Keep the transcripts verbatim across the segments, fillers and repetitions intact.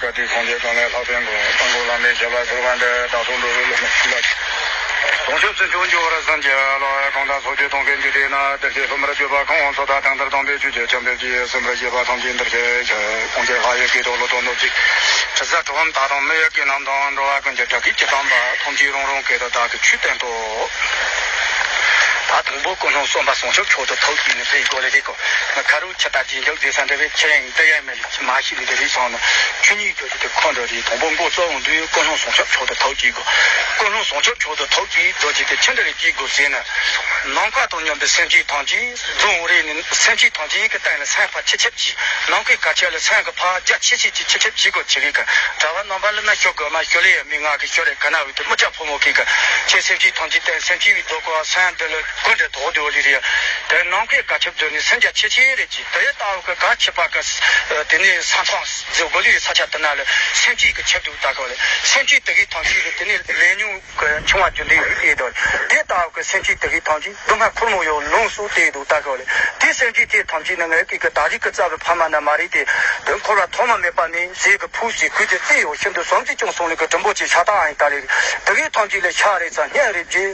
བཀའ་དྲིན་སངས་རྒྱས་ཀུན་ལས་ལྷག་པའི་མགོན། དང་པོ་བླ་མའི་ཞབས་ལ་གསོལ་བ་འདེབས། བདག་སོགས་འགྲོ་བའི་བླ་མའི་ཞབས་ལ། དུང་ཆོས་ཚུན་ཆད་འབྱོར་བར་བསམ་གྱིས་བརླབ། གང་དག་ཚོགས་ཀྱི་དོན་ཀུན་དུ་བདེ་ན། བདེ་གཤེགས་སུ་མར་གྱུར་པ་ཁམས་དབང་མཚོ་དང་། མཐར་ཐུག་དམ་པའི་ཆོས་ཀྱི་བྱམས་པའི་རྒྱལ། གསན་པར་བྱེད་པ་ཐམས་ཅད་འདིར་བྱོན་ཞིང་། ཀུན་མཁྱེན་ལྷ་ཡི་སྐད་དུ་ཀླུ་དང་གནོད་སྦྱིན། དྲི་ཟ་གྲོགས་མེད་དག་དང་མི་ཡི་སྐད་རྣམས་དང་། འགྲོ་བ་ཀུན་གྱི་དྲག་སྐད་ཇི་ཙམ་པ། ཐམས་ཅད་རང་རང་སྐད་དུ་བདག་གིས་ཆོས་བསྟན་ཏོ། ད་དང་པོ་ཀུན་སློང་གསུམ་པ་བྱང་ཆུབ་མཆོག་ཏུ་ཐུགས་བསྐྱེད་ནས་དེའི་སྒོ་ལས་རེད་གོ། ང་ཁ་རུ་ཁྱི་དང་རྗེས་འཇུག་ཟེར་ས་འདྲ་བའི་ཁྱི་ཡང་འདི་ཡང་མེད་ལ་མ་ཤི་ལི་འདྲ་བའི་སོང་ན། ཆོས་ཉིད་རྒྱུད་ཀྱི་དེ་ཁོ་འདྲ་རེད། དང་པོ་མགོ་རྩོམ་འོང་དུས་ཀུན་སློང་བྱང་ཆུབ་མཆོག་ཏུ་ཐུགས་བསྐྱེད་དགོས། ཀུན་སློང་བྱང་ཆུབ་མཆོག་ཏུ་ཐུགས་བསྐྱེད་རྒྱུད་ཀྱི་དེ་ཆི་འདྲ་རེ་བསྐྱེད་དགོས་ཟེར་ན། ནམ་མཁའ་དང་མཉམ་པའི་སེམས་ཅན་ཐམས་ཅད་རྫོང་རེ་ནས་སེམས་ཅན་ཐམས་ཅད་ཀྱི་སྟེང་ལ་སེམས་ཕར་ཆེ་ཆེབ་ཀྱིས། ནམ་མཁའི་དཀར་ཆ་ལ་སེམས་ཀྱི་ཕར་རྒྱ་ཆེ་ཆེ་ཀྱིས་ཆེ་ཆེབ་བྱེད་དགོས་ཀྱི་རེད་ག། གྲྭ་པ་རྣམ་པ་ལ་ན་ཤོ་དགོས་མ་ཤོ་ལེ་ཡ་མི་ང་གི་ཤོ་རེ་ག་ན་འོས་དེ་མི་སྐྱ་ཕོ་མོ་གི་ག། ཁྱེད་སེམས་ཅན་ཐམས་ཅད་སྟེང་སེམས་ཅན་བའི་རྫོགས་སྐོར་སེམས་འདི་ལ་ཀུན་ཏུ་དོགས་དེ་འོ་ལི་རེད། དེ་ནམ་མཁའི་དཀར་ཆ་བརྗོད་ནས་སེམས་རྒྱ་ཆེ་ཆེ་རེད་ཀྱི། དེ་ལྟ་བུ་གི་ག་ཆེ་བ་གི། དེ་ནས་ས་མཚམས་རྫོགས་སྐོར་ལི་ས་ཆ་དེ་ན་ལ་སེམས་ཅན་གྱི་ཆེབ་དུ་ལྟ་གོ་ལེ། སེམས་ཅན་དེ་གའི་ཐམས་ཅད་ལ་དེ་ནས་ལས་ཉོན་གྱི་འཆིང་བ་རྒྱུ་འབྲས་ཡོད་དེ་དང་། དེ་ལྟ་བུ་གི་སེམས་ཅན་དེ་གའི་ཐམས་ཅད་སྡུག་བསྔལ་ཁོར་མོ་ཡང་ལོངས་སུ་སྟེ་འདུག་ལྟ་གོ་ལེ། དེ་སེམས་ཅན་དེ་ཐམས་ཅད་ནི་ངའི་སྐད་ཀྱི་ད་རེས་ཀྱི་རྩ་བའི་ཕ་མ་ན་མ་རེད་དེ། དོན་འཁོར་བ་ཐོག་མ་མེད་པ་ནས་ཟས་ཀྱི་ཕུགས་ཀྱི་གོས་ཀྱི་རྩེ་ཡོད་ཤིན་ཏུ་བཟང་ཅིག་ཀྱང་སོང་ལེ་གི་དྲིན་པོ་ཆེ་ཤ་སྟག་ཨ་ཡིན་ད་ལེ། དེ་གའི་ཐམས་ཅད་ལ་ཤ་རེ་ཚ་སྙན་རེ་རྗེ།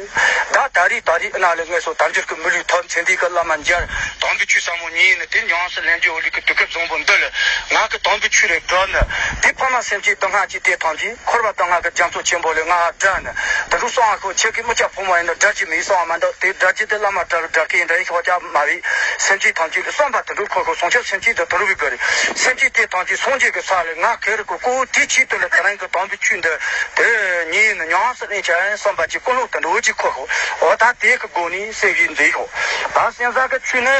ད་ད་རེས་ད་རེས་ཨ་ན་ལེ་ངལ་གསོ་དལ་འབྱོར་གྱི་མི་ལུས་ཐོབ་མཚན་འདི་གི་བླ་མ་མཇལ། དམ་པའི་ཆོས་ཟབ་མོ་ཉན་ནས་དེ་ཉམས་སུ་ལེན་རྒྱུ་འོ་ལི་གི་དུས་སྐབས་བཟང་པོ་འདི་ལ་ང་གི་དམ་པའི་ཆོས་རེ་བསྒྲུབ་ནས། དེ་ཕ་མ་སེམས་ཅན་སྡུག་བསྔལ་གྱི་དེ་ཐམས་ཅད་འཁོར་བ་སྡུག་བསྔལ་གྱི་རྒྱ་མཚོ་ཆེན་པོ་ལས་ང་བསྒྲལ་ནས། དེ་རུ་སོང་བ་ཁོ་ཁྱེད་ཀྱི་མི་སྐྱ་ཕོ་མོ་ཡིན་ན་བསྒྲལ་གྱི་མི་སོང་བ་མ་འདུག་དེ་བསྒྲལ་གྱི་དེ་བླ་མ་བསྒྲལ་བསྒྲལ་གྱི་ཡིན་འདྲ་ཡིན་ཤོག་ཀྱང་མ་རེད། སེམས་ཅན་ཐམས་ཅད་ལ་བསམ་པ་དེ་འདྲ་འཁོར་ཁོ་སོང་ཆ་སེམས་ཅན་དེ་དེ་རུ་བི་དགོས་རེད། སེམས་ཅན་དེ་ཐམས་ཅད་སངས་རྒྱས་ཀྱི་ས་ལས་ང་གེ་རུ་ཀོ་ཀོ་དེ་ཆེད་དུ་ལ་དེ་རིང་གི་དམ་པའི་ཆོས་འདི་དེ་ཉིད་ནི་ཉམས་སུ་ལེན་བྱ་ཡིན་བསམ་པ་ཅིག་ཀུན་སློང་དེ་འདྲ་ཅིག་འཁོར་ཁོ། འོ་ད་དེ་གི་སྒོ་ནས་སེམས་ཡིད་འཛིན་ཁོ། ད་སེམས་ས་གི་ཆོས་ནི།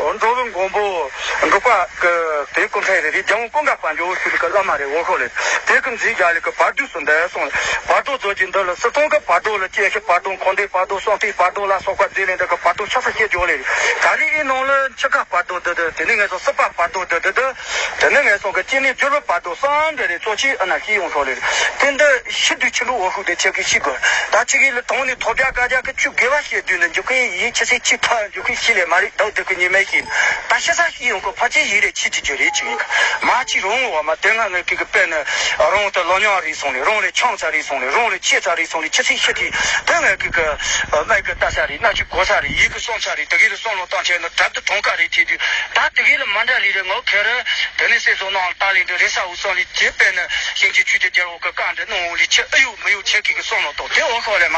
འགྲོ་བའི་མགོན་པོ་འབྲུག་པ་གི་དེ་སྐུ་འཕྲེང་རེ་རེ་རྒྱལ་བ་ཀུན་དགའ་དཔལ་འབྱོར་ཞུ་ལི་གི་བླ་མ་རེ་འོ་ཁོ་ལེ། དེ་གི་མཛེས་རྒྱ་ལི་གི་བར་དོ་སུ་འདས་སོང་ལེ། བར་དོ་རྫོགས་ཀྱི་འདི་ལ་སྲིད་སྟོང་གི་བར་དོ་ལ་སྐྱེ་ཤི་བར་དོ་འཁོར་འདས་བར་དོ་གསང་སྟེ་བར་དོ་ལ་སོགས་པ་རྫས་ལས་འདི་གི་བར་དོ་ཆགས་ས་སྐྱེ་འཇོག་ལེ། ད་རེས་ཨི་ནང་ལ་འཆི་ཁ་བར་དོ་འདི་འདི་དེ་ནི་ངལ་གསོ་སྲིད་པ་བར་དོ་འདི་འདི་འདི་དེ་ནི་ངལ་གསོ་གི་སྐྱེ་གནས་འགྱུར་བ་བར་དོ་གསང་འདི་རེ་གཙོ་ཆེ་ཨ་ན་ཤི་ཡོང་ཁོ་ལེ། དེ་འདི་ཤི་དུས་ཆི་འགྲོ་འོ་ཤུགས་དེ་ཆེ་གི་ཤི་དགོས། ད་ཆི་གི་ལ་དོང་ནི་ཐོ་བརྒྱ་ག་རྒྱ་གི་ཆུ་དགེ་བ་བཤད་དུས་ནི་འཇུག་གི་ཡིན་ཆི་སེ་ཆི་ཐ་འཇུག་གི་ཤི་ལེ་མ་རེད། ད་དེ་གི་ཉི་མའི་ཤི་ད་ཤི་ས་ཤི་ཡོང་གི་ཕ་ཆེ་ཡི་རེ་ཆི་ཅི་ཅི་རེད་ཆི་གི་མ་ཆི་རོང་བ་མ་དེ་ང་ངའི་གི་གི་པེ་ནི་རོང་དུ་ལོ་ཉང་རེད་སོང་ལེ། རོང་ལེ་ཆང་ཚ་རེད་སོང་ལེ། རོང་ལེ་ཆེ་ཚ་རེད་སོང་ལེ། ཆི་སེ་ཤི་གི་དེ་ངའི་གི་གི་མའི་གི་ལྟ་ས་རེད། ན་ཆི་གོ་ས་རེད། ཡི་གི་སོང་ཚ་རེད། དེ་གི་ལ་སོང་ལོ་བཏང་ཆེ་ནི་དྲབ་ཏུ་གྲོང་ཁ་རེད་ཆི་དུས་ད་དེ་གི་ལ་མ་འདྲ་ལི་རེ་ངོ་ཁེ་རེ། དེ་ནས་སྲས་བཟོ་ནང་ལྟ་ལས་འདི་རེ་ས་འུ་སོང་ལི་ཅེ་པེ་ནི་ཤིང་ཆེ་ཆུ་ཆེ་རྒྱལ་བོ་གི་བཀའ་འདི་ནང་འོང་ལི་ཆེ་ཨ་ཡུ་མི་ཡུ་ཆེ་གི་གི་སོང་ལོ་ཏོ་དེ་འོ་ཁོ་ལེ་མ།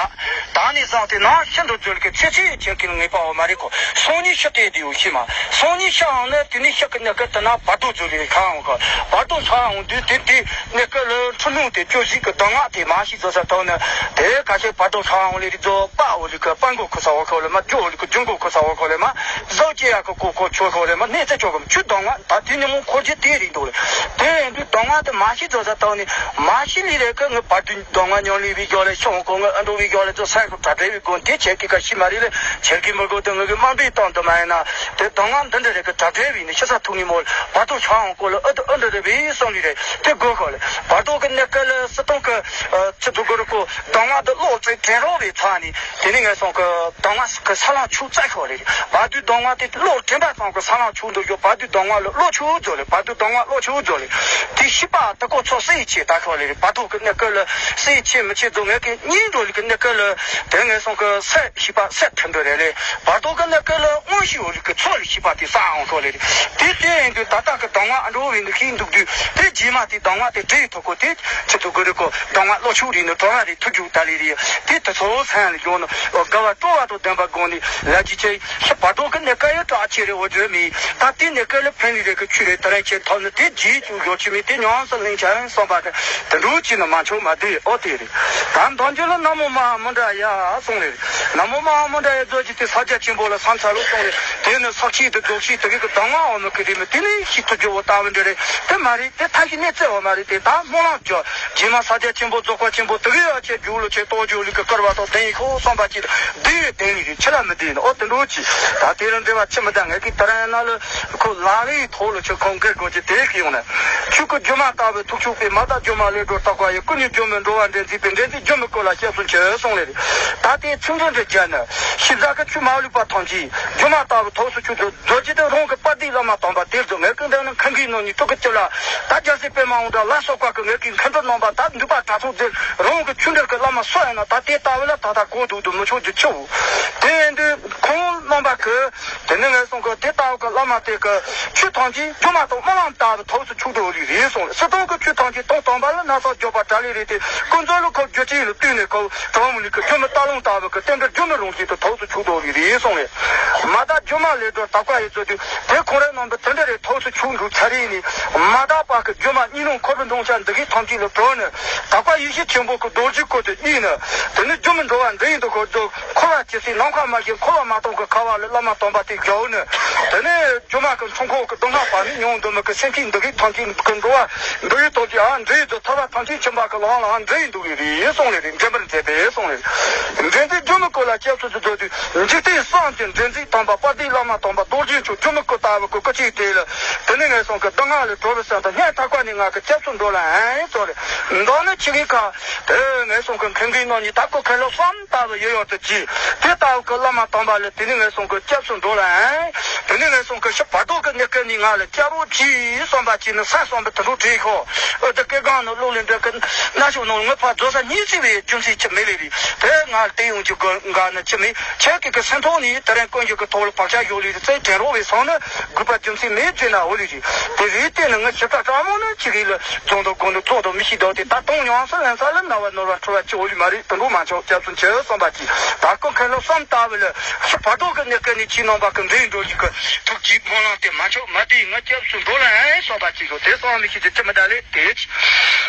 ད་ནི་བཟང་སྟེ་ན་ཤིན་ཏུ་འཛོལ་གི་ཆེ་ཆེ་ཆེ་གི་ངེས་པ་འོ་མ་རེད་ཁོ། སང་ཉིན་ཤི་སྟེ་དེ་ཡུ་ཤི་མ། སང་ཉིན་ཤི་འང་ནི་དེ་ནི་ཤི་གི་ནི་གི་དེ་ན་བར་དོ་འཛོལ་ལི་ཁ་འོ་ཁོ། བར་དོ་ཤ་འོང་དུས་དེ་དེ་ནི་གི་ལ་འཁྲུལ་སྣང་དེ་བཅོས་ཟིག་གི་གདམས་ངག་དེ་མ་ཤི་བཟོ་ས་ཐོག་ནི་དེ་ཁ་ཤས་བར་དོ་ཤ་འོང་ལི་རི་རྫོ་པ་འོ་ལི་གི་པ་མགོ་ཁུ་ས་འོ་ཁོ་ལེ་མ། རྒྱུ་འོ་ལི་གི་རྒྱུ་མགོ་ཁུ་ས་འོ་ཁོ་ལེ་མ། བཟོ་བྱེད་ཡག་གི་གོ་གོ་ཆོད་ཤོག་ལེ་མ། གནས་ཚད་ཆོག་གམ་ཆུ་གདམས་ངག་ད་དེ་ཉིན་མོ་འཁོར་རྒྱུ་དེ་རེད་འདུག་ལེ། དེ་ཡིན་དུས་གདམས་ངག་དེ་མ་ཤེས་བཟོ་ས་བཏང་ནས་མ་ཤེས་ལི་རེད་གི། ངའི་བར་དོའི་གདམས་ངག་ཉམས་ལེན་བའི་རྒྱུ་ལས་ཤོང་གོ། ངའི་ཨ་འགྲོ་བའི་རྒྱུ་ལས་ཚོ་སེམས་ཀྱི་གྲ་སྒྲིག་བའི་སྒོ་དེ་ཆེར་གི་ཀ་ཤི་མ་རེད་ལེ། ཆེར་གི་མི་དགོས་དེ་ངའི་གི་དམའ་འབེབས་བཏང་དུ་མ་ཡིན་ན་དེ་གདམས་ངག་འདི་འདྲ་རེད་གི་གྲ་སྒྲིག་བའི་ནི་ཤི་ས་ཐུག་ངེས་མོ་ལ་བར་དོ་ཆགས་འོང་གོ་ལ། ཨ་དུ་ཨ་འདྲ་རེད་བའི་བསམ་ལི་རེད། དེ་དགོས་ཤོག་ལེ། བར་དོ་གི་གནས་སྐབས་ལ་སྲིད་སྟོང་གི་ཆི་དུ་གོ་རུ་གོ་གདམས་ངག་འདི་ཀློག་ཚེ་དྲན་རོགས་བའི་ཚ་ནི་དེ་ནི་ངས་སོང་གི་གདམས་ངག་གི་ས་ལམ་ཆུ་བཙལ་ཤོག་ལེ། བར་དོའི་གདམས་ངག་དེ་ཀློག་དྲན་པ་ཙམ་གྱི་ས་ལམ་ཆུང་དུ་ཡོད། བར་དོའི་གདམས་ངག་ལ་ཀློག་ཆུང་རྫོགས་ལེ། བར་དོའི་གདམས་ངག་ཀློག་ཆུང་རྫོགས་ལེ། དེ་ཤེས་པ་དེ་ཀོ་ཚོ་སྲིད་ཆེ་ད་ཤོག་ལེ་རེད། བར་དོ་གི་གནས་སྐབས་ལ་སྲིད་ཆེ་མི་ཆེ་རྫོགས་ངས་ཀྱི་སྙིང་འགྲོ་ལི་གི་གནས་སྐབས་ལ་དེ་ངས་སོང་གི་སད་ཤེས་པ་སད་ཐུབ་འགྲོ་རེད་ལེ། བར་དོ་གི་གནས་སྐབས་ལ་མངོན་ཤེས་འོ་ལི་གི་ཚོགས་ལ་ཤེས་པ་དེ་ས་འོང་ཤོག་ལེ་རེད། དེ་དེ་ཡིན་དུས་ད་ལྟ་གི་གདམས་ངག་ཨ་འགྲོ་བའི་འདུ་ཤེས་འདུག་དུས་དེ་རྗེས་མ་དེ་གདམས་ངག་དེ་འདྲེ་ཡི་ཐོག་གོ་དེ་ཆེ་དུ་གི་རེད་གོ། གདམས་ངག་ཀློག་ཆུང་རེད་ནི་གྲོགས་ང་རེད་ཐུག་རྒྱུ་ད་ལི་རེད། དེ་དེ་ཚོ་སང་ལ་ཡོང་ནི་དགའ་བ་སྤྲོ་བ་དང་ལྡན་པ་དགོངས་ནི་ལ་ཇི་ཆེ། ཤི་བར་དོ་གི་གནས་སྐབས་ཡོད་དྲག་ཆེ་རེ་འོ་བརྗོད་མི་ད་དེ་གནས་སྐབས་ལ་ཕན་ནི་རེ་གི་ཆུ་རེ་ད་རེ་ཆེ་ཐོབ་ནི་དེ་རྗེས་ཀྱི་ཡོ་ཆུ་མི་དེ་ཉམས་སུ་ལེན་ཆ་བསམ་པ་དེ་དེ་འགྲོ་ཅི་ནི་མ་ཆོག་མ་དེ་ཨོ་དེ་རེད། ད་མདང་རྒྱུད་ལ་ན་མོ་མ་མི་འདྲ་ཡ་གསུང་རེད། ན་མོ་མ་མི་འདྲ་ཡ་རྫོགས་ཀྱི་དེ་ས་སྐྱ་ཆེན་པོ་ལ་བསམ་ཚར་ལོ་གསུང་རེད། དེ་ནི་ས་གཅིག་ཏུ་རྫོགས་ཤིག་དེ་གི་གི་གདམས་ངག་འོ་མི་གི་རེད་མི་དེ་ནི་ཤི་ཐུབ་རྒྱུ་བོ་ལྟ་བུ་འདྲ་རེད། དེ་མ་རེད་དེ་ཐ་ཤི་གནས་ཚད་འོ་མ་རེད་དེ་ད་སྨོན་ལམ་བཅོ། རྗེས་མ་ས་སྐྱ་ཆེན་པོ་རྫོགས་པ་ཆེན་པོ་དེ་གི་ཡ་ཆེ་རྒྱུ་ལོ་ཆེ་ཏོ་རྒྱུ་ལི་གི་སྐར་བ་དང་ལྡན་ཡི་ཁོ་བསམ་པ་ཅི་བདེ་བའི་ལྡན་ལི་རེད། ཆི་ལ་མི་བདེ་ནི་ཨོ་དེ་འགྲོ་ཅི། ད་དེ་རིང་འབྲེལ་བ་ཆི་མི་ད་ངས་གི་ད་རང་ན་ལ་ཁོ་ལ་ལི་ཐོག་ལ་ཆི་ཁོང་གི་གོ་ཅི་དེ་གི་ཡོང་ན། ཆོས་སྐུ་སྒྱུ་མ་ལྟ་བུའི་ཐུགས་མཆོག་དཔེ། མ་དག་སྒྱུ་མ་ལས་སྒྲོལ་དག་པ་ཡི། སྐུ་ནི་སྒྱུ་མའི་འགྲོ་བ་འདྲེན་མཛད་པའི། འདྲེན་མཛད་སྒྱུ་མའི་སྐུ་ལ་སྐྱབས་སུ་མཆི་གསུངས་ལེ་རེད། ད་ལྟའི་ཚིག་འགྲེལ་འདི་བརྒྱབ་ནས་ཤེས་བྱ་གི་ཆོས་མ་ལུས་པ་ཐམས་ཅད་སྒྱུ་མ་ལྟ་བུའི་ཐུགས་སུ་ཆུད་དུ་མཛོད་ཀྱི་དེ་རང་གི་དཔལ་ལྡན་བླ་མ་དམ་པ་དེར་འཛོམས། ངས་ཀུན་ལྡན་ནི་མཁའ་འགྲོའི་ནང་ནས་སྤྲུལ་སྐུ་སྤྱི་ལ་ད་རྒྱལ་སྲས་པདྨ་དབང་གྲགས་ལ་སོགས་པ་གི་ངས་ཀྱི་མཁའ་འགྲོ་རྣམ་པ་ད་འདུས་པ་དྲ་ཚོགས་འདིར་རང་གི་ཆོས་འབྲེལ་གྱི་བླ་མ་སུ་ཡིན་ན་ད་དེ་ལྟ་བུ་ལ་ད་ལྟ་གོ་ལྡོག་ཏུ་མི་ཆོག་རྒྱུ་ཆེའོ། དེ་ཡིན་དུས་ཁོང་རྣམ་པ་གི་དེ་ནི་ངས་གསུང་གི་དེ་ལྟ་བུ་གི་བླ་མ་དེ་གི་ཆོས་ཐམས་ཅད་སྒྱུ་མ་དང་རྨི་ལམ་ལྟ་བུ་ཐུགས་སུ་ཆུད་དོ་ལེ་རེད་གསུངས་ལེ། སྲིད་དོན་གྱི་ཆོས་ཐམས་ཅད་དོན་དམ་པ་ལ་སྣང་ས་འཇོག་པ་དྲག་ལེ་རེད་དེ། ཀུན་རྫོབ་ལ་ཁོ་རྒྱུ་ཅན་ལ་ལྟོས་ནས་ཁོ་གྲངས་མེད་ལུས་ཀྱི་སྒྱུ་མའི་རྟ་ལོང་ལྟ་བུ་གི་རྟེན་འབྲེལ་སྒྱུ་མའི་རང་བཞིན་དུ་ཐུགས་སུ་ཆུད་དོ་ལེ་རེད་གསུངས་ལེ། མ་དག་སྒྱུ་མ་ལས་སྒྲོལ་དག་པ་ཡི་མཛོད་དུ་དེ་ཁོང་རང་རྣམ་པ་དེ་འདྲ་རེ་ཐུགས་སུ་ཆུད་འགྲོ་ཚར་རེ་ནས། མ་དག་པ་གི་སྒྱུ་མ་གཉིས་སྣང་འཁོར་བའི་འདུ་བྱེད་འདི་གའི་ཐམས་ཅད་ལ་གྲོལ་ནས་དག་པ་ཡེ་ཤེས་ཆེན་པོ་གི་རྡོ་རྗེའི་སྐུ་དེ་བརྙེས་ནས། དེ་ནས་སྒྱུ་མའི་འགྲོ་བ་འདི་ཡི་འདུ་ཁོ་འདུ་འཁོར་བ་ཇི་སྲིད་ནམ་མཁའ་མ་བཞུར་འཁོར་བ་མ་སྟོངས་ཀྱི་ཁ་བ་ལ་བླ་མ་དམ་པ་དེ་མཇལ་ནས། དེ་ནས་སྒྱུ་མ་གི་འཁྲུལ་འཁོར་གྱི་སྡུག་བསྔལ་བར་མི་མྱོང་འདུ་མི་གི་སེམས་ཅན་འདི་གའི་ཐམས་ཅད་ཀྱི་འགྲོ་བ་འདི་ཡི་སྟོབས་ཀྱིས་ཨ་འདི་ཡི་དུ་ཐར་པ་ཐམས་ཅད་མཁྱེན་པ་གི་ལམ་ལ་ཨ་འདི་ཡི་འདུ་བའི་རེད་གསུངས་ལེ་རེད། འདྲེན་པར་མཛད་པས་གསུངས་ལེ་རེད། འདྲེན་མཛད་སྒྱུ་མའི་སྐུ་ལ་སྐྱབས་སུ་མཆི་མཛོད་དུ་འཇིག་རྟེན་གསུམ་གྱི་འདྲེན་མཛད་དམ་པ་དཔལ་ལྡན་བླ་མ་དམ་པ་རྡོ་རྗེ་འཆང་སྒྱུ་མའི་སྐུ་ལྟ་བུ་གི་སྐུ་ཅིག་དེ་ལ་དེ་ནས་ངན་སོང་གི་སྡུག་བསྔལ་ལས་གྲོལ་བའི་སེམས་དང་སྙན་གྲགས་པ་ནི་ང་གི་སྐྱབས་སུ་འགྲོ་ལ་ཨེ་གསུངས་ལེ། མདོར་ན་ཆོས་ཀྱི་ཁ། དེ་ངན་སོང་གི་མཁན་གྱི་རྣམ་གཉིས་ད་ཀོ་ཁ་ལོ་བསམ་ལྟ་བུ་ཡོད་ཡོད་དུ་གྱིས། དེ་ལྟ་བུ་གི་བླ་མ་དམ་པ་ལ་དེ་ནི་ངན་སོང་གི་སྐྱབས་སུ་འགྲོ་ལ་ཨེ། དེ་ནི་ངན་སོང་གི་ཤི་བར་དོ་གི་གནས་སྐབས་ནི་ང་ལ་སྐྱབས་རོགས་གྱིས་བསམ་པ་གྱིས་ནི་ས་བསམ་པའི་དུད་འགྲོ་བྲིས་ཤོག་ཨོ་དེ་སྐད་གང་ནི་བློ་ལས་འདྲ་གི་ན་ཆུང་ནང་ངོ་ཕར་རྫོགས་ས་གཉིས་བརྩིས་པའི་རྒྱུ་མཚན་ཆི་མེད་ལེ་རེད། དེ་ང་ལ་དེ་ཡོང་རྒྱུ་དགོས་འགའ་ནི་ཆི་མེད། ཁྱེད་ཀྱི་གི་སེམས་ཐོག་ནས་དེ་རིང་ཀུན་གྱི་གི་ཐོག་ལ་བག་ཆགས་ཡོད་ལེ་རེད། བཙལ་དྲན་རོགས་བས་སོང་ནི་དགོས་པ་རྒྱུ་མཚན་མེད་བརྗོད་ན་འོ་ལེ་རེད། དེ་རེད་དེ་ནི་ངི་ཞིབ་ཕྲ་དྲང་མོ་ནི་ཅི་རེད་ལ། རྫོང་དང་དགོན་དུ་ཚོགས་དང་མི་ཤི་བདག་དེ་ད་དུང་ཉམས་སུ་ལེན་ས་ལ་ན་བ་ནོར་བ་འཁྲུལ་བ་ཅི་འོ་ལི་མ་རེད། དུད་འགྲོ་མ་ཆོག་སྐྱབས་སུ་མཆི་གསུངས་པ་ཅི། ད་ཀོ་མཁན་སློབ་གསུམ་ལྟ་བུ་ལ་ཤི་བར་དོ་གི་གནས་སྐབས་ནས་ཁྱེད་རྣམ་པ་གི་འདྲེན་འགྲོ་ཡི་གི་ཐུགས་ཀྱི་སྨོན་ལམ་དེ་མ་ཆོག་མ་དེ་ང་སྐྱབས་སུ་འགྲོ་ལ་ཨེ་གསུངས་པ་ཅི་གོ་དེ་གསུངས་མི་ཤེས་ཀྱི་ཅི་མི་འདྲ་ལེ་དེ།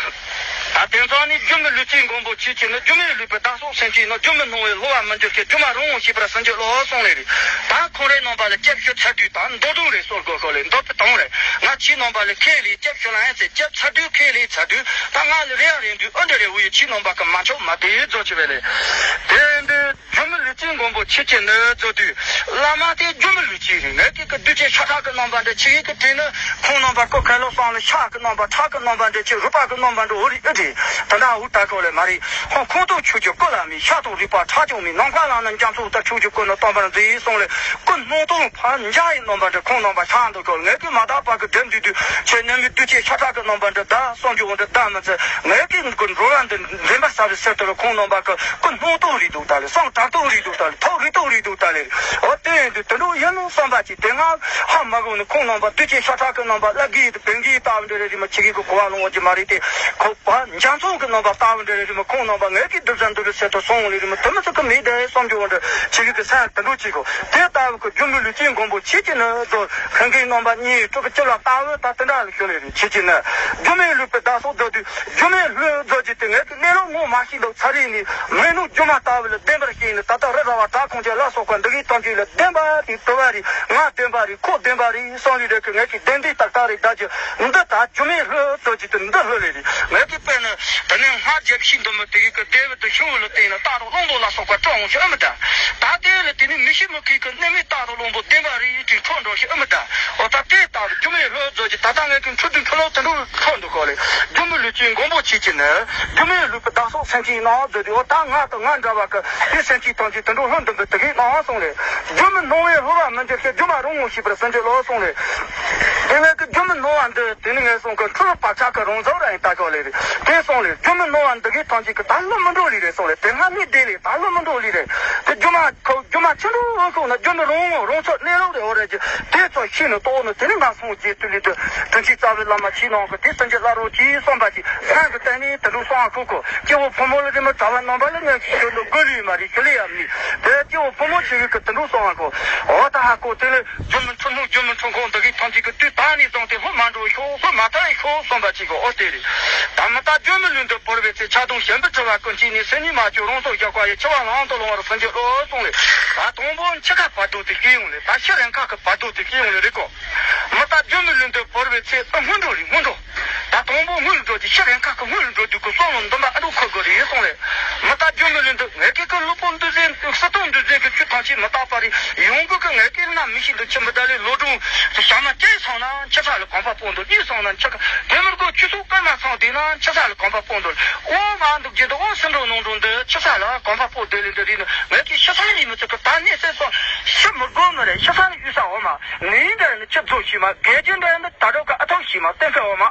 ད་དེང་སང་ནི་སྒྱུ་མའི་ལུས་ཅན་མགོན་པོ་ཆོས་ཀྱི་ནི། སྒྱུ་མའི་ལུས་པའི་བདག་སོགས་སེམས་ཅན་ནི། སྒྱུ་མའི་སྣང་བས་བསླུ་བ་མི་འགྱུར་ཞེས། སྒྱུ་མ་རང་ངོ་ཤེས་པར་སེམས་བསྐྱེད་ལོ་གསུངས་ལེ་རེད། ད་ཁོང་རའི་རྣམ་པ་ལ་སྐྱབས་ཞུ་ཚར་དུས་ད་མདོ་སྡོང་རེ་གསོལ་དགོས་ཤོག་ལེ། མདོ་པའི་དོང་རེ་ང་ཁྱེད་རྣམ་པ་ལ་ཁས་ལེན་སྐྱབས་ཞུ་ལ་ཡང་ཚེ་སྐྱབས་ཚར་དུས་ཁས་ལེན་ཚར་དུས་ད་ང་ལ་རེ་ཡ་རེ་འདུག་ཨ་འདྲ་རེ་འུ་ཡི་ཁྱེད་རྣམ་པ་གི་མ་ཆོག་མ་དེ་རྫོགས་ཆེ་བས་ལེ། དེ་འདི་སྒྱུ་མའི་ལུས་ཅན་མགོན་པོ་ཆོས་ཀྱི་ནི་རྫོགས་དུས་བླ་མ་དེ་སྒྱུ་མའི་ལུས་ཅན་རེད། ངས་ཀྱི་གི་གདུལ་བྱའི་ཤ་ཁྲག་གི་རྣམ་པ་འདྲ་ཆེ་གི་དྲིས་ནི་ཁོང་རྣམ་པ་ཀོ་ཁ་ལོ་སང་ལ་ཤ་གི་རྣམ་པ་ཁྲག་གི་རྣམ་པ་འདྲ་ཆེ་རུས་པ་གི་རྣམ་པ་འདྲ་འོ་རི་ཨི་དྲིས་ད་འདྲ་འུ་ད་ཁོ་ལེ་མ་རེད། ཧོ་ཁོང་ཏོ་ཆོས་ཀྱི་སྐུ་ལ་མི་ཤ་དང་རུས་པ་ཁྲག་ཀྱང་མི་ནམ་མཁའ་ལ་ནི་འཇམ་སོང་ལྟར་ཆོས་ཀྱི་སྐུ་ནི་སྟོན་པར་མཛད་གསུངས་ལེ། སྐུ་སྣང་སྟོང་ཕར་འཇའ་ཡི་རྣམ་པ་འདྲ་ཁོང་རྣམ་པ་ཤ་འདུག་ཁོ་ངས་ཀྱི་མ་དག་པ་གི་འགྲེམས་འདུས་དུས་ཆེ་ནམ་མི་གདུལ་བྱའི་ཤ་ཁྲག་གི་རྣམ་པ་འདྲ་ད་གསུང་རྒྱུ་འོ་འདྲ་ད་མི་ཚེ་ངས་ཀྱི་འགྲོ་བ་འདི་འདྲེན་པ་ཟ་བའི་ཚེ་དུ་ལ་ཁོང་རྣམ་པ་གི་སྐུ་སྣང་སྟོང་རེད་འདུག་ད་ལེ། བསམ་དྲག་སྟོང་རེད་འདུག་ད་ལེ། ཐོག་རེ་ཐོག་རེད་འདུག་ད་ལེ། འོ་དེ་ཡིན་དུས་དེ་འདྲ་ཡིན་ནོ་བསམ་པ་ཅིག་དེ་སྔ་ཧ་མ་གོ་ནི་ཁོང་རྣམ་པ་གདུལ་བྱའི་ཤ་ཁྲག་གི་རྣམ་པ་བླ་དགེ་དང་བན་དགེ་ལྟ་བུ་འདྲ་རེ་རེ་མ་ཆི་གི་གི་གོ་བ་ལོང་བ་ཅི་མ་རེད་དེ། ཁོ་པ་འཇམ་སོང་གི་རྣམ་པ་ལྟ་བུ་འདྲ་རེ་རེ་མ་ཁོང་རྣམ་པ་ངས་ཀྱི་སྒྲུབ་བྱ་འདུལ་བའི་ཚེ་ཐོ་སོང་ལེ་རེ་མ་དུ་མི་ཚོ་གི་མི་བདེ་བསམ་རྒྱུ་འོ་འདྲ་ཆི་གི་གི་སེམས་དེ་འདྲ་ཅིག་གོ་དེ་ལྟ་བུ་གི་སྒྱུ་མའི་ལུས་ཅན་མགོན་པོ་ཆོས་ཀྱི་ནི་རྫོགས་མཁན་གྱི་རྣམ་པ་གཉིས་སྤྲུལ་པའི་སྤྱི་ལ་ལྟ་བུ་ད་དེ་འདྲ་ལ་ཤོད་ལེ་རེ་ཆོས་ཀྱི་ནི་སྒྱུ་མའི་ལུས་པའི་བདག་སོགས་རྫོགས་དུས། སྒྱུ་མའི་ལུས་རྫོགས་ཀྱི་དེ་ངས་ཀྱི་གནས་ལུགས་ངོ་མ་ཤེས་འདུག་ཚ་རིག་ནི་མི་ནུབ་སྒྱུ་མ་ལྟ་བུ་ལ་བདེན་པར་ཤེས་ནི་ད་ལྟ་རི་ར་བ་བྲག་ཁུང་ཆེན་ལ་སོགས་པ་འདི་གའི་སྟོང་ཆོས་ལ་བདེན་པ་རེད། དུ་བ་རེད། ང་བདེན་པ་རེད། ཁོ་བདེན་པ་རེད་གསུང་རིག་རེད་ཀྱི་ངས་ཀྱི་བདེན་བདེན་རྟག་རྟག་རེད་བདག་ཀྱི་འདི་ད་སྒྱུ་མའི་ལུས་རྫོགས་ཀྱི་དེ་འདི་ལུས་ལས་རེད། ངས་ཀྱི་དཔེར་ན་དེ་ནས་སྔར་རྒྱལ་ཤིང་འདི་མོ་དེ་གའི་ཀྱི་བདེ་བ་དུ་ཤུ་བུ་ལ་བརྟེན་ནས་རྟག་རོ་བློན་པོ་ལ་སོགས་པ་སྤྲོ་འོང་ཤི་ཨ་མི་ད་ད་དེ་ལ་དེ་ནི་མི་ཤི་མི་ཁའི་ཀྱི་གནས་མི་རྟག་རོ་བློན་པོ་བདེན་པ་རེད་ཀྱི་འཕྲོ་འགྲོ་ཤི་ཨ་མི་ད། འོ་ད་དེ་ལྟར་སྒྱུ་མའི་ལུས་རྫོགས་ཀྱི་ད་ལྟ་ངས་ཀྱི་འཕྲོ་དུ་འཕྲོ་ལོག་དུ་འགྲོ་འཕྲོ་འདུག་གོ་ལེ། སྒྱུ་མའི་ལུས་ཅན་མགོན་པོ་ཆོས་ཀྱི་ནི། སྒྱུ་མའི་ལུས་པའི་བདག་སོགས་སེམས་ཅན་ནང་རྫོགས་ཏེ་འོ་ད་ང་དང་ང་འདྲ་བ་གི་དེ་སེམས་ཅན་ཐམས་ཅད་དུ་འགྲོ་ལྷུན་འདུམ་པའི་དེ་གའི་ནང་སོང་ལེ། སྒྱུ་མའི་སྣང་བས་བསླུ་བ་མི་འགྱུར་ཞེས། སྒྱུ་མ་རང་ངོ་ཤེས་པར་སེམས་བསྐྱེད་ལོ་གསུངས་ལེ། དེ་ངས་ཀྱི་སྒྱུ་མའི་སྣང་བ་འདི་དེ་ནི་ངས་གསུངས་གི་འཁྲུལ་བ་བག་ཆགས་ཀྱི་རང་བཟོ་ར་ཡིན་ལྟ་ཞོག་ལེ་རེད། དེ་གསུངས་ལེ། སྒྱུ་མའི་སྣང་བ་འདི་གའི་ཐམས་ཅད་ཀྱི་ད་བསླུ་མི་འགྲོ་ལེ་རེད་གསུངས་ལེ། དེ་སྔ་མི་བདེ་ལེ་ད་བསླུ་མི་འགྲོ་ལེ་རེད། དེ་སྒྱུ་མ་ཁོ་སྒྱུ་མ་ཆེན་པོ་འོ་གསུངས་ན་སྒྱུ་མའི་རང་ངོ་རང་ཚོགས་གནས་ལུགས་རེད་འོ་རེད་ཀྱི་དེ་ཚོ་ཤེས་ནས་རྟོགས་ནས་དེ་ནི་ང་སོང་རྗེས་དུས་ལས་དུ་དྲིན་ཆེན་རྩ་བའི་བླ་མ་ཆེས་ནང་གི་དེ་སེམས་ཀྱི་བླ་རོགས་ཀྱིས་གསུངས་པ་ཅིག་སྔོན་གྱི་བསྟན་ནས་དུད་འགྲོ་གསང་བ་ཁུག་གོ་སྐྱེ་བོ་ཕོ་མོ་ལ་རེ་མོ་གྲྭ་བ་རྣམ་པ་ལ་ངས་ཤེས་ནོ་དགོས་རེད་མ་རེད་ཤི་ལེ་ཡ་མི་དེ་སྐྱེ་བོ་ཕོ་མོ་ཆེ་གི་གི་དུད་འགྲོ་གསང་བ་ཁོ་འོ་ད་ཧ་གོ་དེ་ལས། སྒྱུ་མའི་འཁྲུལ་སྣང་སྒྱུ་མའི་འཁྲུལ་འཁོར་འདི་གའི་ཐམས་ཅད་ཀྱི་དུས་ད་ནས་བཟུང་སྟེ་ལྷོད་མ་འགྲོ་ཤོག་ལྷོད་མ་ཐལ་ཤོག་གསུངས་པ་ཅིག་གི་ཨོ་དེ་རེད། ད་མི་རྟག་སྒྱུ་མའི་ལུས་འདི་བོར་བའི་ཚེ། ཆགས་སྡང་ཞེན་པའི་འཁྲུལ་བ་ཀུན་བཅས་ནས། སེམས་ཉིད་མ་བཅོས་རང་སར་བཞག་པ་ཡི། འཆི་བ་ལམ་དུ་ལོང་བར་སེམས་བསྐྱེད་ལོ་གསུངས་ལེ། ད་དང་པོ་འཆི་ཁ་བར་དོ་དེ་སྐྱེ་ཡོང་ལེ། ད་ཤི་རན་ཁ་གི་བར་དོ་དེ་སྐྱེ་ཡོང་ལེ་རེད་གོ་མི་རྟག་སྒྱུ་མའི་ལུས་འདི་བོར་བའི་ཚེ་ཨ་སྔོན་འགྲོ་རེད་སྔོན་འགྲོ། ད་དང་པོ་སྔོན་ལ་འགྲོ་རྒྱུ། ཕྱིར་རང་ཁ་ཁ་སྔོན་ལ་འགྲོ་རྒྱུ་གི་བསམ་བློ་འདུན་པ་ཨ་འདྲ་འཁོར་དགོས་རེད་གསུངས་རེད། མི་རྟག་རྒྱུ་མི་ལུས་འདུག་ངས་ཀྱི་ཀི་ལུས་པོ་འདུ་འཛི་སྲིད་དོན་འདུ་འཛི་གི་ཆུ་ཐང་ཆེ་མི་རྟག་པ་རེད། ཡོང་སྒོ་གི་ངས་ཀྱི་ན་མི་ཤི་འདུག་ཆུ་མི་ད་ལས་ལོ་གྲོང་ཞག་མ་སྐྱེས་སོང་ན་ཆུ་ས་ལ་གོམ་པ་སྤོ་འདུག་ཉིན་སོང་ན་ཆུ་དེ་མི་དགོས་ཆུ་ཚོད་སྐར་མ་སོང་དེ་ན་ཆུ་ས་ལ་གོམ་པ་སྤོ་འདུག་འོ་མ་འདུག་རྒྱུ་འདུག་འོ་སྲིན་འབྲོག་ནང་འགྲོ་འདི་ཆུ་ས་ལ་གོམ་པ་སྤོ་འདི་ལས་འདི་རིགས་ནི་ངས་ཀྱི་ཤི་ས་ནི་མི་ཚོ་གི་ད་གནས་སེ་སོང་ཤི་མི་དགོས་མི་རེད། ཤི་ས་ནི་ཡུལ་ས་འོ་མ། ངའི་འདྲ་ནི་ཆུ་རྫོགས་ཤིག་མ། དགེ་རྒྱུ་འདྲ་ནི་ད་རོག་གི་ཨ་ཐོག་ཤིག་མ་བསྟན་ཁ་འོ་མ།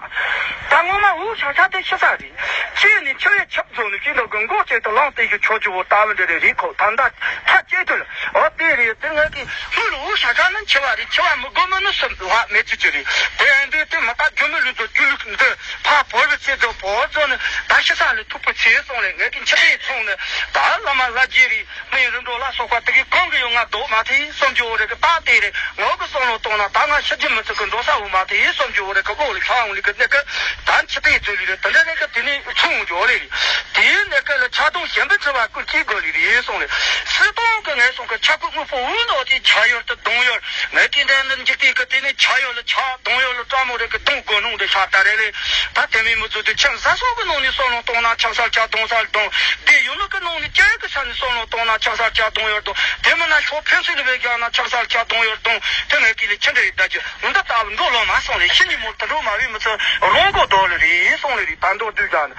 ད་ངོ་མ་འུ་ཤ་ཤ་དེ་ཤི་ས་རེད། ཁྱེད་ནི་ཆུ་ཡི་ཆབ་རྫོགས་ནི་ཅི་འདྲ་གི་མགོ་བཅད་དུ་ལངས་ཏེ་ཞུ་ཆོག་ཅི་བོ་ལྟ་བུ་འདྲ་རེད། རེད་ཁོ་ད་ལྟ་ཐ་ཅེ་དུ་ལ་འོ་དེ་རེད། དེ་ངས་ཀྱི་ཧུ་ལུ་འུ་ཤ་ཤ་ནི་འཆི་བ་རེད། འཆི་བ་མི་དགོས་མི་ནི་སུ་བ་མེད་ཅི་ཅི་རེད། དེ་ཡང་དུས་དེ་མི་རྟག་རྒྱུ་མི་ལུས་ཚོ་རྒྱུ་ལུགས་འདི་ཕ་བོར་བའི་ཚེ་ཚོ་བོར་ཚོ་ནི་ད་ཤི་ས་ལས་ཐུག་པའི་ཚེ་སོང་ལས་ངས་ཀྱི་འཆི་བའི་ཚོང་ནི་ད་བླ་མ་ལྷ་རྗེ་རེད། མི་ཡི་རིམ་གྲོ་ལ་སོགས་པ་དེ་གའི་གང་གི་ཡོང་ང་དོག་མ་ཐེ་བསམ་རྒྱུ་བོ་རེ་གི་རྟགས་དེ་རེད། ངོ་གི་བསམ་བློ་གཏོང་ན་ད་ང་ཤི་རྒྱུ་མི་ཚུགས་གི་འགྲོ་ས་འོ་མ་ཐེ་བསམ་རྒྱུ་བོ་རེ་གི་འོག་ལ་ཤ་འོང་ལི་གི་ནི་གི་ད་འཆི་བའི་ཚུལ་ལི་རེད། དེ་འདྲ་ནི་གི་དེ་ནི་ཆུང་འོང་རྒྱུ་བོ་རེ་རེད། དེའི་ནི་གི་ལ་ཆགས་སྡང་ཞེན་པའི་འཁྲི་བ་ཀུན་སྐྱེ་དགོས་ལི་རེད་གསུངས་ལེ། སྲིད་དོན་གི་ངན་སོང་གི་ཆགས་པའི་དངོས་པོ་འུ་ནོ་དེ་ཆ་ཡོར་དུ་གདོང་ཡོར། ངས་དེ་འདྲ་ནི་འཇིག་རྟེན་གི་དེ་ནི་ཆ་ཡོར་ལ་ཆགས། གདོང་ཡོར་ལ་སྤྲང་མོ་རེ་གི་གདོང་གོ་ནོང་དེ་ཤ་ད་རེ་ལེ། ད་དེ་མིན་མི་ཚོ་དེ་ཁྱིམ་བཟའ་སོགས་གི་ནང་ནས་བསམ་བློ་གཏོང་ན་ཆགས་སར་ཆགས་གདོང་སར་གདོང་། དེ་ཡུལ་ལུགས་ཀྱི་ནང་ནས་སྐྱེ་གི་ས་ནས་བསམ་བློ་གཏོང་ན་ཆགས་སར་ཆགས་གདོང་ཡོར་གདོང་། དེ་མིན་ན་ཤོག་ཕན་ཚུན་ལ་བས་རྒྱག་ན་ཆགས་སར་ཆགས་གདོང་ཡོར་གདོང་། དེ་ངས་ཀྱི་ལས་ཁྱི་འདྲ་ཡི་ད་ཀྱི་འདི་ལྟ་བུ་འགྲོ་ལོ་མ་སོང་ལས་ཤི་ཉིན་མོ་དུད་འགྲོ་མ་བའི་མི་ཚོ་རང་མགོ་རྡོ་ལ་རེད་སོང་ལ་རེད། ད་མདོ་བསྡུས་བཞག་ན་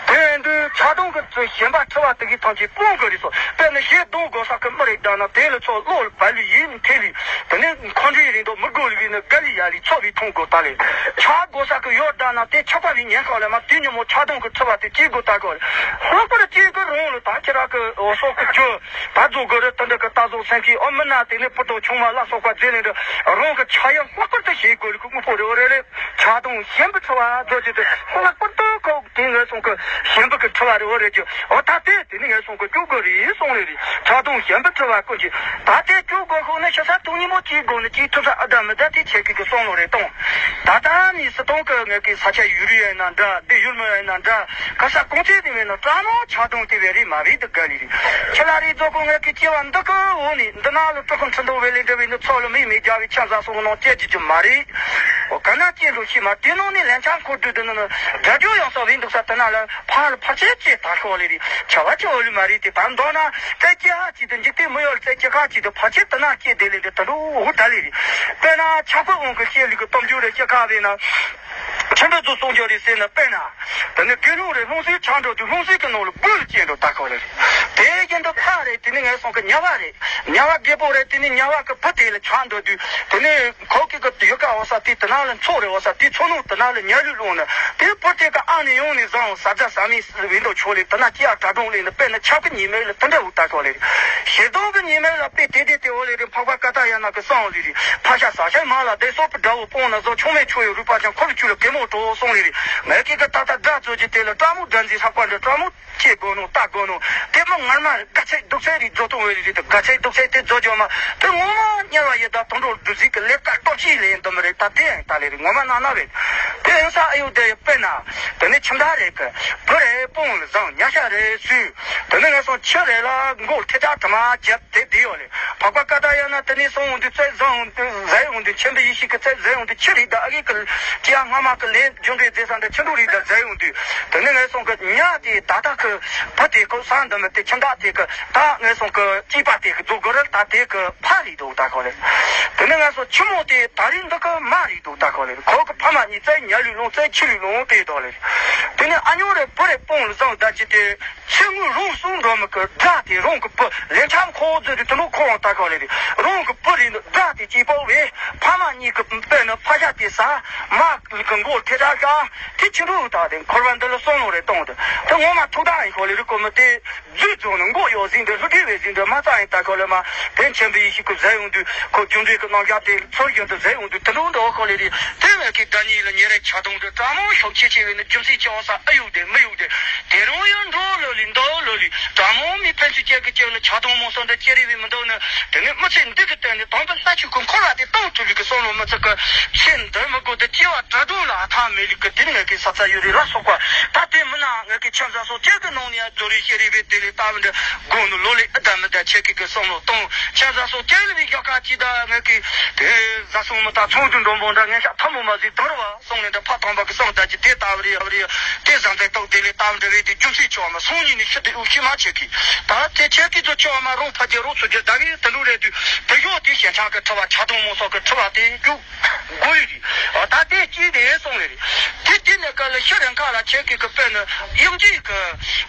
དེ་འདི་ཆགས་སྡང་གི་ཚོ་ཞེན་པ་འཁྲི་བ་དེ་གི་ཐང་ཆེན་སྤོང་དགོས་རེད་སོ། དཔེར་ན་ཞེ་སྡང་དགོས་ས་གི་མི་རེད་ད་ན་དེ་ལ་ཚོ་བློ་ལ་བ་ལུས་ཡིད་ནི་ཐེ་ལི། དེ་ནས་ཁོང་ཁྲོའི་རིང་དུ་མི་དགོས་ལུས་ནི་དགའ་ལི་ཡ་ལི་ཚོ་བའི་ཐོང་དགོས་ད་ལས་ཆགས་དགོས་ས་གི་ཡོད་ད་ན་དེ་ཆགས་པ་ལས་ཉེན་ཁ་ལས་མ་དུས་ཉིན་མོ་ཆགས་སྡང་གི་འཁྲི་བ་དེ་སྐྱེ་དགོས་ད་དགོས་རེད། ལྷག་པར་སྐྱེ་གི་རང་ལ་ད་ཁྱེད་རང་གི་འོ་སོག་གི་རྒྱུ། ད་རྫོགས་དགོས་རེད། དེ་འདྲ་གི་ད་རྫོགས་སེམས་ཀྱི་ཨོ་མི་ན་དེ་ནས་བུ་དང་ཆུང་མ་ལ་སོགས་པ་རྫས་ལས་འདྲ་རང་གི་ཆ་ཡང་ལྷག་པར་དུ་ཤེས་དགོས་ལུགས་དངོས་པོ་རེ་བ་རེ་རེ། ཆགས་སྡང་ཞེན་པའི་འཁྲི་བ་རྫོགས་རྒྱུ་དེ་ལྷག་པར་དུ་ཁོ་དེ་ངན་སོང་གི་ཞེན་པའི་གི་འཁྲི་བ་རེ་བ་རེ་རྒྱུ་ཨོ་ད་དེ་དེ་ནི་ངན་སོང་གི་སྐྱུག་དགོས་རེད་གསུངས་རེ་རེ། ཆགས་སྡང་ཞེན་པའི་འཁྲི་བ་ཀུན་གྱིས་ད་དེ་སྐྱུག་དགོས་ཤོག་ནི་ཤི་ས་དུང་ཉིན་མོ་གཅིག་དགོས་ནི་གཅིག་ཐུབ་ས་ཨ་ད་མི་ད་དེ་ཆེ་གི་གི་བསམ་བློ་རེ་གཏོང་། ད་ལྟ་ནི་སྲིད་དོན་གི་ངེད་ཀྱི་ས་ཆ་ཡུལ་རིས་ཡིན་ན་འདྲ་དེ་ཡུལ་མི་ཡིན་ན་འདྲ་ག་ས་གོང་ཚད་དེ་བས་ན་སྤྲང་མོ་ཆགས་སྡང་དེ་བས་རེད་མ་རེད་དེ་དགའ་ལི་རེད། ཁྱི་ལ་རེ་རྫོགས་གོ་ངེད་ཀྱི་སྐྱེ་བ་འདི་གི་འོག་ནས་འདི་ན་ལ་ཀྲུ་ཁུམ་ཚུ་འདུག་བས་ལས་འདྲ་བས་ནི་ཚོགས་ལ་མི་མི་རྒྱ་བའི་ཆ་ཟ་སོང་ནང་སྐྱེ་རྒྱུ་རྒྱུ་མ་རེད། འོ་ག་ན་སྐྱེ་འགྲོ་ཤི་མ་དེ་ནང་ནས་ལན་ཆགས་འཁོར་དུས་འདི་ནི་དགྲ་རྒྱུ་ཡང་ས་བས་འདུག་ས་དེ་ན་ལ་ཕར་ལ་ཕར་ཆེར་སྐྱེ་ད་ཤོག་ལེ་རེད། ཆ་བ་ཆེ་འོ་ལི་མ་རེད་དེ་ད་མདོ་ན་རྩེ་སྐྱེ་ཧ་ཅིག་ཏུ་འཇིག་རྟེན་མི་ཡོད་རྩེ་སྐྱེ་ཁ་ཅིག་ཏུ་ཕལ་ཆེར་དུ་ན་སྐྱེ་དེ་ལས་འདི་ད་འགྲོ་འུ་ད་ལས་རེད། དཔེར་ན་ཆགས་པ་འོང་གི་ཤེས་ལུགས་ཀྱི་སྟོབས་འབྱོར་རེ་སྐྱེ་ཁ་བས་ན། ཁྱིམ་པའི་ཚོ་གསུང་རྒྱུ་རེད་ཟེར་ན་དཔེར་ན། དེ་ནི་དགེ་སློང་རེ་ལྷུང་བཟེད་ཆགས་འགྲོ་དུས་ལྷུང་བཟེད་ཀྱི་ནང་ལ་སྦུལ་སྐྱེ་འགྲོ་ད་ཁོ་ལས་རེད། དེ་བཞིན་དུ་ཕ་རེད་དེ་ནི་ངན་སོང་གི་ཉ་བ་རེད། ཉ་བ་རྒད་པོ་རེད་དེ་ནི་ཉ་བ་གི་བུ་དེ་ལ་ཆགས་འགྲོ་དུས་དེ་ནི་ཁོ་གི་གི་ཡུལ་ཀ་འོ་ས་དེ་དེ་ན་ལ་མཚོ་རེད་འོ་ས་དེ་མཚོ་ནང་དེ་ན་ལ་ཉ་ལུད་སློང་ནི་དེ་བུ་དེ་གི་ཨ་ནི་ཡོང་ནི་བཟང་ས་རྒྱ་ས་མི། བིན་དོ་ཆོ་ལེ་དེ་ན་སྐྱེ་ཡ་དྲ་གྲོང་ལེ་ནི་དཔེར་ན་ཆགས་པའི་ཉི་མའི་ལ་དེ་འདྲ་འུ་ད་ཁོ་ལེ་རེད། ཞེ་སྡང་གི་ཉི་མའི་ལ་དཔེ་དེ་དེ་དེ་འོ་ལེ་རེད། འཕགས་པ་ཀ་ཏ་ཡ་ན་གི་གསུངས་ལེ་རེད། ཕ་ཤ་ཟ་ཤ་མ་ལ་བདེ་སོགས་པའི་དགྲ་བོ་སྤོང་ན་བཟོ་ཆུང་མའི་ཆོས་ཡོད་རུས་པ་ཅན་ཁོ་ལ་ཆུ་ལ་གད་མོ་དྲོ་གསུངས་ལེ་རེད། ངས་ཀྱི་གི་ད་ལྟ་དགྲ་ཚོ་གྱི་དེ་ལ་སྤྲང་མོ་དགྲ་འཛིན་ལྷག་པ་འདྲ་སྤྲང་མོ་སྐྱེ་དགོས་ནོ་ལྟ་དགོས་ནོ་དེ་མི་ངར་མ་རེད། དགའ་ཚད་སྡུག་ཚད་རེད་རྫོ་ཏོ་བས་རེད། དགའ་ཚད་སྡུག་ཚད་དེ་རྫོ་ཇོ་མ་དེ་ངོ་མ་དམྱལ་བ་ཡི་དྭགས་དུད་འགྲོ་བདུད་རྩི་གི་ལས་ཀ་སྟོབས་ཆེ་ལས་འདི་མི་རེད། ད་དེ་ཡང་ད་ལེ་རེད། ངོ་མ་ན་ན་བས་དེ་ཡང་ས་ཨ་ཡོ་དེ་ཡི་དཔེར་ན་དེ་ནི་ཁྱིམ་བདག་རེད་གི་བུ་རེད་དཔུང་ལ་བཟང་ཉ་ཤ་རེད་སུས་དེ་ནི་ངས་སོང་ཁྱི་རེད་ལ་མགོ་ཐེ་ཐག་དྲི་མ་བརྒྱབ་དེ་བསྡད་ཡོད་ལེ། འཕགས་པ་ཀ་ཏ་ཡ་ན་དེ་ནས་སོང་འོང་དུས་རྩལ་བཟང་འོང་དུས་ཟས་འོང་དུས་ཁྱིམ་པའི་ཡེ་ཤེས་ཀྱི་རྩལ་ཟས་འོང་དུས་ཁྱི་རིགས་དང་ཨ་གི་ཀི་ལ་ཅི་ཡང་སྔ་མ་གི་ལས་རྒྱུ་འབྲས་རྫས་ས་འདྲ་ཁྱི་འབྲོག་རིགས་དང་ཟས་འོང་དུས་དེ་ནས་ངས་སོང་གི་ཉ་དེ་ད་ལྟ་གི་བུ་དེ་ཁོ་ས་འདི་མི་དེ་ཁྱིམ་བདག་དེ་གི་ད་ངས་སོང་གི་སྐྱེས་པ་དེ་གི་རྫོགས་དགོས་རེད། ད་དེ་གི་ཕ་རིགས་འདུག་ད་ཁོ་ལེ། དེ་ནས་ངས་སོང་ཁྱི་མོ་དེ་ད་རིང་འདི་གི་མ་རིགས་འདུག་ད་ཁོ་ལེ། ཁོ་གི་ཕ་མ་གཉིས་རྩལ་ཉ་ལུས་ལོང་རྩལ་ཁྱི་ལུས་ལོང་དེ་འདུག་ལེ། དེ་ནས་ཨ་ཉོ་རེ་བུ་རེ་དཔུང་ལ་བཟང་ད་ཅི་དེ། ཚེ་སྔོན་རང་གསུང་འགྲོ་མི་གི་དགྲ་དེ་རང་གི་བུ་ལན་ཆགས་འཁོར་ཚོད་དེ་དུ་ནོ་འཁོར་འོང་ལྟ་གོ་ལེ་རེད། རང་གི་བུ་རེད་འདུག་དགྲ་དེ་སྐྱེས་པ་བས་ཕ་མ་གཉིས་ཀྱི་དཔེ་ནི་ཕ་ཤ་དེ་ཟ་མ་གི་མགོ་ཐེ་དྲག་ཤ་དེ་ཆི་འགྲོ་ད་དེ་འཁོར་བ་འདི་ལ་སོང་ལོ་རེ་གཏོང་དུ་དེ་ངོ་མ་ཐུག་དག་ཡིན་གོ་ལེ་རེད། ཀོ་མི་དེ་རྫུས་རྫོང་ནི་མགོ་གཡོག་ཟིན་འདི་ལྷུ་དྲི་བས་ཟིན་འདི་མ་རྩ་ཡིན་ལྟ་གོ་ལེ་མ་དེ་མཁྱེན་པའི་ཡེ་ཤེས་ཀྱི་ཟས་ཡོང་དུས་ཁོ་རྒྱུ་འབྲས་ཀྱི་རྣམ་གཞག་དེ་ཚོར་བཞིན་དུ་ཟས་ཡོང་དུས་དུ་འགྲོ་འགྲོ་གོ་ལེ་རེད། དེ་བས་ཀྱི་དགྲ་གཉིས་ལ་ཉེ་རེ་ཆ་གཏོང་དུ་དྲང་མོ་ཤོག་ཆེ་ཆེ་བས་ནི་རྒྱུ་མཚན་ཆེ་བ་ས་ཨ་ཡུག་དེ་མི་ཡུག་དེ། དེ་རུང་ཡང་འགྲོ་ལོ་ལི་འདོ་ལོ་ལི་དྲང་མོ་མི་ཕན་ཚུན་གཅིག་གི་གཅིག་ལ་ཆགས་སྡང་མོ་སོ་འདྲ་སྐྱེ་རི་བའི་མི་འདུག་ནི། དེ་ནི་མི་ཚེ་འདི་གི་སྟེང་ནས་དམ་པའི་ལྷ་ཆོས་ཀུན་འཁོར་བ་དེ་གཏོང་ཐུབ་པའི་གི་བསམ་བློ་མི་ཚུགས་གི་ཚེ་འདིར་མི་དགོས་དེ་སྐྱེ་བ་དགྲ་གདོང་ལ་ཨ་ཐང་མེད། ལི་ཀི་དེ་ནི་ངེད་ཀྱི་ས་ཚ་ཡོད་རེད་ལ་སོགས་པ། ད་དེ་མིན་ན་ངེད་ཀྱི་ཁྱིམ་བཟའ་སོགས་ཁྱེད་ཀྱི་ནང་ནས་ཡང་རྫོ་རི་ཤེས་རིག་པའི་དེ་ལས་ལྟ་བུ་འདི་དགོས་ནི་ལོ་ལས་ཨི་ད་མི་ད་ཁྱེད་ཀྱི་གི་བསམ་བློ་གཏོང་། ཁྱིམ་བཟའ་སོགས་ཁྱེད་ལ་བའི་རྒྱ་གར་གྱི་ད་ངེད་ཀྱི་དེ་བཟའ་སོང་མི་ད་ཚོང་དུ་འགྲོ་འབོང་འདྲ་ངེད་ཤ་ཐ་མོ་མ་ཟིག་དོར་བ་སོང་ནས་འདི་ཕ་ཐང་པ་གི་སོང་ད་ཀྱི་དེ་ལྟ་བུ་རེད་བ་རེད། དེ་བཟའ་ཚེ་ཏོག་དེ་ལས་ལྟ་བུ་འདྲ་རེད། དེ་རྒྱུ་མཚན་ཆོག་མ་སོང་ཉིན་ནས་ཤི་དེ་འུ་ཤི་མ་ཆེ་གི། ད་དེ་ཁྱེད་ཀྱི་ཚོ་ཆོག་མ་རོང་ཕ་རྒྱལ་རོགས་ཚོ་རྒྱལ་ད་གི་དུ་འགྲོ་རེད་དུས་དེ་ཡོད་དེ་ཞེན་ཆགས་གི་ཁྲི་བ་ཆ་དོང་མོ་སོགས་གི་ཁྲི་བ་དེ་རྒྱུ། དགོས་ཡོད་རེད། ཨ་ད་དེ་སྐྱིད་དེ་སོང་བས་རེད། དེ་དེ་ནས་ཀ་ལ་ཤི་རན་ཁ་ལ་ཁྱེད་ཀྱི་གི་དཔེ་ནི་དབྱིན་ཇིའི་གི་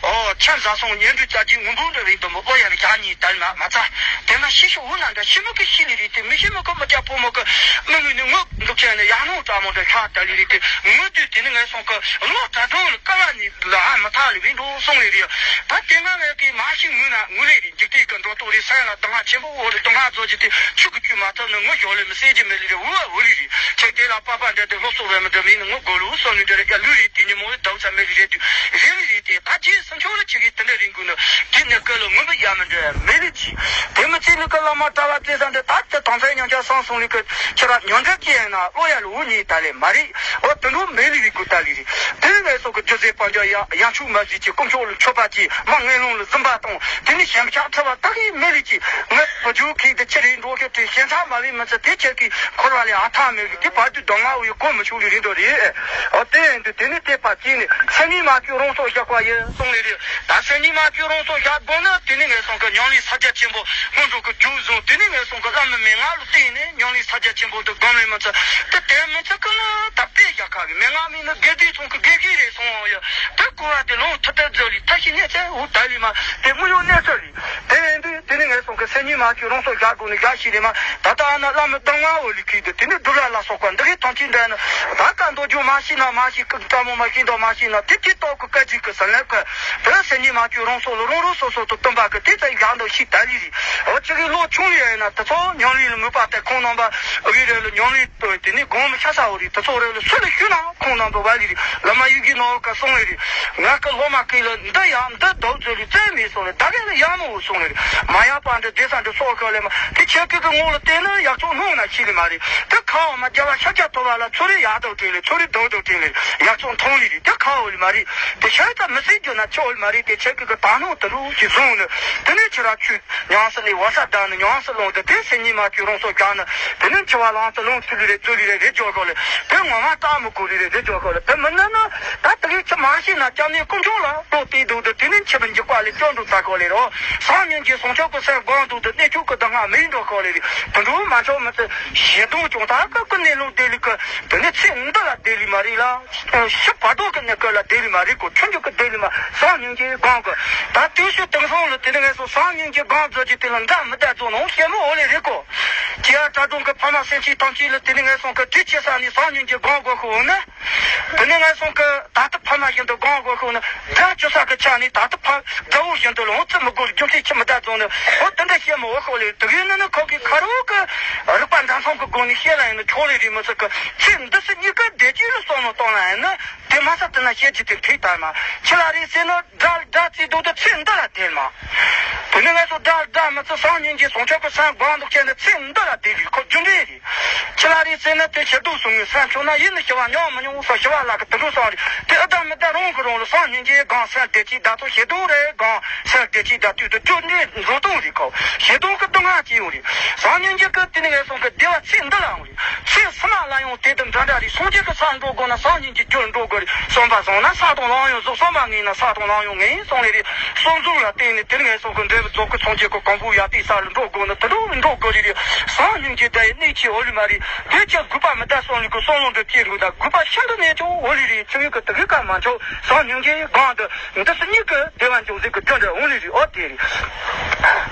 ཨོ་ཁྱམས་བཟའ་སོང་ཉེ་འབྲུ་ཙག་གི་ངུ་འབུ་འདྲ་རེད་དུ་མོ་ཨོ་ཡ་རི་ཡ་གཉིས་དལ་མ་མ་ཚ། དེ་ན་ཤི་ཤི་འུ་ན་འདྲ་ཤི་མི་གི་ཤི་ལི་རེད་དེ་མི་ཤི་མི་གི་མི་རྒྱ་ཕོ་མོ་གི་མི་ངུ་ནི་ངུ་འདུག་ཁྱེད་ནི་ཡ་ནོ་ཏྲ་མོ་འདྲ་ཤ་ཏ་ལི་རེད་དེ་ངུ་དུས་དེ་ནི་ངས་སོང་གི་ལོ་གྲ་གྲོང་ལ་ཀ་བ་ནི་ལ་ཧ་མི་ཐ་ལི་བི་འགྲོ་སོང་ལི་རེད། ད་དེ་ང་ངས་གི་མ་ཤི་ངུ་ན་ངུ་ལི་རེད། འཇིག་རྟེན་གྱི་འགྲོ་ལྡོག་རེད། སེམས་ལ་སྡུག་བསྔལ་ཆེན་པོ་འོ་རེད། སྡུག་བསྔལ་རྫོགས་ཀྱི་དེ་ཆུ་གི་བཅུད་མ་ཐུབ་ནི་ངུ་ཞོར་ལས་མི་སེལ་གྱི་མེད་ལི་རེད། འུ་བ་འུ་ལི་རེད། ཁྱེད་དེ་ལ་པ་པ་འདྲ་དེ་སློབ་གསོ་བས་མི་འདྲ་མིན་ནི་ངུ་དགོས་ལུ་སོ་ནི་འདྲ་རེད། ཡ་ལུས་རེད། དེ་ཉིན་མོ་ལ་ཟླ་བ་ཚ་མེད་ལི་རེད་དུས་རེ་ལི་རེད། དེ་ད་ཅི་སུམ་ཆུང་ལ་ཆི་གི་དེ་འདྲ་རིང་དགོས་ནི་དེ་ནི་སྐད་ལ་ངུ་མི་ཡ་མི་འདྲ་མེད་ལི་ཅི། དེ་མི་ཚེ་ལི་ཀ་བླ་མ་གྲྭ་བ་བཙན་ས་འདྲ་ད་ད་དང་སའི་ཉམས་ཆག་སང་སོང་ལི་ཀ་ཁྱེད་ར་ཉོན་འདྲ་ཅི་ཡིན་ན་བློ་ཡ་ལ་འུ་གཉིས་ད་ལས་མ་རེད། འོ་དུ་འགྲོ་མེད་ལི་རི་ཀུ་ཏ་ལི་རི། དེ་ནས་སོགས་ཀྱི་རྒྱུ་རྫས་དཔལ་འབྱོར་ཡ་ཡང་ཆུ་མ་ཟིག་གི་དཀོན་མཆོག་ལ་མཆོད་པ་གྱིས་མ་ངན་སློང་ལ་འཛིན་པ་དང་དེ་ནི་ཞེན་ཆགས་ཁྲི་བ་ད་གི་མེད་ལི་ཅི། ངས་བུ་ཆུ་ཁིག་དེ་ཁྱེད་རིགས་འགྲོ་ཁྱེད་དེ་ཞེན་ཆགས་མ་བི་མི་ཚེ་དེ་ཁྱེད་ཀྱི་འཁོར་བ་ལས་ཨ་ཐ་མེད་གི་དེ་བར་དུ་སྡུག་བསྔལ་བའི་གོ་མི་ཆུག་ལི་རི་འདོ་རེད། འོ་དེ་ཡིན་དུས་དེ་ནི་དེ་པ་དེ་ནི་སེམས་ཉིད་མ་བཅོས་རང་སྲོག་བཞག་པ་ཡིན་གསུངས་ལི་རི། ད་སེམས་ཉིད་མ་བཅོས་རང་སྲོག་བཞག་དགོས་ན་དེ་ནི་ངས་སོང་གི་ཉམས་ལེན་ས་བརྒྱ་ཆེན་པོ་ཁོང་ཚོ་གི་རྒྱུགས་བཟུང་དེ་ནི་ངས་སོང་གི་བླ་མའི་མན་ངག་ལ་བརྟེན་ནས་ཉམས་ལེན་ས་བརྒྱ་ཆེན་པོ་འདི་སྒོམ་ལས་མི་ཚུགས། དེ་དེ་མི་ཚུགས་ཀི་ན་ད་དཔེ་བཞག་ཁ་གི་མན་ངག་མིན་ནི་དགེ་སྡིག་ཚོང་གི་དགེ་སྡིག་རེད་སོང་ཡ། དེ་གོ་བ་དེ་ལོང་ཐུབ་ཐབས་རྫོགས་ལི་ཐབས་ཤེས་ཉེ་ཚེ་འུ་ད་ལི་མ་དེ་དངོས་ཡོད་གནས་ཚུལ་ལི། དེ་ཡིན་དུས་དེ་ནི་ངས་སོང་གི་སེམས་ཉིད་མ་བཅོས་རང་སྲོག་བཞག་དགོས་ནི་བཞག་ཤི་རེད་མ། ད་ལྟ་ཨ་ན་བླ་མའི་གདམས་ངག་འོ་ལི་ཁི་དེ་དེ་ནི་སྒྲུབ་ར་ལ་སོགས་པ་འདི་གི་ཐམས་ཅད་འདྲ་ནི་ད་ཀ་མདོ་རྒྱུ་མ་ཤི་ན་མ་ཤི་ཀི་ཀྲ་མོ་མ་ཤི་འདོ་མ་ཤི་ན་དེ་དེ་ཏོག་གི་སྐད་ཅིག་གི་ཟིན་ལེབ་གི་དེ་སེམས་ཉིད་མ་བཅོས་རང་སྲོག་ལ་རང་རང་སོ་སོ་དུ་སྟོན་པ་གི་དེ་ཚེ་ཡག་འདོ་ཤི་ད་ལི་རི། འོ་ཅི་གི་ལོ་ཆུང་ཡོད་ན་དེ་ཚོ་ཉམས་ལེན་ལ་མོས་པ་དེ་ཁོང་རྣམ་པ་གི་རེ་ལ་ཉམས་ལེན་དེ་ནི་དགོངས་མི་ཤ་ས་འོ་རི་དེ་ཚོ་རེ་ལ་སུ་ལ་ཞུ་ན་ཁོང་རྣམ་པ་བ་ལི་རི་བླ་མ་ཡི་གི་ནོར་ཀ་སོང་ལི་རི། ང་ཀ་ལོ་མ་ཀི་ལ་འདི་ཡང་འདི་དོག་ཚོད་ལི་རྩེ་མི་སོང་ལི་ད་ག་ལ་ཡང་མོ་སོང་ལི་རི། མ་ཡག་པ་འདི་བདེ་ས་འདི་སོགས་ཀ་ལས་མ་དེ་ཁྱེད་ཀི་གི་ངོ་ལ་བལྟས་ན་ཡག་ཚོགས་སྣང་ན་ཤི་ལི་མ་རི། དེ་ཁ་བ་མ་རྒྱ་བ་ཤ་རྒྱ་ཐོ་བ་ལ་ཚོ་རི་ཡག་དོག་དྲིན་ལི་ཚོ་རི་དོག་དོག་དྲིན་ལི་ཡག་ཚོགས་མཐོང་ལི་རི། དེ་ཁ་བ་ལི་མ་རི། དེ་ཤ་ཡི་ད་མི་སྲིད་རྒྱུ་ན་ཆོག་ལི་མ་རི། དེ་ཁྱེད་ཀི་གི་ད་ནོ་དུ་རུ་ཞིག་བཟུང་ནི་དེ་ནས་ཁྱེད་ར་ཆུ། ཉམས་སུ་ལེན་བ་ས་དང་ནི་ཉམས་སུ་ལོངས་ཏེ་དེ་སེམས་ཉིད་མ་བཅོས་རང་སོ་བཞག་ནི། དེ་ནི་འཆི་བ་ལང་དུ་ལོངས་ཐུབ་ལི་རེད་ཚུལ་ལི་རེད་རེད་འཇོག་གོ་ལེ། དེ་ངོ་མ་ལྟ་མི་དགོས་ལི་རེད་རེད་འཇོག་གོ་ལེ། དེ་མི་ནི་ནི་ད་དེ་གི་ཁྱི་མ་ཤེས་ན་སྐྱབས་གནས་དཀོན་མཆོག་ལ་ལྟོ་སྟེ་འདུག་དེ་དེ་ནི་འཆི་བ་འཇིག་པ་ལས་སྐྱོབ་འདུག་ལྟ་གོ་ལེ་རོ། སང་ཉིན་གྱི་སྲུང་སྐྱོབ་ཀྱི་སེམས་དགོངས་འདུག་དེ་གནས་ཆུང་གི་སྡུག་བསྔལ་མི་འགྲོ་གོ་ལེ་རེད། དེ་འགྲོ་མ་ཆོག་མི་ཚེ་ཞེ་སྡང་ཅུང་ད་ཀ་ཀི་གནས་ལུགས་དེ་ལི་ཀི་དེ་ནི་ཚེ་འདི་ལ་བདེ་ལི་མ་རེད་ལ། ཤི་བར་དོ་གི་གནས་སྐབས་ལ་བདེ་ལི་མ་རེད་གོ་ཆུང་ཆུང་གི་བདེ་ལི་མ་སང་ཉིན་གྱི་སྒང་གི་ད་དུས་སུ་དེང་སང་ལ་དེ་ནི་ངས་སོ་སང་ཉིན་གྱི་སྒང་རྫོགས་ཀྱི་དེ་ལ་འདྲ་མི་འདྲ་རྫོགས་ནང་ཤེས་མི་འོ་ལེ་རེད་གོ་ཁྱེད་གྲྭ་གྲོང་གི་ཕ་མ་སེམས་ཅན་ཐམས་ཅད་ལ་དེ་ནི་ངས་སོང་གི་དུས་ཆེ་ས་ནས་སང་ཉིན་གྱི་སྒང་གོ་ཤོག་ན། དེ་ནི་ངས་སོང་གི་ད་ལྟ་ཕ་མ་བཞིན་དུ་སྒང་གོ་ཤོག་ན་དགྲ་བཅུ་ས་གི་ཆ་ནས་ད་ལྟ་ཕ་དགྲ་བོ་བཞིན་དུ་ལ་འོང་ཚུལ་མི་དགོས་ལ་རྒྱུ་མཚན་ཆེ་མི་འདྲ་རྫོགས་ནས་འོ་དེ་འདྲ་ཤེས་མི་འོ་ཤོག་ལེ་དེ་གའི་ནི་ནི་ཁོ་གི་ཁ་རོག་གི་རིག་པ་འདྲ་མཚུངས་གི་སྒོ་ནས་ཤེས་ལ་ཡིན་ན་ཆོག་ལེ་རེད་མི་ཚོ་གི་ཚེ་འདི་སྲིད་གཉིས་ཀ་བདེ་སྐྱིད་ལ་བསམ་བློ་གཏོང་ལ་ཡིན་ན། དེ་མ་ཟད་དེ་ན་བཤད་རྒྱུ་དེ་ཐིག་ལྟར་མ། ཁྱི་ལ་རེ་ཟེར་ན་དགྲ་དགྲ་བརྩིས་འདུག་དེ་ཚེ་འདི་ལ་དེར་མ། དེ་ནི་ངས་སོ་དགྲ་དགྲ་མི་བརྩི་སང་ཉིན་གྱི་སྲུང་སྐྱོབ་ཀྱི་སེམས་སྒང་འདུག་བྱས་ནས་ཚེ་འདི་ལ་དེ་རིགས་ཁོ་རྒྱུ་འབྲས་རེད། ཁྱི་ལ་རེ་ཟེར་ན་དེ་ཞེ་སྡུག་གསུང་ངས་སེམས་ཆུང་ན་ཡིད་ནི་ཞི་བ་མྱོང་མི་མྱོང་སོ་ཞི་བ་ལ་གི་དུ་འགྲོ་སོང་རེད་དེ་ཨ་ད་མི་ད་རང་གི་རང་ལ་སང་ཉིན་གྱི་སྒང་སེམས་བདེ་སྐྱིད་ད་ཚོ་ཞེ་སྡུག་རེད་སྒང་སེམས་བདེ་སྐྱིད་ད་དུས་དུ་རྒྱུ་འབྲས་འགྲོ་སྟངས་རེད་ཁོ་ཞེ་སྡུག་གི་སྡུག་བསྔལ་སྐྱེ་ཡོང་རེད་སང་ཉིན་གྱི་གི་དེ་ནི་ངས་སོང་གི་བདེ་བ་ཚེ་འདི་ལའང་རེད། ཚེ་སྔ་མ་ལ་ཡང་དེ་དང་འདྲ་འདྲ་རེད། སངས་རྒྱས་ཀྱི་ས་འགྲོ་དགོས་ན་སངས་རྒྱས་ཀྱི་རྒྱུར་འགྲོ་དགོས་རེད། བསམ་པ་བཟང་ན་ས་དང་ལམ་ཡང་གཟིགས། བསམ་པ་ངན་ན་ས་དང་ལམ་ཡང་ངན་གསུངས་ལེ་རེད། བསམ་གཟུགས་ལ་བརྟེན་ནས་དེར་ངན་སོང་གི་འབྲས་བུ་རྫོགས་ཀྱི་སངས་རྒྱས་ཀྱི་གོ་འཕང་ཡར་ལྟའི་ས་ལ་འགྲོ་དགོས་ན་དེ་འགྲོ་འགྲོ་དགོས་རེད། སང་ཉིན་གྱི་ད་ཡི་གནས་ཆེ་འོ་ལི་མ་རེད། དེ་ཆ་རྒུད་པ་མི་ད་སོང་ལི་ཀུ་སོང་ལོང་དུ་སྐྱེས་འགྲོ་ད་རྒུད་པ་ཤིན་ཏུ་ནས་ཀྱང་འོ་ལི་རེད། ཆུ་ཡུག་གི་དུ་གི་ཀ་མ་འཆོག་སང་ཉིན་གྱི་སྒང་དུ་འདི་སུ་གཉིས་ཀྱི་བདེ་བ་འབྱུང་ཟེར་གི་སྐྱོན་འདྲ་འོང་ལི་རེད། ཨོ་དེ་རེད།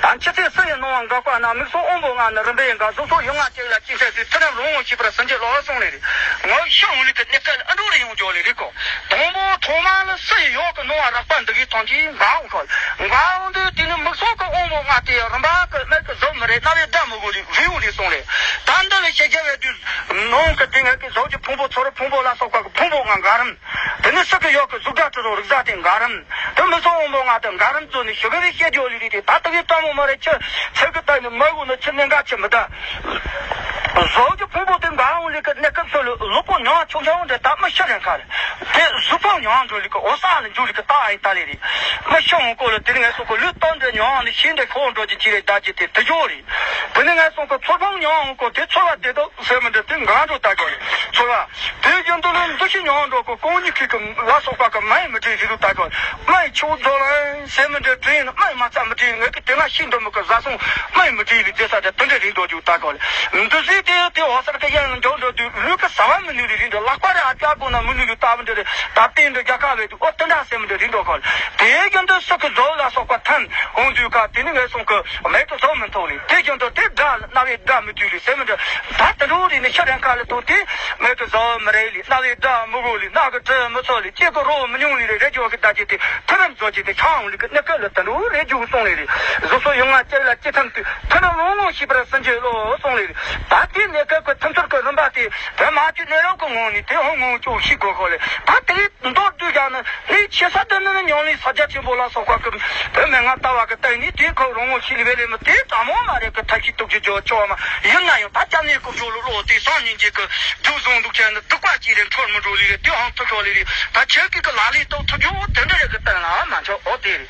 ད་འཆི་ཚེ་སུ་ཡི་སྣང་བ་འགག་པ་ན། མིག་སོགས་དབང་པོ་ལྔ་ནི་རིམ་པས་འགག་གཟུགས་སོགས་ཡུལ་ལྔ་གཅིག་ལ་གཅིག་འཕྲད་དུས་ཚེ་རབས་རིང་བོ་ཞེས་པར་ཟིན་གྱི་ལོག་གསུངས་ལེ་རེད། ངའི་ཤི་འོང་ལུགས་ཀྱི་གནས་སྐབས་ལ་ཨ་འགྲོ་རེ་ཡོང་འཇོག་ལེ་རེད་གོ་དང་པོ་ཐོག་མ་ལ་སུ་ཡི་ཡོག་གི་སྣང་བ་རགས་པ་འདི་གའི་ཐང་ཆེན་འགག་འོང་ཤོག་འགག་འོང་དུས་དེ་ནི་མིག་སོགས་ཀྱི་དབང་པོ་ལྔ་དེ་རིམ་པ་གི་སྨད་ཀྱི་གཟུགས་མི་རེད། རྣ་བའི་སྒྲ་མི་གོ་ལེ་བི་འོང་ལེ་གསུངས་ལེ། ད་འདི་ལ་ཤེས་རྒྱ་བའི་དུས་ནང་གི་དེ་ངེད་ཀྱི་གཟུགས་ཀྱི་ཕུང་པོ་ཚོར་ཕུང་པོ་ལ་སོགས་པ་གི་ཕུང་པོ་ལྔ་འགག་རིམ། དེ་ནི་སུ་གི་ཡོག་གི་གཟུགས་སྒྲ་དྲི་རོ་རེག་བྱ་དེ་འགག་རིམ། དེ་མིག་སོགས་དབང་པོ་ལྔ་དེ་འགག་རིམ་བཟོས་ནས་ཞི་གི་རེ་བཤད་རྒྱུ་ལི་རེད་དེ་ད་ལྟ་གི་ལྟད་མོ་མ་རེད། ཁྱི་ཚེ་གི་ལྟ་ནི་མ་གོ་ནི་ཁྱི་གནད་འགག་ཆེ་མི་ད། གཟུགས་ཀྱི་ཕུང་པོ་དེ་འགག་འོང་ལི་ཀི་གནས་སྐབས་སུ་ལུ་གློ་བུར་ཉམ་ཆུང་ཆུང་འདྲ་ད་མི་ཤི་རན་ཁ་རེད། དེ་གཟུགས་ཕུང་ཉམ་འགྲོ་ལི་ཀི་འོ་ས་ལ་འཇུ་ལི་ཀི་ད་ཨ་ཡི་ད་ལེ་རེད། མི་ཤི་འོང་སྐོར་ལ་དེ་ནི་ངས་སོ་ཀི་ལུས་སྟོབས་འདྲ་ཉམ་ལི་ཤི་འདྲ་ཤོར་འགྲོ་གི་ཅི་རེད་ད་ཅི་དེ་དེ་འཇོ་རེད། དེ་ནི་ངས་སོ་ཀི་ཚོར་ཕུང་ཉམ་འོང་སྐོར་དེ་ཚོར་བ་དེ་དག་ཟེར་མི་འདྲ་དེ་འགག་འགྲོ་ད་གོ་རེད། ཚོར་བ། དེ་བཞིན་དུ་ལུས་འདུ་ཤེས་ཉམ་འགྲོ་སྐོར་ཀོང་ཉི་ཁི་ཀི་ལ་སོགས་པ་ཀི་མ་ཡི་མི་དྲན་ཞིག་ལུ་ད་གོ་རེད། མ་ཡི་ཆུ་རྫོགས་ལ་ཟེར་མི་འདྲ་དྲན་ནི་མ་ཡི་མ་ཚ་མི་དྲན་ངས་ཀི་དེ་ང་ཤི་འདུག་མི་ཀི་བཟའ་སོང་མ་ཡི་མི་དྲན་ལི་དེ་ས་དེ་དེ་འདྲ་རིང་འགྲོ་རྒྱུ་ད་གོ་རེད། འདུ་ཤེས་དེ་དེ་འོ་ས་དེ་ཡང་འཇོག་འགྲོ་དུས་ལུས་ཀི་ཟ་བ་མི་ནུས་ལི་རིང་འགྲོ། ལག་པ་རེ་ཨ་ཅག་དགོས་ན་མི་ནུས་ལི་ལྟ་བུ་འདྲ་རེད། ད་བསྟན་འདྲ་རྒྱ་གར་བས་དུས་ཨོ་དེ་འདྲ་ཟེར་མི་འདྲ་རིང་འགྲོ་གོ་རེད། དེ་བཞིན་དུ་སུ་ཀི་རྫོགས་ལ་སོགས་པ་ཐན་འོང་དུས་ཀ་དེ་ནི་ངས་སོང་ཀི་མེད་དུ་བཟོ་མི་ཐུབ་ལི། དེ་བཞིན་དུ་དེ་དགྲ་ལ་རྣ་བའི་སྒྲ་མི་ཐོས་ལི་ཟེར་མི་འདྲ། ད་དེ་འདྲ་རེད་ནི་ཤ་རན་ཁ་ལི་ཐོག་དེ་མེད་དུ་བཟོ་མི་རེད་ལི། རྣ་བའི་སྒྲ་མི་གོ་ལི། སྣ་གི་དྲི་མི་ཚོར་ལི། ལྕེ་གི་རོ་མི་མྱོང་ལི་རེད། རེད་འཇོག་གི་ད་ཅི་དེ་ཐུན་རིམ་བཟོ་ཅི་དེ་ཆང་ལི་གི་གནས་སྐབས་ལ་དེ་འདྲ་རེད་འཇུག་སོང་ལི་རེད། གཟུགས་སོགས་ཡོད་ང་ལྕེ་ལ་ལྕེ་ཐམ་དུས་ཐུན་རིམ་རང་ངོ་ཤེས་པར་སེམས་བྱེད་བློ་སོང་ལི་རེད། ད་དེ་གནས་སྐབས་ཀྱི་ཐུན་ཚོད་ཀྱི་རིམ་པ་དེ་བོད་མ་བཅོས་གནས་རབས་ཀྱི་ངོ་ནས་དེ་ཧོ་ངོ་ཅོག་ཤེས་དགོས་ཁོ་ལེ། ད་དེ་མདོར་བསྡུས་ཀྱང་ནི་ནི་ཆེ་ས་དེ་ནི་ནི་ཉམས་ལེན་ས་རྒྱ་ཆེན་པོ་ལ་སོགས་པ་གི་བོད་མན་ངག་ལྟ་བ་གི་སྟེང་ནས་དེ་ཁོ་རང་ངོ་ཤེས་ལེ་བས་ལེ་མི་དེ་དྲང་མོ་མ་རེད་གི། ཐབས་ཤེས་ཐུགས་རྗེ་ཆེ་ཆོག་མ་ཡིན་ན་ཡང་ད་སྐྱབས་གནས་སྐུ་མཆོག་ལོ་ལོ་དེ་སང་ཉིན་གྱི་གི་རྒྱུ་བཟང་འདུག་ཅན་ནི་སྡིག་པ་ཅིག་རེད་འཁྲུལ་མི་འགྲོ་ལེ་རེད། དེ་ཧང་ཐུག་ཤོག་ལེ་རེད། ད་ཁྱེད་ཀྱི་གི་ལ་ལས་རྟོགས་ཐུབ་རྒྱུ་དེ་འདྲ་རེད་གི་སྟེང་ལ་མ་ཆོག་ཨོ་དེ་རེད།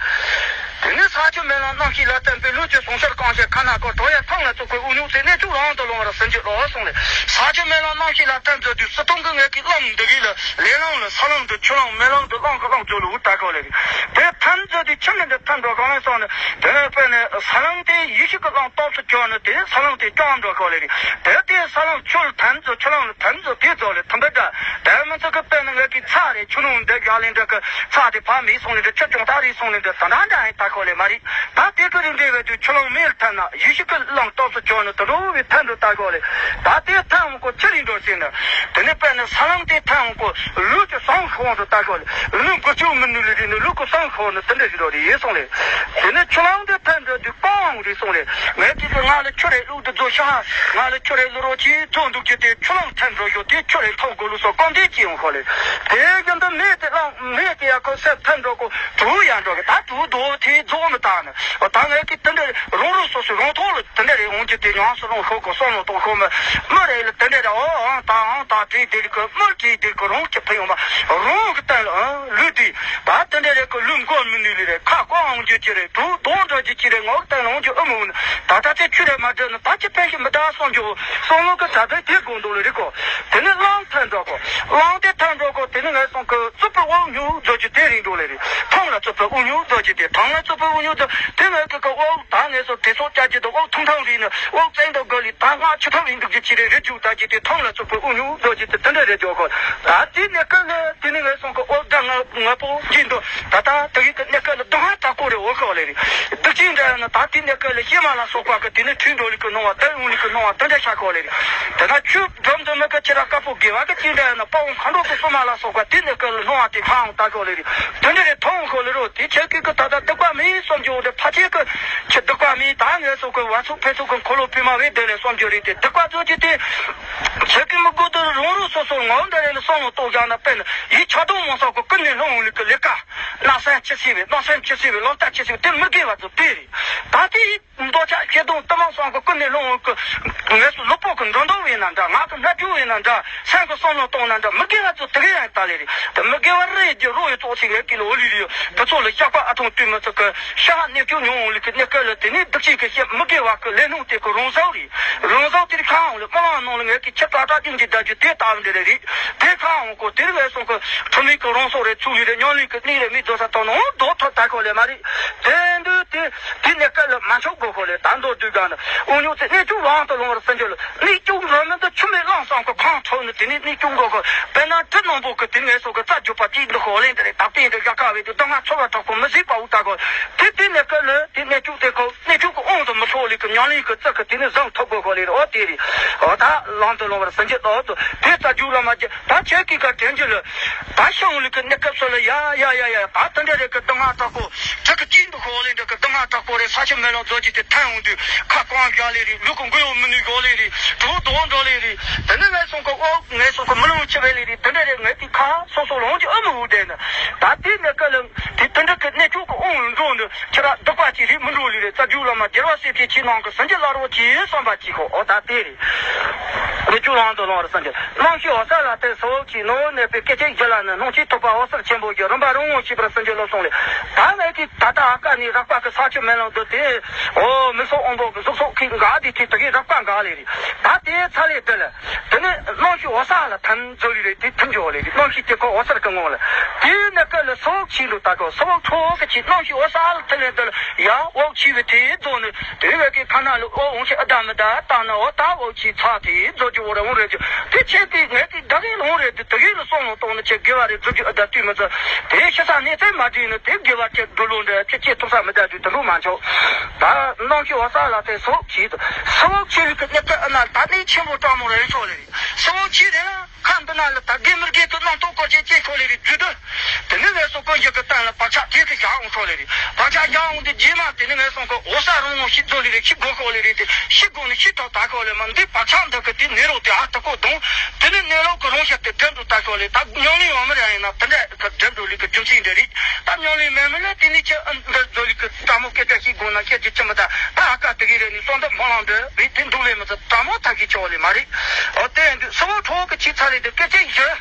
དེ་ནས་ས་ཆུ་མེ་རླུང་རྣམ་ཤེས་ལ་བརྟེན་པའི་ལུས་ཀྱི་ཟུངས་གསེར་གང་ཞིག་ཁ་ན་ཁོ་གྲོ་ཡ་ཐང་ལ་བཙུགས་པའི་དབུགས་ཉུང་ཚེ་གནས་ཚུལ་ལའང་དུ་ལོང་བར་སེམས་ཀྱི་བློ་གསུངས་ལས། ས་ཆུ་མེ་རླུང་རྣམ་ཤེས་ལ་བརྟེན་མཛད་དུས་སྲིད་སྟོང་གི་ངད་ཀྱི་རླུང་འདི་གིས་ལ་ལས་རླུང་ལ་ས་རླུང་དུ་ཆུ་རླུང་མེ་རླུང་དུ་རླུང་གི་རླུང་བཅུ་ལ་འུར་ལྟ་གོ་ལེ་རེད། དེ་ཐན་མཛད་དུས་ཆུ་མེ་འདི་ཐན་འགྲོ་གང་ལ་སོང་ནས་དེ་ནས་དཔེར་ན་ས་རླུང་དེ་ཡེ་ཤེས་ཀྱི་རླུང་སྟོབས་སུ་གྱུར་ནས་དེ་ས་རླུང་དེ་སྐྱོང་འགྲོ་གོ་ལེ་རེད། དེ་དེ་ས་རླུང་ཆུ་ལ་ཐན་མཛད་ཆུ་རླུང་ལ་ཐན་མཛད་དེ་རྫོགས་ལས་ཐུན་པའི་སྒྲ་དེ་མི་ཚིག་གི་དཔེར་ན་ངད་ཀྱི་ཚ་རེད། ཆུ་རླུང་འདི་བཞག་ལེ་འདྲ་གི་ཚ་དེ་ཕ་མེད་སོང་ལེ་འདྲ་ཆུ་ཅུང་ཐག་རེད་སོང་ལེ་འདྲ་ད་འདྲ་འདྲ་ཡིན་ལྟ་གོ་ལེ་མ་རེད། ད་དེ་གི་རིགས་འདྲ་བས་དུས་ཆུ་རླུང་མེ་ལ་ཐན་ན་ཡེ་ཤེས་ཀྱི་རླུང་སྟོབས་སུ་གྱུར་ནས་དུད་འགྲོ་བའི་ཐན་དུ་ལྟ་གོ་ལེ། ད་དེ་ཐན་འོང་གོ་ཆུ་རིགས་འགྲོ་ཟེར་ན། དེ་ནས་དཔེར་ན་ས་རླུང་དེ་ཐན་འོང་གོ་ལུས་ཀྱི་ཟངས་ཤོག་དུ་ལྟ་གོ་ལེ། ལུས་འགུལ་སྐྱོད་མི་ནུས་ལེ་རེད་ནི་ལུས་ཀྱི་ཟངས་ཤོག་ནི་དེ་འདྲ་ཞིག་འགྲོ་རེད་ཡིན་སོང་ལེ། དེ་ནས་ཆུ་རླུང་དེ་ཐན་འགྲོ་དུས་སྤང་འོང་རེད་སོང་ལེ། ངས་དེ་ཚོ་ང་ལ་ཆུ་རེ་བླུགས་དུ་རྫོགས་ཤག་ང་ལ་ཆུ་རེ་བླུགས་རོགས་གྱིས་རྫོགས་འདུག་ཅེས་དེ་ཆུ་རླུང་ཐན་འགྲོ་ཞོག་དེ་ཆུ་རེ་ཐོབ་དགོས་ལུགས་སོགས་སྐོམ་དད་ཅིག་ཡོང་ཤོག་ལེ། དེ་བཞིན་དུ་མེ་དེ་རླུང་མེ་དེ་ཡང་ཁོ་སེམས་ཐན་འགྲོ་གོ་དུ་ཡང་འགྲོ་གི་ད་དུ་རྡོ་དེ་རྫོགས་མི་བཏང་ནི་ད་ངས་ཀྱི་དེ་འདྲ་རང་རང་སོ་སོའི་རང་ཐོག་ལ་དེ་འདྲ་རེ་འོང་རྒྱུ་དེ་ཉམས་སུ་རླུང་ཤོར་གོ་བསམ་བློ་གཏོང་ཤོག་མི་མི་རེ་ལ་དེ་འདྲ་རེ་ཨོ་ཨང་ད་ཨང་ད་བྲིས་དེ་རིགས་ཀྱི་མི་བྲིས་དེ་རིགས་ཀྱི་རང་གི་ཕན་ཡོན་པ་རང་གི་སྟེང་ལ་ཨང་ལུས་དེ་ད་དེ་འདྲ་རེ་ཀྱི་ལུས་མགོ་མི་ནུས་ལི་རེ་ཁ་ཀོ་འོང་རྒྱུ་ཅི་རེ་དུ་དོན་འགྲོ་རྒྱུ་ཅི་རེ་ངོ་སྟེང་ལ་འོང་རྒྱུ་ཨུ་མི་འོང་ནི་ད་ད་ཚེ་ཆུ་རེ་མ་འདྲ་ནི་ད་ཅི་ཕན་གི་མི་ད་སོང་རྒྱུ་བསམ་བློ་གི་ད་བས་དེ་དགོས་འདུག་ལ་རིག་གོ་དེ་ནི་རླུང་ཐན་འགྲོ་གོ་རླུང་དེ་ཐན་འགྲོ་གོ་དེ་ནི་ངས་སོང་གི་རྩུབ་པའི་དབུགས་ཉུང་རྫོགས་ཀྱི་དེ་རིང་འགྲོ་ལེ་རེད། ཐང་ལ་རྩུབ་པའི་དབུགས་ཉུང་རྫོགས་ཀྱི་དེ་ཐང་ལ་རྩུབ་པའི་དབུགས་ཉུང་རྫོགས་དེ་ངས་ཀྱི་ཀ་དབུགས་ད་ངས་སོ་དེ་སོགས་བཅའ་རྒྱུ་དང་དབུགས་ཐུང་ཐང་རིག་ནི་དབུགས་བཙན་དུ་དགོས་ལི་ད་སྔ་ཆུ་ཐང་རིང་འདུག་རྒྱུ་ཅི་རེད་རེད་བཅུག་ད་ཀྱི་དེ་ཐང་ལ་རྩུབ་པའི་དབུགས་ཉུང་རྫོགས་ཀྱི་དེ་དེ་འདྲ་རེད་འཇོག་གོ་ད་དེ་ནས་ཀ་ནི་དེ་ནི་ངས་སོང་གི་དབུགས་ད་ང་ངས་པོ་ཅི་འདུག་ད་ད་དེ་གི་ཀ་ནས་ཀ་ལ་སྡང་བ་དྲག་པོ་རེད་འོ་ཁ་བ་ལེ་རེད། སྡིག་ཅན་འདྲ་ཡང་ན་ད་དེ་ནས་ཀ་ལ་ཤེས་མ་ལ་སོགས་པ་གི་དེ་ནི་ཁྲུས་འགྲོ་ལི་ཀི་སྣང་བ་དར་འོང་ལི་ཀི་སྣང་བ་དེ་འདྲ་ཤ་གོ་ལེ་རེད། དེ་ན་ཆུ་འཛོམས་འཛོམས་མི་ཀ་ཁྱེད་ར་དཀར་པོ་དགེ་བ་གི་ཅི་འདྲ་ཡང་ན་དཔའ་བོ་མཁའ་འགྲོ་གི་སོ་མ་ལ་སོགས་པ་དེ་ནས་ཀ་ལ་སྣང་བ་དེ་ཁ་འོང་ལྟ་གོ་ལེ་རེད། དེ་འདྲ་རེད་མཐོང་གོ་ལེ་རོ་དེ་ཁྱེད་ཀྱི་ཀི་ད་ལྟ་སྡིག་པ་མེད་བསམ་རྒྱུ་འོ་དེ་ཕ་ཁྱེད་ཀི་ཁྱེད་སྡིག་པ་མེད་ད་ངས་སོ་ཀི་བ་ཚུགས་ཕན་ཚུགས་ཀི་འཁོར་ལོ་བི་མ་བས་དེ་ལས་བསམ་རྒྱུ་རེད་དེ་སྡིག་པ་ཚོ་ཅི་དེ་ཁྱེད་ཀྱི་མི་དགོས་དུ་རང་རང་སོ་སོ་ངོ་འདྲ་རེ་ལ་སོང་ལ་ལྟོགས་བཞག་ན་དཔེར་ན་ཡིད་ཆགས་སྡང་མ་སོགས་ཀི་ཀུན་ནས་སློང་འོང་ལེ་ཀི་ལེ་ཀ་ན་སེམས་ཆེ་སྲིད་པའི་ན་སེམས་ཆེ་སྲིད་པའི་ལོ་ལྟ་ཆེ་སྲིད་པའི་དེ་མི་དགེ་བ་ཚོ་དེ་རེད། ད་དེ་མདོ་ཆ་ཤེས་དོན་དུ་མ་སོང་གི་ཀུན་ནས་སློང་འོང་གི་ངལ་གསོ་ལུས་པོ་གི་འགྲོ་འདུག་བས་ན་འདྲ་ངག་གི་སྨྲ་བརྗོད་བས་ན་འདྲ་སེམས་ཀྱི་བསམ་བློ་གཏོང་ན་འདྲ་མི་དགེ་བ་ཚོ་དེ་ག་ཡང་ལྟ་ལེ་རེད། དེ་མི་དགེ་བ་རེད་ཀྱི་རོ་ཡི་ཚོགས་ཤིག་ངས་ཀྱི་ལོ་ལི་རེད། དེ་ཚོ་ལ་བཤགས་པ་ཨ་ཐུང་དུས་མི་ཚོ་གི་ཤ་ཧ་གནས་སྐྱོན་མྱོང་འོང་ལི་གི་གནས་སྐབས་ལ་དེ་ནས་སྡིག་ཅན་གི་ཤ་མི་དགེ་བ་གི་ལས་སྣང་དེ་གི་རང་བཟོ་རེད། རང་བཟོ་དེ་རིགས་ཁ་འོང་ལ་མི་མང་ནང་ལ་ངས་ཀྱི་ཁྱི་ཏག་ཏག་ཅིག་འདི་འདྲ་རྒྱུ་དེ་ལྟ་བུ་འདི་རེད་རེད། དེ་ཁ་འོང་གོ་དེ་རིགས་ལས་སོང་གི་ཁྲོམ་མི་གི་རང་སོགས་རེད་ཚུགས་ལི་རེད་ཉོ་ལི་གི་གནས་རེད་མི་རྫོགས་ས་དང་ནང་རྡོ་ཐོ་ལྟ་གོ་ལེ་མ་རེད། དེ་འདུག་དེ། དེ་གནས་སྐབས་ལ་མ་ཆོག་དགོས་ཁོ་ལས་ད་མདོ་དུས་ཀྱང་ནི་དབུགས་ཉུང་ཚེ་གནས་སྐྱོན་ལང་དུ་ལོང་བར་སེམས་ཆོས་ལ་གནས་སྐྱོན་རོལ་མོ་འདི་ཆུ་མེད་གླང་སོགས་ཀྱི་ཁོང་ཁྲོ་ནི་དེ་ནས་གནས་སྐྱོན་དགོས་ཁོ་དཔེར་ན་གྲི་རྣོན་པོ་གི་དེ་ངལ་གསོ་གི་རྩ་རྒྱུ་པ་དེའི་འདི་ཁོ་ལེན་དེ་རེད་ད་བསྟན་དེ་བཞག་ཁ་བའི་དུ་ད་ང་ཚོར་བ་དྲག་པོ་མི་བཟོད་པ་འུ་ད་གོ་དེ་དེ་གནས་སྐབས་ལ་དེ་གནས་སྐྱོན་དེ་ཁོ་གནས་སྐྱོན་གི་དབང་དུ་མི་ཚོགས་ལས་ཀྱི་ཉམས་ལེན་གི་རྩ་གི་དེ་ནས་བཟང་ཐུབ་དགོས་ཁོ་ལས་རེད་འོ་དེ་རེད་འོ་ད་ལང་དུ་ལོང་བར་སེམས་ཆོས་ཏོག་ཏུ་དེ་རྩ་རྒྱུ་ལ་མ་སྐྱེ་ད་ཁྱེད་ཀྱི་ག་དྲན་རྒྱུ་ལ་ད་ཤང་ལུག་གི་གནས་སྐབས་སུ་ལ་ཡ་ཡ་ཡ་ཡ་ད་དེ་འདྲ་རེད་གི་ད་ང་དྲག་པོ། དྲག་གི་ཅིག་འདུག་ཧོ་ལེ་འདྲ་གི་འདི་ང་དྲག་པོ་རེད། ས་ཆུ་མེ་རླུང་རྫོགས་ཀྱི་དེ་ཐན་འོང་དུས་ཁ་སྐོང་བཞག་ལེ་རེད། ལུས་ཀུན་མགོ་ཡོ་མི་ནུས་གོ་ལེ་རེད། གྲོགས་དོག་འགྲོ་ལེ་རེད། དེ་ནི་ངས་སོང་གི་ཨོ་ངས་སོང་གི་མི་ལུང་ཆེ་བས་ལེ་རེད། དེ་འདྲ་རེད། ངས་དེ་ཁ་སོ་སོ་ལོང་གི་ཨ་མི་འུ་དེ་ནི་ད་དེ་ནི་ཀ་ལ་དེ་དེ་འདྲ་གི་གནས་ཆུང་གི་ཨོང་འགྲོ་འདི། ཁྱེད་རང་སྡིག་པ་ཅིག་རེད་མི་འགྲོ་ལེ་རེད། རྩ་རྒྱུད་བླ་མ་རྒྱལ་བ་སྲས་བཅས་ཆོས་ནང་གི་སེམས་ཅན་བླ་རོགས་ཀྱི་བསམ་པ་ཅིག་གོ། འོ་ད་དེ་རེད། མི་བཅུ་ལང་དུ་ལོང་བར་སངས་རྒྱས། རྣམ་ཤེས་འོད་གསལ་ལ་བརྟེན་ཟིལ་བ་གཅིག་ནོར་གནས་པའི་སྐད་ཅིག་བཞི་ལ་ནི་སྣང་མཆེད་ཐོབ་པ་འོད་གསལ་ཆེན་པོ་ཡི་རིམ་པ་རང་ངོ་ཤེས་པར་སངས་རྒྱས་ལ་གསུངས་ལེ། ད་ངས་ཀྱིས་ད་ལྟ་ཨ་ཀ་ནས་རགས་པ་གི་ས་ཆུ་མེ་ལོང་དུ་དེ། འོ་མི་སོགས་དབང་པོ་གི་གཟུགས་སོགས་ཀྱིས་འགའ་དེ་དེ་དག་གིས་རགས་པ་འགའ་ལེ་རེད། ད་དེའི་ཚ་ལས་དེ་ལ། དེ་ནས་རྣམ་ཤེས་འོད་གསལ་ལ་ཐིམ་ཚུལ་ལས་རེད། དེ་ཐིམ་འགྱོ་ལེ་རེད། རྣམ་ཤེས་དེ་ཁོ་འོད་གསལ་གྱི་ངང་ལ། དེའི་ནི་སྐད་ལ་སོགས་ཆེན་དུ་ལྟ་གོ། སོགས་ཁྲོ་གི་ཆེ་རྣམ་ཤེས་འོད་གསལ་ལ་ཐིམ་ལེ་འདི་ལ་ཡ་འོག་ཆེ་བའི་དེའི་རྫོགས་ནི་དེ་བས་ཀྱི་ཁ་ན་ལ་འོ་འོང་ཤེས་ཨ་ད་མི་ད་ལྟ་ན་འོ་ད་འོག་ཆེ་ཚ་དེའི་རྫོགས་ཀྱི་འོ་ར་འོང་རེད་ཀྱི་དེ་ཆེན་དེ་ངས་དེ་ད་གིན་ལ་འོང་རེད། དེ་ད་གིན་ལ་སོང་ལ་གཏོང་ནི་ཆེ་དགེ་བ་རེད། རྫོགས་ཀྱི་ཨ་ད་དུས་མི་ཚ་དེ་ཤི་ས་གནས་ཚད་མ་བྲིས་ནི་དེ་དགེ་བ་ཆེ་འགྲོ་ལོ་འདྲ་ཆེ་ཆེ་ཐུབ་ས་མི་ད་དུས་དུ་འགྲོ་མ་ཆོག་ད་རྣམ་ཤེས་འོད་གསལ་ལ་ཐིམ་སོགས་ཆེ་དུ་སོགས་ཆེ་ལི་ཀི་གནས་སྐབས་ཨ་ན་ད་ནི་ཆེན་པོ་སྤྲང་མོ་རེ་ཆོག་ལེ་རེད། སོགས་ཆེ་རེད་ལ། ཁམས་འདི་ན་ལ་ད་དགེ་མི་དགེ་དུ་རྣམ་རྟོག་སྐོར་ཅན་སྐྱེ་ཁོ་ལེ་རེད་རྒྱུ་དུ། དེ་ནི་ངས་སོ་ཀོ་ཡི་གི་སྟེང་ལ་བག་ཆགས་དེ་གི་བཞག་འོང་ཁོ་ལེ་རེད། བག་ཆགས་བཞག་འོང་དུས་རྗེས་མ་དེ་ནི་ངས་སོ་ཀོ་འོ་ས་རང་ངོ་ཤི་ཚོ་ལེ་རེད། ཤི་དགོས་ཁོ་ལེ་རེད། དེ་ཤི་དགོས་ནི་ཤི་ཐོག་ད་ཁོ་ལེ་མ་འདི་བག་ཆགས་འདི་གི་དེ་ནི་རོ་དེ་ཨ་ད་ཁོ་དང་། དེ་ནི་གནས་ལུགས་ཀྱི་རང་ཤ་དེ་འགྲེམས་དུ་ད་ཁོ་ལེ་ད་ཉམས་ལེན་ཡོང་མི་ར་ཡིན་ན་དེ་འདྲ་གི་འགྲེམས་དུ་ལེ་གི་རྒྱུ་མཚན་འདི་རེད། ད་ཉམས་ལེན་མེད་མི་ལ་དེ་ནི་ཁྱི་ཨ་འདི་ཚོ་ལེ་གི་སྤྲང་མོ་སྐད་ཆ་ཤི་དགོས་ན་ཁྱེད་ཀྱི་ཁྱི་མི་ད་ད་ཨ་ཀ་དེ་གི་རེད་ནི་སོ་འདི་མ་ལང་འདི་རེད། དེ་འདུག་ལེ་མི་ཚ་སྤྲང་མོ་ད་གི་ཆོག་ལེ་མ་རེད། འོ་དེ་ཡིན་དུས་སོ་ཁྲོ་གི་ཆེ་ཚ་ལེ་དེ་སྐད་ཆ་ཡི་ཞུ།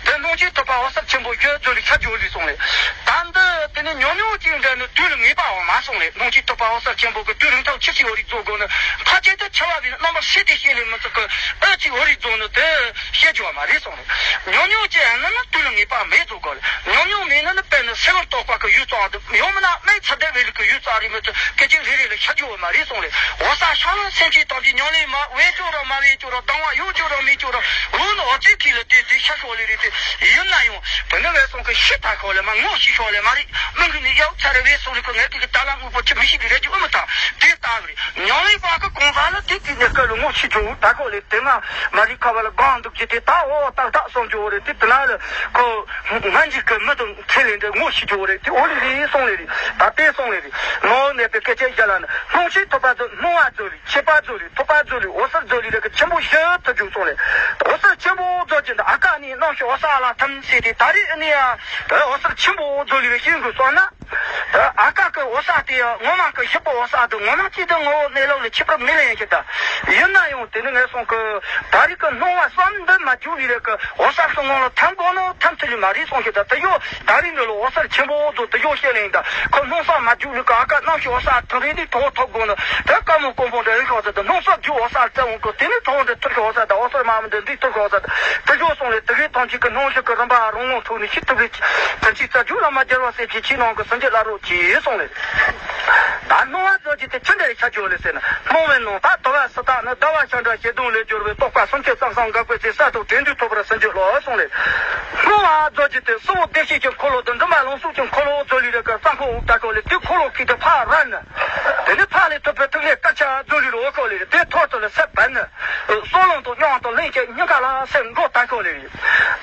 དེ་སྣང་མཆེད་ཐོབ་པ་འོད་གསལ་ཆེན་པོ་ཡི་རྫོགས་ལེ་ཁྱབ་འཇུག་ལེ་གསུངས་ལེ། ད་འདི་དེ་ནི་ཉུང་ཉུང་ཅིག་འདྲ་ནི་དུས་ལ་ངེས་པའང་མ་གསུངས་ལེ། སྣང་མཆེད་ཐོབ་པ་འོད་གསལ་ཆེན་པོ་གི་དུས་རིང་ཐག་ཆི་ཆི་འོ་རིག་རྫོགས་དགོས་ནི་ཕལ་ཆེར་དུ་འཆི་བ་བའི་རྣམ་པར་ཤེས་ཏེ་ཤེས་ལེ་མི་ཚུགས་གི་ཨ་ཅིག་འོ་རིག་རྫོགས་ནི་དེ་ཤེས་རྒྱུ་བ་མ་རེད་གསུངས་ལེ། ཉུང་ཉུང་ཅིག་ནི་ནི་དུས་ལ་ངེས་པ་མེད་རྫོགས་དགོས་ལེ། ཉུང་ཉུང་མེད་ནི་ནི་དཔེར་ན་སེ་བར་རྟོག་པ་གི་ཡུལ་ཙམ་དུ་ཡང་མིན་ན་སྨན་ཚ་དེ་བའི་རིགས་ཀྱི་ཡུལ་ཙམ་རེད་མི་ཚུགས་སྐད་ཅིག་རེ་རེ་ལ་ཤར་རྒྱུ་བ་མ་རེད་གསུངས་ལེ། འོ་ས་ཤར་ལ་སེམས་ཅན་ཐམས་ཅད་ཉམས་ལེན་མ་བས་ཅོ་ར་མ་བས་ཅོ་ར་སྡང་བ་ཡོད་ཅོ་ར་མེད་ཅོ་ར་འོ་ནི་འོ་ཙི་ཁི་ལ་དེ་དེ་ཤ་ཤོ་ལེ་རེད། དེ་ཡིན་ན་ཡང་བུ་ནི་བས་སོང་གི་ཤི་ད་ཤོ་ལེ་མ་ངོ་ཤི་ཤོ་ལེ་མ་རེད། མི་གི་ནི་ཡག་ཚ་རེ་བས་སོང་ལེ་ཁོ་ངས་དེ་གི་ད་ལ་དངོས་པོ་ཅི་མི་ཤི་གི་རེད་ཅི་འོ་མི་ད་དེ་ལྟ་བུ་རེད། ཉམས་ལེན་པ་གི་གང་ཟག་ལ་དེ་དེ་ནས་སྐད་ལ་ངོ་ཤི་ཅོ་ད་ཤོ་ལེ་དེ་ང་མ་རིག་ཁ་བ་ལ་སྒང་འདུག་ཅི་དེ་ད་འོ་ཏག་ཏག་སོང་ཅོ་རེད། དེ་དེ་ན་ལ་ཁོ་སྔ་འཇིག་གི་མི་དང་ཁས་ལེན་འདྲ་ངོ་ཤེས་ཀྱི་འོ་རེད། དེ་འོ་ལེ་རེད་སོང་ལེ་རེད། ད་དེ་སོང་ལེ་རེད། ནོར་གནས་པའི་སྐད་ཅིག་བཞི་ལ་ནི་སྣང་མཆེད་ཐོབ་པ་དང་སྣང་བ་རྫོགས་ལེ། མཆེད་པ་རྫོགས་ལེ། ཐོབ་པ་རྫོགས་ལེ། འོད་གསལ་རྫོགས་ལེ་རེད་གི་ཆེན་པོ་བཞི་དུ་འཇུག་སོང་ལེ། འོད་གསལ་ཆེན་པོ་རྫོགས་ཀྱི་འདི་ཨ་ཀ་ནི་རྣམ་ཤེས་འོད་གསལ་ལ་ཐིམ་ཟེར་ཏེ་ད་རེས་ཨ་ནི་ཡ་འོད་གསལ་ཆེན་པོ་རྫོགས་ལེ་རེ་ཤེས་དགོས་སོང་ན། ཨ་ཀ་གི་འོད་གསལ་དེ་ངོ་མ་གི་ཞིབ་པའི་འོད་གསལ་དུ་ངོ་མ་ཅི་དང་ངོ་བོ་གནས་ལུགས་ལ་ཁྱད་པར་མི་ལེན་ཞིག་ད། ཡིན་ན་ཡང་དེ་ནི་ངས་སོང་གི་ད་རེས་ཀྱི་སྣང་བ་བསམ་འདི་མ་འཇུག་ལེ་རེ་གི་འོད་གསལ་གི་ངང་ལ་ཐིམ་དགོས་ནི་ཐིམ་ཐུབ་ལེ་མ་རེད་སོང་ཞིག་ད། དེ་ཡོད་ད་རེས་འདི་ལ་འོད་གསལ་ཆེན་པོ་ཚོ་དེ་ཡོད་བཤད་ལེ་ཡིན་ད། ཁོ་སྣང་བསམ་མ་འཇུག་ལེ་གི་ཨ་ཀ་རྣམ་ཤེས་འོད་གསལ་ཐིམ་རེ་ནི་ཐོག་ཐོག་དགོས་ནི་དེ་དཀའ་མོ་དཀོན་པོ་འདྲ་ཡིན་ཤོག་ད། སྣང་བསམ་འཇུག་འོད་གསལ་རྩ་འོང་གི་དེ་ནི་ཐོག་འདི་ཐུར་ཤོག་འོད་གསལ་ད། འོད་གསལ་མ་མི་འདི་འདི་ཐུར་ཤོག་འོད་གསལ་ད། དེ་ཡོད་སོང་ལེ་དེ་གའི་ཐམས་ཅད་ཀྱི་སྣང་ཤེས་ཀྱི་རིམ་པ་རང་ངོ་ཐུག་ནི་ཤི་ཐུབ་ལེ། དེ་ཚེ་རྩ་རྒྱུད་བླ་མ་རྒྱལ་བ་སྲས་ཀྱི་ཆོས་ནང་གི་སེམས་ཅན་བླ་རོགས་ཀྱིས་གསུངས་ལེ། ད་སྣང་བ་རྫོགས་ཀྱི་དེ་ཅི་འདྲའི་ཁྱབ་ཆོག་ལེ་ཟེར་ན། སྣང་བའི་ནང་དག་དུ་བ་སུ་དག་ནི། ཟླ་བ་ཤར་འདྲ་ཞེ་སྡང་ལས་གྱུར་པའི། རྟོག་པ་སུམ་ཅུ་རྩ་གསུམ་འགགས་པའི་ཚེ། གསར་དུ་དྲན་འདུན་ཐོབ་པར་སེམས་བསྐྱེད་ལོ་གསུངས་ལེ། སྣང་བ་རྫོགས་ཀྱི་དེ་གསོལ་བ་བདེ་གཤེགས་ཀྱི་འཁོར་ལོ་དང་། འབྲིང་བ་ལམ་སྲོལ་གྱི་འཁོར་ལོ་རྫོགས་ལེ་རེ་གི་རྩ་འཁོར་འུག་ད་ཤོ་ལེ། དེ་འཁོར་ལོ་ཁྱེར་ཏེ་ཕར་ར་ནི། དེ་ནི་ཕར་ལས་ཐོབ་པའི་ཐིག་ལེ་དཀར་ཆ་རྫོགས་ལེ་རེ་འོ་ཤོ་ལེ་རེ། དེ་ཐོག་ཏུ་ལ་སེར་བ་ནི། སྲོག་རླུང་དང་མྱང་དང་རླན་གྱི་སྙིང་ག་ལ་སེར་འགྲོ་ད་ཤོ་ལེ་རེད།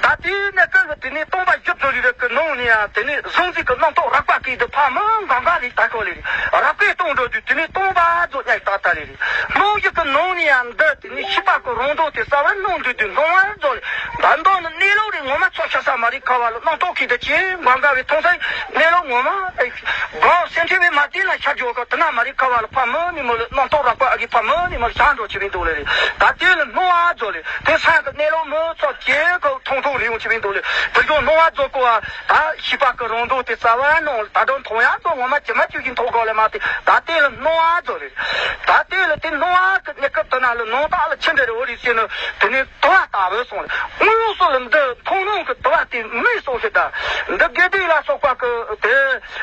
ད་དེའི་གནས་སྐབས་ལ་དེ་ནས་སྟོང་པ་བཞི་རྫོགས་ལེ་རེ་གི་ནང་ནས་ཡང་དེ་ནས་གཟུང་འཛིན་གྱི་རྣམ་རྟོག་རགས་པ་གིས་དེ་ཕར་མི་འགག་འགག་རེད་ད་ཤོ་ལེ་རེད། རགས་པས་སྟོང་འགྲོ་དུས་དེ་ནས་སྟོང་པ་རྫོགས་ཉག་ད་ད་ལེ་རེད། སྣང་བཞི་གི་ནང་ནས་ཡང་འདི་དེ་ནས་ཤེས་པ་གི་རང་ལྡོག་དེ་རྩ་བ་སྣང་དུས་དེ་སྣང་བ་རྫོགས་ལེ། ད་མདོ་ནི་གནས་ལུགས་རེད། ངོ་མ་ཚོགས་ཤ་ས་མ་རིག་ཁ་བ་ལ་རྣམ་རྟོག་གིས་དེ་ཅི་འགག་འགག་བའི་མཐོང་སའི་གནས་ལུགས་ངོ་མ་གང་སེམས་ཅན་བས་མ་བལྟས་ན་ཤར་འགྱོ་གི་དེ་ན་མ་རིག་ཁ་བ་ལ་ཕ་མི་ནི་མོ་ལ་རྣམ་རྟོག་རགས་པ་ཨ་གི་ཕ་མི་ནི་མོ་ལ་ཤར་འགྲོ་ཆེ་བའི་འདུག་ལེ་རེད། ད་དེ་ལ་སྣང་བ་རྫོགས་ལེ། དེ་སང་གི་གནས་ལུགས་མི་ཚོགས་ཀྱི་གི་མཐོང་ཐོག་རིང་ཆེ་བའི་འདུག་ལེ། དེ་ཚོ་སྣང་བ་རྫོགས་གོ་བ་ད་ཤེས་པ་གི་རང་ལྡོག་དེ་རྩ་བ་ནང་ལ་ད་དུང་མཐོང་ཡག་ཚོ་ངོ་མ་ཇི་མ་ཇི་བཞིན་མཐོང་གོ་ལེ་མ་དེ་ད་དེ་ལ་སྣང་བ་རྫོགས་ལེ། ད་དེ་ལ་དེ་སྣང་བ་གི་གནས་སྐབས་དེ་ན་ལ་ནང་རྟགས་ལ་ཆི་འདྲ་རེ་འོ་རེད་ཟེར་ན་དེ་ནི་དུ་བ་ལྟ་བུ་སོང་ལེ། དངོས་ཡོད་སོགས་ལ་འདི་མཐོང་སྣང་གི་དུ་བ་དེ་མི་སོང་ཞེས་དང་། འདི་དགེ་སྡིག་ལ་སོགས་པ་གི་དེ་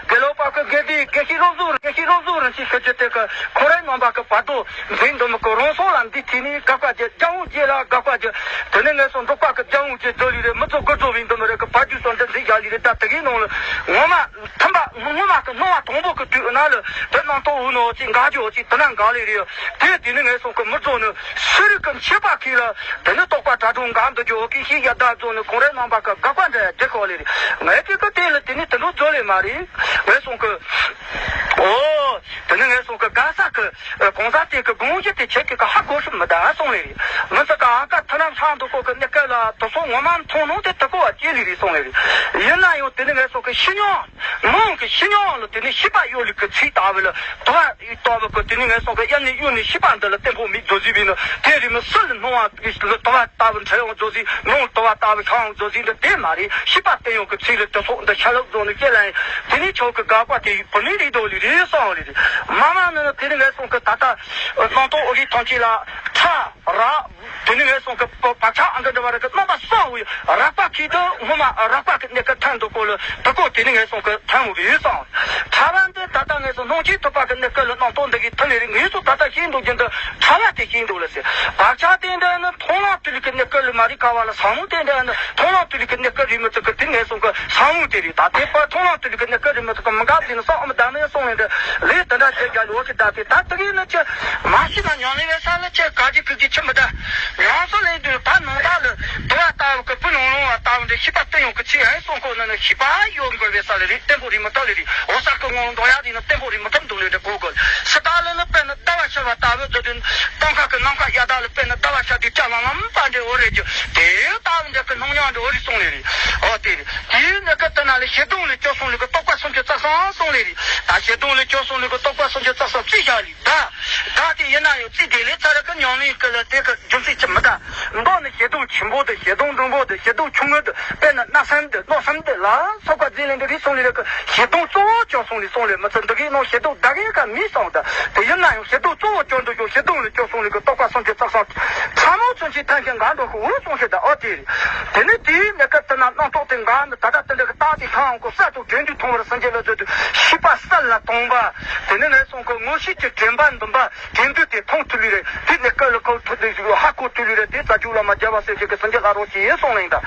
དགེ་ལོག་པ་གི་དགེ་སྡིག་དགེ་བཤེས་སློབ་གསོ་རུ་དགེ་བཤེས་སློབ་གསོ་རུ་ཞིག་ཤོད་རྒྱུ་དེ་གི་ཁོ་རའི་རྣམ་པ་གི་བར་དོ་འཛིན་འདུག་མི་གི་རང་སོགས་ལ་འདི་ཐིག་ནི་དགག་པ་རྒྱུ་རྒྱལ་བོ་རྒྱལ་ལ་དགག་པ་རྒྱུ། དེ་ནི་ངས་སོང་འབྲོག་པ་གི་རྒྱལ་བོ་རྒྱུ་དོ་ལི་རེ་མི་ཚོ་དགོད་བྲོ་བའི་འདུག་མི་རེ་གི་བར་རྒྱུ་སོང་འདི་འཛིན་རྒྱ་ལི་རེ་ད་དེ་གི་ནང་ལ་ངོ་མ་ཐིམ་པ་ངོ་མ་གི་སྣང་བ་དང་པོ་གི་དུས་ན་ལ་དེ་རྣམ་རྟོག་འུ་ནོ་ཅིག་འགག་རྒྱུ་ཅིག་དེ་ན་འགག་ལི་རེ། དེ་དེ་ནི་ངས་སོང་གི་མི་ཚོ་ནི་སུ་རིག་གི་མཆེད་པ་ཁྱེར་ལ་དེ་ནི་རྟོག་པ་དྲ་གྲོགས་འགའ་འདུ་རྒྱུ་ཀི་ཤི་ཡ་བདག་ཚོ་ནི་ཁོང་རའི་རྣམ་པ་གི་དགག་པ་འདྲ་འདྲི་ཁོ་ལེ་རེད། ངས་ཀི་ཀི་དེ་ལ་དེ་ནི་དེ་འགྲོ་རྫོ་ལེ་མ་རེད། ངས་སོང་གི་ཨོ་དེ་ནི་ངས་སོང་གི་ག་ས་གི་གོང་ས་དེ་གི་དགོངས་གཞི་དེ་ཆེ་གི་ག་ཧ་གོ་ཤུ་མི་ད་སོང་ལེ་རེད། མི་ཚ་ག་ཨ་ཀ་ཐ་ན་ལྷ་འདུ་ཁོ་གི་གནས་སྐབས་ལ་དུ་སོང་ངོ་མ་མཐོང་ནོ་དེ་དུ་གོ་བ་ཅི་ལེ་རེད་སོང་ལེ་རེད། ཡིན་ན་ཡང་ དེ་ནི་ངས་སོགས་ཀྱི་ཤི་ཉོག་མང་གི་ཤི་ཉོག་ལ་དེ་ནི་ཤི་པ་གཡོ་ལུགས་ཀྱི་ཚིག་ལྟ་བུ་ལ་དུ་བ་ཡི་ལྟ་བུ་གི་དེ་ནི་ངས་སོགས་ཀྱི་གཡམ་ནས་གཡོ་ནས་ཤི་པ་འདི་ལ་བརྟན་པོ་མི་རྫོགས་ཟིན་པས་ན། དེ་རིང་མི་སུ་ལ་སྣང་བ་ལ་དུ་བ་ལྟ་བུ་འཕྲལ་ཡང་རྫོགས་ཟིན། ནང་ལ་དུ་བ་ལྟ་བུ་ཤང་ཡང་རྫོགས་ཟིན་འདི་དེ་མ་རེད། ཤི་པ་བརྟན་ཡོང་གི་ཚིག་ལ་དུ་སོགས་འདི་ཤ་ལག་རྫོགས་ནས་སྐྱེ་ལ་ཡིན། དེ་ནི་ཆོག་གི་དགག་པ་དེ་བུད་མེད་རིགས་དོ་ལི་རེད་སོང་ལི་རེད། མ་མ་ནི་ནི་དེ་ནི་ངས་སོགས་ཀྱི་ད་ལྟ་སྣང་སྟོང་ཨོ་རིགས་ཐམས་ཅད་ལ་ཁྲ་ར། དེ་ནི་ངས་སོང་གི་བག་ཆགས་ཨང་ཀི་འདྲ་བ་ར་གི་རྣམ་པ་གསལ་བའི་རགས་པ་ཁྱེར་དུ་ངོ་མ་རགས་པ་གི་གནས་སྐབས་ཐོན་འདུག་གོ་ལ་དུ་གོ། དེ་ནི་ངས་སོང་གི་ཐོན་མོ་གི་ཡོད་སོང་། ཕྲ་བ་འདི་ད་ལྟ་ངས་སོང་སྣང་མཆེད་ཐུབ་པ་གི་གནས་སྐབས་ལ་རྣམ་རྟོག་འདི་གི་ཐོན་ནི་རེད། ངས་སོང་ད་ལྟ་ཤེས་འདུག་རྒྱུ་འདི་ཕྲ་བ་དེ་ཤེས་འདུག་ལ་ཟེར། བག་ཆགས་དེ་འདྲ་ནི་མཐོང་ལམ་ཐོས་ལུགས་ཀྱི་གནས་སྐབས་ལ་མ་རིག་ག་བ་ལ་ཟབ་མོ་དེ་འདྲ་ནི་མཐོང་ལམ་ཐོས་ལུགས་ཀྱི་གནས་སྐབས་རེད་མི་ཚུགས་གི། དེ་ངས་སོང་གི་ཟབ་མོ་དེ་རེད། ད་དེ་པར་མཐོང་ལམ་ཐོས་ལུགས་ཀྱི་གནས་སྐབས་རེད་མི་ཚུགས་གི་མི་དགའ་དེ་ནི་བསམ་མི་དགའ་ནི་སོང་ལས་འདྲ་ལས་དེ་འདྲ་བྱེད་རྒྱ་ལོ་གི་ད་དེ་ད་དེ་གི་ནི་ཅི་མ་ཤི་ན་ཉམས་ལེན་བྱེད་ས་ལ་ཅི་ག་ཅི་གི་གི་ཆི་མི་ད། ཡང་སོ་ལས་དུས་ད་ནང་ད་ལ་དུ་བ་ལྟ་བུ་གི་བུ་ནང་ལོང་བ་ལྟ་བུ་འདྲ་ཤི་པ་བརྟན་ཡོང་གི་ཚིག་ཨེ་སོང་གོ་ན་ནི་ཤི་པ་ཡོང་དགོས་པའི་ས་ལ་རེད། བརྟན་པོ་རེད་མི་ཐུབ་ལེ་རེད། འོ་ས་ཀི་ངོ་འདོགས་ཡ་དེ་ནི་བརྟན་པོ་རེད་མི་ཐུབ་འདུག་ལེ་འདྲ་གོ་གོ། སི་ཏཱ་ལི་ནི་དཔེར་ན་ཟླ་བ་ཤར་བ་ལྟ་བུ་བཟོ་དུས་སྟོང་ཁ་གི་ནམ་མཁའ་ཡ་ད་ལ་དཔེར་ན་ཟླ་བ་ཤར་དུས་སྐྱ་ལམ་ལམ་པ་འདྲ་འོ་རེད་རྒྱུ་དེ་ལྟ་བུ་འདྲ་གི་སྣང་ཉམས་འདྲ་འོ་རེད་སོང་ལེ་རེད། འོ་དེ་རེད། དེའི་གནས་སྐབས་དེ་ན་ལས་ཞེ་སྡང་ལས་སྐྱོ་སོང་ལེ་གི་རྟོག་པ་སུམ་ཅུ་རྩ་གསུམ་སོང་ལེ་རེད། ད་ཞེ་སྡང་ལས་སྐྱོ་སོང་ལེ་གི་རྟོག་པ་སུམ་ཅུ་རྩ་གསུམ་རྩིས་བཞག་ལེ། ད། ད་དེ་ཡིན་ན་ཡང་རྩིས་དེ་ལས་ཚར་གི་ཉམས་ལེན་གི་ལ་དེ་གི་རྒྱུ་མཚན་ཅི་མི་ད། མདོ་ནི་ཞེ་སྡང་ཆེན་པོ་དེ་ཞེ་སྡང་འབྲིང་པོ་དེ་ཞེ་སྡང་ཆུང་ངུ་དེ་དཔེར་ན་བརྣབ་སེམས་དེ་མནོ་སེམས་དེ་ལ་སོགས་པ་རྫས་ལས་འདི་རིགས་སོང་ལེ་རེད་གི། ཞེ་སྡང་གཙོ་བོ་སྐྱོ་སོང་ལེ་སོང་ལེ་མི་ཚེ་འདི་གའི་ནང་ཞེ་སྡང་ད་གའི་ཀ་མི་སོང་ད། དེ་ཡིན་ན་ཡང་ཞེ་སྡང་གཙོ་བོ་སྐྱོ་འདུག་ཀྱང་ཞེ་སྡང་ལས་སྐྱོ་སོང་ལེ་གི་རྟོག་པ་སུམ་ཅུ་རྩ་གསུམ་ཕྲ་མོ་ཚུན་ཆད་ཐན་གྱི་འགའ་འགྲོ་གི་འུ་སོང་ཞེ་ད་ཨོ་དེ་རེད། དེ་ནི་དེའི་གནས་སྐབས་དེ་ན་རྣམ་རྟོག་དེ་འགའ་ནི་ད་ལྟ་དེ་འདྲ་གི་རྟགས་དེ་ཐང་གོ་གསར་དུ་དྲན་དུས་མཐོང་བར་སེམས་ཀྱི་བློ་ཚོད་དུ་ཤེས་པ་གསལ་ལ་གཏོང་བ། དེ་ནི་ངས་སོང་གི་མངོན་ཤེས་ཀྱི་དྲན་པ་འདུན་པ། དེ་འདུས་དེ་མཐོང་ཐུབ་ལུས་རེད། དེ་ནས་སྐད་ལ་ཁོ་ཐུབ་དེ་ཞིག་ཧ་གོ་ཐུབ་ལུས་རེད། དེ་རྩ་རྒྱུད་བླ་མ་རྒྱལ་བ་སྲས་བཅས་ཀྱི་སངས་རྒྱས་ལ་རོགས་ཀྱི་ཡིན་གསུངས་ལེན་དང་།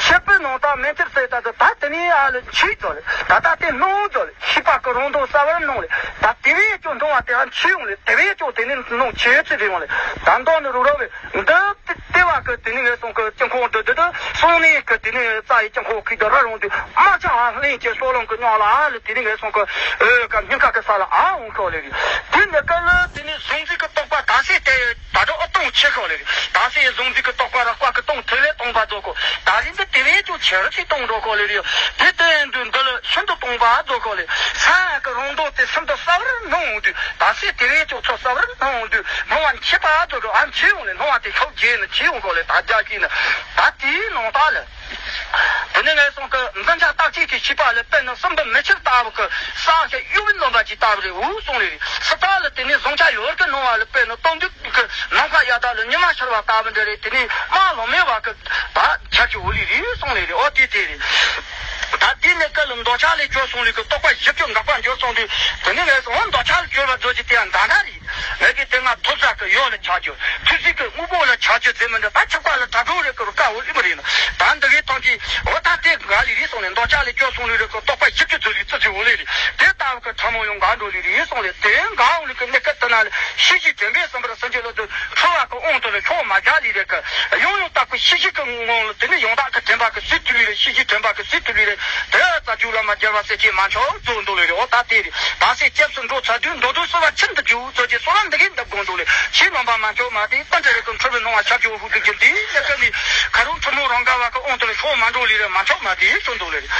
ཁྱད་པར་ནང་དག་མེ་ཐེར་ཟེར་ད་དུ་ད་དེ་ནས་ཨ་ལ་འཆི་ཙོ་ལེ། ད་ལྟ་དེ་སྣང་ཙོ་ལེ། ཤེས་པ་ཀུན་རང་དུ་གསལ་བར་སྣང་ལེ། ད་དེ་བས་ཀྱང་སྣང་བ་དེ་ཨ་འཆི་ཡོང་ལེ། དེ་བས་ཀྱང་དེ་ནས་སྣང་ཆེ་ཚུལ་རེ་ཡོང་ལེ། ད་མདོ་ནི་རུ་ར་བས་འདི་ལྟེ་བ་གི་དེ་ནི་ངས་སོང་གི་དཀྱིལ་འཁོར་འདི་འདི་དུ་སོང་ནས་གི་དེ་ནི་རྩ་ཡི་དཀྱིལ་འཁོར་ཁུག་ཏུ་ར་རུང་དུ་དམར་ཆ་ཧ་ལེན་གྱི་སོ་ལོང་གི་ཉག་ལ་ཨ་ལ་དེ་ནི་ངས་སོང་གི་ཨོ་ག་སྙིང་ཁ་གི་ས་ལ་ཨ་འོང་ཤོག་ལེ་རེད། དེ་ནི་ག་ལ་དེ་ནི་གཟུང་འཛིན་གི་རྟོག་པ་ད་སེ་དེ་ད་དུ་ཨ་སྟོང་ཆེ་ཤོག་ལེ་རེད། ད་སེ་གཟུང་འཛིན་གི་རྟོག་པ་རགས་པ་གི་སྟོང་དེ་ལས་སྟོང་པ་རྫོགས་གོ། ད་རིང་འདི་དེ་བས་ཀྱང་ཆེ་རུ་ཅིག་སྟོང་འགྲོ་གོ་ལེ་རེད། དེ་དེ་འདུ་འདི་ལ་ཤིན་ཏུ་སྟོང་པ་རྫོགས་གོ་ལེ། ས་གི་རང་ལྡོག་དེ་ཤིན་ཏུ་གསལ་བར་སྣང་འོང་དུས་ད་སེ་དེ་བས་ཀྱང་ཚོ་གསལ་བར་སྣང་འོང་དུས་སྣང་བ་མཆེད་པ་རྫོགས་གོ། ཨ་མཆེད་འོང་ལེ། སྣང་བ་དེ་ཤོག་རྒྱས་ནས་ཆེ་འོང་གོ་ལེ། ད་རྒྱ་སྐྱེས་ནས་ད་དེའི་ནང་ད་ལ། དེ་ནས་ངས་སོང་གི་འཛིན་ཆ་རྟག་ཆད་ཀྱི་ཤེས་པ་ལ་དཔེར་ན་སྲིན་བུ་མེ་ཁྱེར་ལྟ་བུ་གི་སྲ་ཞིང་གཡོ་བའི་ནོན་པ་ཅིག་ལྟ་བུ་རེད་འུ་གསུངས་ལེ་རེད། སི་ཏཱ་ལ་དེ་ནས་གཟུང་ཆ་ཡོད་ཀི་སྣང་བ་ལ་དཔེར་ན་སྟོང་དུས་ཀྱི་ནམ་མཁའ་ཡ་ད་ལ་ཉི་མ་ཤར་བ་ལྟ་བུ་འདྲ་རེད། དེ་ནས་དམར་ལམ་མེ་བ་གི་ད་ཆ་ཅིག་འུ་ལེ་རེད་གསུངས་ལེ་རེད། ཨོ་དེ་དེ་རེད། ད་དེ་ནས་སྐབས་ལ་འདོད་ཆགས་ལས་གྱུར་སོང་ལེ་གི་རྟོག་པ་བཞི་བཅུ་འགག་པ་འགྱུར་སོང་དུས་དེ་ནས་ངས་སོང་འདོད་ཆགས་ལས་གྱུར་བ་རྫོགས་ཀྱི་དེ་ཡང་འདྲ་འདྲ་རེད། ངས་ཀྱི་དེ་སྔ་ཐོབ་བྱ་གི་ཡོད་ལ་ཆགས་རྒྱུ། ཐུགས་རྗེ་གི་དངོས་པོ་ལ་ཆགས་རྒྱུ་ཟེར་མི་འདྲ། ད་ཆགས་པ་ལ་དྲ་གྲོགས་རེད་ཀི་རུ་དཀའ་བོ་ཨི་མ་རེད་ན། ད་འདི་གའི་ཐང་གི་འོ་ད་དེ་འགའ་ལི་རེད་སོང་ལེ། འདོད་ཆགས་ལས་སྐྱོ་སོང་ལེ་རེད་ཀི་རྟོག་པ་ཞིབ་ཀྱི་ཚུལ་ལས་ཙི་ཙི་འོ་ལེ་རེད། དེ་ལྟ་བུ་གི་ཕྲ་མོ་ཡང་འགའ་འགྲོ་ལེ་རེད་སོང་ལེ། དེ་འགའ་འོང་ལེ་ཀི་གནས་སྐབས་དེ་ན་ལེ་ཤེས་བཞིན་དྲན་པས་ཟིན་པར་སེམས་ཀྱི་བློ་དུ་འཁྲུལ་བ་གི་དབང་དུ་ལེ་ཤོག་མ་རྒྱག་ལེ་རེད་ཀི། ཡང་ཡང་བརྟག་པའི་ཤེས་བཞིན་གི་ངང་ལ་དེ་ནི་ཡང་དག་གི་དྲན་པ་གི་སྲིད་ཐུལ་ལེ་རེད། ཤེས་བཞིན་དྲན་པ་གི་སྲིད་ཐུལ་ལེ་རེད། དེ་རྩ་རྒྱུད་བླ་མ་རྒྱལ་བ་སྲས་ཀྱིས་མ་འཆོལ་རྫོགས་འདུག་ལེ་རེད། འོ་ད་དེ་རེད། ད་སེ་སྐྱབས་སུ་འགྲོ་ཚར་དུས་མདོ་སྡུད་གསོལ་བ་ཁྱིམ་དུ་རྒྱུག་ཚོད་ཀྱི་གསོལ་བ་འདི་གིན་འདེབས་དགོངས་འདུག་ལེ། ཕྱིའི་ནང་པ་མ་འཁྱོག་མ་དེ་ཏན་ཏན་རེ་ཀུན་འཁྲུལ་བའི་སྣང་བ་ཆ་རྒྱུ་ཧུ་དུ་གྱུར་དེ་ཡ་ཀ་ནི་ཁ་རུང་ཁྲི་མོ་རང་དགའ་བ་གི་དབང་དུ་ལ་ཤོག་མ་འགྲོ་ལེ་རེ་མ་འཁྱོག་མ་དེ་ཤོག་འདུག་ལེ་རེད།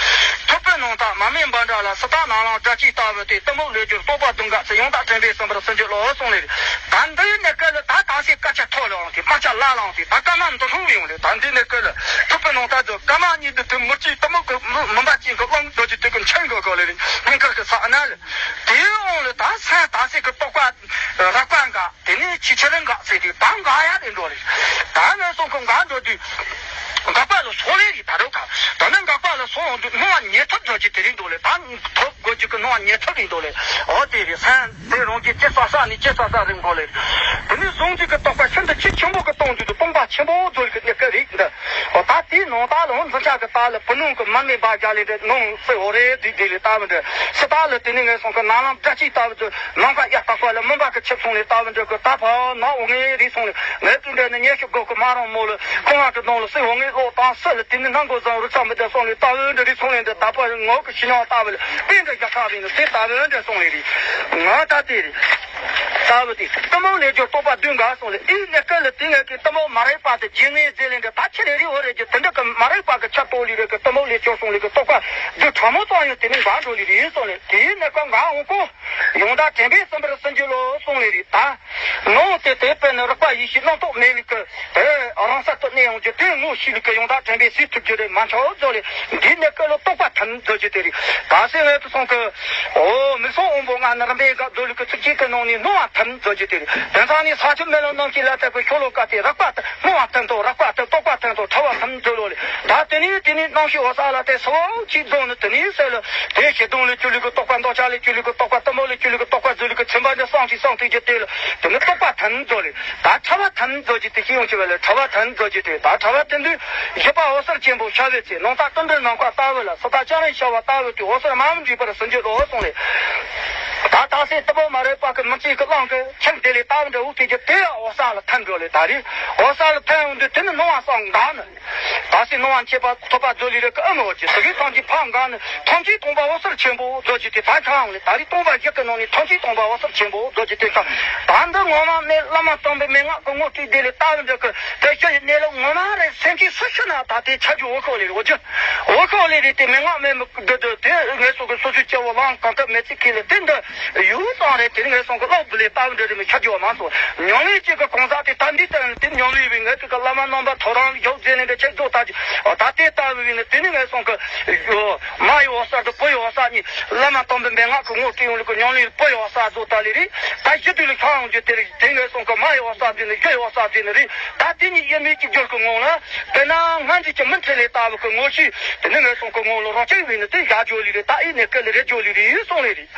ཐུབ་པའི་ནང་རྟགས་མ་སྨད་འབའ་འདྲ་ལ་སི་ཏཱ་ནང་ལང་སྒྲ་གཅིག་ལྟ་བུ་དེ་གཏི་མུག་ལས་གྱུར་རྟོག་པ་གདུང་འགག་ཚེ་ཡང་དག་དྲན་པས་ཟིན་པར་སེམས་ཀྱི་བློ་གསུངས་ལེ་རེད། ད་འདི་ཡི་གནས་སྐབས་ལ་ད་ད་སེ་སྐད་ཆ་ཐོག་ལ་འོང་དེ་དམག་ཆ་ལ་ལ་འོང་དེ་ད་སྐར་མ་འདི་ལྷུང་བའི་འོང་ལེ། ད་འདི་གནས་སྐབས་ལ་ཐུབ་པའི་ནང་རྟགས་དུ་སྐར་མ་གཉིས་འདི་དུ་མུར་གཅིག་གཏི་མུག་གི་མུན་པ་ཅན་གི་རླུང་རྡོ་རྗེ་དུས་ཀུན་ཆེན་གོ་གོ་ལེ་རེད། སྙིང་ཁ་གི་ས་ཨ་ན་ལེ། དེའི་དབང་ལ་ད་སེམས་ད་སེམས་ཀྱི་རྟོག་པ་རགས་པ་འགག་དེ་ནས་ཕྱི་ཕྱི་རུ་འགག་ཟེར་དུས་ད་འགག་ཡ་རེད་འགྲོ་རེད། ད་ངས་སོང་གི་འགག་འགྲོ་དུས་འགག་པ་ལ་སོགས་ལེ་རེད། ད་རུང་ད་ད་ནི་འགག་པ་ལ་སོགས་འོང་དུས་སྣང་བ་ཉལ་ཐུབ་འགྲོ་རྒྱུ་དེ་རེད་འགྲོ་ལེ། ད་ཐོབ་དགོས་རྒྱུ་གི་སྣང་བ་ཉལ་ཐུབ་རེད་འགྲོ་ལེ། འོ་དེ་རེད། སེམས་དེ་རང་གི་ཅི་ས་ས་ནས་ཅི་ས་ས་རེད་འགྲོ་ལེ། དེ་ནས་གཟུང་འཛིན་གྱི་རྟོག་པ་ཤིན་ཏུ་ཆེ་ཆེན་པོ་གི་སྟོང་དུས་སུ་སྟོང་པ་ཆེན་པོ་རྫོགས་ཀྱི་གནས་སྐབས་རེད་འདི། འོ་ད་དེའི་ནང་ད་ལ་འོ་འཛིན་ཆགས་ཀྱི་རྟགས་ལ་བུ་ནང་གི་མ་སྨད་འབའ་རྒྱ་ལས་འདྲ་ནང་སྲིད་འོ་རེ་དུས་དེ་ལས་ལྟ་བུ་འདྲ། སི་ཏཱ་ལ་དེ་ནི་ངས་སོང་གི་ནང་ལམ་སྒྲ་གཅིག་ལྟ་བུ་ཚོ་ནམ་མཁའ་གཡའ་ལྟ་བུ་ལ་མུན་པ་གི་ཆིབས་སོང་ལས་ལྟ་བུ་འདྲ་གི་ད་ཕ་ནག་འོ་ངེས་རེད་སོང་ལས། ངས་དུས་འདྲ་ནི་ཉེ་ཤུ་དགུ་གི་མ་རང་མོ་ལ་ཁོང་ང་གི་ནང་ལ་སྲིད་འོ་ངེས་ལོག་དང་སྲིད་ལ་དེ་ནི་སྣང་གོ་བཟང་རུ་ཚ་མི་བདེ་སོང་ལས་ལྟ་བུ་འདྲ་རེད་སོང་ལས་འདྲ། ད་ཕ་ངོ་གི་ཤི་ཉང་ལྟ་བུ་ལ་དེ་འདྲ་རྒྱ་ཁ་བས་ནི་དེ་ལྟ་བུ་འདྲ་སོང་ལས་རེད། ང་ད་དེ་རེད། ལྟ་བུ་དེ་གཏི་མུག་ལས་སྦྱོར་རྟོག་པ་བདུན་འགག་གསུངས་ལས། དེའི་གནས་སྐབས་ལ་དེ་ངས་ཀྱི་གཏི་མུག་མ་རིག་པ་དེ་རྗེས་ངས་ཟེར་ལས་འདི་ད་ཆི་རེ་རེ་འོ་རེ་རྒྱུ་དེ་འདྲ་གི་མ་རིག་པ་གི་ཆ་གཏོགས་ལས་རེ་གི་གཏི་མུག་ལས་སྦྱོར་གསུངས་ལས་གི་རྟོག་པ་རྒྱུ་ཕྲ་མོ་ཙམ་ཡང་དེ་ནི་འགག་འགྲོ་ལས་རེད་གསུངས་ལས། དེའི་གནས་སྐབས་འགག་འོང་གོ། ཡང་དག་དྲན་པས་ཟིན་པར་སུན་འབྱིན་ལོ་གསུངས་ལས་རེད་ད། ནང་དེ་དེ་དཔེར་ན་རིག་པ་ཡེ་ཤེས་རྣམ་རྟོག་མེད་ལས་གི་དེ་རང་སར་དུ་གནས་ཡོང་རྒྱུ་དེ་ངོ་ཤེས་ལས་གི་ཡང་དག་དྲན་པས་ཟིན་ཐུབ་རྒྱུ་རེད་མ་ཆོག་རྫོགས་ལས། འདིའི་གནས་སྐབས་ལ་རྟོག་པ་ཐིམ་རྫོགས་རྒྱུ་དེ་རེད། ད་སེ་ངས་དུ་སོང་གི། ཨོ་མིག་ཟུང་དབང་པོ་ལྔ་ནི་རིམ་པས་འགག་རྫོགས་ལས་གི་ཚིགས་བཅད་ཀྱི་ནང་ནས་སྣང་བ་ཐིམ་རྫོགས་རྒྱུ་དེ་རེད། དེང་སང་ནི་ས་ཆུ་མེ་རླུང་རྣམ་ཤེས་ལ་བརྟེན་པའི་ཤོ་ལོ་ཀ་དེ་རིག་པ་ཐིམ་སྣང་བ་ཐིམ་དང་རིག་པ་ཐིམ་རྟོག་པ་ཐིམ་དང་ཕྲ་བ་ཐིམ་རྫོགས་ལོ་ལས། ད་དེ་ནས་དེ་ནས་རྣམ་ཤེས་འོད་གསལ་ལ་དེ་སོ་ཅིག་རྫོགས་ནས་དེ་ནས་སེ་ལ་དེ་ཞེ་སྡང་ལས་བཅུག་ལས་གི་རྟོག་པ། འདོད་ཆགས་ལས་བཅུག་ལས་གི་རྟོག་པ། གཏི་མུག་ལས་བཅུག་ལས་གི་རྟོག་པ་རྫོགས་ལས་གི་ཚིམ་པ་འདི་སངས་ཀྱིས་སངས་ཐུབ་རྒྱུ་དེ་ལ་དེ་ནི་རྟོག་པ་ཐིམ་རྫོགས་ལས། ད་ཕྲ་བ་ཐིམ་རྫོགས་རྒྱུ་དེ་ཤེས་ཡོང་ཆེ་བ་ལས་ཕྲ་བ་ཐིམ་རྫོགས་རྒྱུ་དེ། ད་ཕྲ་བ་ཐིམ་དུས་བཞི་པ་འོད་གསལ་ཆེན་པོ་ཤར་བའི་ཚེ། ནང་རྟགས་ཀུན་འདུས་ནམ་མཁའ་ལྟ་བུ་ལ། སུ་དག་སྤྱན་རས་ཤར་བ་ལྟ་བུ་དེ། འོད་གསལ་མ་བུ་འདྲེས་པར་སུན་འབྱིན་ལོ་གསུངས་ལས། ད་དག་སེ་གཏི་མུག་མ་རིག་པ་གི་མི་ཚེ་གི་རླུང་གི་ཁྱིམ་དེ་ལས་ལྟ་བུ་འདྲ་འུ་ཐེ་རྒྱུ་དེ་ཡང་འོད་གསལ་ལ་ཐིམ་འགྲོ་ལས། ད་རེས་འོད་གསལ་ལ་ཐིམ་འོང་དུས་དེ་ནི་སྣང་བ་སངས་འགག་ནི། ད་སེ་སྣང་བ་མཆེད་པ་ཐོབ་པ་རྫོགས་ལས་རེ་གི་ཨ་མི་འོ་ཅི་སུ་གི་ཐང་གི་ཕ་འགག་ནི། ཐམས་ཅད་སྟོང་པ་འོད་གསལ་ཆེན་པོ་རྫོགས་རྒྱུ་དེ་ད་ཆ་འོང་ལས། ད་རེས་སྟོང་པ་བཞི་གི་ནང་ནས་ཐམས་ཅད་སྟོང་པ་འོད་གསལ་ཆེན་པོ་རྫོགས་རྒྱུ་དེ་ད། ད་འདི་ངོ་མ་ནི་བླ་མ་དམ་པའི་མན་ངག་གི་ངོ་སྤྲོད་དེ་ལས་ལྟ་བུ་འདྲ་གི་དེ་ཤི་ནས་ལ་ངོ་མ་རེ་སེམས་ཅན་སུ་ཤི་ན་ད་དེ་ཆ་རྒྱུ་འོ་ཁོ་ལས་རེ་འོ་རྒྱུ་འོ་ཁོ་ལས་རེ་དེ་མན་ངག་མེད་མི་འདི་འདི་དེ་ངས་སོ་གི་སོ་སོའི་སྐྱེ་བོ་ལང་གང་ཐབས་མེད་ཚིག་ཁེ་ལས་དེ་འདི་ཡུལ་ཙང་རེ་དེ་ནི་ངས་སོང་གི་ལོག་བུ་ལས་ལྟ་བུ་འདྲ་རེ་མི་ཆ་རྒྱུ་བ་མ་སོང་། ཉམས་ལེན་གཅིག་གི་གང་ཟག་དེ་ད་འདི་ལྟར་དེ་ཉམས་ལེན་བའི་ངས་དེ་གི་བླ་མ་རྣམ་པ་ཐོ་རངས་ཡོག་རྫས་ནས་འདྲ་ཆེ་རྫོགས་ད་ད་དེ་ལྟ་བུ་བས་ནི་དེ་ནི་ངས་སོང་གི་མ་ཡི་འོད་གསལ་དང་བུ་ཡི་འོད་གསལ་གཉིས། བླ་མ་དམ་པའི་མན་ངག་གི་ངོ་སྤྲོད་ཡོང་ལུགས་ཀྱི་ཉམས་ལེན་བུ་ཡི་འོད་གསལ་རྫོགས་ད་ལེ་རེད། ད་ཞི་དུས་ལ་ཤར་ཡོང་རྒྱུ་དེ་རེད། དེ་ངས་སོང་གི་མ་ཡི་འོད་གསལ་དེ་ནི་བུ་ཡི་འོད་གསལ་དེ་ནི་རེད། ད་དེ་གཉིས་དབྱེར་མེད་གཅིག་གྱུར་གྱི་ངང་ལ་དཔེར་ན་སྔ་འདྲིས་ཀྱི་མུ་མཐུད་ལས་ལྟ་བུ་གི་ངོ་ཤེས་དེ་ནི་ངས་སོང་གི་ངང་ལ་རང་རྐྱ་བས་ནི་དེ་བཞག་རྒྱུ་ལེ་རེད། ད་ཨེ་ནས་སྐད་ལ་རེད་རྒྱུ་ལེ་རེད་སོང་ལེ་རེད།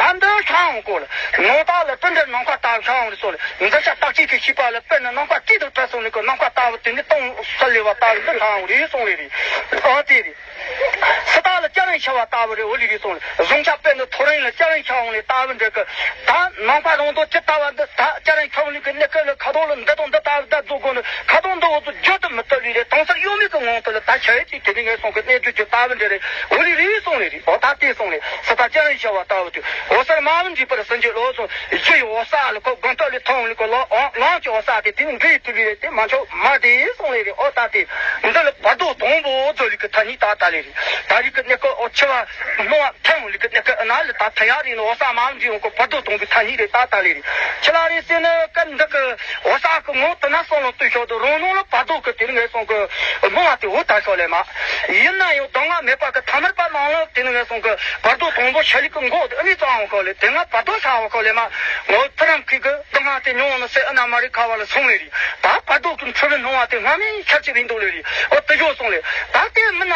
ད་འདི་ཤར་ཡོང་སྐོར་ལ་ངོ་བདག་ལ་དེ་འདྲ་ནམ་མཁའ་ལྟ་བུ་ཤར་ཡོང་རེད་སོང་ལེ། འདི་ཤ་རྟག་གཅིག་གི་ཤེས་པ་ལ་དཔེར་ན་ནམ་མཁའ་སྐྱིད་དུ་བྲལ་སོང་ལེ་གི་ནམ་མཁའ་ལྟ་བུ་དེ་ནི་སྟོང་སལ་ལེ་བ་ལྟ་བུ་འདི་ཤར་ཡོང་རེད་སོང་ལེ་རེད། ཨ་དེ་རེད། སུ་དག་ལ་སྐྱ་རེངས་ཤར་བ་ལྟ་བུ་རེ་འོ་ལི་རེ་སོང་ལེ། གཟུངས་ཆག་དཔེར་ན་ཐོ་རེངས་ལ་སྐྱ་རེངས་ཤར་འོང་ལེ་ལྟ་བུ་འདྲ་གི། ད་ནང་པ་རང་དོན་ཇི་ལྟ་བ་འདི་ད་སྐྱ་རེངས་ཤར་འོང་ལེ་གི་གནས་སྐབས་ལ་ཁ་དོག་ལ་འདི་དང་འདི་ལྟ་བུ་ད་རྫོགས་དགོས་ནི། ཁ་དོག་འདི་འོ་ཚོ་བརྗོད་དུ་མི་བཏུབ་ལེ་རེ། དྭངས་གསལ་གཡོ་མེད་ཀྱི་ངང་དུ་ལ་ད་ཆ་ཡེ་ཅིག་དེ་ནི་ངས་སོང་གི་གནས་བརྗོད་ཀྱི་ལྟ་བུ་འདྲ་རེ་འོ་ལི་རེ་སོང་ལེ་རེ། འོ་ད་དེ་སོང་ལེ། སུ་དག་སྐྱ་རེངས་ཤར་བ་ལྟ་བུ་དུ་འོད་གསལ་མ་བུ་འདྲེས་པར་སུན་འབྱིན་ལོ་སོང་། ཞི་ཡི་འོད་གསལ་ལ་ཁོ་དགོངས་དག་ལས་ཐོན་ལེ་ཁོ་ལོ་ལང་གི་འོད་གསལ་དེ་དེ་ནི་འདྲེས་ཐུབ་ལེ་རེ་དེ་མ་ཆོག་མ་དེ་སོང་ལེ་རེ། འོ་ད་དེ་འདི་ལ་བར་དོ་དང་པོ་རྫོགས་ལེ་གི་ཐ་སྙད་ད་ད་ལེ་རེ། ད་རེས་ཀྱི་གནས་སྐབས་འོ་འཆི་བ་སྣང་བ་ཐོན་ལེ་གི་གནས་སྐབས་ཨ་ན་ལེ་ད་ཐ་ཡག་རེ་ནི་འོད་གསལ་མ་བུ་འདྲེས་འོང་ཁོ་བར་དོ་དང་པོའི་ཐ་སྙད་རེ་ད་ད་ལེ་རེ། ཁྱི་ལ་རེ་ཟེར་ནི་སྐབས་འདི་གི་འོད་གསལ་གི་ངོ་དེ་ན་བསམ་བློ་བཏུས་ཤོག་དུ་རང་སྣང་ལ་བར་དོ་གི་དེ་ནི་ངས་སོང་གི་སྣང་བ་དེ་འོ་ད་ཤོག་ལེ་མ། ཡིན་ན་ཡང་གདམས་ངག་མེད་པ་གི་ཐ་མལ་པ་ནང་ལ་དེ་ནི་ངས་སོང་གི་བར་དོ་དང་པོ་ཤར་ལེ་གི་མགོ་དེ་ཨ་ནི་གཙང་བ་ཤོག་ལེ། དེ་ང་བར་དོ་ཤར་བ་ཤོག་ལེ་མ། ངོ་ཐུ་རམ་ཁི་གི་གདམས་ངག་དེ་མྱོང་ནི་སེ་ཨ་ན་མ་རི་ཁ་བ་ལ་སོང་ལེ་རེད། ད་བར་དོ་གི་འཁྲུལ་པའི་སྣང་བ་དེ་སྔ་མའི་ཤར་ཆེ་བའི་འདུག་ལེ་རེད། འོ་དེ་ཤོག་སོང་ལེ། ད་དེ་མིན་ན་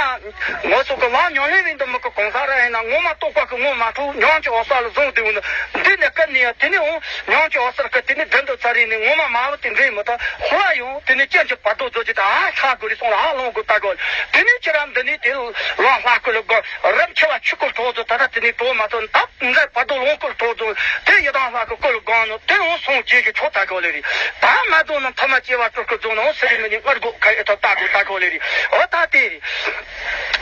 ངོ་སོ་གི་ལ་ཉམས་ལེན་བའི་འདི་མི་གི་གང་ཟག་ར་ཡིན་ན་ངོ་མ་རྟོགས་པ་གི་ངོ་མ་འཕྲོ་ཉམས་ཀྱི་འོད་གསལ་ལ་བཟུང་དེ་འོ་ནི་འདི་ནས་སྐད་ནས་ཡང་དེ་ནས་འོང་། ཉམས་ཀྱི་འོད་གསལ་གི་དེ་ནི་དོན་དུ་ཚ་རེ་ནས་ངོ་མ་མ་བུ་དེ་འདྲེས་མི་ཐུབ། ཧོ་ཡང་དེ་ནི་སྐྱོན་གྱི་བར་དོ་རྫོགས་ཀྱི་ད་ཧ་ཤ་དགོས་རེ་སོང་ལ་ཧ་ལོང་དགོས་ལྟ་དགོས། དེ་ནི་ཁྱེད་རང་འདི་ནི་དེ་ལ་ལྷ་སྐུ་ལ་དགོས་རབ་འཆི་བ་ཆུ་སྐོར་གྲོགས་ཚོ་ད་ལྟ་དེ་ནི་གྲོགས་མ་ཐོན་ད་འདྲ་བར་དོ་ལོངས་སྐུ་གྲོགས་ཚོ་དེ་ཡི་དམ་ལྷ་སྐུ་སྐུ་ལ་དགོངས་ནོ་དེ་འོང་སོང་རྗེས་ཀྱི་ཆོག་ལྟ་དགོས་ལེ་རེད། ད་མ་དོ་ན་ཐ་མ་སྐྱེ་བ་སྤྲུལ་སྐུ་རྫོགས་ནོ་སི་རི་མི་ནི་སྔར་དགོས་ཁ་ཡི་ཐོག་ལྟ་དགོས་ལྟ་དགོས་ལེ་རེད། འོ་ད་དེ་རེད།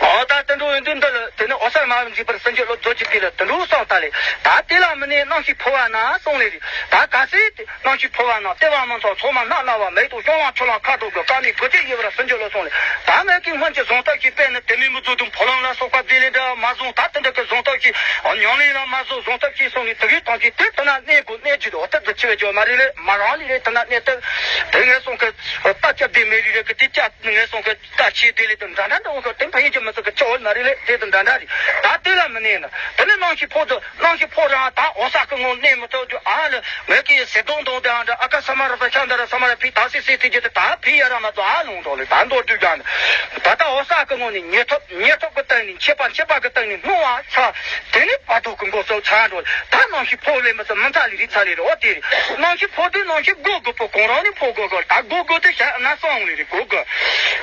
འོ་ད་དེ་འགྲོ་ཡོང་དུས་འདི་ལ་དེ་ནི་འོད་གསལ་མ་བུ་འདྲེས་པར་སུན་འབྱིན་ལོ་རྫོགས་ཀྱི་དུས་ལ་དེ་འགྲོ་སོང་ད་ལེ། ད་དེ་ལ་མི་ནི་རྣམ་ཤེས་འཕོ་བ་ན་སོང་ལེ་རེད། ད་ག་ཚད་དེ་རྣམ་ཤེས་འཕོ་བ་ན་ལྟེ་བ་མི་ཚོགས་མཚོ་མ་སྣ་སྣ་བ་མེ་ཏོག་ཤོང་ལང་ཆུ་ལང་ཁ་དོག་གི་དཀར་ནི་གོ་ཆེ་ཡེ་བར་སུན་འབྱིན་ལོ་སོང་ལེ། ད་ངས་ཀྱི་སྔོན་གྱི་གཟུང་ཐབས་ཀྱི་དཔེ་ནི་དེ་མིན་མི་བཟོ་དུ་འཕོ་ལང་ལ་སོགས་པ་དེ་ལས་འདྲ་མ་བཟུང་ད་དེ་འདྲ་གི་གཟུང་ཐབས་ཀྱི་ཉམས་ལེན་ལ་མ་བཟོ་གཟུང་ཐབས་ཀྱི་སོང་ནི་དེ་གི་ཐང་ཀྱི་དེ་དེ་ན་གནས་དགོས་གནས་རྒྱུ་དེ་འོ་ཐབས་དུ་ཆེ་བའི་ཇོ་མ་རེད་ལེ། མ་རང་ལི་རེད་དེ་ན་གནས་ཐབས་དེ་ངས་སོང་གི་ད་སྐྱབས་དེ་མེ་ལི་རེད་གི་དེ་སྐྱབས་ངས་སོང་གི་ད་ཆེ་དེ་ལས་དུ་འདྲ་འདྲ་འདྲ་འོང་གི་དེ་ཕ་ཡིན་གྱི་མི་ཚོགས་ཀྱི་ཆོག་ན་རེ་ལེ་དེ་དུ་འདྲ་འདྲ་རེད། ད་དེ་ལ་མི་གནས་ན་དེ་ནི་རྣམ་ཤེས་འཕོ་དུ་རྣམ་ཤེས་འཕོ་རང་ད་འོ་ས་ཀི་ངོ་གནས་མི་ཐུབ་རྒྱུ་ཨ་ལ་ངས་ཀྱི་ཟེར་དོང་དོང་དེ་ཨ་འདྲ་ཨ་ཀ་ས་མ་ར་ས་ཤ་འདྲ་ར་ས་མ་ར་ཕི་ད་སི་སི་དེ་རྒྱུ་དེ་ད་ཕི་ཡ་ར་མ་ཚོ་ཨ་ལོང་འགྲོ་ལེ་ད་མདོ་དུས་ཀྱང་ད་ད་འོ་ས་ཀི་ངོ་ནི་ཉེ་ཐོབ་ཉེ་ཐོབ་ཀྱི་སྟེང་ནས་མཆེད་པ་མཆེད་པ་གི་སྟེང་ནས་སྣང་བ་ཆ་དེ་ནི་བར་དོ་གི་མགོ་ཚོ་ཚ་འགྲོ་ལེ་ད་རྣམ་ཤེས་འཕོ་ལེ་མི་ཚོ་མི་ཚ་ལེ་རི་ཚ་ལེ་རི་འོ་དེ་རེད། རྣམ་ཤེས་འཕོ་དུས་རྣམ་ཤེས་སྒོ་དགོས་པོ་གང་རང་ནས་འཕོ་དགོས་གོ་ད་སྒོ་དགོས་དེ་བྱ་ན་སོང་ལེ་རི་སྒོ་དགོས་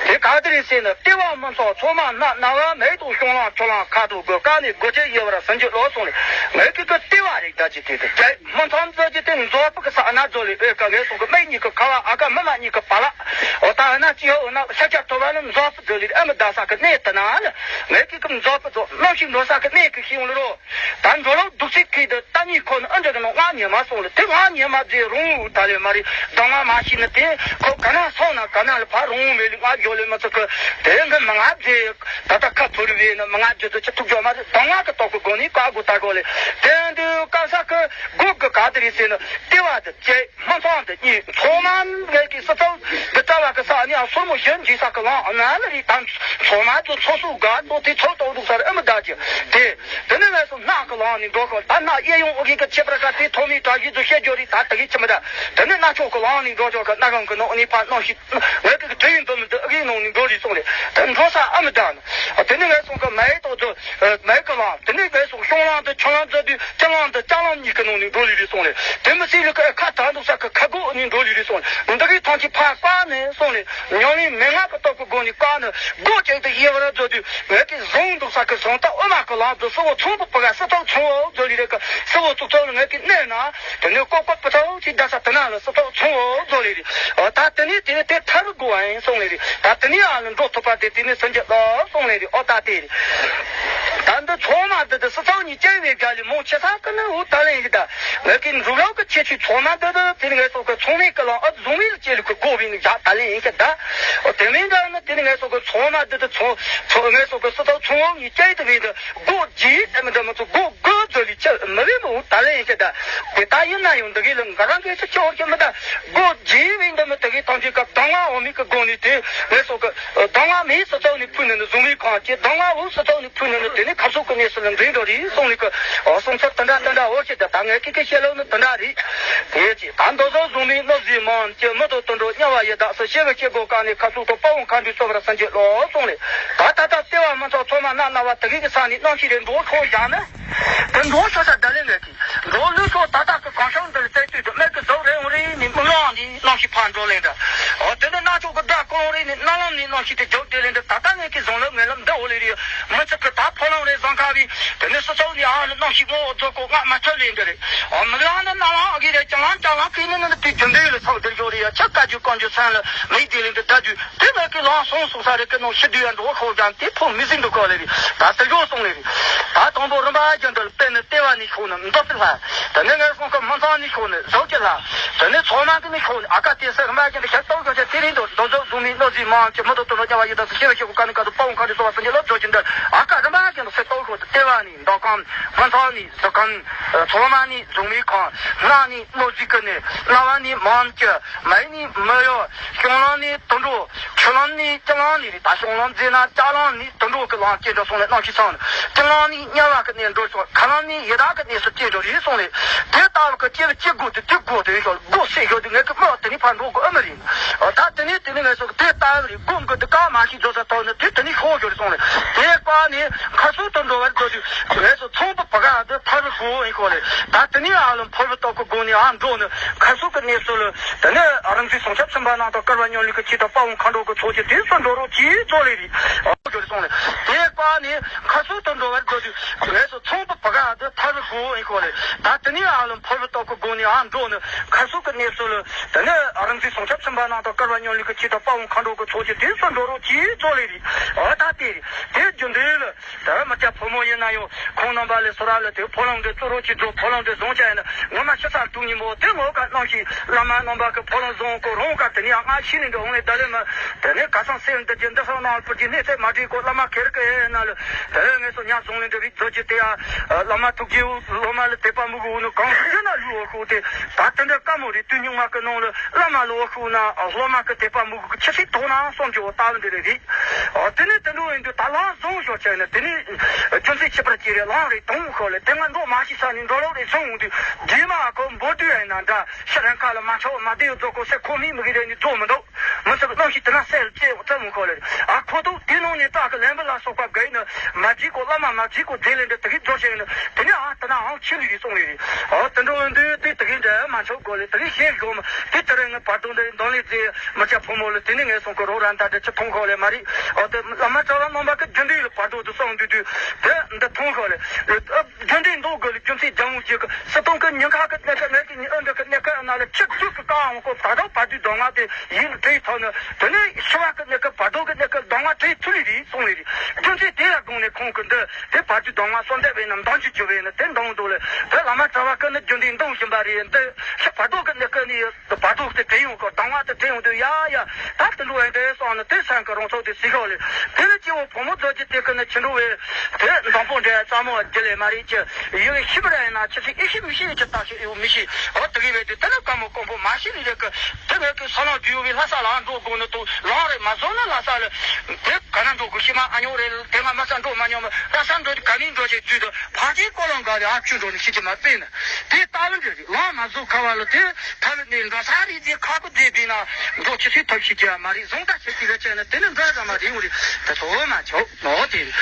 དེ་ག་དེ་རེད་ཟེར་ན་ལྟེ་བ་མི་ཚོགས་མཚོ་མ་སྣ་སྣ་བ་མེ་ཏོག་ཤོང་ལང་ཆུ་ལང་ཁ་དོག་གི་དཀར་ནི། སྒོ་ཁྱི་ཡོད་པར་སུན་འཇུག་ལོ་གསུངས་ལས། ངས་ཀྱི་ཀི་ལྟེ་བ་རེད་ད་ཅི་དེ་དེ་ཀྱེ་མི་ཚང་ཙི་ཅི་དེ་མཛོ་པི་གི་ས་ན་ཛོ་ལི་ཨེ་ཀ་ངས་སོང་གི་མེ་གཉིས་ཀི་ཁ་བ་ཨ་ཀ་མི་མ་གཉིས་ཀི་པ་ལ། འོ་ད་ཨ་ན་ཅི་ཡོད་འོ་ན་ཤ་ཁྱ་ཐོ་བ་ལ་མཛོ་པི་ཛོ་ལི་ཨ་མི་ད་ས་གི་གནས་ད་ན་ལ། ངས་ཀྱི་ཀི་མཛོ་པི་ཛོ་གནམ་ཤིང་འགྲོ་ས་གི་གནས་ཀི་ཤིང་ལ་རོ། ད་འགྲོ་ལོག་སྡུག་ཚིག་གི་དེ་ད་གཉིས་ཁོ་ན་ཨ་འདྲ་གི་ནོ་ང་ཉེ་མ་སོང་ལ་དེ་ང་ཉེ་མ་ཛེ་རུང་ད་ལེ་མ་རེད། ད་ང་མ་ཤི་ན་དེ་ཁོ་ག་ན་སོང་ན་ག་ན་ལ་ཕ་རུང་མེད་ལ་ང་ཡོད་ལེ་མ་ཚོ་གི་དེ་ང་མ་ང་ཛེ། ད་ལྟ་ཁ་ཐོར་བས་ན་མི་ང་རྒྱུ་དུ་ཆ་ཐུག་ཅོག་མ་རེད། ད་ང་གི་ཐོག་གི་སྒོ་ནས་བཀའ་དགོས་ད་དགོས་ལེ། དེ་འདི་ག་ས་གི་སྒོ་གི་ག་དེ་རེད་ཟེར་ན་ལྟེ་བ་དེ་བཅད་སྨོན་ཚང་དེ་གཉིས་ཚོགས་མ་ངས་ཀྱི་སི་ཚོགས་འདི་ལྟ་བ་གི་ས་ནི་ཨ་སོར་མོ་གཞན་གྱི་ས་གི་ལང་ཨ་ན་ལ་རེད། ད་ཚོགས་མ་དེ་ཚོགས་སུ་དགའ་ཏོ་དེ་ཚོགས་ཏོ་འདུག་ས་རེད། ཨ་མི་ད་ཀྱི་དེ་དེ་ནི་ངས་སོ་སྣག་གི་ལང་ནི་འགྲོ་གི་ད་སྣག་གཡས་ཡོང་ཨོ་གི་གི་ཆེ་པར་ག་དེ་ཐོག་མའི་གྲ་བཞི་དུ་བཤད་རྒྱུ་རེད། ད་དེ་གི་ཆེ་མི་ད་དེ་ནི་སྣ་ཆོག་གི་ལང་ནི་འགྲོ་ཆོག་གི་སྣ་གང་གི་ནོ་ནི་ཕ་ནོ་ཤི། ངས་ཀྱི་དྲི་ཡིན་དོ་མི་འདུག་ཨ་གི་ནང་ནས་འགྲོ་རེད་སོང་རེད། ད་འགྲོ་ས་ཨ་མི་ད་ནི། དེ་ནི་ངས་སོང་གི་མའི་ཏོག་ཏུ་མའི་ཀི་ལང་། དེ་ནི་ངས་སོང་གི་གཤོང་ལང་དུ་ཆང་ལང་འཛད་དུས་ལྕང་ལང་དུ་ལྕང་ལང་གཉིས་ཀྱི་ནང་ནས་འགྲོ་ལི་རེད་སོང་རེད། དེ་མི་སྲིད་ལུ་ཀ་ཁ་ད་འདུག་ས་ཀ་ཁ་སྒོ་ནས་འགྲོ་ལི་རེད་སོང་རེད། འདི་གི་ཐང་གི་ཕ་ཀ་ནས་སོང་རེད། ཉོ་ལི་མི་ང་གི་ཏོག་གི་སྒོ་ནས་ཀ་ནས་སྒོ་ཅིག་ཏུ་ཡེ་བ་ར་འཛད་དུས་ངས་ཀྱི་བཟུང་འདུག་ས་ཀ་བཟུང་ད་ཨོ་མ་ཀི་ལང་དུ་སི་བོ་ཚོང་དུ་ཕ་ག་སི་ཏོག་ཚོང་འོ་འཛད་ལི་རེད་ཀ་སི་བོ་ཙུག་ཙོག་ལ་ངས་ཀྱི་གནས་ན། དེ་ནས་ཀོ་ཀོ་པུ་ཐའུ་ཅི་ད་ས་དེ་ན་ལ་སི་ཏོག་ཚོང་འོ་ཛོ་ལེ་རེད། ཨོ་ད་དེ་ནས་དེ་ནས་དེ་ཐར་དགོས་ཨ་ཡིན་སོང་ལེ་རེད། ད་དེ་ནས་ཨ་ལ་འགྲོ་ཐུབ་པ་དེ་དེ་ནས་སུན་འབྱིན་ལོ་སོང་ལེ་རེད། ཨོ་ད་དེ་རེད། ད་འདི་ཚོགས་མ་འདི་དེ་སི་ཏོག་གཉིས་བཅས་པའི་དགའ་ལས་མོ་ཆེ་ས་ཀི་ནི་འུ་ད་ལེ་ཡིན་གི་ད། ངས་ཀི་འབྲུག་ལོག་གི་ཁྱེད་ཆོས་ཚོགས་མ་འདི་དེ་དེ་ནས་ངས་སོ་ཀི་ཚོང་མེད་ཀི་ལ་ཨོ་བཟུང་མེད་ལ་ཅེ་ལུ་ཀི་དགོས་བས་ནི་ཡ་ད་ལེ་ཡིན་གི་ད། ཨོ་དེ་མིན་ད་ནི་དེ་ནས་ངས་སོ་ཀི་ཚོགས་མ་འདི་དེ་ཚོ་ཚོ་ངས་སོ་ཀི་སི་ཏོག་ཚོང་འོ་གཉིས་བཅས་དེ་བས་འདི། སྒོ་རྒྱུས་ཨ་མི་འདྲ་མི་ཚོ་སྒོ་སྒོ་ཛོ་ལི་ཅི་མི་བེ་མོ་ད་ལེ་ཡིན་ཤེ་ད། དེ་ད་ཡིན་ན་ཡང་འདི་གི་ལ་འགའ་རང་གི་ཅི་ཅོར་གི་མི་ད། སྒོ་རྒྱུས་བེ་འདི་མི་དེ་གི་ཐང་ཅི་ཀ་སྡང་བ་འོ་མི་གི་སྒོ་ནི་དེ་ངས་སོ་གི་སྡང་བ་མི་སི་ཏོག་ནི་ཕུ་ནི་ནི་བཟུང་བའི་ཁང་ཅི་སྡང་བ་འོ་སི་ཏོག་ནི་ཕུ་ནི་ནི་དེ་ནི་ཁ་སོ་གི་ནི་སི་ལ་འདྲེན་འགྲོ་རི་སོང་ནི་གི་སོང་ཚར་དེ་འདྲ་དེ་འདྲ་འོ་ཅི་ད་ད་ངས་ཀི་ཀི་ཤེ་ལོ་ནི་དེ་འདྲ་རི། དེ་ཅི་ད་མདོ་ཟོ་བཟུང་མི་ནོ་ཟི་མང་ཅི་མི་དོ་དོ་འགྲོ་དམྱལ་བ་ཡི་དྭགས་སུ་ཤེ་གི་ཤེ་སྒོ་ཀ་ནི་ཁ་སོ་གི་དཔའ་བོ་མཁའ་འགྲོའི་སྤྱོད་པར་སངས་རྒྱས་ལོ་སོང་ལེ། ད་ད་ད་ལྟེ་བ་མི་ཚོགས་ཚོགས་མ་ན་ན་བ་དེ་གི་གི་ས་ནི་གནམ་གཤིས་རེ་འགྲོ་ཁོ་བཞག་ནི། དེ་འགྲོ་ཤོག་ས་ད་ལེ་ངས་ཀི་འགྲོ་ལུས་ཤོག་ད་ད་གི་གང་ཤོག་འདི་ལ་བཙལ་དུས་དུ་མེད་གི་རྫོགས་རེ་འོང་རེ་ནི་མི་ལང་ནི་གནམ་གཤིས་ཕར་འགྲོ་ལེ་འདྲ། འོ་དེ་ནི་སྣ་ཚོགས་གི་སྒྲ་གོང་རེ་ནི་རྣ་ལམ་ནི་གནམ་གཤིས་དེ་རྒྱུག་དེ་ལེ་འདྲ། ད་ད་ངས་ཀི་བཟང་ལབ་ངན་ལབ་འདི་འོ་ལེ་རེ་མི་ཚིག་གི་ད་ཕོ་ལང་རེ་བཟང་ཁ་བི་དེ་ནི་སི་ཚོགས་ནི་ཨ་ནི་གནམ་གཤིས་ངོ་བོ་རྫོགས་གོ་ང་མ་ཚོད་ལེ་འདྲ་རེ། འོ་མི་ལང་ནི་རྣ་ལམ་ཨ་གི་རེ་ཅང་ལང་ཅང་ལང་ཀི་ནི་ནི་དེ་རྒྱུ་འདི་ལ་ཚོགས་དེ་འགྲོ་རེ་ཡ་ཆ་ཀ་རྒྱུ་གང་རྒྱུ་སན་ལ་མི་དེ་ལེ་འདྲ་ད་དུས། དེ་ལ་ཀི་ལང་སོང་སོང་ས་རེ་ཀི་ནོ་ཤི་དུས་ཡང་འགྲོ་ཁོ་ཀྱང་དེ་ཕོ་མི་ཟིན་འགྲོ་ཁོ་ལེ་རེ། ད་དེ་ལོ་སོང་ལེ་རེ། ད་དང་པོ་རིམ་པ་ཀྱང་འདི་ལ་དཔེ་ནི་ལྟེ་བ་ནས་ཤོག་ནི་མདོ་སྟེ་ལྷ། དེ་ནས་ངས་སོང་ཀི་མི་ཚང་ནས་ཤོག་ནི་ཟོག་གི་ལྷ། དེ་ནས་ཚོགས་མ་གི་ནས་ཤོག་ནི་ཨ་ཀ་དེ་སེ་རིམ་པ་ཀྱང་འདི་ཤར་ཏོག་ཡོད་ཅེ་དེ་རིང་འདོ་འདོ་ཟོག་བཟུང་མི་ནོ་ཟི་མང་ཀྱི་མི་དོ་དོ་ནོ་རྒྱ་བ་ཡི་དྭགས་སུ་ཤེ་བ་ཤེ་གུ་ཀ་ནི་ཀ་དུ་དཔའ་བོ་མཁའ་འགྲོའི་སྤྱོད་པ་སངས་རྒྱས་ལ་ཟོག་ཅིག་འདི་ཨ་ཀ་རིམ་པ་ཀྱང་འདི་སེ་ཏོག་ཤོག་ཏེ་ལྟེ་བ་ནས་མདོ་ཁམས། མི་ཚང་ནས་ཟོག་ཁམས། ཚོགས་མ་ནས་བཟུང་མི་ཁང་། སྣ་ནས་ནོ་ཟི་ཀི་ནི། རྣ་བ་ནས་མང་ཀྱི། མའི་ནི་མི་ཡོ། གཤོང་ལང་ནི་དུད་འགྲོ། ཆུ་ལང་ནི་ལྕང་ལང་ནི་རེད། ད་གཤོང་ལང་ཟེར་ན་ལྕགས་ལང་ནི་དུད་འགྲོ་གི་ལང་སྐྱེ་འགྲོ་སོང་ལེ་གནམ་གཤིས་ཚང་ནི། ལྕང་ལང་ནི་དམྱལ་བ་གི་གནས་འགྲོ་སོང་། ཁ་ལང་ནི་ཡི་དྭགས་གི་གནས་སུ་སྐྱེ་འགྲོ་རེད་སོང་ལེ། དེ་ལྟ་བུ་གི་སྐྱེ་བ་སྐྱེ་དགོས་དེ་དེ་དགོས་དེ་ཤོག་སྒོ་སེ་ཤོག་དེ་ངས་ཀི་མ་དེ་ནི་ཕར་འགྲོ་དགོས་ཨ་མ་རེད། ད་དེ་ནི་དེ་ནི་ངས་སོགས་དེ་ལྟ་བུ་རེད། སྒོམ་གི་དེ་ཀ་མ་ཤི་རྫོགས་ས་ཐོག་ནི་དེ་དེ་ནི་ཤོག་ཤོག་རེད་སོང་ལེ། དེ་བཀག་ནི་ཁ་སུ་དུ་འགྲོ་བར་འགྲོ་དུས་ངས་སོ་ཚོང་པ་བ་ག་དེ་ཐར་བུ་ཧུ་ཡིན་ཤོག་ལེ། ད་དེ་ནི་ཨ་ལམ་ཕོར་བུ་ཏོག་གི་སྒོ་ནི་ཨ་འགྲོ་ནི་ཁ་སུ་གི་གནས་སུ་ལ། དེ་ནས་རང་བཞིན་བྱང་ཆུབ་སེམས་དཔའ་རྣམས་དང་བསྐལ་པ་མཉམ་གླིང་གི་ཆོས་དང་དཔའ་བོ་མཁའ་འགྲོ་གི་ཚོགས་ཀྱི་དུས་སུ་འགྲོ་རོགས་གྱིས་གཙོ་ལས་རིགས་ཨོ་གྱུར་སོང་ལེ། དེ་བཀག་ནས་ཁ་སུ་དུ་འགྲོ་བར་འགྲོ་དུས་ངས་སོ་ཚོང་པ་བ་ག་དེ་ཐར་བུ་ཧུ་ཡིན་ཤོག་ལེ། ད་དེ་ནས་ཨ་ལམ་ཕོར་བུ་ཏོག་གི་སྒོ་ནས་ཨ་འགྲོ་ནི་ཁ་སུ་གི་གནས་སུ་ལ། དེ་ནས་རང་བཞིན་བྱང་ཆུབ་སེམས་དཔའ་རྣམས་དང་བསྐལ་པ་མཉམ་གླིང་གི་ཆོས་དང་དཔའ་བོ་མཁའ་འགྲོ་གི་ཚོགས་ཀྱི་དུས་སུ་འགྲོ་རོགས་གྱིས་གཙོ་ལས་རིགས་ཨོ་ད་དེ་རེད། དེ་རྒྱུ་འདི་ལ། དེ་མི་སྐྱ་ཕོ་མོ་ཡིན་ན་ཡང་ཁོང་རྣམ་པ་ལས་སོ་ར་ལ་དེ་ཕོ་ལང་འདི་གཙོ་རོགས་ཀྱི་འགྲོ་ཕོ་ལང་འདི་བཟུང་བྱས་ན་ངོ་མ་ཤི་ས་དུག་ཉིན་མོ་དེ་ངོ་ག་གནང་ཞིག་བླ་མ་རྣམ་པ་གི་ཕོ་ལང་བཟུང་གོ་རོང་ག་དེ་ནི་ཡང་ང་ཤི་ནི་འདི་འོང་ལས་ད་ལས་མ་དེ་ནི་ག་སང་སེམས་འདི་རྒྱུ་འདི་སང་ནང་བུ་རྒྱུ་གནས་ཚད་མ་བྲིས་གོ་བླ་མ་ཁེར་གི་ཡེ་ན་ལ་དེ་ངས་སོ་ཉ་བཟུང་ལས་འདི་བིག་རྫོ་རྒྱུ་དེ་ཡ་བླ་མ་ཐུགས་རྗེ་སློབ་མ་ལ་དད་པ་མི་དགོས་ནི་གང་ཞིག་ན་ལུས་འོ་ཤོག་དེ་ད་དེ་འདྲ་དཀའ་མོ་རེད། དུས་སྙིགས་མ་གི་ནང་ལ་བླ་མ་ལ་འོ་ཤོག་ན་སློབ་མ་གི་དད་པ་མི་དགོས་གི་ཆི་ཞིག་དོགས་ན་སོམ་གྱི་འོ་ལྟ་བུ་འདི་རེད་རེད། ཨོ་དེ་ནས་དེ་འདྲ་ཡིན་དུས་ད་ལམ་བཟང་ཤོག་བྱས་ནས་དེ་ནས་རྒྱུ་མཚན་ཁྱད་པར་ཅི་རེད་ལམ་རེད་དུང་ཤོག་ལས་དེ་ང་འགྲོ་མ་ཤེས་ས་ནས་འགྲོ་ལོག་རེད་བཟུང་འོང་དུས་རྗེས་མ་ཁོ་འབོད་དུས་ཡིན་ན་འདྲ་ཤི་རན་ཁ་ལ་མ་ཆོག་མ་བདེ་རྫོགས་གོ་སེ་ཁོ་མིས་མི་གི་རེད་ནི་རྫོགས་མི་འདུག་མི་ཚོ་གི་གནམ་གཤིས་དེ་ན་གསལ་བཙལ་བཙལ་མོ་ཁོ་ལེ། ཨ་ཁོ་ཐུག་དེ་ནང་ནས་ཏག་གི་ལན་པ་ལ་སོགས་པ་ག་ཡིན་ནི་མ་བརྗེད་གོ་བླ་མ་མ་བརྗེད་གོ་དེ་ལས་འདི་དེ་གི་སྦྱོར་བྱས་ཡིན་ནི་དེ་ནས་ཨ་དེ་ན་ཨང་ཆི་ལི་རི་སོང་ལི་རི། ཨ་དེ་འགྲོ་འདི་དེ་དེ་གི་འདྲ་མ་ཆོག་གོ་ལེ་དེ་གི་ཤེས་གོ་མ་དེ་དེ་རེ་ངས་བར་དུ་འདི་འདོན་ལི་རྗེ་མི་ཆ་ཕོ་མོ་ལ་དེ་ནས་ངས་སོང་གི་རོགས་ར་འདྲ་འདྲ་ཆི་མཐོང་ཁོ་ལེ་མ་རི། ཨ་དེ་བླ་མ་གྲྭ་བ་རྣམ་པ་གི་རྒྱུན་འདི་ལ་བར་དུ་དུ་སོང་དུས་དུས་དེ་འདི་མཐོང་ཁོ་ལེ། རྒྱུན་འདི་འདུག་དགོས་ལ་རྒྱུ་མཚན་རྒྱ་མོ་ཞིག་གི་སྲིད་སྟོང་གི་ཉེན་ཁ་གི་གནད་ཀ་ངས་ཀྱི་ཨ་འདི་གི་གནད་ཀ་ན་ལ་ཆིག་ཆིག་གི་བཀའ་འོང་གོ་ད་དུང་བར་དུ་གདོང་ང་དེ་ཡིན་བྲིས་ཐོག་ནི་དེ་ནས་ཤི་བ་གི་གནད་ཀ་བར་དོ་གི་གནད་ཀ་གདོང་ང་བྲིས་ཐུ་ལི་རི་སོང་ལི་རི། རྒྱུ་མཚན་དེ་ལ་དགོངས་ནས་ཁོང་གི་འདི་དེ་བར་དུ་གདོང་ང་སོ་འདེབས་བས་ན་འདང་ཅི་རྒྱུ་བས་ན་དེ་འདང་འདུག་ལ་དེ་བླ་མ་གྲྭ་བ་ཀུན་ནི་རྒྱུ་འདི་འདང་བཞིན་པ་རེད། འདི་ཤི་བར་དོ་གི་གནད་ཀ་ནི་དུ་བར་དོ་དེ་དྲན་ཡོང་གི་གདོང་བ་དེ་དྲན་ཡོང་དུས་ཡ་ཡ་ད་དུ་འགྲོ་བའི་འདྲེ་སོང་ནི་དེ་སེམས་ཀྱི་རང་ཚོགས་དེ་སྲིད་ཤོག་ལས་དེ་ནི་སྐྱེ་བོ་ཕོ་མོ་རྫོགས་ཀྱི་དེ་ཀུན་ནི་ཆི་འགྲོ་བའི་དེ་འདང་པོ་འདྲེ་རྩ་མོ་རྒྱུ་ལས་མ་རེད་ཀྱི་ཡོད་ཤི་བ་ར་ཡིན་ན་ཆི་སྲིད་ཨེ་ཤི་མི་ཤི་ཡོད་ཀྱི་བརྟག་ཤི་ཡོད་མི་ཤི་འོ་དེ་གི་བས་དེ་དེ་ནི་དཀའ་མོ་དཀོན་པོ་མ་ཤི་ལི་རེད་ཀི་དེ་ངས་ཀི་ས་ལང་དུ་ཡོད་བའི་ལྷ་ས་ལ་འགྲོ་དགོས་ནི་དུ་ལང་རེད་མ་བཟོ་ན་ལྷ་ས་ལ་དེ་ག་ན་འགྲོ་དགོས་ཤི་མ་ཨ་ཉོ་རེད་དེ་ང་མ་ས་འགྲོ་མ་ཉོ་མ་ལྷ་ས་འགྲོ་དེ་ག་ནི་འགྲོ་ཆེ་དུས་དུ་ཕ་གི་ཀོ་ལོང་ག་རེ་ཨ་ཆུ་འགྲོ་ནི་ཤི་ཀྱི་མ་པས་ན་དེ་ལྟ་བུ་འདྲ་རེད་ལང་མ་བཟོ་ཁ་བ་ལ་དེ། ཐབས་ནི་འགྲོ་ས་རིགས་ཀྱི་ཁ་ཁུ་བསྡད་པས་ན་འགྲོ་ཆུ་ཚོད་ཐབས་ཤེས་ཀྱི་མ་རེད། བཟུང་ད་ཆུ་ཚོད་རེ་བྱས་ན་དེ་ནི་འགྲོ་ར་མ་རེད་འོ་རེད་ད་ཚོ་མ་ཆོག་ནོ་དེ་རེད།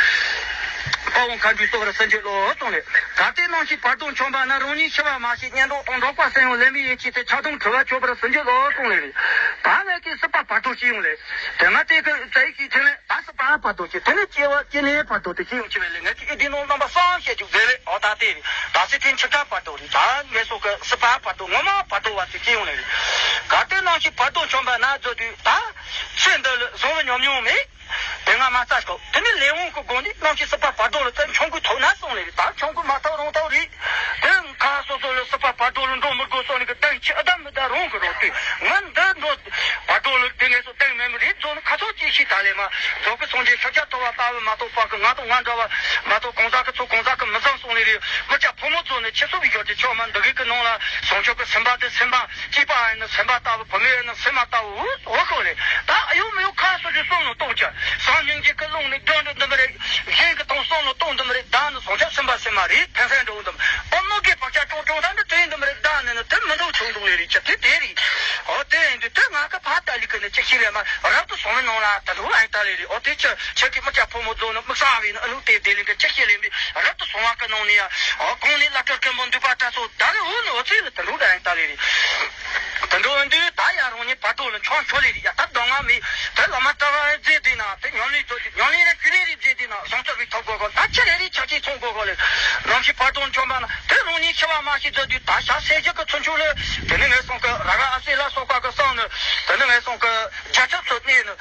དཔའ་བོ་མཁའ་འགྲོའི་སོགས་ར་སེམས་ཅན་བློ་གཏོང་ལས་ག་དེ་ནང་བཞིན་བར་དོ་མཆོད་པ་ན་རང་ཉིད་འཆི་བ་མ་ཤེས་གཉེན་གྲོགས་དང་འགྲོགས་པ་སེམས་ཡོང་ལས་མི་ཡིན་ཅིག་དེ་ཆགས་སྡང་གྲོལ་བ་ཆོག་པར་སེམས་ཅན་བློ་གཏོང་ལས་རེད། ད་ངས་ཀྱི་སྲིད་པ་བར་དོ་ཤེས་ཡོང་ལས་དེ་ང་དེ་གི་བཙའ་ཡིག་གི་ཐོན་ལས། ད་སྲིད་པ་བར་དོ་ཅི་དེ་ནི་སྐྱེ་བ་སྐྱེ་གནས་བར་དོ་དེ་ཅི་ཡོང་ཅི་བས་ལས་ངས་ཀྱི་ཨེ་དེ་ནོ་རྣམ་པ་སང་བཤད་རྒྱུ་བས་ལས་ཨོ་ད་དེ་རེད། ད་སྲིད་དེ་འཆི་བདག་བར་དོ་རེད། ད་ངས་སོ་གི་སྲིད་པ་བར་དོ་ངོ་མ་བར་དོ་བ་དེ་ཅི་ཡོང་ལས་རེད། ག་དེ་ནང་བཞིན་བར་དོ་བྱོན་པ་ན་རྫོགས་དུས་ད་ཚེ་འདི་ལ་བཟང་བ་ཉམས་མྱོང་མེད། དེ་སྔ་མ་རྩ་ཞིག་དེ་ནི་ལས་དབང་གི་སྒོ་ནས་ནང་བཞིན་སྲིད་པ་བར་དོ་ལ་ཙམ་ཆོམ་རྐུན་ཐོབ་ན་སོང་ལས་རེད། ད་ཆོམ་རྐུན་མ་ཐོབ་རུང་ཐོབ་རེད། དེ་ཁ་སོ་སོ་ལ་སྲིད་པ་བར་དོ་ལ་འགྲོ་མི་དགོས་སོང་ནས་གི་ད་ཁྱི་ཨ་ད་མི་ད་རུང་གི་རོགས་དུས་ང་འདི་འགྲོ་བར་དོ་ལ་དེ་ངས་སོ་སྟེང་མེད་མི་རིགས་རྫོགས་ནི་ཁ་ཚོགས་ཅིག་ཤི་ད་ལས་མ་རྫོགས་གི་སངས་རྒྱས་ཤཱཀྱ་ཐུབ་པ་ལྟ་བུ་མ་གཏོགས་པ་གི་ང་དང་ང་འདྲ་བ་མ་གཏོགས་གང་ཟག་གི་ཚོ་གང་ཟག་གི་མི་ཚང་སོང་ལས་རེད། མི་སྐྱ་ཕོ་མོ་རྫོགས་ནི་ཁྱི་ཚོ་བི་ཡོར་གྱི་ཆོག་མ་འདི་གི་གི་ནང་ལ་སངས་ཆོག་གི་སེམས་པ་དེ་སེམས་པ་སྐྱེས་པ་ཡིན་ན་སེམས་པ་ལྟ་བུ་བུ་མོ་ཡིན་ན་སེམས་པ་ལྟ་བུ་འུ་འོ་ཤོག་ལས་ད་ཨ་ཡོད་མི་ཡོད་ཁ་སོ་ཅི་སོང་ནོ་གཏོང་ཅི་སང་ཉིན་གྱི་གི་རླུང་ནི་འགྲོ་འགྲོ་འདི་མི་རེད། གཞན་གྱི་དང་སོང་ལ་གཏོང་འདི་མི་རེད། ད་ནི་སངས་ཆོག་སེམས་པ་སེམས་མ་རེད། ཕན་སེམས་འགྲོ་འདི་མི་ཨོ་མོ་གི་བག་ཆགས་ཀྲོང་ཀྲོང་ད་འདི་དྲན་འདི་མི་རེད། ད་ནི་ནི་དེ་མི་འགྲོ་ཆུང་འགྲོ་ལས་རེད་ཅི་དེ་དེ་རེད། ཨོ་དེ་ཡིན་དུས་དེ་ང་གི་ཕ་ཏ་ལི་ཀི་ནི་ཅི་ཤི་རེད་མ་རབ་ཏུ་སོང་མི་ནང་ལ་ད་དུང་ཨ་ཡི་ཏ་ལི་རེད། ཨོ་དེ་ཅི་ཆེ་གི་མི་སྐྱ་ཕོ་མོ་རྫོགས་ནི་དམིགས་བསལ་བའི་ནི་ཨ་ནུ་དེ་དེ་ལི་འདི་ཅི་ཤི་ལེ་མི་རབ་ཏུ་སོང་བ་གི་ནང་ནི་ཡ་ཨོ་གོང་ནི་བླ་སྤྲུལ་སྐད་འབོད་འདུས་པ་དྲ་ཚོ་ད་ནི་འུ་ནི་འུ་ཚོས་ནི་ད་དུང་ཨ་ཡི་ཏ་ལི་རེད། དེ་འགྲོ་འོན་དུས་ད་ཡ་རང་ཉིད་བར་དོ་ལ་མཆོང་ཆོག་ལེ་རེད་ཡ། ད་གདོང་ང་མི་དེ་བླ་མ་ལྟ་བ་རྫས་དེ་ན་དེ་ཉམས་ལེན་ཐོག་ཉམས་ལེན་རེ་ཀུ་རེ་རེ་རྫས་དེ་ན་བཟང་ཆ་རེ་ཐོབ་དགོས་གོ་ད་ཆི་རེ་རེ་ཆ་ཆེ་ཚོང་དགོས་གོ་ལེ། ནམ་ཞིག་བར་དོ་མཆོང་པ་ན་དེ་རང་ཉིད་འཆི་བ་མ་ཤི་ཚོ་དུས་ད་ཞག་སེ་ཇི་གི་ཚུན་ཆུ་ལེ། དེ་ནི་ངས་སོང་གི་ར་ར་ཨ་སེ་ལ་སོགས་པ་གི་སང་ནི་དེ་ནི་ངས་སོང་གི་རྒྱ་ཁྱབ་ཚོ་གནས་ནི་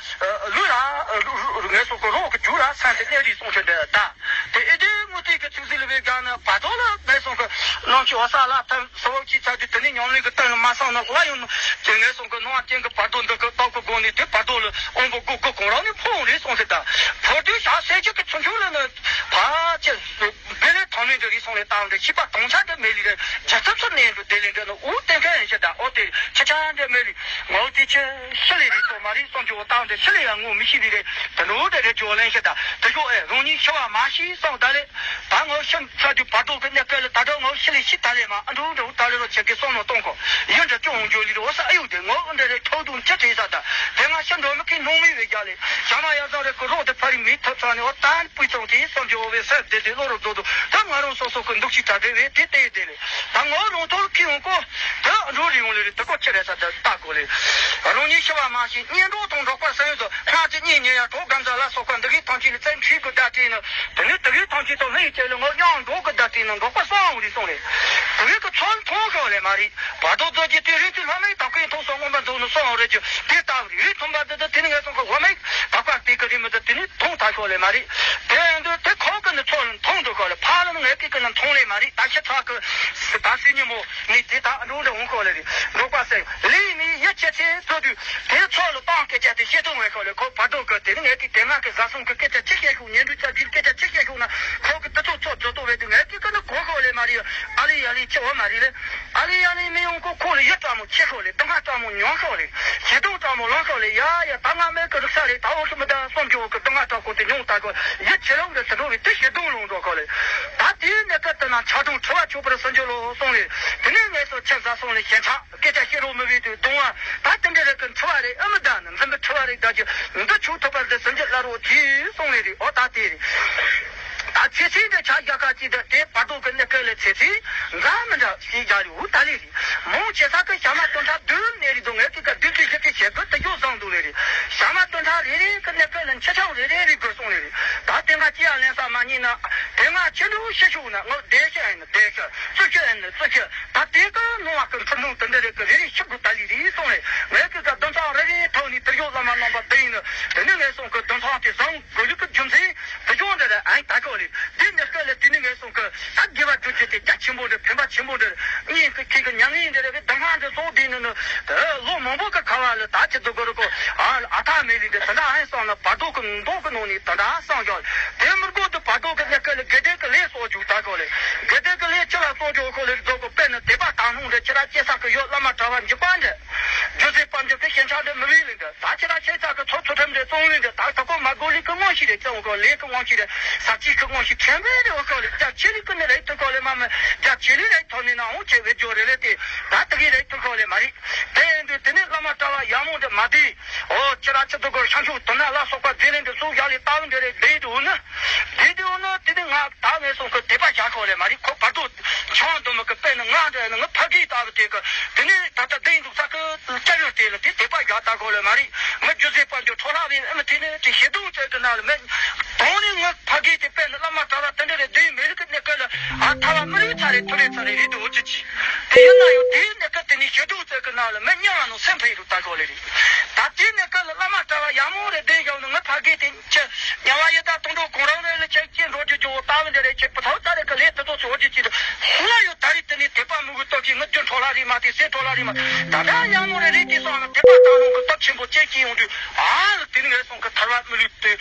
ལུས་ལ་ངས་སོང་གི་རོགས་གི་རྒྱུ་ལ་ས་དེ་གནས་རེ་སོང་ཆེ་འདྲ་ད། དེ་ཨེ་དེ་དངུལ་རྩིས་ཀྱི་ཚིག་ཟིག་ལ་བའི་སྒང་ནི་བར་དོ་ལ་མེད་སོང་གི་ནང་ཆུ་འོ་ས་ལ་ཐམ་ས་བབ་ཀྱི་ཚ་དུས་དེ་ནི་ཉམས་ལེན་གྱི་སྟེང་ལ་མ་སོང་ན་ལྷ་ཡོང་ནི་དེ་ངེས་སོང་གི་ནང་ཅན་གྱི་བར་དོ་འདི་གི་རྟགས་ཀྱི་སྒོ་ནས་དེ་བར་དོ་ལ་དབང་པོ་སྒོ་ཀུན་གང་རང་ནས་འཕོ་འོང་རེད་སོང་ཟེར་ད། བར་དོའི་ཞག་སེ་ཅིག་གི་ཚུན་ཆུང་ལ་ནི་ཕ་ཆེ་བེ་རེ་ཐང་མེད་འདྲ་རེད་སོང་ལས་བཏང་འདྲ་ཤི་པ་དང་ཆ་འདྲ་མེད་ལི་རེད་རྒྱ་ཚབ་ཚུར་ནས་འགྲོ་དེ་ལས་འདྲ་ནི་འུ་གཏན་འཁེལ་ཡིན་ཤི་ད་ཨོ་དེ་ཆ་ཆ་འདྲ་མེད་ལི་ངའོ་དེ་ཆེ་ཤི་ལི་རེད་སོ་མ་རེད་སོང་ཅི་འོ་བཏང་འདྲ་ཤི་ལི་ཡང་ངོ་མི་ཤི་ལི་རེད་དེ་ནི་འུ་འདྲ་རེད་ཅི་འོ་ལེན་ཤི་ད་དེ་ཤོ་ཨེ་རང་ཉིད་ཤི་བ་མ་ཤི་སོང་ད་ལས། ད་ངོ་ཤི་ཚ་དུས་བར་དོ་གི་གནས་སྐབས་ལ་ད་དྲག་ངོ་ཤི་ལས་ཤི་ད་ལས་མ་ཨ་འགྲོ་འགྲོ་ད་ལས་རོ་ཆེ་གི་སོང་ནོ་གཏོང་ཁོ་ཡོན་འདྲ་ཅུང་འོང་འགྱོ་ལི་རོ་ས་ཨ་ཡུ་དེ་ངོ་ཨ་འདྲ་རེ་ཁྲོ་དུང་ཅི་བྲིས་ས་ད་དེ་ང་ཤི་འགྲོ་མི་ཁི་ནོང་མི་བའི་རྒྱ་ལས་ཞག་མ་ཡ་བཟང་རེ་གི་རོགས་དེ་ཕ་རི་མི་ཐབས་ཚང་ནས་འོ་ད་པུས་ཚང་གི་སོང་གི་འོ་བའི་སར་དེ་དེ་བློ་རུ་རྫོགས་འདུག་ད་ང་རང་སོ་སོ་གི་འདུག་ཅིག་ད་དེ་བས་དེ་དེ་དེ་ལས་ད་ངོ་རང་ཐོག་ཁི་འོང་ཁོ་ད་ཨ་འགྲོ་རི་འོང་ལི་རེ་ད་ཁོ་ཅི་རེ་ས་ད་ལྟ་གོ་ལས་རང་ཉིད་ཤི་བ་མ་ཤི་གཉེན་གྲོགས་དང་འགྲོགས་པ་ས་ཡོད་དུ་ཁ་ཅིག་གཉིས་ཉེ་ཡ་གྲོགས་གམ་ས་ལ་སོགས་པ་འདི་གའི་ཐང་ཆེན་ལ་བཙན་ཁྲིད་དུ་བརྡ་སྤྲད་ནས། དེ་ནས་དེ་གའི་ཐང་ཆེན་དང་ལྷན་ཡིག་བཅས་ལ་ངོ་གཡང་འགྲོགས་ཀྱི་བརྡ་སྤྲད་ནས་འགྲོགས་པ་སོང་རེད་སོང་རེད། དེ་གའི་གི་ཚོར་མཐོང་ཤོག་ལས་མ་རེད། བར་དོ་རྫོགས་ཀྱི་དུས་རིང་དུ་ལྷ་མིག་དག་པའི་ཐོག་སོང་མངོན་པར་རྫོགས་ནས་སོང་རེད་ཀྱི་དེ་ལྟ་བུ་རེད། ཐུམ་པ་འདི་དང་དེ་ནས་ངས་སོང་གི་ལྷ་མིག་དག་པ་དེ་གི་རིང་མི་དང་དེ་ནས་མཐོང་ཐག་ཤོག་ལས་མ་རེད། དེ་ཡིན་དུས་དེ་ཁོག་གི་ནི་ཚོར་ལ་མཐོང་འདུག་གོ་ལས་ཕ་ལ་ནི་ངས་གི་གི་ནི་མཐོང་ལས་མ་རེད། ད་ཤི་ཚག་གི་ད་སྲིད་ཉིན་མོ་ངས་དེ་ད་འགྲོ་འདྲ་འོང་ཤོག་ལས་རེད། འགྲོགས་པ་སེ་ལས་མི་ཡི་ཆེ་ཚེ་རྫོགས་དུས་དེ་ཚོར་ལ་བཏང་སྐད་ཆ་དེ་བཤད་དུ་ངས་ཤོག་ལས་ཁོ་བར་དོ་གི་དེ་ནི་ངས་གི་དེ་ང་གི་བཟའ་སོང་གི་སྐད་ཆ་ཅི་བཤད་ཤོག་ཉན་དུས་ཅག་གིས་སྐད་ཆ་ཅི་བཤད་ཤོག་ན་ཁོ་གི་དེ་ཚོ་ཚོ་ཚོ་ཏོ་བས་དུས་ངས་དེ་ཀ་ནི་གོ་ཤོག་ལས་མ་རེད། ཨ་ལི་ཡ་ལི་ཆེ་བ་མ་རེད་ལས། ཨ་ལི་ཡ་ལི་མི་ཡོང་ཁོ་ཁོ་ལ་ཡི་སྤྲང་མོ་ཆེ་ཤོག་ལས་དུང་ང་སྤྲང་མོ་ཉུང་ཤོག་ལས་ཞེ་དུང་སྤྲང་མོ་ལང་ཤོག་ལས། ཡ་ཡ་ད་ང་མེད་གི་རིག་ས་རེད། ད་འོ་ཤི་མི་ད་སོམ་གྱི་འོ་གི་དུང་ང་སྤྲང་ཁོ་དེ་ཉུང་ད་གོ་ཡི་ཆེ་ལོང་གི་དུ་འགྲོ་བས་དེ་ཞེ་དུང་ལོང་འགྲོ་ཤོག་ལས། ད་དེའི་གནས་སྐབས་དུ་ན། ཆག་གྲུམ་འཁྲུ་བ་ཆོད་པར་སུན་འབྱིན་ལོ་གསུངས་ནས། དེ་ནས་ངལ་གསོ་ཆེར་ཟ་སོང་ནས་ཞེན་ཆགས་སྐད་ཆ་བཤད་རོགས་མི་བས་དུས་གདུང་བ་ད་དེ་འདྲ་རེད་ཀི། འཁྲུ་བ་རེད་ཨ་མི་ད་ནི་འཛིན་པའི་འཁྲུ་བ་རེད་ད་ཀྱི་འདི་ཆོས་ཐོབ་པར་འདི་སུན་འབྱིན་སླར་རོ་གྱིས་གསུངས་ནས་རེད། ཨོ་ད་དེ་རེད། ད་ཚེ་ཚེ་འདི་ཆ་རྒྱ་ཁ་ཅིག་འདི་དེ་བར་དོ་གི་གནས་སྐབས་ལ་ཚེ་ཚེ་འདྲ་མི་འདྲ་ཞིག་རྒྱག་རེད། འུ་ད་ལེ་རེད། མོ་ཆེ་ས་གི་ཞྭ་མ་སྟོང་ཕྲག་བདུན་ནས་རེད་དོ། ངས་ཀི་ཀ་བདུན་ཅུ་བཞི་བཅུ་བྱེད་དགོས་དེ་ཡོད་བཟང་འདུག་ལེ་རེད། ཞྭ་མ་སྟོང་ཕྲག་རེ་རེ་གི་གནས་སྐབས་ལ་འཆི་ཆང་རེ་རེ་རེ་དགོས་གསུངས་ལེ་རེད། ད་དེ་སྔ་ཅི་ཡང་ལེན་ས་མ་རྙེད་ན་དེ་སྔ་ཕྱི་དྲོ་ཤི་ཤུགས་ན་ངོ་བདེ་ཤི་ཨེ་ནི་བདེ་ཤི་རྩི་ཤི་ཨེ་ནི་རྩི་ཤི། ད་དེ་གི་ནང་བ་གི་འཁྲུལ་སྣང་དེ་འདྲ་རེ་གི་རེ་རེ་ཤི་དགོས་ད་ལེ་རེད་གསུངས་ལེ། ངས་ཀི་ཀ་བདུན་ཚང་རེ་རེ་ཐོག་ནས་དེ་ཡོད་བླ་མ་རྣམ་པ་འདི་ཡིན་ནི། དེ་ནས་ངས་གསུངས་གི་བདུན་ཚང་དེ་བཟང་དགོས་ལུགས་ཀི་རྒྱུ་མཚན། དེ་ཅུང་འདྲ་རེད་ཨང་ད་གོ་ལེ། དེ་འདི་སྐད་ལ་དེ་ནི་ངས་གསུང་གི་ད་དགེ་བ་སྒྲུབ་རྒྱུ་དེ་རྒྱ་ཆེན་པོ་འདྲ་ཕན་པ་ཆེན་པོ་འདྲ་གཉིས་ཀྱི་ཁྱེད་ཀྱི་མྱ་ངན་འདྲ་རེད་གི། ད་ང་འདྲ་སོགས་དེ་ནི་ནི་ལོ་མང་པོ་གི་ཁ་བ་ལ་ད་ཅི་འདུག་གོ་རུ་གོ་ཨ་ཨ་ཐ་མེད་ལི་འདྲ་ད་ད་ཨང་སང་ལ་བར་དོ་གི་མདོ་གི་ནང་ནས་ད་ད་སང་ཞོག་དེ་མི་དགོས་དུ་བར་དོ་གི་གནས་སྐབས་ལ་དགེ་ལྡན་གི་ལས་སོགས་རྒྱུ་ད་གོ་ལེ། དགེ་ལྡན་གི་ལས་ཅི་ལ་སོགས་རྒྱུ་གོ་ལེ་རྫོགས་གོ་དཔེར་ན་དད་པ་དག་སྣང་འདྲ་ཁྱེད་ར་སྐྱེ་ས་གི་ཡོད་བླ་མ་གྲྭ་བ་འཇིགས་པ་འདྲ་རྒྱུ་ཟེར་པ་འཇིགས་གི་ཞེན་ཆགས་འདྲ་མི་བས་ལི་འདྲ། ད་ཁྱེད་རང་ཁྱེད་ཅག་གི་ཚོགས་ཚོགས་ཁྲིམས་འདི་བཙོང་ལེན་འདི་ད་ད་ཁོ་མ་དགོས་ལས་ཀི་དངོས་ཤིག་རེད། ཙང་གོ་ལས་ཀི་དངོས་ཤིག་རེད། ས་ཅིག་གི་དངོས་ཤིག་ཁྲེམ་བེ་རེད། འོ་ཁོ་ལས་རྒྱ་ཆེ་ལི་ཀི་ནི་རེད་ཐུ་ཁོ་ལས་མ་མི་རྒྱ་ཆེ་ལི་རེད་ཐོ་ནི་ན་འོ་ཆེ་བེ་ཇོ་རེ་ལེ་ཏེ་ད་དག་གི་རེད་ཐུ་ཁོ་ལས་མ་རེད། དེ་ཡིན་དུས་དེ་ནི་བླ་མ་གྲྭ་བ་ཡག་མོ་འདི་མ་བདེ། འོ་ཁྱེད་རང་ཁྱེད་ཚོ་གི་ཤང་ཆུ་དུ་ན་ལ་སོགས་པ་རྗེས་ལེན་འདི་སུ་ཡག་ལས་ལྟ་བུ་འདི་རེད་བདེ་འདུག་ནི། དེ་དུས་ནི་དེ་ནི་ང་ད་ངས་སོང་གི་དད་པ་བྱ་ཁོ་ལས་མ་རེད། ཁོ་བར་དུ་ཆང་འདོན་མི་གི་དཔེ་ནི་ང་འདྲ་ནི་ང་ཕ་གིའི་ལྟ་བུ་དེ་གི་དེ་ནི་ད་ལྟ་བསྡད་འདུག་ས་གི་སྐྱ་རུ་དེ་ལ་དེ་དད་པ་བྱ་ལྟ་ཁོ་ལས་མ་རེད། ང་རྒྱུ་ཟེར་པ་འདི་འཕྲོ་ལྷག་བའི་ཨ་མི་དེ་ནི་དེ་ཞེ་སྡང་ཚད་གི་ནང་ལ་མེད། དོན་ནི་ང་ཕ་གིའི་དེ་དཔེ་ནི་བླ་མ་གྲྭ་བ་དེ་འདྲ་རེད་དེ་མི་རིགས་ཀྱི་གནས་སྐབས་ལ་ཨ་ཐ་བ་མི་རིགས་ཚ་རེད་ཐུ་རེད་ཚ་རེད་རེད་དུ་འོ་ཅི་ཅི། དེ་ཡིན་ན་ཡང་དེའི་གནས་སྐབས་དེ་ནི་ཞེ་སྡང་ཚད་གི་ནང་ལ་མི་སྙིང་ང་ནང་སེམས་ཕན་རུ་ལྟ་ཁོ་ལས་རེད། ད་དེའི་གནས་སྐབས་ལ་བླ་མ་གྲྭ་བ་ཡག་མོ་རེད་བསྡད་བཞག་ནི་ང་ཕ་གིའི་དེ། ཁྱེད་དམྱལ་བ་ཡི་དྭགས་དུད་འགྲོ་གང་རང་རེ་ལ་ཁྱེད་ཀྱིས་འགྲོ་རྒྱུ་ཇོ་བོ་ལྟ་བུ་འདི་རེད། ཁྱེད་བུ་ཚ་བུ་ཚ་རེ་གི་ལས་དེ་ཚོ་ཚོ་འོ་ཅི་ཅི་དུ་ཧུ་ལ་ཡོད་ད་རེས་དེ་ནས་དད་པ་མི་དགོས་སྟོབས་ཀྱིས་ངི་རྒྱུ་འཕྲོ་ལ་རེད་མ་དེ་སེ་འཕྲོ་ལ་རེད་མ་ད་ད་ཡང་མོ་རེ་རེད་དེ་སོང་ན་དད་པ་དང་ནང་གི་སྟོབས་ཆེན་པོ་ཅེས་ཀྱིས་ཡོང་དུས་ཨ་ལ་དེ་ནི་ངས་སོང་གི་ཐར་བ་མི་ལུས་དེ་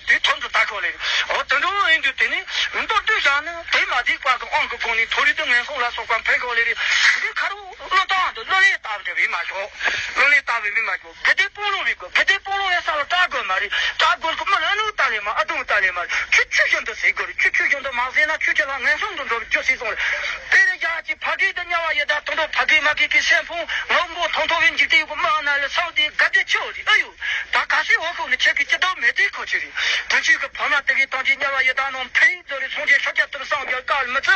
དེ་ཐོན་དུ་ད་ཁོ་ལེ་རེད། འོ་དེ་འདྲ་ཡིན་དུས་དེ་ནི་མདོ་སྡུད་བཞག་ནི་དེ་མ་དེ་བཀའ་གི་དབང་གི་ཕུང་ནས་མཐོ་རིས་དུ་ངན་སོང་ལ་སོགས་པ་འཕེལ་ཁོ་ལེ་རེད། འདི་ཁ་རུ་བློ་བཏང་དུ་བློ་ལས་བཏང་དེ་བས་མ་ཤོག་བློ་ལས་བཏང་བས་མི་མ་ཤོག་དགེ་ལྡན་དཔོན་སློབ་རེད་གོ། དགེ་ལྡན་དཔོན་སློབ་ཡང་ས་ལ་སྐྲག་དགོས་མ་རེད། སྐྲག་དགོས་གི་མི་ལ་ནུ་ལྟ་ལེ་མ་ཨ་དུང་ལྟ་ལེ་མ་ཁྱོད་ཆོས་བཞིན་དུ་ཟེར་དགོས་རེད། ཁྱོད་ཆོས་བཞིན་དུ་མ་ཟེར་ན་ཁྱོད་ཀྱི་ལ་ངན་སོང་དུ་འགྲོ་རྒྱུ་སྲིད་སོང་རེད། དེ་རེད་རྒྱ་ཆེ་ཕ་གི་དུ་དམྱལ་བ་ཡི་དྭགས་དུད་འགྲོ་ཕ་གི་མ་གི་གི་སེམས་ཕུང་ངོ་མགོ་ཐོང་ཐོང་བའི་འཇིག་རྟེན་གི་མི་ཨ་ན་ལ་སང་དེ་དགའ་བདེ་ཆེ་བ་རེད། ཨ་ཡོ་ད་ག་སེ་འོ་ཁོ་ནི་ཁྱེད་ཀྱི་སྤྱི་བཏང་མེད་དེ་ཁོ་ཆེ་རེད། དུ་ཆོས་ཀྱི་ཕ་མ་དེ་གི་དང་གི་དམྱལ་བ་ཡི་དྭགས་ནང་ཕན་ཡིན་དུ་རེད། སངས་རྒྱས་ཤཱཀྱ་ཐུབ་སངས་རྒྱས་བཀའ་མི་ཚུ་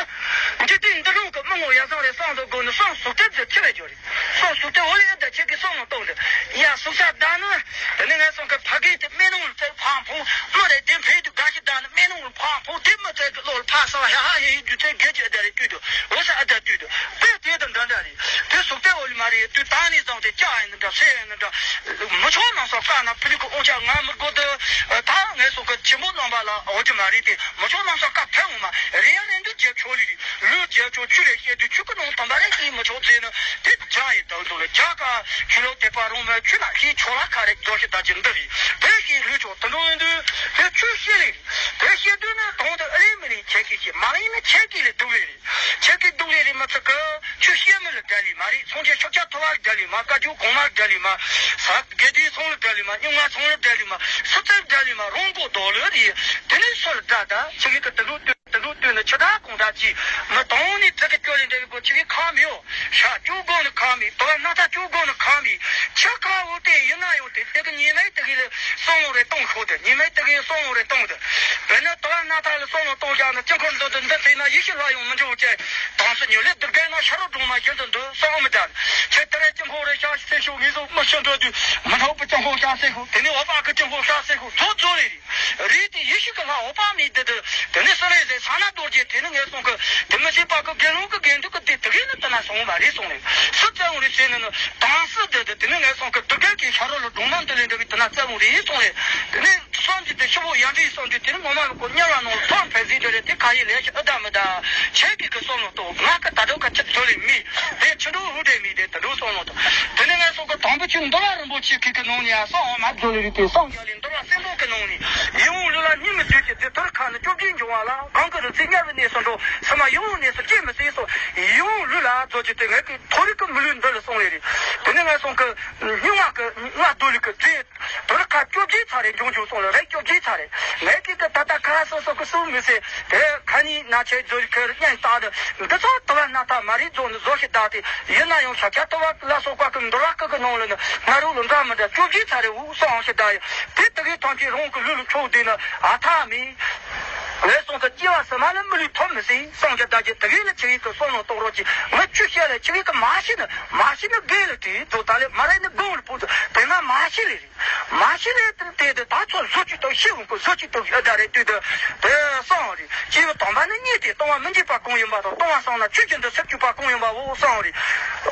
འཇིག་རྟེན་འདི་ལུང་གི་མི་ངོ་ཡ་བཟང་རེད། སང་དུ་དགོས་ནི་སང་ཟུག་སྟེ་འདི་ཆེ་བས་འགྱུར་རེད། སོ་སོ་སྟེ་འོ་ཡ་ད་ཁྱེད་ཀྱི་སོང་ལ་གཏོང་དེ་ཡ་སུག་ས་ད་ནི་དེ་ནི་ངས་སོང་གི་ཕ་གི་དེ་སྨན་ནུ་ལ་ཚེ་ཕང་ཕུང་མི་རེད། དེ་འཕེལ་དུ་དགའ་ཞིག་ད་ནི་སྨན་ནུ་ལ་ཕང་ཕུང་དེ་མི་ཚེ་གི་བློ་ལ་ཕ་ས་བ་ཧ་ཧ་ཧེ་ཧེ་རྒྱུ་ཚེ་དགེ་རྒྱུ་ད་རེ་དུས་དུ་འོ་ས་ཨ་ད་དུས་དུ་དེ་དེ་དང་འདྲ་འདྲ་རེད། དེ་སུག་སྟེ་འོ་ལི་མ་རེད། དུས་ད་ནི་བཟང་དེ་ལྕགས་ཡིན་འདྲ་སེ་ཡིན་འདྲ་མི་ཆོག་ནང་སོག་ཀ་ན་ཕི་ལི་ཀི་ཨོ་ཅག་ང་མི་དགོ་དུ་ད་ངས་སོང་གི་ཆེན་པོ་རྣམ་པ་ལ་འོ་ཅི་མ་རེད། དེ་མི་ཆོག་ནང་སོག་ཀ་ཕན་འོ་མ་རེ་ཡ་རེ་འདུ་རྒྱབ་ཆོག་ལི་རེད། ལུས་རྒྱལ་ཆོག་ཆུ་རེ་བཤད་དུས་ཆུ་ཀུན་ནང་དམ་པ་རེ་ཤེས་མི་ཆོག་ཟེར་ནི་དེ་བྱ་ཡི་དང་དུ་ལ་བྱ་ཀ་ཆུ་ལོག་དེ་པ་རུང་མ་ཆུ་ན་ཤེས་ཆོག་ལ་ཁ་རེ་རྫོགས་ཤི་ད་ཅི་འདི་རེད། དེ་ཤེས་ལུས་ཆོག་དུ་འགྲོ་ཡིན་དུས་དེ་ཆུ་ཤེས་ལེ་རེད། དེ་ཤེས་དུས་ནི་དོང་དུ་ཨ་རེ་མི་རེ་ཁྱེད་ཀྱིས་ཤེས་མ་ཡིན་ན་ཁྱེད་ཀྱིས་ལེ་སྡུག་ལེ་རེད། ཁྱེད་ཀྱིས་སྡུག་ལེ་རེད་མ་ཚིག་གི་ཆུ་ཤེས་མི་ལ་འདྲ་ལེ་མ་རེད། སངས་རྒྱས་ཤཱཀྱ་ཐུབ་པ་འདྲ་ལེ་མ་བཀའ་བརྒྱུད་གོང་མ་འདྲ་ལེ་མ་ས་དགེ་ལྡན་ཚང་ལ་འདྲ་ལེ་མ་སྨྱུག་མ་ཚང་ལ་འདྲ་ལེ་མ་སུ་ཚེ་འདྲ་ལེ་མ་རོང་པོ་རྡོ་ལོ་རེད། དེ་ནི་སུ་ལ་འདྲ་ད་ཁྱེད་ཀྱིས་དུ་འགྲོ་དུས། དུ་འགྲོ་དུས་ནི་ཆུ་དྭགས་གང་དག་གིས་མི་དང་ནི་དྲི་གི་སྐྱོ་ལེ་འདྲ་བའི་སྒོ་ཆི་གི་ཁ་མི་ཡོ། ཤ་སྐྱོ་དགོ་ནི་ཁ་མི་དོ་ན་ད་སྐྱོ་དགོ་ནི་ཁ་མི་ཆ་ཁ་འོ་དེ་ཡིན་ན་ཡོང་དེ་དེ་གི་ཉི་མའི་དེ་གི་ལ་སོང་ལོ་རེ་གཏོང་ཤོག་དེ་ཉི་མའི་དེ་གི་སོང་ལོ་རེ་གཏོང་དེ་བེ་ནི་དོ་ན་ད་ལ་སོང་ལོ་གཏོང་བཞག་ན་ཅི་འཁོར་འདོད་དུ་འདི་ཚེ་ན་ཡེ་ཤེས་ལྷ་ཡང་མི་འགྲོ་ཅེ། དང་སུ་ཉོ་ལེ་སྡུག་གན་ན་ཤ་རོ་སྒྲོང་མ་བཞིན་དུ་འདུག་སོང་མི་དྲན་ཁྱེད་དེ་རེ་ཅི་འཁོར་རེ་ཤ་སེ་ཤོག་ངེས་སོ་མི་ཤི་འགྲོ་དུས་མི་ཐོག་པུ་ཅི་འཁོར་ཤ་སེ་ཤོག་དེ་ནི་འོ་པ་གི་ཅི་འཁོར་ཤ་སེ་ཤོག་རྫོ་རྫོ་རེ་རེད། རེད་དེ་ཡེ་ཤུ་གི་ལྷ་འོ་པ་མི་དེ་དེ་དེ་ནི་སུ་རེད་ཟེར་ས་ན་རྡོ་རྗེ་དེ་ནི་ངས་སོང་གི་དེ་མི་ཤེས་པ་གི་དགེ་སློང་གི་དགེ་འདུན་གི་དེ་དེ་གས་ནི་དེ་ན་སོང་བ་རེད་སོང་རེད། སུ་བཙལ་འོང་རེད་ཟེར་ནི་ནི་དང་སུ་དེ་དེ་དེ་ནི་ངས་སོང་གི་དུ་གས་ཀྱི་ཤ་རོ་ལ་སྒྲུང་མ་འདི་ལས་འདྲ་བའི་དེ་ན་བཙལ་འོང་རེད་སོང་རེད། དེ་ནི་སོང་གི་དེ་ཤི་བོ་ཡང་འདྲི་སོང་གི་དེ་ནི་ངོ་མ་ལ་གོ་དམྱལ་བ་ནང་ལ་ཐོག་ཕེབས་ཟིན་དེ་རེད། དེ་ག་ཡི་ལས་ཤི་ཨི་ད་མི་ད་ཆེ་གི་གི་སོང་ལོ་ཏོ་ང་གི་ད་དོ་ག་ཆི་ཚོ་ལི་མི་དེ་ཆི་འགྲོ་ཧུ་དེ་མི་དེ་ད་དོ་སོང་ལོ་ཏོ་དེ་ནི་ངས་སོང་གི་དང་པོ་ཆུ་འདོ་ལ་རིན་པོ་ཆེ་ཁི་གི་ནང་ནས་ཡ་སོང་མ་རྫོ་ལི་རི་དེ་སོང་། འདོར་བ་སེམས་པོ་གི་ནང་ནས་ཡིད་འོང་ལུས་ལ་སྙིང་མི་འདོད་ཀྱི་དེ་ཐོར་ཁ་ནི་བཅོ་བརྒྱད་འབྱུང་བ་ལ་གང་གི་རུ་ཚིག་དམྱལ་བའི་གནས་སུ་འགྲོ་སེམས་མ་ཡིད་འོང་གནས་སུ་སྐྱེ་མི་སྲིད་སོ། ཡིད་འོང་ལུས་ལ་རྫོགས་ཀྱི་དེ་ངས་ཀྱི་མཐོ་རིས་ཀྱི་མི་ལུས་འདི་ལ་སོང་བས་རེད། དེ་ནས་ངས་སོང་གི་སྙིང་བ་གི་ང་རྡོ་ལི་གི་རྫས་ཐོར་ཁ་བཅོ་བརྒྱད་ཚ་རེ་འབྱུང་འབྱུང་སོང་ལ། རེད། སྐྱོ་རྒྱུ་ཚ་རེད། ངས་ཀྱི་ཀི་ད་ལྟ་ཁ་སོ་སོ་ཀི་སུ་མི་ཟེར་དེ་ཁ་ཉིན་ན་ཆེ་རྫོ་ཁེར་སྙན་རྟགས་དུ་འདི་ཚོ་དུ་བ་སྣ་ཐག་མ་རིག་རྫོ་འདི་བཟོ་ཞིག་བདག་དེ་ཡིན་ན་ཡང་ཤ་ཁྱ་དུ་བ་ལ་སོགས་པ་ཀི་འདུལ་བ་ཀི་ཀི་ནང་ལ་ནི་ང་རུ་ལ་འདྲ་མི་འདྲ་སྐྱོ་རྒྱུ་ཚ་རེད། འུ་སོང་ཞིག་བདག་ཡིན་དེ་དུ་གི་ཐང་གི་རོང་གི་ལུས་ལ་འཕྲོག་དེ་ནི་ཨ་ཐ་མི་ངས་སོང་ཀི་སྐྱེ་བ་སི་མ་ལ་མི་ལུས་ཐོབ་མི་སྲིད་སོང་ཞིག་བདག་གི་དུ་གི་ལ་ཆི་གི་ཀི་སོང་ལ་གཏོགས་རོགས་ཀྱི་ངས་ཆུ་བཤད་ལ་ཆི་གི་ཀི་མ་ཤི་ནི་མ་ཤི་ནི་དགེ་ལ་དྲིས་རྫོ་ད་ལས་མ་རེད་ནི་དགོང་ལ་ཕུག་དེ་ན་མ་ཤི་ལས་རེད། མ་ཤི་ལས་དེ་དེ་ད་ཚོ་བཟོ་བཅུག་ཏོ་ཤི་འོང་གི་བཟོ་བཅུག་ཏོ་ཤི་ཨ་ད་རེ་དུས་དུ་དེ་སོང་རེད། སྐྱེས་བུ་དམ་པ་ནི་གཉིས་ཏེ་སྟོང་བ་མི་འཇིག་པ་གང་ཡིན་པ་དང་སྟོང་བ་སང་ན་ཆོས་ཀྱི་འདུ་ཚབ་བཅུག་པ་གང་ཡིན་པའོ་སོང་རེད།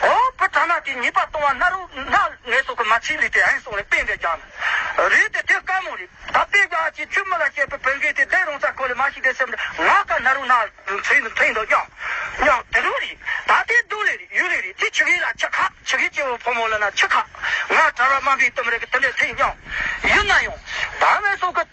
ཨོ་བུ་དྲ་མ་དེ་ཉེས་པ་སྟོང་བ་སྣ་རུ་སྣ་ངལ་སོགས་ཀྱི་མ་ཚིག་ལས་དེ་ཨན་སོང་རེད། དཔེ་འདི་རྒྱག་ན་རེད་དེ་དེ་དཀའ་མོ་རེད། ད་དཔེ་རྒྱག་ཅིག་ཆུ་མི་ལ་སྐྱེས་པའི་བུ་འགས་དེ་དེ་རུང་ཚ་ཁོ་ལས་མ་ཤི་དེ་སེམས་ང་ཀ་སྣ་རུ་སྣ། ཚེ་ནི་ཐེངས་འདུག་སྙམ། སྙམ་དེ་རུ་རེད། ད་དེ་སྡུག་ལས་རེད་ཡུལ་ལས་རེད་དེ་ཆི་གི་ལ་ཆི་ཁ་ཆི་གི་སྐྱེ་བོ་ཕོ་མོ་ལ་ན་ཆི་ཁ། ང་གྲྭ་བ་དམའ་འབེབས་གཏམ་རེད་གི་དེ་འདྲའི་ཐེངས་སྙམ། ཡིན་ན་ཡང་ད་ངས་སོ་གི་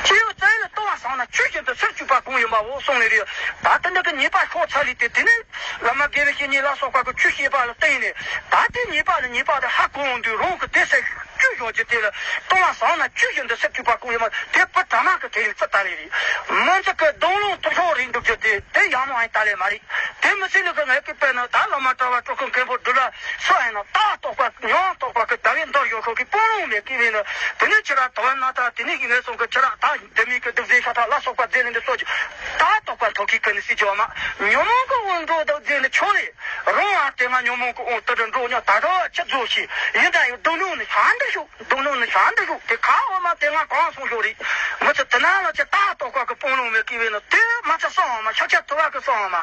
ཆི་ཡོད་ཙེ་ལ་ལྟོ་བ་སང་ན་ཆོས་བཞིན་དུ་ཕྱིར་བཅུག་པ་གང་ཡིན་པའོ་གསུངས་ལས་རེད། ད་དེ་འདྲ་གི་ཉེས་པ་ཤོག་ཚ་ལས་དེ་དེ་ནས་བླ་མ་དགེ་བའི་བཤེས་གཉེན་ལ་སོགས་པ་གི་ཆོས་བཤད་པ་ལ་བརྟེན་ནས་ད་དེ་ཉེས་པ་ནི་ཉེས་པ་དེ་ཧ་གོ་འོང་དུས་རང་གི་དེ་སེ། བཅུ་ཞོག་ཅི་དེ་ལ་ལྟུང་བ་སང་ན་ཆོས་བཞིན་དུ་སེལ་བཅུག་པ་ཀུན་ཡོད་མ་དེ་བུ་དྲ་མ་གི་དེ་ལ་ཙི་ལྟ་ལེ་རེད། མི་ཚིག་གི་སྡོང་ལུང་ཐུབ་ཤོག་རིགས་འདུག་རྒྱུ་དེ་དེ་ཡག་མོ་ཨེ་ལྟ་ལེ་མ་རེད། དེ་མི་ཚིག་ལུགས་ཀྱི་ངས་ཀི་དཔེར་ན་ད་བླ་མ་གྲྭ་བ་སྤྲུལ་སྐུ་མཁན་པོ་སྒྲུབ་ལ་སོགས་ཡིན་ན་ད་རྟོགས་པ་ཡང་རྟོགས་པ་གི་ཟླ་བའི་མདོར་ཡོད་ཤོག་གི་སྤོང་ལུང་མེད་ཀི་བས་ན་དེ་ནས་ཁྱེད་རང་དུ་བ་ན་ད་དེ་ནས་ཀྱི་ངས་སོང་གི་ཁྱེད་རང་ད་དེ་མིན་གི་སྡུག་ཟས་ཤ་ཁྲག་ལ་སོགས་པ་རྫས་ལས་འདི་སོགས་ཀྱི་ད་རྟོགས་པ་ཐོག་གི་ཀི་ནི་སྲིད་ཀྱི་བ་མ་ཉོན་མོངས་ཀི་དབང་འགྲོ་དང་རྫས་ནི་ཆོག་ལེ། རང་ཨ་དེ་ང་ཉོན་མོངས་ཀྱི་དབང་དུ་དུ་འགྲོ་སྙམ་ད་དྲག་ཆི་རྫོགས་ཤིག་ཡིན་ད་ཡོད་སྡུག་བསྔལ་ནི་ཤ་འདི་ཤོག་སྡུག་བསྔལ་ནི་ཤ་འདི་ཤོག་དེ་ཁ་འོ་མ་དེ་ང་གང་སོང་ཤོག་རེད། མི་ཚེ་དེ་ན་ལ་ཅི་ད་རྟོགས་པ་གི་སྤོང་ལུང་མེད་ཀི་བས་ན་དེ་མ་ཚ་སོང་བ་མ་ཤ་ཁྱ་ཐུ་བ་གི་སོང་བ་མ་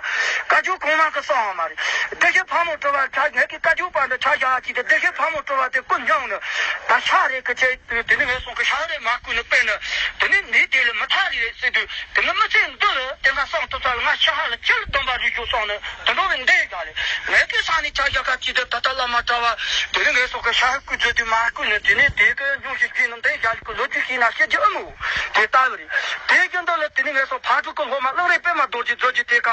བཀའ་བརྒྱུད་གོང་མ་གི་སོང་བ་མ་རེད། བདེ་གཤེགས་ཕག་མོ་གྲུ་པ་ཆ་ངས་ཀི་བཀའ་བརྒྱུད་པ་འདི་ཆ་བཞག་ཅིག་དེ་བདེ་གཤེགས་ཕག་མོ་གྲུ་པ་དེ་ཀུན་སྙོང་ནི་ད་ཤ་རེད་ཀི་ཆེ་དེ་ནི་ངས་སོང་གི་ཤ་རེད་མ་ཀུན་ནི་དཔེར་ན་དེ་ནི་མི་དེ་ལ་མི་ཐ་རི་རེད་ཟེར་དུས། དེ་ནི་མི་ཚེ་འདི་ལ་དེ་འདྲ་བསམ་ཐུབ་ས་ལ་ང་ཤི་ཧ་ལ་ཅི་ལ་སྡོམ་པ་རིག་རྒྱུ་སོང་ནི་དེ་འགྲོ་བའི་འདས་རྒྱ་ལས་ངས་ཀྱི་ས་ནས་ཆ་བཞག་ཁ་ཅིག་ཏུ་ད་ལྟ་བླ་མ་གྲྭ་བ་དེ་ནི་ངས་སོགས་ཀྱི་ཤ་ཧ་ཀུ་མཛོད་དུས་མ་ཀུ་ནི་དེ་ནས་དེ་གི་སྙུང་ཞིག་གིས་ནི་འདས་རྒྱ་ལས་ཀྱི་ལོ་རྒྱུས་ཤིག་ན་བཤད་རྒྱུ་ཨེ་མོ་དེ་ལྟ་བུ་རེད། དེ་རྒྱུ་འདི་ལ་དེ་ནི་ངས་སོགས་ཕ་ཕྲུག་གི་སློབ་མ་གླང་རི་པད་མ་རྡོ་རྗེ་མཛོད་ཀྱི་དེ་ཀ་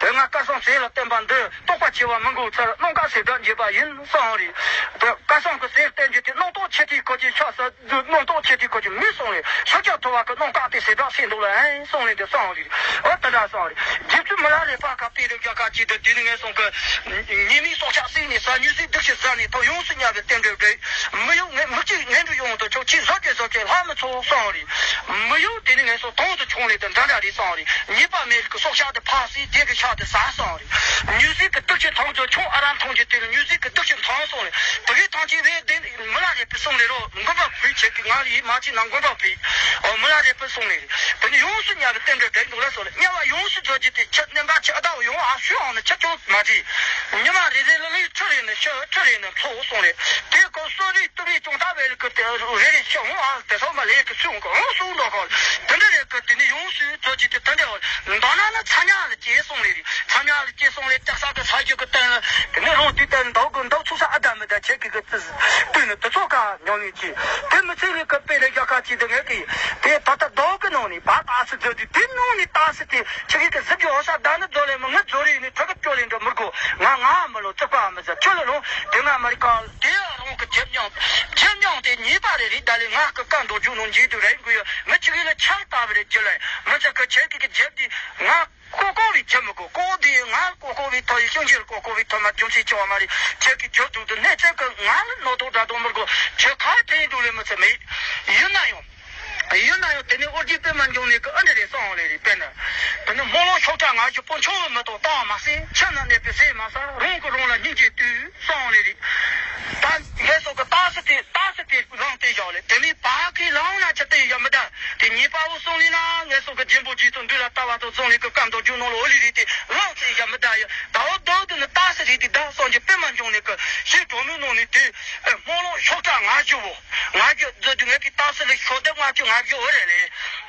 དེ་ང་སྐལ་བཟང་ཟས་ལ་བསྟན་པ་འདི་རྟོགས་པ་ཆེ་བ་མི་འགོ་ཚར་རྣམ་དཀར་ཟས་སྒྲ་འབྱེད་པ་ཡིན་སོང་རེད། དེ་སྐལ་བཟང་གི་ཟས་བསྟན་རྒྱུ་དེ་རྣམ་རྟོག་ཆེ་དེའི་ཁོ་ཅི་ཆགས་ས། རྣམ་རྟོག་ཆེ་དེ་ཁོ་ཆུ་མི་སོང་རེད། ཤར་རྒྱག་ཐོ་བ་གི་རྣམ་དཀར་དེ་ཟེ་བྲག་སེ་འདུག་ལ་ཨེ་སོང་རེད་དེ་སོང་རེད། ཨོ་ད་འདྲ་སོང་རེད། རྗེ་བཙུན་མི་ལ་རས་པ་ཁ་པའི་རིགས་རྒྱ་ཁ་ཅིག་ཏུ་དེ་ནི་ངས་སོང་གི་ཉི་མའི་སྲོག་ཆགས་བསྲེགས་ནས་ཟ་མྱུལ་ཟས་སྡུག་ཤི་ཟ་ནས་ཐོབ་ཡོངས་སུ་ཉམས་པའི་རྟེན་འབྲེལ་འགྲིག་མི་གཡོ་ངས་མི་གཅིག་ངན་འགྲོ་ཡོང་དུ་ཆོག་ཅིག་བཟོ་གེ་བཟོ་གེ་ལྷ་མི་ཚོ་སོང་རེད། མི་གཡོ་དེ་ནི་ངས་སོང་དོང་དུ་ཆུང་ལས་དུ་འདྲ་འདྲ་རེད་སོང་རེད། ཉེས་པ་མེད་ཀྱི་སྲོག་ཆགས་དེ་ཕག་སྲིད་སྡེ་གི་ཕྱག་ཏུ་ཟ་སོང་རེད། མྱུལ་ཟས་ཀྱི་སྡུག་ཆེན་ཐང་ཚོ་ཆུང་ཨ་ར་མཐོང་རྒྱུ་དེ་ལ་མྱུལ་ཟས་ཀྱི་སྡུག་ཆེན་ཐང་སོང་རེད། དེ་གའི་ཐང་ཆེན་རེད་དེ། མི་ལ་རས་པའི་གསུང་ལས་རོ་མགོན་པོ་བོད་ཆེ་གི་ང་ལ་ཡིད་མ་ཆེས་ན་མགོན་པོ་བོད་ཨོ་མི་ལ་རས་པའི་གསུང་ལས་རེད། དེ་ནི་ཡོངས་སུ་ཉམས་པའི་རྟེན་འབྲེལ་འགྲིག་འདུག་ལ་སོགས་ལ་དམྱལ་བ་ཡོངས་སུ་རྫོགས་རྒྱུ་དེ་ཁྱེད་གནས་འབའ་ཁྱེད་ཨ་ད་ཡོང་ཨ་ཤུ་ཨང་ནི་ཁྱེད་ཅོ་མ་བྲིས། ཉི་མ་རེ་རེ་ལ་ལུས་ཁྲི་རེ་ནི་ཤི་ཁྲི་རེ་ནི་འཚོ་གསུང་ལས་དེ་ཀོ་སོ་རི་ཏུ་རི་ཅུང་ད་བས་ལ་ཀི་དེ་རེ་རེ་ཤི་འོང་ཨ་དེ་སོགས་མ་ལས་ཀི་སུ་འོང་གི་འོང་གསུང་འདུག་གོ། དེ་འདྲ་རེད་ཀི་དེ་ནི་ཡོངས་སུ་རྫོགས་རྒྱུ་དེ་དེ་འདྲ་འོ་མདོར་ན་ནི་ཚ་ཉག་ལ་སྐྱེས་གསུང་ལས་རེད། ཚ་ཉག་ལ་སྐྱེས་སོང་ལས་ལྕགས་ས་གི་ས་རྒྱུ་གི་སྟེང་ལ་དེ་ནས་རང་དུས་ལྟར་མདོག་གི་མདོག་ཚུགས་ས་ཨ་ད་མི་ད་ཆེ་གི་གི་ཙི་དུས་ནི་དུ་ཚོགས་ཀ་མྱོང་ཡོད་ཀྱི། དེ་མི་ཚེ་གི་གི་དཔེ་ནི་རྒྱ་ཁ་ཅིག་དུ་ངེས་ཀྱི། དེ་ད་ལྟ་མདོག་གི་ནང་ནས་བ་ཏག་སི་མཛོད་དུས་དེ་ནང་ནས་ཏག་སི་དེ་ཆེ་གི་གི་གཟི་བརྗོད་ཧོ་ས་ད་ནི་རྫོ་ལས་མི་ངི་རྫོ་རིག་ནི་ཁྲི་གི་བཅོ་ལས་འགྲོ་མི་དགོ། ང་ང་མི་ལོ་བཙུགས་པ་མི་ཟེར་ཁྱོད་ལ་ལོ་དེ་ང་མ་རིག་ག་དེ་རང་གི་ཁྱེད་མྱོང་ཁྱེད་མྱོང་དེ་ཉེས་པ་རེ་རེ་ད་ལས་ང་གི་བཀའ་མདོ་རྒྱུ་ནང་འཇིག་ཏུ་རེ་དགོས་ཡོད་མི་ཆེ་གི་ལ་ཆགས་ལྟ་བུ་རེ་རྒྱུ་ལ་མི་ཚེ་གི་ཆེ་གི་གི་རྒྱབ་དེ་ང་ཀོ་ཀོ་བའི་ཁྱིམ་མི་དགོ། ཀོ་དེ་ང་ཀོ་ཀོ་བའི་ཐོ་ཡི་ཤོང་ཁྱེར་ཀོ་ཀོ་བའི་ཐོ་མ་རྒྱུ་མཚན་ཆེ་བ་མ་རེད། ཁྱེད་ཀྱི་རྒྱུ་དུ་དུ་གནས་ཚད་ཀྱི་ང་ལ་ནོ་ཐོག་དྲ་དོ་མི་དགོ། ཁྱེད་ཁ་དྲན་དུ་ལས་མི་ཚེ་མེད། ཡིན་ན་ཡང་། ཡིན་ན་ཡང་དེ་ནས་ཨོ་རྒྱན་པད་མ་འབྱུང་གནས་ཀྱི་ཨ་འདྲ་རེད་གསུངས་ལེ་རེད། དཔེར་ན། དེ་ནི་སྨོན་ལམ་ཕྱོགས་བྲལ་ང་རྒྱལ་པོ་འཆོལ་བ་མི་གཏོགས་བཏང་བ་མ་ཟད་ཕྱི་ན་གནས་པའི་ཟས་མ་ཟ་རང་གིས་རང་ལ་སྙིང་རྗེ་དུས་གསུངས་ལེ་རེད། ད་ངས་སོགས་ཀྱི་ཏག་སི་དེ་ཏག་སི་དེ་ལངས་ཏེ་བཞག་ལེ་དེ་ནས་བ་གི་ལངས་ན་ཆ་དེ་ཡ་མི་ད། དེ་ཉེས་པ་བོ་གསུང་ལེ་ན་ངས་སོགས་ཀྱི་རྒྱན་པོ་རྗེས་སུ་འདུལ་ལ་ལྟ་བ་དང་གསུང་ལེ་ཀྱི་སྐབས་མདོ་རྒྱུ་ནང་ལ་འོ་ལི་རི་དེ་ལངས་ཏེ་ཡ་མི་ད་ཡ་ད་འོ་དོ་དེ་ནི་ཏག་སི་རི་དེ་ད་སངས་རྒྱས་པད་མ་འབྱུང་གནས་ཀྱི་ཞེས་གྲོགས་མོའི་ནང་ནས་དེ་སྨོན་ལམ་ཕྱོགས་བྲལ་ང་རྒྱལ་བོ་ང་རྒྱལ་མཛོད་དུ་ངས་ཀྱི་ཏག་སི་ལ་ཤོག་དེབ་ལྔ་བཅུ་ང་རྒྱལ་འོ་རེ་ལེ་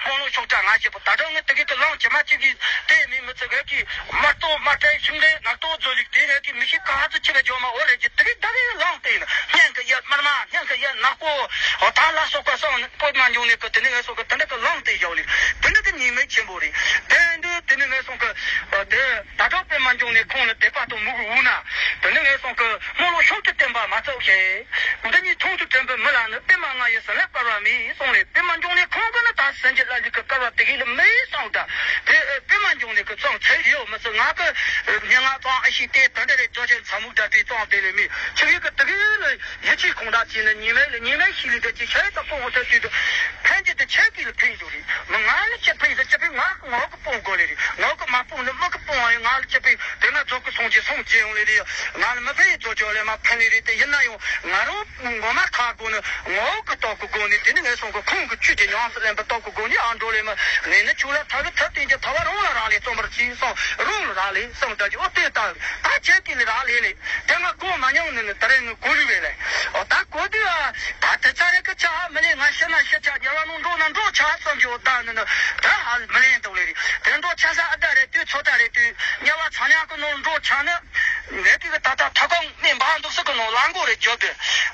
སྨོན་ལམ་ཕྱོགས་བྲལ་ང་རྒྱལ་བོ་ད་དྲང་ངས་དེ་གི་དེ་ལངས་ཅི་མ་ཅི་གི་དེ་མི་མི་ཚེ་ངས་ཀྱི་མ་གཏོགས་མ་དྲན་ཤིང་རེ་ང་གཏོགས་མཛོད་ལིག་དེ་ངས་ཀྱི་མི་ཤི་ག་ཚོད་ཅི་ལ་འཇོག་མ་འོ་རེ་ཀྱི་དེ་གི་ད་གི་ལངས་ཏེ་ཡིན་སྙན་གི་ཡ་དམར་མ་སྙན་གི་ཡ་ནག་པོ་འོ་ད་ལ་སོགས་པ་སོང་པོད་མ་འབྱུང་གནས་ཀྱི་དེ་ནི་ངས་སོགས་ཀྱི་དེ་འདྲ་གི་ལངས་ཏེ་ཡོད་ལེ་དེ་འདྲ་གི་ཉེས་དམིགས་ཆེན་པོ་རེད། དེ་འདི་ དེ་ནི་ངས་སོང་གི་དེ་ད་དྲག་པད་མ་འབྱུང་གནས་ཁོང་ལ་དད་པ་དང་མོས་གུས་འོང་ན། དེ་ནི་ངས་སོང་གི་རྨོ་ལོ་ཤོག་ཏུ་བསྟན་པ་མ་རྩོག་ཞེས། འདི་ཉིད་མཐོང་དུ་དྲན་པའི་མི་ལ་ནི། པད་མ་ང་ཡི་ཟིན་ལེགས་སྐལ་བ་མེད་གསུངས་ལས། པད་མ་འབྱུང་གནས་ཁོང་གི་ནི་ད་ཟིན་གྱི་ལ་ལུས་ཀྱི་སྐལ་བ་དེ་གའི་ལ་མེད་གསུངས་ད། དེ་པད་མ་འབྱུང་གནས་ཀྱི་གཙང་ཚད་ཡོད་མི་ཚོ་ང་གི་སྙན་ངག་གཙང་ཨ་ཤི་སྟེ་དེ་འདྲ་རེ་རྫོགས་ཆེན་ཚ་མུག་འདྲ་དེ་གཙང་དེ་ལས་མེད་ཆི་གི་དེ་གའི་ལ། ཡིད་ཆེས་ཁོང་དག་ཅིག་ནི་ཉི་མའི་ལ་ཉི་མའི་ཤི་ལི་དེ་ཅིག་ཤ་ཡི་ད་སྤོང་བ་ཐབས་ཤེས་དུ་ཕན་གྱི་དེ་ཆེ་གི་ལ་ཕན་འདུག་རེད། མི་ང་ལ་ཅི་ཕན་ཡི་ད་ཅི་ཕན་ང་ངོ་གི་སྤོང་དགོས་ལེ་རེད། ངོ་གི་མ་སྤོང་ནི་མི་གི་སྤོང་བ་ཡི་ང་ལ་ཅི་ཕན་དེ་ང་རྫོགས་གི་སོང་ཅི་སོང་ཅི་ཡོང་ལེ་རེད། ང་ལ་མི་ཕན་ཡི་རྫོགས་ཅོག་ལེ་མ་ཕན་ལེ་རེད། དེ་ཡིན་ན་ཡང་ང་རང་ངོ་མ་ཁ་དགོས་ནི་ངོ་གི་ལྟོགས་གི་དགོས་ནི་དེ་ནི་ངས་སོང་གི་ཁོང་གི་ཆུ་གི་ཉམས་སུ་ལེན་པ་ལྟོགས་གི་དགོས་ནི་ཨ་འགྲོ་ལེ་མི་ངས་ནི་ཆུ་ལ་ཐབས་ལ་ཐབས་བསྟན་གྱི་ཐ་བ་རང་ལ་རག་ལེ་རྩོམ་པར་གྱིས་སོང་རང་ལ་རག་ལེ་སོང་ད་ཀྱི་ཨོ་དེ་ལྟ་ད་ཆེ་གི་ལེ་རག་ལེ་ལེ། དེ་ང་གོ་མ་མྱོང་ནི་ནི་དེ་རིང་ནི་གོ་རི་བས་ལེ། འོ་ད་གོ་དུས་ཨ། ད་དེ་ཚ་རེ་གི་ཆ་ཧ་མི་ལེན། ང་ཤི་ན་ཤི་ཆ་རྒྱལ་བ་ནང་འགྲོ་ན་འགྲོ་ཆ་བསམ་གྱི་འོ་ད་ནི་ནི་དེ་ཧ་མི་ལེན་འདུག་ལེ་རེད། དེ་འགྲོ་ཆ་ས་ཨ་ད་རེ་དུས་ཚོ་ད་རེ་དུས་རྒྱལ་བ་ཚ་ཉག་གི་ནང་འགྲོ་ཆ་ནི། ངས་ཀྱི་ད་ད་ཐ་ཀོང་མི་འབའ་འདུག་སི་གི་ནང་ལ་མགོ་རེ་རྒྱོབ་དེ།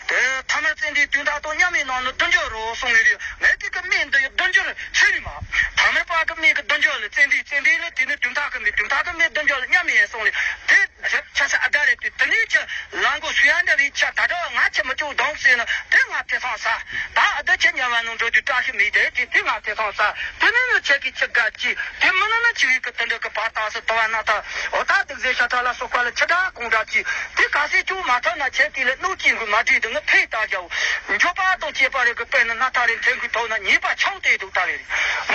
དེ་ཐ་མ་བཙན་དེ་དུས་ད་དོ་མཉམ་མི་ནང་ནི་བདུན་འགྱུར་རོ་གསུང་ལེ་རེད། ངས་ཀྱི་གི་མི་འདི་ཡི་བདུན་འགྱུར་ཚེ་རིང་མ། ཐ་མ་པ་གི་མི་གི་བདུན་འགྱུར་ལ་བཙན་དེ་བཙན་དེ་ལ་དེ་ནི་དུས་ད་གི་མི་དུས་ད་གི་མི་བདུན་འགྱུར་ལ་མཉམ་མི་ཡས་གསུང་ལེ་དེ། ཆ་ས་ཨ་ད་རེ་དུས་དེ་ནས་ཆ་ལང་གོ་སུ་ཡ་འདྲ་བའི་ཆ་ད་དྲ་ང་ཆ་མི་བཅུག་གདོང་ཟེར་ན་དེ་ང་དེ་སང་ས། ད་ཨ་ད་ཆ་ཉ་བ་ནང་འགྲོ་དུས་བཀྲ་ཤིས་མི་དེ་དེ་དེ་ང་དེ་སང་ས། དེ་ནས་ནི་ཆ་གི་ཆ་དགའ་ཅི་དེ་མི་ན་ན་ཆི་བའི་གི་དེ་འདྲ་གི་བར་དང་ས་དོ་བ་ན་ད་འོ་ད་དུག་ཟེར་ཤ་ཐ་ལ་སོགས་པ་ལ་ཆ་དྲ་གོང་དྲ་ཅི་དེ་ག་སེ་བཅུག་མ་ཐག་ན་ཆ་དེ་ལ་གནོད་ཅི་གི་མ་བྲིས་དུ་ངི་ཕེ་ད་རྒྱའོ་འཇོ་པ་དང་སྐྱེས་པ་རེ་གི་དཔེ་ན་ན་ཐ་རེ་མཐུན་གི་ཐོག་ན་ཉེས་པ་ཆང་དེ་དུག་ད་རེ་རེ།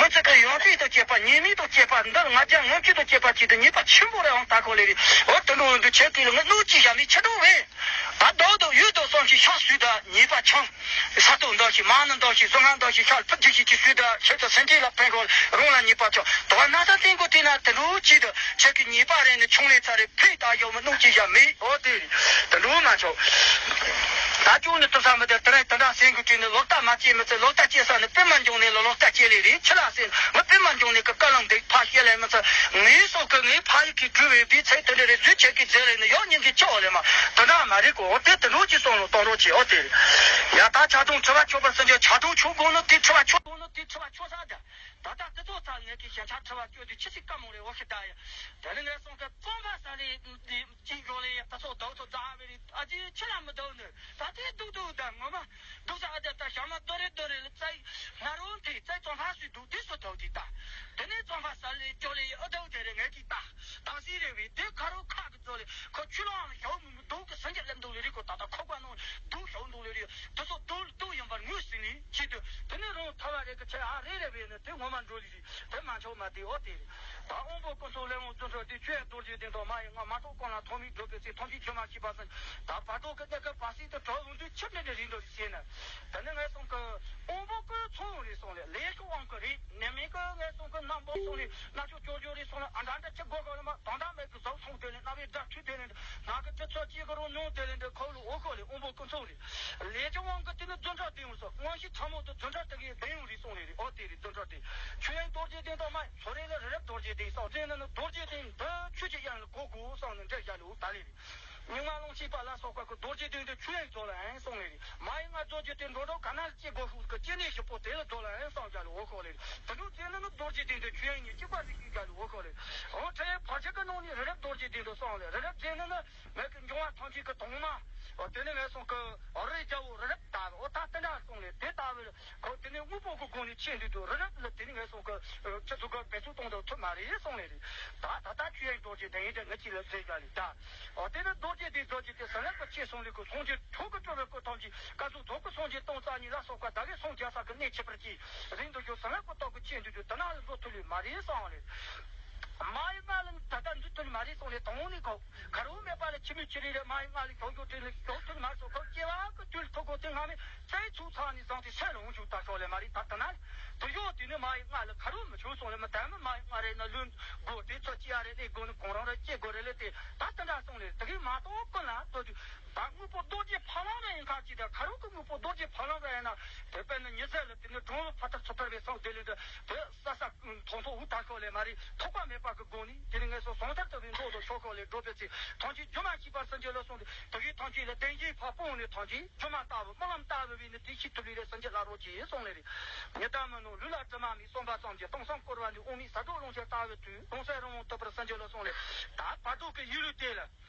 མི་ཚེ་གི་ཡོང་དུས་དང་བཅས་པ་ཉེས་མིག་དང་བཅས་པ་འདིར་ང་རྒྱལ་ངོམ་ཆུ་དང་བཅས་པ་ཅིག་ཏུ་ཉེས་པ་ཆེན་པོ་རེ་འོང་ད་ཁོ་ལེ་རེ། འོ་དུ་འགྲོ་འོན་དུ་ཆེ་གི་ལ་ངི་གནོད་ཅི་བཞག་མི་ཆེ་དོ་བས། ད་རྡོ་དང་ཡུལ་དང་བསམ་ཞིག་ཤག་སུས་ད་ཉེས་པ་ཆང་། ས་སྟོང་འདོག་ཞིག་མ་ནི་འདོག་ཞིག་གཟུ་ང་འདོག་ཞིག་ཤག་ཕུ་རྒྱུ་ཞིག་ཅིག་སུས་ད་ཆེ་དང་སེམས་ཅན་ལ་ཕན་གོ་རང་ལ་ཉེས་པ་ཆང་དོ་ན་ད་སྟེང་གོ་དེ་ན་དུ་འགྲོ་ཅི་ད་ཆེ་གི་ཉེས་པ་རེ་ནི་ཆུང་ལེ་ཚ་རེ་ཕེ་ད་ཡོང་མི་གནོད་ཅི་བཞག་མི་འོ་དེ་རེ། དུ་འགྲོ་མ་ཆོག་ད་ཅུང་ནི་དུ་ས་མི་དེ་དེ་རེ་དུ་འདྲ་སེང་གི་དུས་ནི་ལོག་ལྟ་མ་སྐྱེས་མི་ཚེ་ལོག་ལྟ་སྐྱེས་ས་ནི་པད་མ་འབྱུང་གནས་ལ་ལོག་ལྟ་སྐྱེས་ལེ་རེད། ཆི་ལ་ཟེར་ང་པད་མ་འབྱུང་གནས་ཀྱི་བཀའ་ལམ་འདི་ཕ་བཤད་ལེ་མི་ཚེ་ངའི་སོགས་ཀྱི་ངའི་ཕ་ཡི་གི་གྲུ་བའི་བི་ཚེ་དེ་འདྲ་རེ་རྫུས་ཆེ་གི་རྫས་ལེ་ནི་ཡོག་སྙིང་གི་ཆོག་ལེ་མ་དུ་འདྲ་མ་རེད་གོ། འོ་དེ་དུ་འགྲོ་ཅི་སོང་ལོ་གཏོང་རོགས་ཅི་འོ་དེ་རེད། ཡ་ད་ཆ་ཐུང་ཁྲི་བ་ཆོད་པར་སེམས་ཀྱི་ཆ་ཐུང་ཆུང་དགོས་ནོ་དེ་ཁྲི་བ་ཆོད་དགོས་ནོ་དེ་ཁྲི་བ་ཆོད་ས་ད། ད་ལྟ་དེ་ཚོ་ཚ་ངེད་ཀྱི་ཞན་ཆ་ཁྲི་བ་བསྐྱོད་དུས་ཆི་ཟིག་བཀའ་མོ་རེད་འོ་ཤི་ད་ཡ། དེ་ནི་ངས་སོང་ཁ་རྩོམ་པ་ས་ནས་ཅིག་འགྲོ་ལེ་ཡ་ད་ཚོ་ཟླ་བ་ཚོ་ད་བེ་རི་ཨ་ཅེ་ཆི་ལ་མི་ཟླ་བ་ནི་ད་དེ་སྡུག་སྡུག་ད་ངོ་མ་སྡུག་ས་ཨ་ད་ད་ཞག་མ་ཏོ་རེ་ཏོ་རེ་ལ་རྩ་ཡི་ང་རང་དེ་རྩ་ཡི་རྩོམ་པ་སུས་འདུག་དེ་སུ་ཐོག་དེ་ད། དེ་ནས་རྩོམ་པ་ས་ལས་སྐྱོ་ལེ་ཡ་ཨ་ཟླ་བ་དེ་རེ་ངས་ཅིག་ད་ད་སི་རེ་བེ་དེ་ཁ་རོ་ཁ་གི་ཚོ་ལེ་ཁོ་ཆུ་ལོང་ཞོ་མི་མི་སྡུག་གི་སེང་གེ་ལེབ་འདུག་ལེ་རི་ཁོ་ད་ད་ཁོག་པ་ནང་སྡུག་ཞོ་འདུག་ལེ་རི་དེ་ཚོ་སྡུག་སྡུག་ཡིན་པར་ངོས་ཟིན་ནས་ཅི་དུ་དེ་ནས་རང་ཐ་བ་རེ་གི་ཆེ་ཨ་རེ་རེ་བེ་ནི་དེ་ངོ་མ་འགྲོ་ལེ་རི། དེ་མ་ཆོག་མ་དེ་འོ་དེ་རེད། ད་དབང་པོ་ཀུན་ཚོགས་ལས་དབང་བཙུན་ཁྲོད་དེ་ཆོས་རྡོ་རྗེ་གདན་དང་མ་ཡི་ང་མ་གཏོགས་གང་ལ་ཐོག་མའི་སྒྲུབ་པའི་ཚེ་ཐོག་མཆོག་སྒྱུ་མ་མཆིས་པ་ཟིན། ད་བར་དོ་གི་གནས་སྐབས་བར་སྲིད་དུ་གྲོགས་འོང་དུས་ཆིབས་འདྲེན་དུ་རིང་དུ་བྱས་ནས། དེ་ནི་ངས་གསུང་གི་དབང་པོ་ཀུན་ཚོགས་རེད་གསུང་ལེ་ལས་ཀྱི་དབང་གི་རེད་ནས་མིན་གི་ངས་གསུང་གི་རྣམ་པ་གསུང་ལེ་རྣམ་ཅོག་ཅོག་ཅོག་རེད་གསུང་ལེ་ཨ་འདྲ་འདྲ་ཅི་དགོས་གོ་ལེ་མ་དང་འདྲ་མེད་གི་ཟོག་ཚོང་དེ་ལེ་རྣ་བའི་སྒྲ་ཁྲུས་དེ་ལེ་ང་གི་དྲི་ཚོ་ཅི་གི་རུ་མྱོང་དེ་ལེ་འདྲ་ཁོ་ལུ་འོ་ཁོ་ལེ་དབང་པོ་ཀུན་ཚོགས་རེད། ལས་ཀྱི་དབང་གིས་དེ་ནི་བདུན་ཕྲག་བདུན་ཡོང་སོང་། མངོན་ཤེས་ཕྲ་མོ་དེ་བདུན་ཕྲག་དེ་གའི་བདུན་ཡོང་རེད་གསུངས་རེད་རེད། ཨོ་དེ་རེད་བདུན་ཕྲག་དེ། ཆོས་དབྱིངས་རྡོ་རྗེ་གདན་དང་མ་ཡི་ཚོ་རེ་ལ་རི་རབ་རྡོ་རྗེ་གདན་གསུངས་དེ་ནི་ནི་རྡོ་རྗེ་གདན་འདི་ཆོས་ཀྱི་དབྱིངས་ལ་གོ་དགོས་གསུངས་ནི་འདྲ་བཞག་ལེ་འོ་ད་ལེ་རེད། རྙིང་མ་རླུང་ཆེན་པ་ལ་སོགས་པ་གི་རྡོ་རྗེ་གདན་དེ་ཆོས་དབྱིངས་རྫོགས་ལ་ཨེ་གསུངས་ལེ་རེད། མ་ཡི་ང་རྡོ་རྗེ་གདན་འགྲོ་འགྲོ་ག་ན་ལ་སྐྱེ་དགོས་ཤུགས་ཀྱི་སྐྱེ་གནས་བཞི་པོ་དེ་ལ་རྫོགས་ལ་ཨེ་གསུངས་བཞག་ལེ་འོ་ཁོ་ལེ་རེད། དེ་ནི་དེ་ནི་ནི་རྡོ་རྗེ་གདན་དེ་ཆོས་དབྱིངས་གཉིས་གཅིག་པ་ཟིག་གིས་བཞག་ལེ་འོ་ཁོ་ལེ་རེད། འོ་ཁྲེ་བར་ཆད་ཀྱི་ནང་ནས་རི་རབ་རྡོ་རྗེ་གདན་དུ་གསུངས་ལེ་རི་རབ་གདན་ནི་ནི། ངེད་ཀྱི་འབྱུང་བ་ཐམས་ཅད་ཀྱི་དྭངས་མ། འོ་དེ་ནི་ངས་གསུངས་ཀྱི་རི་རྒྱལ་པོ་རི་རབ་ལྟ་བུ་འོ་ད་དེ་འདྲ་གསུངས་ལེ་དེ་ལྟ་བུ་ཁོ་དེ་ནི་དངོས་པོ་གི་སྒོ་ནས་ཆེ་འདུག་དུ་རི་རབ་ལ་དེ་ནི་ངས་གསུངས་ཀྱི་ཆུ་ཚོད་ཀྱི་བེད་སྤྱོད་གཏོང་དུ་ཐུབ་མ་རེད་གསུངས་ལེ་རེད། ད་ད་ལྟ་ཆོས་དབྱིངས་རྡོ་རྗེ་གདན་ཡིན་དེ་ངེད་ཀྱི་ལ་མཛད་བཞག་ལེ་ད། འོ་དེ་ནི་རྡོ་རྗེ་གདན་རྡོ་རྗེ་གདན་ཟིན་ལེགས་པར་ཆེ་གསུངས་ལེ་ཁོ་སངས་རྒྱས་ཁྲོ་གི་སྤྲུལ་པའི་སྐུ་ཐམས་ཅད་བཀའ་ཟུར་རྫོགས་ཀྱི་སངས་རྒྱས་སྟོང་རྩ་གཉིས་ལ་སོགས་པ་ད་གའི་སངས་རྒྱས་ས་གི་གནས་ཁྱད་པར་གྱིས་རིང་དུ་བཞུགས་ཟིན་ལེགས་པར་རྟོགས་ཀྱི་ཆེ་འདུག་དུ་དེ་ན་ལ་འགྲོ་ཐུབ་ལེ་མ་རེད་གསུངས་ལེ། མ་ཡི་ང་ལ་ད་ལྟ་འདི་ཐུན་མ་རེད་གསུངས་ནས་དང་ནི་གོ། ཁ་རུ་མེད་པ་ལ་ཁྱི་མོ་ཁྱི་རི་རེད། མ་ཡི་ང་ལ་ཞོག་ཞོག་དྲིན་ལ་ཞོག་ཐུན་མ་སོ་ཁོ་སྐྱེ་བ་ཀུན་དུས་ཐུག་གོ་དེ་སྔ་མའི་རྩའི་ཚུགས་ཚང་ནས་བཟང་སྟེ་སེམས་ལ་འོང་ཞུགས་ད་ཤོག་ལེ་མ་རེད་ད་ལྟ་ན། དུ་ཡོད་དེ་ནི་མ་ཡི་ང་ལ་ཁ་རུ་མི་ཆུང་སོང་ལེ་མི་དལ་མི་མ་ཡི་ང་རེད་ན་ལུན་དགོས་དེ་ཚོ་སྐྱེ་ཡ་རེད་ལེ་དགོས་ནི་གང་རང་རེད་སྐྱེ་དགོས་རེད་ལེ་དེ་ད་དེ་འདྲ་གསུངས་ལེ་དེ་གི་མ་གཏོགས་ཀུན་ལ་ལྟོས་དུས་ད་དངོས་པོ་རྡོ་རྗེ་ཕ་ལམ་རེ་ཡིན་ཁ་ཅིག་ད་ཁ་རུ་གི་དངོས་པོ་རྡོ་རྗེ་ཕ་ལམ་རེ་ཡིན་ན་དེ་དཔེར་ན་ཉི་ཟེར་ལ་དེ་ནི་གྲོང་ལ་ཕ་ཐར་ཚུ་ཐར་བའི་སང་དེ་ལེ་འདྲ་དེ་ས་ས། མཐོང་ཐོག་འུ་ཐག་ཤོག་ལས་མ་རེད་ཐོགས་པ་མེད་པ་གི་སྒོ་ནས་དེ་ནི་ངེས་སོ་སོང་ཐར་ལྟ་བུའི་མདོ་དང་ཆོས་སྐོར་ལས་སྒྲོལ་བའི་ཚེ་ཐམས་ཅད་སྒྱུ་མ་མཆིས་པར་སེམས་ཅན་ལ་གསུངས་ཏེ་དེ་གའི་ཐམས་ཅད་ལ་བདེན་བཞིའི་ཕ་སྤོང་ནས་ཐམས་ཅད་སྒྱུ་མ་ལྟ་བུ་རྨི་ལམ་ལྟ་བུ་བས་ནི་དེ་ཤེས་ཐུབ་པའི་རེ་སེམས་ཅན་ལ་རོགས་ཀྱིས་གསུངས་ལས་རེད། ཉི་ཟླ་མི་ནུབ། ལུས་ལ་དྲི་མ་མེད། གསུངས་པ་ཙམ་གྱིས་སྟོང་བསམ་བསྐོར་བ་ནི། དབུ་མའི་ཟ་འཕྲོག་ལོངས་སྤྱོད་ལྟ་བུ་དུས། ལོང་སའི་རི་བོང་ཐོབ་པར་སངས་རྒྱས་ལ་གསུངས་ལས། ད་བར་དོ་གི་ཡིད་ལུས་དེ་ལ།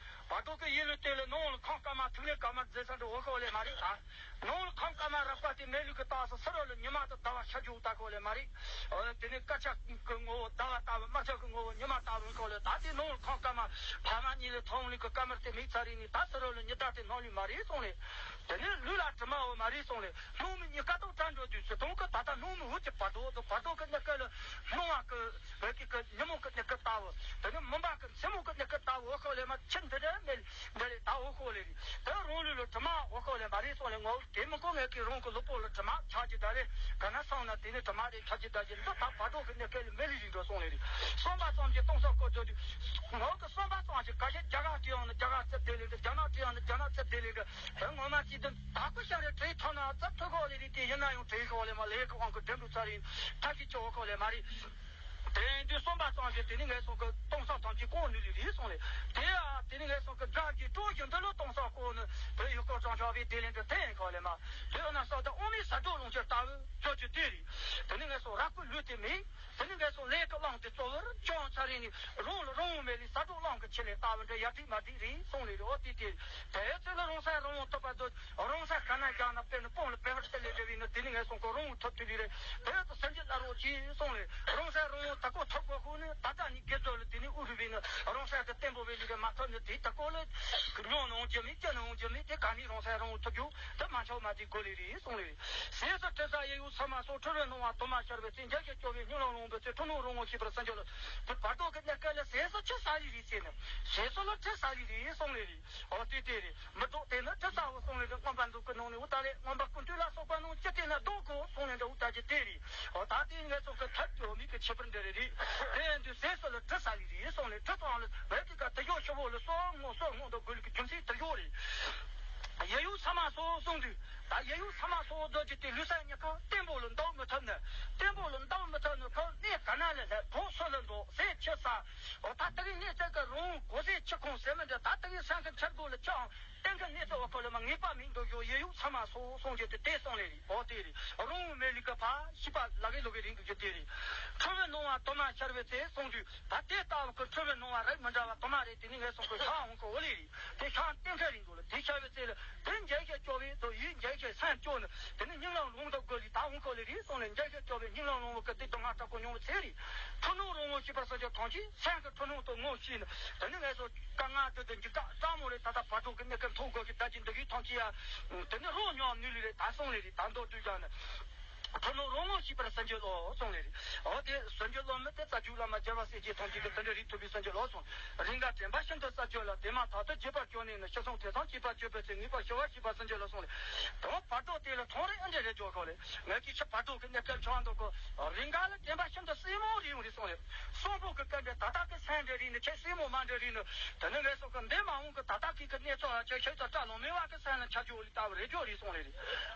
བར་དོ་གི་ཡིད་ལུས་དེ་ལ་ནང་ལ་ཁམས་དཀར་དམར་ཐིག་ལེ་དཀར་དམར་རྫས་ཚ་འདྲ་འོ་ཤོག་ལས་མ་རེད་ད། ནང་ལ་ཁམས་དཀར་དམར་རགས་པ་དེ་མེད་ལུས་ཀྱི་རྟགས་སུ་ཕྱི་རོལ་ལ་ཉི་མ་དང་ཟླ་བ་ཤར་རྒྱུ་ལྟ་ཤོག་ལས་མ་རེད། འོ་དེ་ནི་དཀར་ཆ་གི་ངོ་བོ་ཟླ་བ་ལྟ་བུ། དམར་ཆ་གི་ངོ་བོ་ཉི་མ་ལྟ་བུ་ཤོག་ལས། ད་དེ་ནང་ལ་ཁམས་དཀར་དམར་ཕ་མ་གཉིས་ལས་ཐོན་ལུས་ཀྱི་དཀར་དམར་དེ་མེད་ཚར་རེད་ནི། ད་ཕྱི་རོལ་ལ་ཉི་ཟླ་དེ་སྣང་ལུས་མ་རེད་གསུངས་ལས། དེ་ནི་ལུས་ལ་དྲི་མ་འོ་མ་རེད་གསུངས་ལས། སྣང་མི་གཉིས་ཀ་དོག་བྲལ་འགྲོ་དུས་སུ་དོན་གྱི་ད་ལྟ་སྣང་མི་འོད་ཀྱི་བར་དོ་དང་། བར་དོ་གི་གནས་སྐབས་ལ་སྣང་བ་གི་བོད་ཀྱི་གི་ཉིན་མོ་གི་གནས་སྐབས་ལྟ་བུ། དེ་ནི་མུན་པ་གི་མཚན་མོ་གི་གནས་སྐབས་ལྟ་བུ་འོ་ཤོག་ལས་མ་ཕྱིར་འདི་འདྲ་མེད་འདི་རེད་ད་འོ་ཤོག་ལས་རེད། དེ་རང་ལུས་ལ་དྲི་མ་འོ་ཤོག་ལས་མ་རེད་གསུངས་ལས། ངོ་བོ་དེ་མི་གོ་ངེད་ཀྱི་རང་གི་ལུས་པོ་ལ་དྲི་མ་ཆགས་ཀྱི་ད་རེད། ག་ན་སོང་ན་དེ་ནི་དྲི་མ་རེད་ཆགས་ཀྱི་ད་ཀྱི་འདི་ད་བར་དོ་གི་གནས་སྐབས་ལ་མེད་ལས་རིགས་འགྲོ་གསུངས་ལས་རེད། གསུངས་པ་ཙམ་གྱིས་སྟོང་བསམ་བསྐོར་འགྲོ་དུས། ངོ་གི་གསུངས་པ་ཙམ་གྱིས་ག་ཤེད་རྒྱ་གར་བྲིས་ཡང་ནི་རྒྱ་གར་རྩིབས་དེ་ལས་འདི། རྒྱ་ནག་བྲིས་ཡང་ནི་རྒྱ་ནག་རྩིབས་དེ་ལས་འདི། དེ་ངོ་མ་ཅི་འདི་དྭགས་པོ་ཤ་རེ་བྲིས་ཐོན་ན་རྩིབས་ཐུག་གོ་ལས་རེད། དེ་ཡིན་ན་ཡང་བྲིས་ཤོག་ལས་མ་ལས་ཀི་དབང་གི་འགྲིམ་འགྲུལ་ཚར་ཡིན་ཐབས་ཤེས་ཆོག་གོ་ལས་མ་རེད། དེ་འདི་གསུངས་པ་ཙམ་གྱིས་དེ་ནི་ངས་སོང་གི་སྟོང་བསམ་ཐམས་ཅད་སྐོང་ནུས་ལས་རེད་གསུངས་ལས། དེ་ཡང་དེ་ནི་ངས་སོང་གི་དགྲ་གི་སྤྲོ་ཞིང་འདི་ལ་སྟོང་བསམ་སྐོང་ནི་བོད་ཡུལ་སྐོར་ཅང་ཆ་བའི་དེ་ལས་འདི་དེ་ཡིན་གོ་ལས་མ། དེ་ཡང་ན་ས་དང་དབུ་མའི་ཟ་འཕྲོག་ལོངས་སྤྱོད་ལྟ་བུ་ཁྱོད་ཀྱི་དེ་རེད། དེ་ནི་ངས་སོང་རགས་པའི་ལུས་དེ་མེད། དེ་ནི་ངས་སོང་ལས་ཀྱི་རླུང་དེ་གཙོ་བོར་བྱུང་ཚར་རེ་ནི་རང་ལ་རང་དབང་མེད་ལས་ཟ་འཕྲོག་རླུང་གི་ཆེད་ལས་ལྟ་བུ་འདྲ་ཡ་བྲིས་མ་བྲིས་རེད་གསུངས་ལས་རེད། འོ་དེ་དེ་དེའི་ཚེ་ལ་རང་སའི་རི་བོང་ཐོབ་པ་དང་རང་སའི་ག་ན་རྒྱག་ན་དཔེར་ན་སྤང་ལ་བེ་ཧར་དེ་ལས་འདྲ་བའི་ནི་དེ་ནི་ངས་སོང་གི་རང་དབང་ཐོབ་དུས་ལས་རེད། དེ་ལྟ་སེམས་ཀྱི་བླ་རོགས་ཀྱིས་གསུངས་ལས་རང་སའི་རི་བོང་ད་ཀོ་ཐོབ་གོ་ཁོ་ནི་ད་ལྟ་ནི་དགེ་རྩ་ལ་དེ་ནི་ཨུ་རུ་བའི་ནི་རང་སའི་དེ་བརྟན་པོ་བའི་ལས་རེད་མ་ཐོབ་ནི་དེ་ད་ཀོ་ལ་ཉོ་ནང་རྒྱུ་མེད་སྐྱེ་ནང་རྒྱུ་མེད་དེ་ག་ནི་རང་སའི་རི་བོང་ཐོབ་རྒྱུ་དེ་མ་ཆོག་མ་དེ་གོ་ལས་རེད་གསུངས་ལས། ཟས་སུ་དྲི་ཟ་ཡིད་གཡོ་ཚང་མ་སོགས། འཁྲུལ་བའི་སྣང་བ་དུ་མ་ཤར་བའི་ཚེ། འཇའ་ཤར་སྐྱོ་བའི་སྙིང་ལ་རློམ་པའི་ཚེ། འཁྲུལ་སྣང་རང་ངོ་ཤེས་པར་སེམས་ཀྱི་བློ། དེ་བར་དོ་གི་གནས་སྐབས་ལ་ཟས་སུ་དྲི་ཟ་ལི་རེད་ཟེར་ནས་ཟས་སུ་ལ་དྲི་ཟ་ལི་རེད་གསུངས་ལས་རེད། འོ་དེ་དེ་རེད། མི་ལྡོག་དེ་ནི་དྲི་ཟ་བོ་གསུངས་ལས་རེད། མངོན་པ་མཛོད་ཀྱི་ནང་ནས་འུ་ད་རེད། མངོན་པ་ཀུན་བཏུས་ལ་སོགས་པ་རྣམས་ཅི་སྟེ་ན་ལྡོག་གོ་གསུངས་ལས་འདྲ་འུ་ད་ཀྱི་དེ་རེད། འོ་ད་དེ་ངས་སོགས་ཀྱི་ཐབས་ཀྱི་འོ་མིག་གི་ཁྱད་པར་འདི་རེད་རེད། དེ་ཡིན་དུས་ཟས་སུ་ལ་དྲི་ཟ་ལི་རེད་གསུངས་ལས་དྲི་དང་ལ་བས་དེ་ཀ་དེ་ཡོ་ཤོ་བོ་ལ་སོགས་ངོ་སོགས་ངོ་དང་དགོས་ལུགས་ཀྱི་རྒྱུ་མཚན་དེ་ཡོ་རེད། ཡིད་གཡོ་ཚ་མ་སོགས་གསུངས་དུས། ད་ཡིད་གཡོ་ཚ་མ་སོགས་རྡོ་རྗེ་དེ་ལུས་སེམས་གཉིས་ཀ་བརྟན་པོ་ལ་འདང་མི་ཐུབ་ནས། བརྟན་པོ་ལ་འདང་མི་ཐུབ་ནས་ཁོ་གནས་ག་ན་ལས་ལྷད་གྲོགས་སུ་ལ་འདུག་ཟས་ཆུ་ཟ། འོ་ད་ལྟ་གི་གནས་ཚད་ཀྱི་རང་གོ་ཟས་ཆུ་ཁོང་ཟེར་མི་འདྲ། ད་ལྟ་གི་སེམས་ཀྱི་འཆར་སྒོ་ལ་ཆུའང་གཏན་གི་གནས་ཚད་འོ་ཁོ་ལ་མ་ངེས་པ་མིན་འདུག་ཡོ་ཡིད་གཡོ་ཚ་མ་སོགས་གསུངས་རྒྱུ་དེ་དེ་གསུངས་ལས་རེད། འོ་དེ་རེད། རང་མེད་ལུས་ཀྱི་ཕ་ཤི་བ་ལ་གི་ལོ་གི་རིང་གི་རྒྱུ་དེ་རེད། འཁྲུལ་བའི་སྣང་བ་དུ་མ་ཤར་བའི་ཚེ་གསུངས་དུས། ད་དེ་ལྟ་བུ་གི་འཁྲུལ་བའི་སྣང་བ་རིགས་མི་འདྲ་བ་དུ་མ་རེད། དེ་ནི་ངས་གསུངས་པའི་ཤ་འོང་གི་འོ་ལས་རེད། དེ་ཤ་གཏན་འཁེལ་རིང་འདུག་ལ་དེ་ཤ་བའི་ཚེ་ལ་དེ་འཇའ་ཤར་སྐྱོ་བའི་དོ་ཡིད་འཇའ་ཤར་སེམས་སྐྱོ་ནི་དེ་ནི་སྙིང་ལ་རློམ་དང་དགོས་ལི་ད་འོང་གི་ལས་རེད་གསུངས་ལས་འཇའ་ཤར་སྐྱོ་བའི་སྙིང་ལ་རློམ་བུ་གི་དེ་དུ་མ་དྲག་པོ་མྱོང་བའི་ཚེ་རེད། འཁྲུལ་སྣང་རང་ངོ་ཤེས་པར་སེམས་ཀྱི་ཐང་ཆེན་སེམས་ཀྱི་འཁྲུལ་སྣང་དུ་ངོ་ཤེས་ནི་དེ་ནི་ངས་སོ་དཀའ་ངལ་དུ་དུ་འཇིགས་སྐྲག་སྤྲང་མོ་རེད། ད་ལྟ་བར་དུ་གི་གནས་སྐབས་མཐོང་དགོས་ཀྱི་ད་ཅི་འདི་གའི་ཐང་ཆེན་ཡ་དེ་ནི་རོ་མྱོང་ནུས་ལི་རེད། ད་གསུངས་ལས་རེད། ད་མདོ་བསྡུས་ཀྱང་ནི། འཁྲུལ་སྣང་རང་ངོ་ཤེས་པར་སེམས་ཀྱི་བློ་གསུངས་ལས་རེད། འོ་དེ་སེམས་ཀྱི་བློ་མི་དེ་རྩ་རྒྱུད་བླ་མ་རྒྱལ་བ་སྲས་བཅས་ཐམས་ཅད་ཀྱི་དོན་འགྲེལ་རིགས་ཐུབ་པའི་སེམས་ཀྱི་བློ་གསུངས། རེས་འགའ་དྲན་པ་ཤིན་ཏུ་རྩ་རྒྱུད་ལ། དེ་མ་ཐག་ཏུ་བརྗེད་པར་གྱུར་ནས་ནི། ཤི་སོང་དེ་ཙམ་སྐྱེས་པ་གྱུར་པའི་ཚེ། ངེས་པར་ཤི་བ་ཤེས་པར་སེམས་ཀྱི་བློ་གསུངས་ལས། དང་བར་དོ་དེ་ལ་མཐོང་རེ་ཨ་འདྲེ་རེ་འཇོག་གོ་ལས། ངས་ཀྱི་ཆུ་བར་དོ་གི་གནས་སྐབས་ཆུང་བ་འདུག་གོ། རེས་འགའ་ལ་དྲན་པ་ཤིན་ཏུ་སྲིང་མོ་རེ་ཡོང་རེ་གསུངས་ལས། གསོན་པོ་གི་སྐབས་འདྲ་ད་ལྟ་གི་སེམས་འདྲ་རེད་ནི་ཁྱེད་སྲིང་མོ་མ་འདྲ་རེད་ནི། དེ་ནི་ངས་སོགས་ཀྱི་འདས་མ་འོངས་ཀྱི་ད་ལྟ་གི་གི་གནས་ཚུལ་ལ་ཁྱེད་ཁྱེད་ཚོ་སྐྲ་ལོང་མེད་བ་གི་སེམས་ལ་འཆར་རྒྱུ་ལི་ལྟ་བུ་རེ་འཇོག་རེ་གསུངས་ལས་རེད།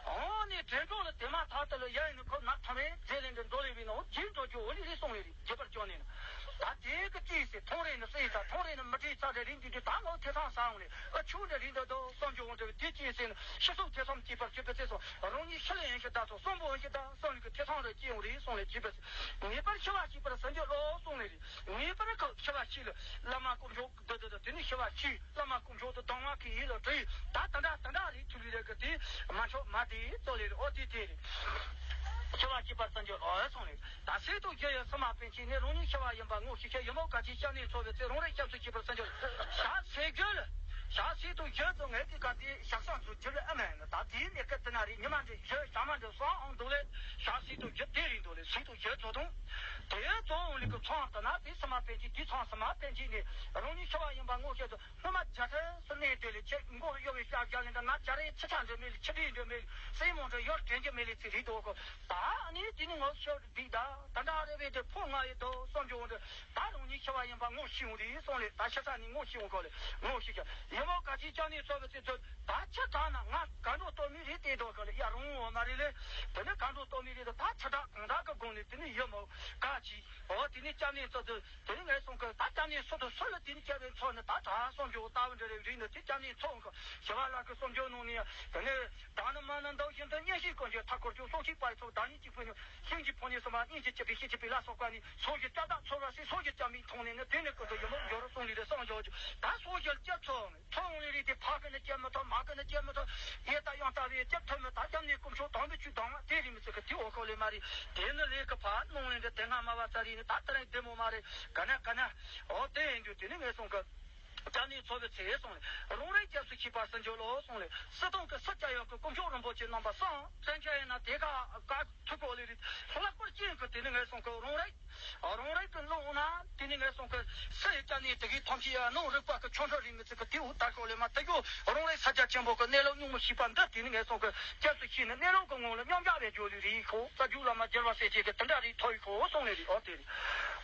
འོ་ནི་དྲན་གྲོགས་ལ་དེ་མ་ཐག་ཏུ་ལ་ཡ་ཡིན་ནི་ཁོ་ན་ཐམ་རེ་རྗེས་ལེན་འདྲ་འགྲོ་ལས་པའི་ནང་རྗེས་འགྲོ་རྒྱུ་འོ་ལི་རེ་གསུངས་ལས་རེད། རྗེས་པར་སྐྱོན་ནས་ན། ད་དེ་གི་ཅིས་སེ་མཐོང་རེ་ནི་སེ་ད་མཐོང་རེ་ནི་མི་བྲིས་ཚ་དེ་རིང་འདི་དུས་ད་ངོ་ཐེ་ཚང་ས་འོང་ལས་ཨ་ཆུ་འདྲ་རིང་འདྲ་དོ་བསམ་རྒྱུ་འོང་འདྲ་བའི་དེ་ཅིས་སེ་ནི་ཤི་སོགས་ཐེ་ཚོམ་སྐྱེས་པར་གྱུར་པའི་ཚེ་སོ་རང་ཉིད་ཤི་ལ་ཡང་ཤི་ད་སོ་གསོན་པོ་ཡང་ཤི་ད་སོང་ལས་ཀྱི་ཐེ་ཚང་རེ་སྐྱེ་འོང་རེ་གསུངས་ལས་རྗེས་པར་ངེས་པར་ཤི་བ་ཤེས་པར་སེམས་ཀྱི་བློ་གསུངས་ལས་རེད། ངེས་པར་ཁོ་ཤི་བ་ཤེས་ལ་བླ་མ་དཀོན་མཆོག་འདི་འདི་འདི་དེ་ནི་ཤི་བ་ཤེས། བླ་མ་དཀོན་མཆོག་ཏུ་སྡང་བ་གི་ཡིད་ལ་དྲིས། ད་ད་འདྲ་ད་འདྲ་རེད་ཐུག་ལི་རེད་གི་དེ་མ་ཆོག་མ་དེ་ཙོ་ལེ་རེད། ཨོ་དེ་དེ་རེད། ཤི་བ་ཤེས་པར་སེམས་ཀྱི་བློ་གསུངས་ལེ། ད་སྲིད་དུ་རྒྱུ་ཡི་སེམས་མ་པཎ་ཆེན་ནི་རང་ཉིད་ཤི་བ་ཡིན་པ་ངོ་ཤེས་ཤེས་ཡིན་མོད་ག་ཅི་སྐྱབས་གནས་འཚོལ་བའི་ཚེ་རང་རེ་སྐྱབས་སུ་མཆི་བར་སེམས་ཀྱི་བློ། ཞག་སྲིད་རྒྱུ་ལ་ཞག་སྲིད་དུ་རྒྱུ་དང་ངས་དེ་ག་དེ་ཞག་སང་དུ་རྒྱུ་ལ་ཨ་མ་ཡིན་ན་ད་དེའི་གནས་སྐབས་དེ་ན་རེད། ཉི་མ་འདྲ་རྒྱུ་ཞག་མ་འདྲ་སང་ཨང་འདུག་ལེ། ཞག་སྲིད་དུ་རྒྱུ་དེ་རིང་འདུག་ལེ། སྲིད་དུ་རྒྱུ་ཚོ་དང་དེ་ཚོ་འོང་ལི་གི་ཚང་དུ་ན་དེ་སེམས་མ་པཎ་ཆེན་དེ་ཚང་སེམས་མ་པཎ་ཆེན་ནི་རང་ཉིད་ཤི་བ་ཡིན་པ་ངོ་ཤེས་དུ། སྔོན་མ་བྱ་ཐལ་སུ་གནས་དེ་ལས་ཁྱེད་མགོ་གཡོ་བའི་ཤ་རྒྱ་ལས་འདྲ་ང་བྱ་རའི་ཆུ་ཆ་འདྲ་མེད་ལ་ཆུ་དྲི་འདྲ་མེད་ལ་སྲིན་མོ་འདྲ་ཡོད་དྲན་གྱི་མེད་ལ་ཚིག་རིག་འདུག་གོ། ད་ཨ་ནི་དེ་ནི་ངོ་ཤེས་འདི་ད་ད་འདྲ་རེ་བའི་དེ་ཕོ་ང་ཡི་དོ་བསམ་རྒྱུ་འདྲ་ད་རང་ཉིད་ཤི་བ་ཡིན་པ་ངོ་ཤེས་འོང་རེད་གསུངས་ལས། ད་ཤི་ས་ནི་ངོ་ཤེས་འོང་གོ་ལས་ངོ་ཤེས་ཀྱང་ཡིན་མོད་ག་ཅི་སྐྱབས་གནས་འཚོལ་བའི་ཚེ་ཚོད་ད་ཆུ་དྲག་ན་ང་ག་འགྲོ་གཏོར་མི་རེད་དེ་འདོད་གོ་ལས་ཡ་རུང་བ་མ་རེད་ལས། དེ་ནི་ག་འགྲོ་གཏོར་མི་རེད་དོ། ད་ཆུ་དྲག་གང་དྲག་གི་སྒོ་ནས་དེ་ནི་ཡིན་མོད་ག་ཅི་འོ་དེ་ནི་སྐྱབས་གནས་འཚོལ་དུ། དེ་རིང་ངས་གསུང་གི་ད་སྐྱབས་གནས་སུ་དང་སུ་ལ་ དེ་ནི་སྐྱབས་རེ་འཚོ་ནི་ད་གྲྭ་གསུམ་སྦྱོར་ལྟ་བུ་འདྲ་རེ་རིགས་ནི་དེ་སྐྱབས་ནི་འཚོ་གི་ཞི་བ་ལྷ་གི་གསུམ་སྦྱོར་ནང་ནས་དེ་ནི་བདག་ནི་མ་ནི་འདུག་བཞིན་དུ་གཉེན་བཤེས་དཀོན་མཆོག་མཐའ་སྐོར་སྐྱོང་། སྲོག་གཅོད་པ་ཡི་ཚོགས་བདག་ཉིད་གཅིག་པུ་ནི་ཤིང་གི་ཕོ་ཉའི་སོ་མ་སྙིང་རྗེ་སྐྱིད་པའི་ཤེས་བྱེད་པའི་ལ་སོགས་པ་ནི་སོགས་ཀྱི་སྐྱབས་དག་ཚོར་བ་སྲིད་སོགས་ཀྱི་སྐྱབས་མིན་མཐོང་ནས་ནི་དེ་ནི་ཀུན་ཏུ་ཡུམ་འབྱོར་གསུང་ལས་རེ་གསང་འཇོག་རྒྱུ་ད་སོགས་ཀྱི་སྐྱབས་ཚོར་ནི། ཐོག་ལས་རིགས་དེ་ཕ་གི་ནི་སྐྱེ་མི་ཐུབ། མ་གི་ནི་སྐྱེ་མི་ཐུབ། ཡེ་ད་ཡང་ལྟ་བའི་སྐྱེ་ཐུབ་མི་ད་སྐྱབས་གནས་དཀོན་མཆོག་དམ་པའི་ཆོས་དང་བ་དེ་རིགས་མི་ཚེ་གི་དེ་འོ་ཁོ་ལས་མ་རེད། དེ་ནི་ལས་ཀི་ཕ་ནང་ལས་འདི་དེ་སྔ་མ་བ་ཚ་རིགས་ནི་ད་ལྟ་རིང་བདེ་མོ་མ་རེད། ག་ན་ག་ན། འོ་དེ་ཡིན་དུས་དེ་ནི་ངས་གསུང་གི་སྐྱབས་གནས་ཚོར་བའི་ཚེ་གསུང་ལས་རང་རིག་སྐྱབས་སུ་མཆི་བར་སུ་འགྱུར་ལོ་གསུང་ལས་སི་ཏང་གི་སི་སྐྱ་ཡོག་གི་དཀོན་མཆོག་རིན་པོ་ཆེ་རྣམ་པ་སང་བཙན་བྱ་ཡིན་ན་དེ་ག་ག་ཐུག་གོ་ལས་རིགས་ལྷག་པར་ཅན་གི་དེ་ནི་ངས་གསུང་གི་རང་རིག་རང་རིག་གི་ཀློང་ན་དེ་ནི་ངས་གསུང་གི་སུ་ཡི་སྐྱབས་གནས་དེ་གའི་ཐམས་ཅད་ཡང་ནང་རིག་པ་གི་ཆོ་འཕྲུལ་རིག་མི་ཚིག་གི་དེའུ་ལྟར་ཤོག་ལས་མ་དེ་རྒྱུ་རང་རིག་ས་རྒྱ་ཆེན་པོ་གི་གནས་ལུགས་གཉུག་མ་ཤེས་པ་འདི་དེ་ནི་ངས་གསུང་གི་སྐྱབས་སུ་མཆི་ནི་གནས་ལུགས་ཀྱི་ངང་ལ་མཉམ་བཞག་པའི་རྒྱུ་ལས་རིག་ཤོག་རྩ་རྒྱུད་བླ་མ་རྒྱལ་བ་སྲས་བཅས་ཀྱི་དེ་འདྲ་རིག་ཐོ་ཡི་ཤོག་གསུང་ལས་རིག་འོ་དེ་རིག་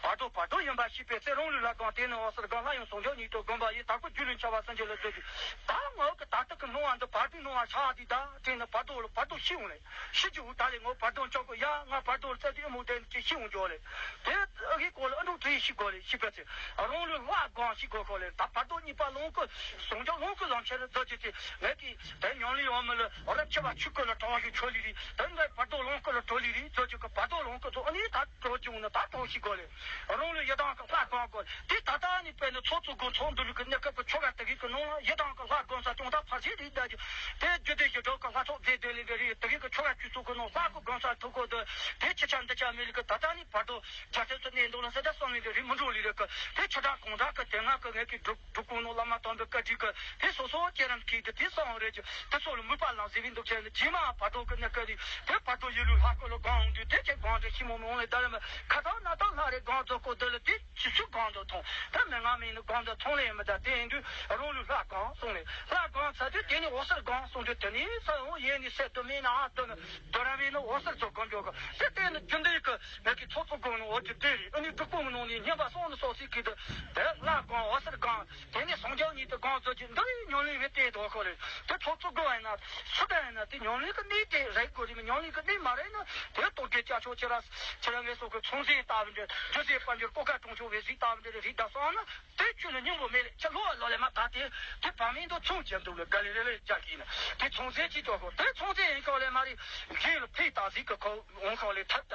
བར་དོ་བར་དོ་ཡིན་པ་ཤེས་པའི་ཚེ་རང་ལུས་ལ་གང་དེ་ནི་འོད་གསལ་གང་ལྷ་ཡང་ཟུང་འཇུག་ཉིད་དུ་བསྒོམ་པ་ཡི་དྭགས་པོ་རྒྱུད་ལུས་འཆར་བ་སེམས་ཅན་ལ་བརྗོད་ཅིག་ད་ངོ་གི་ད་ལྟ་གི་སྣང་བ་འདི་བར་དོའི་སྣང་བ་ཆགས་དེ་ད་དེ་ནི་བར་དོ་ལ་བར་དོ་ཤེས་འོང་ལས། ཤི་རྒྱུ་ད་ལས་ངོ་བར་དོ་ལྕོག་གི་ཡ་ང་བར་དོ་ལ་རྩ་དེ་མོ་དེ་ཅི་ཤི་འོང་འགྱོ་ལས། དེ་ཨ་གི་སྐོར་ལ་ཨ་འགྲོ་དེ་ཤི་དགོ་ལས་ཤི་པ་ཚེ་རང་ལུས་ལྷ་གང་ཤི་དགོ་ཁོ་ལས་ད་བར་དོ་གཉིས་པ་ལོང་གི་ཟུང་འཇོག་ལོང་གི་ལམ་ཁྱེར་རྫོགས་ཀྱི་ཚེ་ངས་ཀྱི་དེ་ཉམས་ལེན་ཡོང་མི་ལ་རབ་ཆེ་བ་ཆུ་ཀུ་ལ་གྲོང་ཞིག་ཆོ་ལི་རི་དེ་ངས་བར་དོ་ལོང་ཀུ་ལ་གྲོ་ལི་རི་རྫོགས་ཀྱི་གི་བར་དོ་ལོང་ཀུ་ཚོ་ཨ་ནི་ད་གྲོ་བྱུང་ན་ད་གྲོ་ཤི་དགོ་ལས་རང་ལུས་ཡི་དམ་གི་ལྷ་གང་དགོ་དེ་ད་ལྟ་ནི་དཔེ་ནི་ཚོགས་གཙོ་དགོན་ཚོགས་འདུ་ལུགས་ཀྱི་གནས་སྐབས་ཀྱི་ཆོ་ག་དེ་གི་གི་ནང་ལ་ཡི་དམ་གི་ལྷ་དགོན་ས་སྐྱོང་ད་ཕར་ཞིག་རི་ད་ཀྱི་དེ་རྒྱུད་སྡེ་ཞི་ཁྲོ་གི་ལྷ་ཚོགས་རྫས་ལྡན་ལས་འདྲ་རེད། དེ་གི་ཆོ་ག་ཆོས་ཚོགས་ཀྱི་ནང་ལྷ་སྐུ་དགོན་ས་ཐུག་གོ་དུ་དེ་ཁྱི་ཆ་འདི་ཆ་མི་ལི་གི་ད་ལྟ་ནི་བར་དོ་རྒྱ་ཆེན་ཚོ་གནས་འདུག་ལ་ས་ད་སོང་ནི་འདི་རི་མི་འགྲོ་ལི་རེད་གི་དེ་ཆོ་གྲྭ་གུང་གྲྭ་གི་དེ་ང་གི་ངས་ཀྱི་སྒྲུབ་སྒྲུབ་ཁུངས་ནང་བླ་མ་དམ་པའི་བཀའ་དྲིན་གི་དེ་སོ་སོ་ཁྱེད་རང་གིས་དེ་དེ་སོང་རེད་ཀྱི་དེ་སོགས་ལ་མོས་པ་ལམ་ཟེར་བའི་འདུག་ཆེ་ནི་རྗེས་མ་བར་དོ་གི་གནས་སྐབས་རི་དེ་བར་དོ་ཡི་ལུས་ལྷ་སྐུ་ལ་གང་འོང་དུས་དེ་ཁྱེད་གང་དུ་ཤི་མོ་མི་འོང་ལས་ད་ལ་མི་ཁ་ཐག་ན་ཐག་ལྷ་རེ་གང་རྫོགས་གོ་དེ་ལ་དེ། ཅི་ཞིག་གང་དུ་མཐོང་། ད་མི་ང་མིན་ནི་གང་དུ་མཐོང་ལས་མི་ད་དེ་ཡིན་དུས་རང་ལུས་ལྷ་གང་གསུངས་ནས་ལྷ་གང་ཚ་དུས་དེ་ནི་འོད་གསལ་གང་གསུངས་དུས་དེ་ནི་ས་འོང་ཡེ་ནི་སད་དུ་མིན་ན་ཨ་དུ་ནི་དུ་ར་བའི་ནི་འོད་གསལ་ཚོ་གང་འཇོག་གི་དེ་ལྟས་ནི་རྒྱུ་འདི་གི་ངས་ཀྱི་ཚོགས་གཙོ་དགོན་ནི་འོ་དེ་དེ་རེད། ཨ་ནི་སྒྲུབ་པོ་མི་ནང་ནི་སྙན་པ་སོང་ནི་སོགས་སྲིད་ཀྱི་དུ་དེ་ལྷ་གང་འོད་གསལ་གང་དེ་ནི་སངས་རྒྱས་ཉིད་དུ་གང་ཚོ་ཅི་འདི་ཡི་ཉམས་ལེན་བའི་ལྟས་དོ་ཁོ་རེད། དེ་ཚོགས་གཙོ་དགོན་ཡིན་ན་སུ་དང་ཡིན་ན་དེ་ཉམས་ལེན་གི་གནས་དེ་རེད་དགོས་རེད། མི་ཉམས་ལེན་གི་གནས་མ་རེད་ན་དེ་རྟོག་གེ་ཅ་ཆོག་ཁྱེད་ར་ཁྱེད་ར་ངས་སོགས་ཀྱི་ཚོང་ཟས་ལྟ་བུ་འདྲ་རྒྱུ་ཟས་པ་འདྲ་ཀོ་ཁ་གྲོང་ཆོག་བའི་ཟས་ལྟ་བུ་འདྲ་རེད་ད་སོང་ན། དེ་ཁྱོད་ལ་སྙིང་པོ་མེད་ལེ་ཁྱེད་ལོ་ལོ་ལས་མ་ད་དེ་དེ་བ་མིན་དུ་ཚོང་བྱེད་འདུག་ལེ་ག་ལེ་རེ་ལེ་རྒྱག་གིན་ན་དེ་ཚོང་ཟས་ཅི་ལྟོ་གོ་དེ་ཚོང་ཟས་ཡིན་ཁོག་ལས་མ་རེད། གཞན་ལ་ཕེ་ད་ཟིག་གི་ཁོ་འོང་ཁོག་ལས་ཐབས་ད་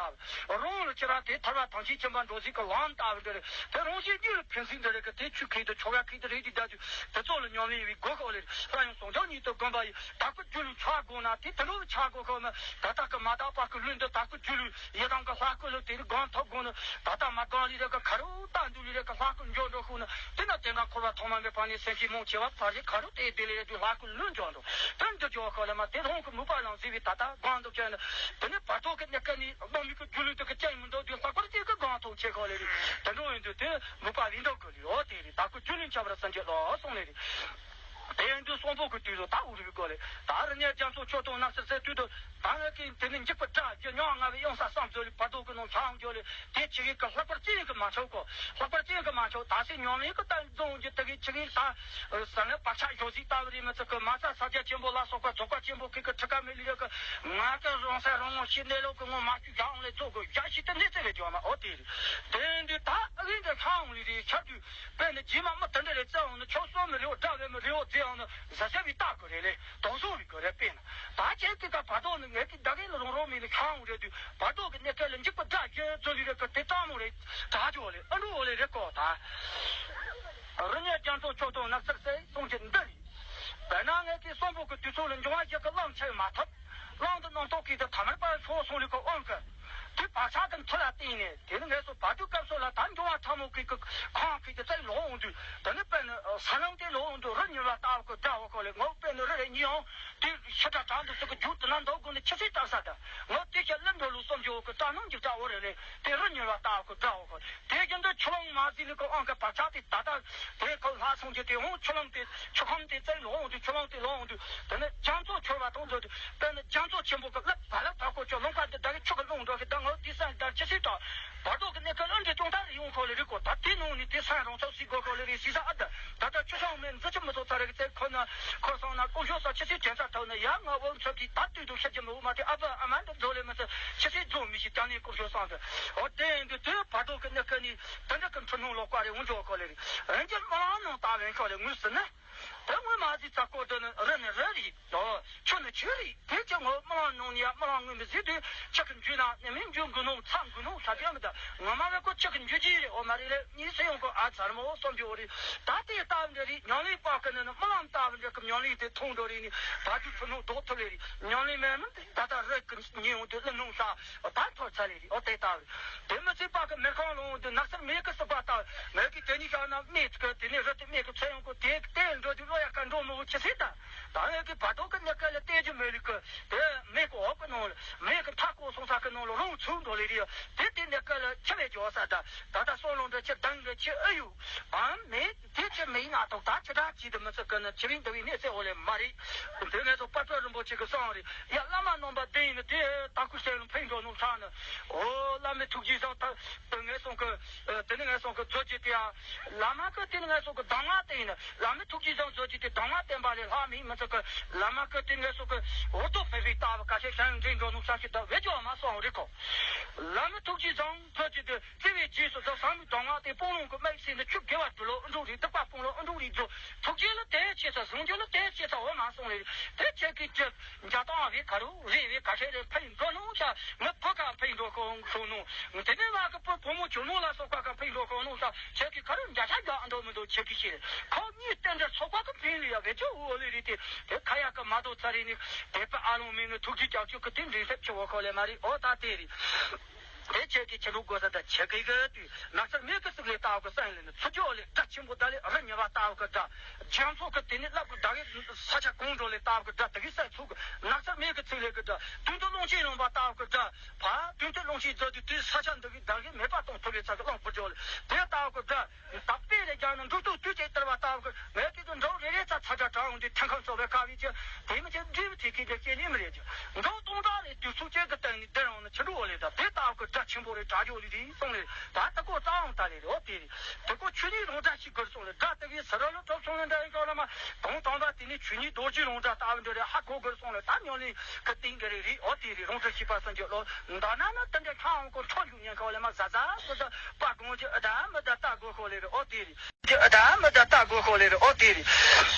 རང་ལ་ཁྱེད་རང་དེ་ཐར་བ་ཐམས་ཅད་མཁྱེན་པ་འགྲོ་ཟིག་གི་ལམ་ལྟ་བུ་འདི་རེད། དེ་རང་བཞིན་གཉིས་ལ་ཕན་ཚུན་འདི་རེད་གི་དེ་ཆུ་ཁེག་དུ་ཆོ་ག་ཁེག་དུ་རེད་དེ་ད་དུས་དེ་ཚོ་ལ་ཉམས་ལེན་བའི་སྒོ་ཁོག་ལས་ལྷ་ཡང་ཟུང་འཇོག་ཉིད་དུ་བསྒོམ་པ་ཡི་དྭགས་པོ་རྒྱུད་ལུས་ཆགས་དགོས་ན་དེ་དེ་ལོ་ཆགས་དགོས་ཁོག་ན་ད་ལྟ་གི་མ་དག་པ་གི་ལུས་འདི་དྭགས་པོ་རྒྱུད་ལུས་ཡི་དམ་གི་ལྷ་སྐུ་ལ་དེ་རིགས་སྒོམ་ཐུབ་དགོས་ན་ད་ལྟ་མ་སྒོམ་ལས་རེད་གི་ཁ་རུ་ལྟ་འདུག་ལས་རེད་གི་ལྷ་སྐུ་འཇོག་འགྲོ་ཤུགས་ན། དེ་ན་དེ་ང་འཁོར་བ་ཐོག་མ་མེད་པ་ནས་སེམས་ཀྱི་རྨོངས་ཆེ་བ་ཕར་རེ་ཁ་རུ་དེ་དེ་ལས་རེ་དུས་ལྷ་སྐུ་ལུས་འཇོག་འགྲོ་དོན་དུ་འཇོག་ཁོ་ལ་མ་དེ་ལྷུང་གི་མུས་པ་ལང་ཟིག་བའི་ད་ལྟ་སྒང་དུ་བྱས་ནས་དེ་ནས་བར་དོ་གི་གནས་སྐབས་ནས་དམག་མི་གི་རྒྱུ་ལུས་དུ་གི་ཅན་མི་འདུག་དུས་ལྷག་པར་དེ་གི་སྒང་ཐོག་ཆེ་ཁོ་ལས་རེ་དེ་འགྲོ་ཡིན་དུས་དེ་མུས་པ་རིང་འདུག་གི་ལས་འོ་དེ་རེ་ད་ཁོ་རྒྱུ་ལུས་འཆབ་ར་སེམས་ཀྱི་ལོ་སོང་ལས་རེ། དེ་ཡིན་དུས་གསོན་པོ་གི་དུས་སུ་ད་འུ་རུ་གི་སྐོར་ལས་ད་རི་ཉལ་རྒྱ་མཚོ་ཆོས་དང་ནགས་གསེར་གསེར་དུས་དུ། ད་ངས་ཀྱིས་དེ་ནི་འཇིགས་པ་དགྲ་བགེགས་མྱོང་ང་བའི་གཡང་ས་བསམ་ཚུལ་ལས་བར་དོ་ཀུན་སྣང་ཆ་འོང་འགྱོ་ལས་དེ་ཆི་གི་ཀ་ལྷག་པར་ཅི་ཡིན་གི་མ་ཆོག་གོ། ལྷག་པར་ཅི་ཡིན་གི་མ་ཆོག་ད་སེ་ཉམས་ལེན་གི་ད་རྫོང་གི་དེ་གི་ཆི་གི་ད་ས་ནི་བག་ཆགས་ཞོ་ཟིག་ལྟ་བུ་རེད་མི་ཚོ་གི་མ་རྩ་ས་རྒྱ་ཆེན་པོ་ལ་སོགས་པ་རྫོགས་པ་ཆེན་པོ་གི་གི་ཁྲི་ཀ་མི་ལི་ཡ་གི་ང་གི་རང་སེམས་རང་ངོ་ཤེས་གནས་ལུགས་གི་ངོ་མ་བཅུ་རྒྱ་འོང་ལས་རྫོགས་གི་རྒྱ་ཞིག་ཏུ་གནས་ཚེ་གི་འཇོག་མ་འོ་དེ་རེད། དེ་འདི་ད་ཨ་རིང་གི་ལྷ་འོང་ལི་རེད་ཆ་དུས་དཔེ་ནི་རྗེས་མ་མི་དེ་འདྲ་རེད་རྩ་འོང་ནི་ཆོག་སོ་མི་རེའོ་དགྲ་བས་མི་རེའོ་རྫས་འོང་ནི་ཟ་ཟ་བའི་རྟགས་གི་རེད་ལས་དོགས་སོ་བའི་གི་རེད་དཔེ་ན། ད་ཁྱེད་ཀྱི་ད་བར་དོ་ནི་ངས་ཀྱི་ད་གིན་ལ་རོང་རོང་མི་ལ་ཁྱང་རེད་དུས་བར་དོ་གི་གནས་སྐབས་ལ་འཇིགས་པ་དགྲ་རྒྱལ་ཚོ་ལི་རེད་གི་དེ་སྟག་མོ་རེད་དྲག་ཅོ་ལེ་ཨ་འགྲོ་འོ་ལེ་རེད་གོ་ད། རི་ཉལ་རྒྱ་མཚོ་ཆོས་དང་ནགས་ཚལ་ཟེར་གསུང་གི་འདི་རེད། དཔེར་ན་ངས་ཀྱི་གསོན་པོ་གི་དུས་ཚོད་ལ་འབྱུང་བ་ཞིག་གི་གླང་ཆེ་མ་ཐུབ། གླང་དུ་རྣམ་རྟོག་གིས་དེ་ཐ་མར་པར་ཤོག་སོང་ལེ་གི་དབང་གི་དེ་བག་ཆགས་དེ་མཐུ་ལ་བརྟེན་ནས་དེ་ནི་ངས་སོ་བར་དུས་སྐབས་སོགས་ལ་ད་འབྱུང་བ་ཕྲ་མོ་གི་གི་ཁང་གི་དེ་ཚད་ལོག་འོང་དུས་དེ་ནི་དཔེར་ན་ས་ལམ་དེ་ལོག་འོང་དུས་རི་ཉུལ་བ་ལྟ་བུ་གི་དགྲ་བོ་གོ་ལེ་ངོ་དཔེར་ན་རི་རེ་གཉིས་འོང་དེ་ཤི་དྲག་དྲག་འདུག་ཟེར་གི་རྒྱུ་དེ་ན་འདུག་དགོས་ནི་ཁྱི་སེ་བཏབ་ས་དང་ངོ་དེ་ཤ་ལེ་འགྲོ་ལུགས་སོམ་འཇོག་གི་སྐྲག་སྣང་འཇིགས་སྐྲག་འོ་རེ་རེ་དེ་རི་ཉུལ་བ་ལྟ་བུ་གི་དགྲ་བོ་གོ་དེ་བཞིན་དུ་ཆུ་ལོང་མ་ཟིག་ལེ་གི་དབང་གི་བག་ཆགས་དེ་ད་ལྟ་དེ་ཁོ་ལྷག་སོང་གི་དེ་འོང་ཆུ་ལོང་དེ་ཆུ་ཁམས་དེ་བཙལ་ལོག་འོང་དུས་ཆུ་ལོང་དེ་ལོག་འོང་དུས་དེ་ནི་རྒྱ་མཚོ་ཆེ་བ་དང་འདྲ་དུས་དཔེར་ན་རྒྱ་མཚོ་ཆེན་པོ་གི་ལ་བ་ལ་བ་ཁོ་ཆུ་ལོང་ཁ་དེ་ད་གི་ཆུ་གི་ལོང་འགྲོ་གི་ད་ངོ་དེ་སང་ད་ཁྱི་སེ་ད་བར་དོ་གི་གནས་སྐབས་ཨ་འདྲ་ཅུང་ཐག་རེ་ཡོང་ཁོ་ལེ་རེ་གོ་ད་དེ་ནང་ནས་དེ་སང་རང་ཚོགས་སྲིད་དགོས་ཁོ་ལེ་རེ་སྲིད་ས་ཨ་ད་ད་ད་ཆུ་སང་མེད་འཛི་ཆུ་མི་ཚོགས་ཚ་རེ་གི་ཚེ་ཁོ་ན་ཁོ་སང་ན་ཀུ་ཤོ་ས་ཁྱི་སེ་དྲན་ས་ཐོག་ན་ཡ་ང་འོ་ཚོ་གི་ད་དུས་དུ་ཤ་རྒྱུ་མི་འོ་མ་དེ་ཨ་ཕ་ཨ་མ་འདི་འགྲོ་ལེ་མི་ཚེ་ཁྱི་སེ་རྫོང་མི་ཤི་ད་ནས་ཀུ་ཤོ་སང་ད་འོ་དེ་འདི་དུས་བར་དོ་གི་གནས་སྐབས་ནས་དེ་འདྲ་གི་འཁྲུལ་སྣང་ལོག་པ་རེ་འོང་འཇོག་ཁོ་ལེ་རེ་ཨ་འཇམ། ལྟ་བའི་ཤོག་ལས་ངོས་ཟིན་ན། དེ་ངོས་མ་ཟིན་ཚ་ཀོ་དེ་ནི་རི་ནི་རི་རེད། ཨོ། ཆུ་ནི་ཆུ་རེད། དེ་ཅི་ངོ་རྨི་ལམ་ནང་ནས་ཡ་རྨི་ལམ་ངོས་མི་ཟིན་དུས་ཆི་གི་འཇུ་ན་ནི་མིན་འཇུ་དགོས་ནོ་ཚ་དགོས་ནོ་ས་དེ་མི་ད་ངོ་མ་བས་ཁོ་ཆི་གི་འཇུ་གྱི་རེད། ཨོ་མ་རེད་ལེ་གཉིས་སུ་ཡོང་གོ་ཨ་ཚར་མོ་བསམ་རྒྱུ་རེད། ད་དེ་ལྟ་བུ་འདྲ་རེད། ཉམས་ལེན་པ་གི་ནི་ནི་རྨི་ལམ་ལྟ་བུ་འདྲ་གི་ཉམས་ལེན་དེ་ཐུང་འགྲོ་རེད་ནི་ད་དུས་ཚོད་ནོ་ལྡོག་ཐུབ་ལེ་རེད། ཉམས་ལེན་མེད་མིན་དེ་ད་ལྟ་རི་གི་ཉིན་འོང་དུས་ཀླུ་སྣུམ་ས་ད་ཐོར་ཚར་ལེ་རེད། ཨོ་དེ་ལྟ་བུ་རེད། དེ་མི་ཚེ་པ་གི་མེ་ཁང་ལོང་དུ་ནགས་ཚལ་མེ་གི་སྲིད་པ་ལྟ་བུ་མེ་གི་དེ་ནི་ཤ་ན་མེ་གི་དེ་ནི་རི་དེ་མེ་གི་ཚོད་ཡོང་གོ་དེ་གི་དེ་འགྲོ་དུས་བློ་ཡ་ཀ་འགྲོ་མི་བོ་ཆི་སྲིད་ད། ད་ངས་ཀྱི་བར་དོ་གི་གནས་སྐབས་ལ་བལྟས་རྒྱུ་མེད་ལུགས་ཀྱི་དེ་མེ་གི་འོག་གི་ནང་ལ་མེ་གི་མཐའ་བསྐོར་སོང་ས་གི་ནང་ལ་རང་ཚུགས་འགྲོ་ལེ་རེད། དེ་དེ་གནས་སྐབས་ལ་ཁྱི་བས་འཇོག་ས་ད་ད་ད་སོང་ལོང་འདྲ་ཁྱི་གདང་གི་ཁྱི་ཨེ་ཡོད་ཨ་མེད། དེ་ཁྱི་མེད་ན་ཐོག་ད་ཁྱི་དྲག་ཅིག་དུ་མི་ཚུགས་གི་ནི་ཁྱི་བིང་དུ་བའི་གནས་ཚད་འོག་ལས་མ་རེད། དེ་ངས་ཚོ་པར་སྐྲུན་རིན་པོ་ཆེ་གི་གསུང་རེད། ཡ་བླ་མ་རྣམ་པ་བདེན་ཡིན་ནི་དེ་ད་ཁུ་ཤེས་ལ་ཕན་འགྲོ་ནོ་ཚང་ནི། ཨོ་བླ་མའི་ཐུགས་རྗེ་བཟང་ད་ངས་སོང་གི་དེ་ནི་ངས་སོང་གི་མཛོད་ཀྱི་དེ་ཡ། བླ་མ་གི་དེ་ནི་ངས་སོང་གི་གདམས་ངག་དེ་ཡིན་ནི། བླ་མའི་ཐུགས་རྗེ་བཟང་མཛོད་ཀྱི་དེ་གདམས་ངག་བསྟན་པ་ལས་ལྷག་མེད་མི་ཚོགས་ཀྱི་བླ་མ་ཀི་དེ་ངས་སོགས་ཀྱི་འུར་རྡོ་ཕེབས་པའི་རྟགས་བུ་ཁ་ཤས་ཤང་འདྲེན་འགྲོ་ནུག་ས་ཞིག་ད་བེད་སྤྱོད་མ་སོང་རེད་ཁོ། བླ་མའི་ཐུགས་རྗེ་བཟང་མཛོད་ཀྱི་དེ་བརྩེ་བའི་རྗེས་སུ་ཟབ་གསང་བའི་གདམས་ངག་དེ་སྤོང་ལུང་གི་དམིགས་བསལ་ནི་ཆུ་དགེ་བ་དུ་ལོ་ཨུ་འབྲུག་རིགས་སྡིག་པ་སྤོང་ལོ་ཨུ་འབྲུག་རིགས་རྫོགས་ཐུགས་རྗེ་ལ་དེ་ཆེ་ས་གཟུང་རྒྱུ་ལ་དེ་ཆེ་ས་འོ་མ་སོང་རེད། དེ་ཆེ་གི་ཅི། འཇའ་དང་བའི་ཁ་རུ་རེ་བའི་ཁ་ཤས་རེ་ཕན་འགྲོ་ནུག་ཤ་ངའི་བུ་ག་ཕན་འགྲོ་ཁོ་ཤོ་ནུག་དེ་ནས་ང་གི་བུ་བུ་མོ་ཆུང་མོ་ལ་སོགས་པ་ག་ཕན་འགྲོ་ཁོ་ནུག་ཤ་ཁྱེད་ཀྱི་ཁ་རུ་འཇའ་ཤ་རྒྱག་འགྲོ་མི་འདུག་ཁྱེད་ཀྱི་ཤེས་ཁོ་གཉིས་བསྟན་འདྲ་ཚོགས་པ་གི་ཕན་ལ་ཡ་བེད་སྤྱོད་འོ་ལེ་རེད་དེ་དེ་ཁ་ཡ་གི་མ་དོ་ཚ་རེ་ནི་དེ་པ་ཨ་ལོང་མིན་ནི་ཐུགས་རྗེ་ཀྱག་ཀྱོག་གི་དེ་འདྲེན་ཐབས་ཆེ་བོ་ཁོ་ལེ་མ་རེད་ཨོ་ད་དེ་རེད། དེ་ཁྱེད་ཀྱི་ཁྱེད་འགྲོ་དགོས་ས་ད་ཁྱེད་ཀྱི་གི་དུས། ནགས་ཚལ་མེ་གི་ཟུག་ལས་ལྟ་བུ་གི་ས་ཡིན་ལས་ནི་ཚུར་རྒྱུ་ལས་སྒྲ་ཆེན་པོ་ད་ལས་རི་ཉེ་བ་ལྟ་བུ་གི་སྒྲ། རྒྱ་མཚོ་གི་དེ་ནི་རླབས་གི་ཟླ་གི་ས་ཆ་གང་འགྲོ་ལས་ལྟ་བུ་གི་སྒྲ་དེ་གི་ས་ཚུགས་གི་ནགས་ཚལ་མེ་གི་ཚིག་ལས་གི་སྒྲ། དུས་འདི་རླུང་ཆེན་ལངས་པ་ལྟ་བུ་གི་སྒྲ། ཕ་དུས་འདི་རླུང་ཆེན་རྫོགས་དུས་དེ་ས་ཆ་འདི་གི་ཟླ་གི་མེ་སྤར་གཏོང་ཐུབ་པའི་ཚ་གི་རླུང་བུ་རྒྱུ་ལས་དེ་ལྟ་བུ་གི་སྒྲ། ད་དཔེ་རེ་རྒྱག་ན་འབྲུག་ཏུ་དུས་ཆེན་དར་བ་ལྟ་བུ་གི་མེ་གི་གི་འབྲོག་རེ་རེ་ཚ་ཚ་སྒྲ་གྲགས་འོང་དུས་ཐང་ཁང་ཚོ་བའི་ཁ་བའི་ཅི་དེ་མི་ཅི་འབྲས་བུ་དེ་གི་གི་སྐྱེ་ནི་མི་རེད་ཅི། འབྲོག་སྟོང་ཕྲག་རེ་དུས་ཚོད་ཅན་གྱི་སྟེང་ནས་བསྡད་རུང་ནི་ཕྱི་འབྲོག་ལས་དང་དེ་ལྟ་བུ་གི་སྒྲ་ཆེན་པོ་རེ་གྲགས་རྒྱུ་ལས་དེ་སོང་ལས་ད་ད་ཀོ་རྩ་འོང་ད་ལས་རེད་ཨོ་དེ་རེད། དེ་ཀོ་ཆོས་ཉིད་རང་སྒྲ་ཞིག་དགོས་སོང་ལས་སྒྲ་དེ་གི་ས་ར་ལོ་གྲོབ་སོང་ལས་འདྲ་ཡིན་ཀ་ལ་མ་གང་དང་པ་དེ་ནི་ཆོས་ཉིད་རྡོ་རྗེ་རང་སྒྲ་ལྟ་བུ་འདྲ་རེ་ཧ་གོ་དགོས་སོང་ལས་ད་ཉམས་ལེན་གི་སྟེང་གི་རེད་རེད་ཨོ་དེ་རེད། རང་སྒྲ་ཤེས་པ་སངས་རྒྱས་བློ་འདའ་ན་ན་དེ་འདྲ་ཁ་འོང་ཀོ་འཕྲོ་ཡུག་ཉན་ཀ་ལ་མ་ཟ་ཟ་ཟ་ཟ་པ་གང་ཅི་ཨ་ད་མི་ད་ལྟ་དགོས་ཁོ་ལས་རེད་ཨོ་དེ་རེད། ཀྱི་ཨ་ད་མི་ད་ལྟ་དགོས་ཁོ་ལེ་རེ་ཨོ་དེ་རེད།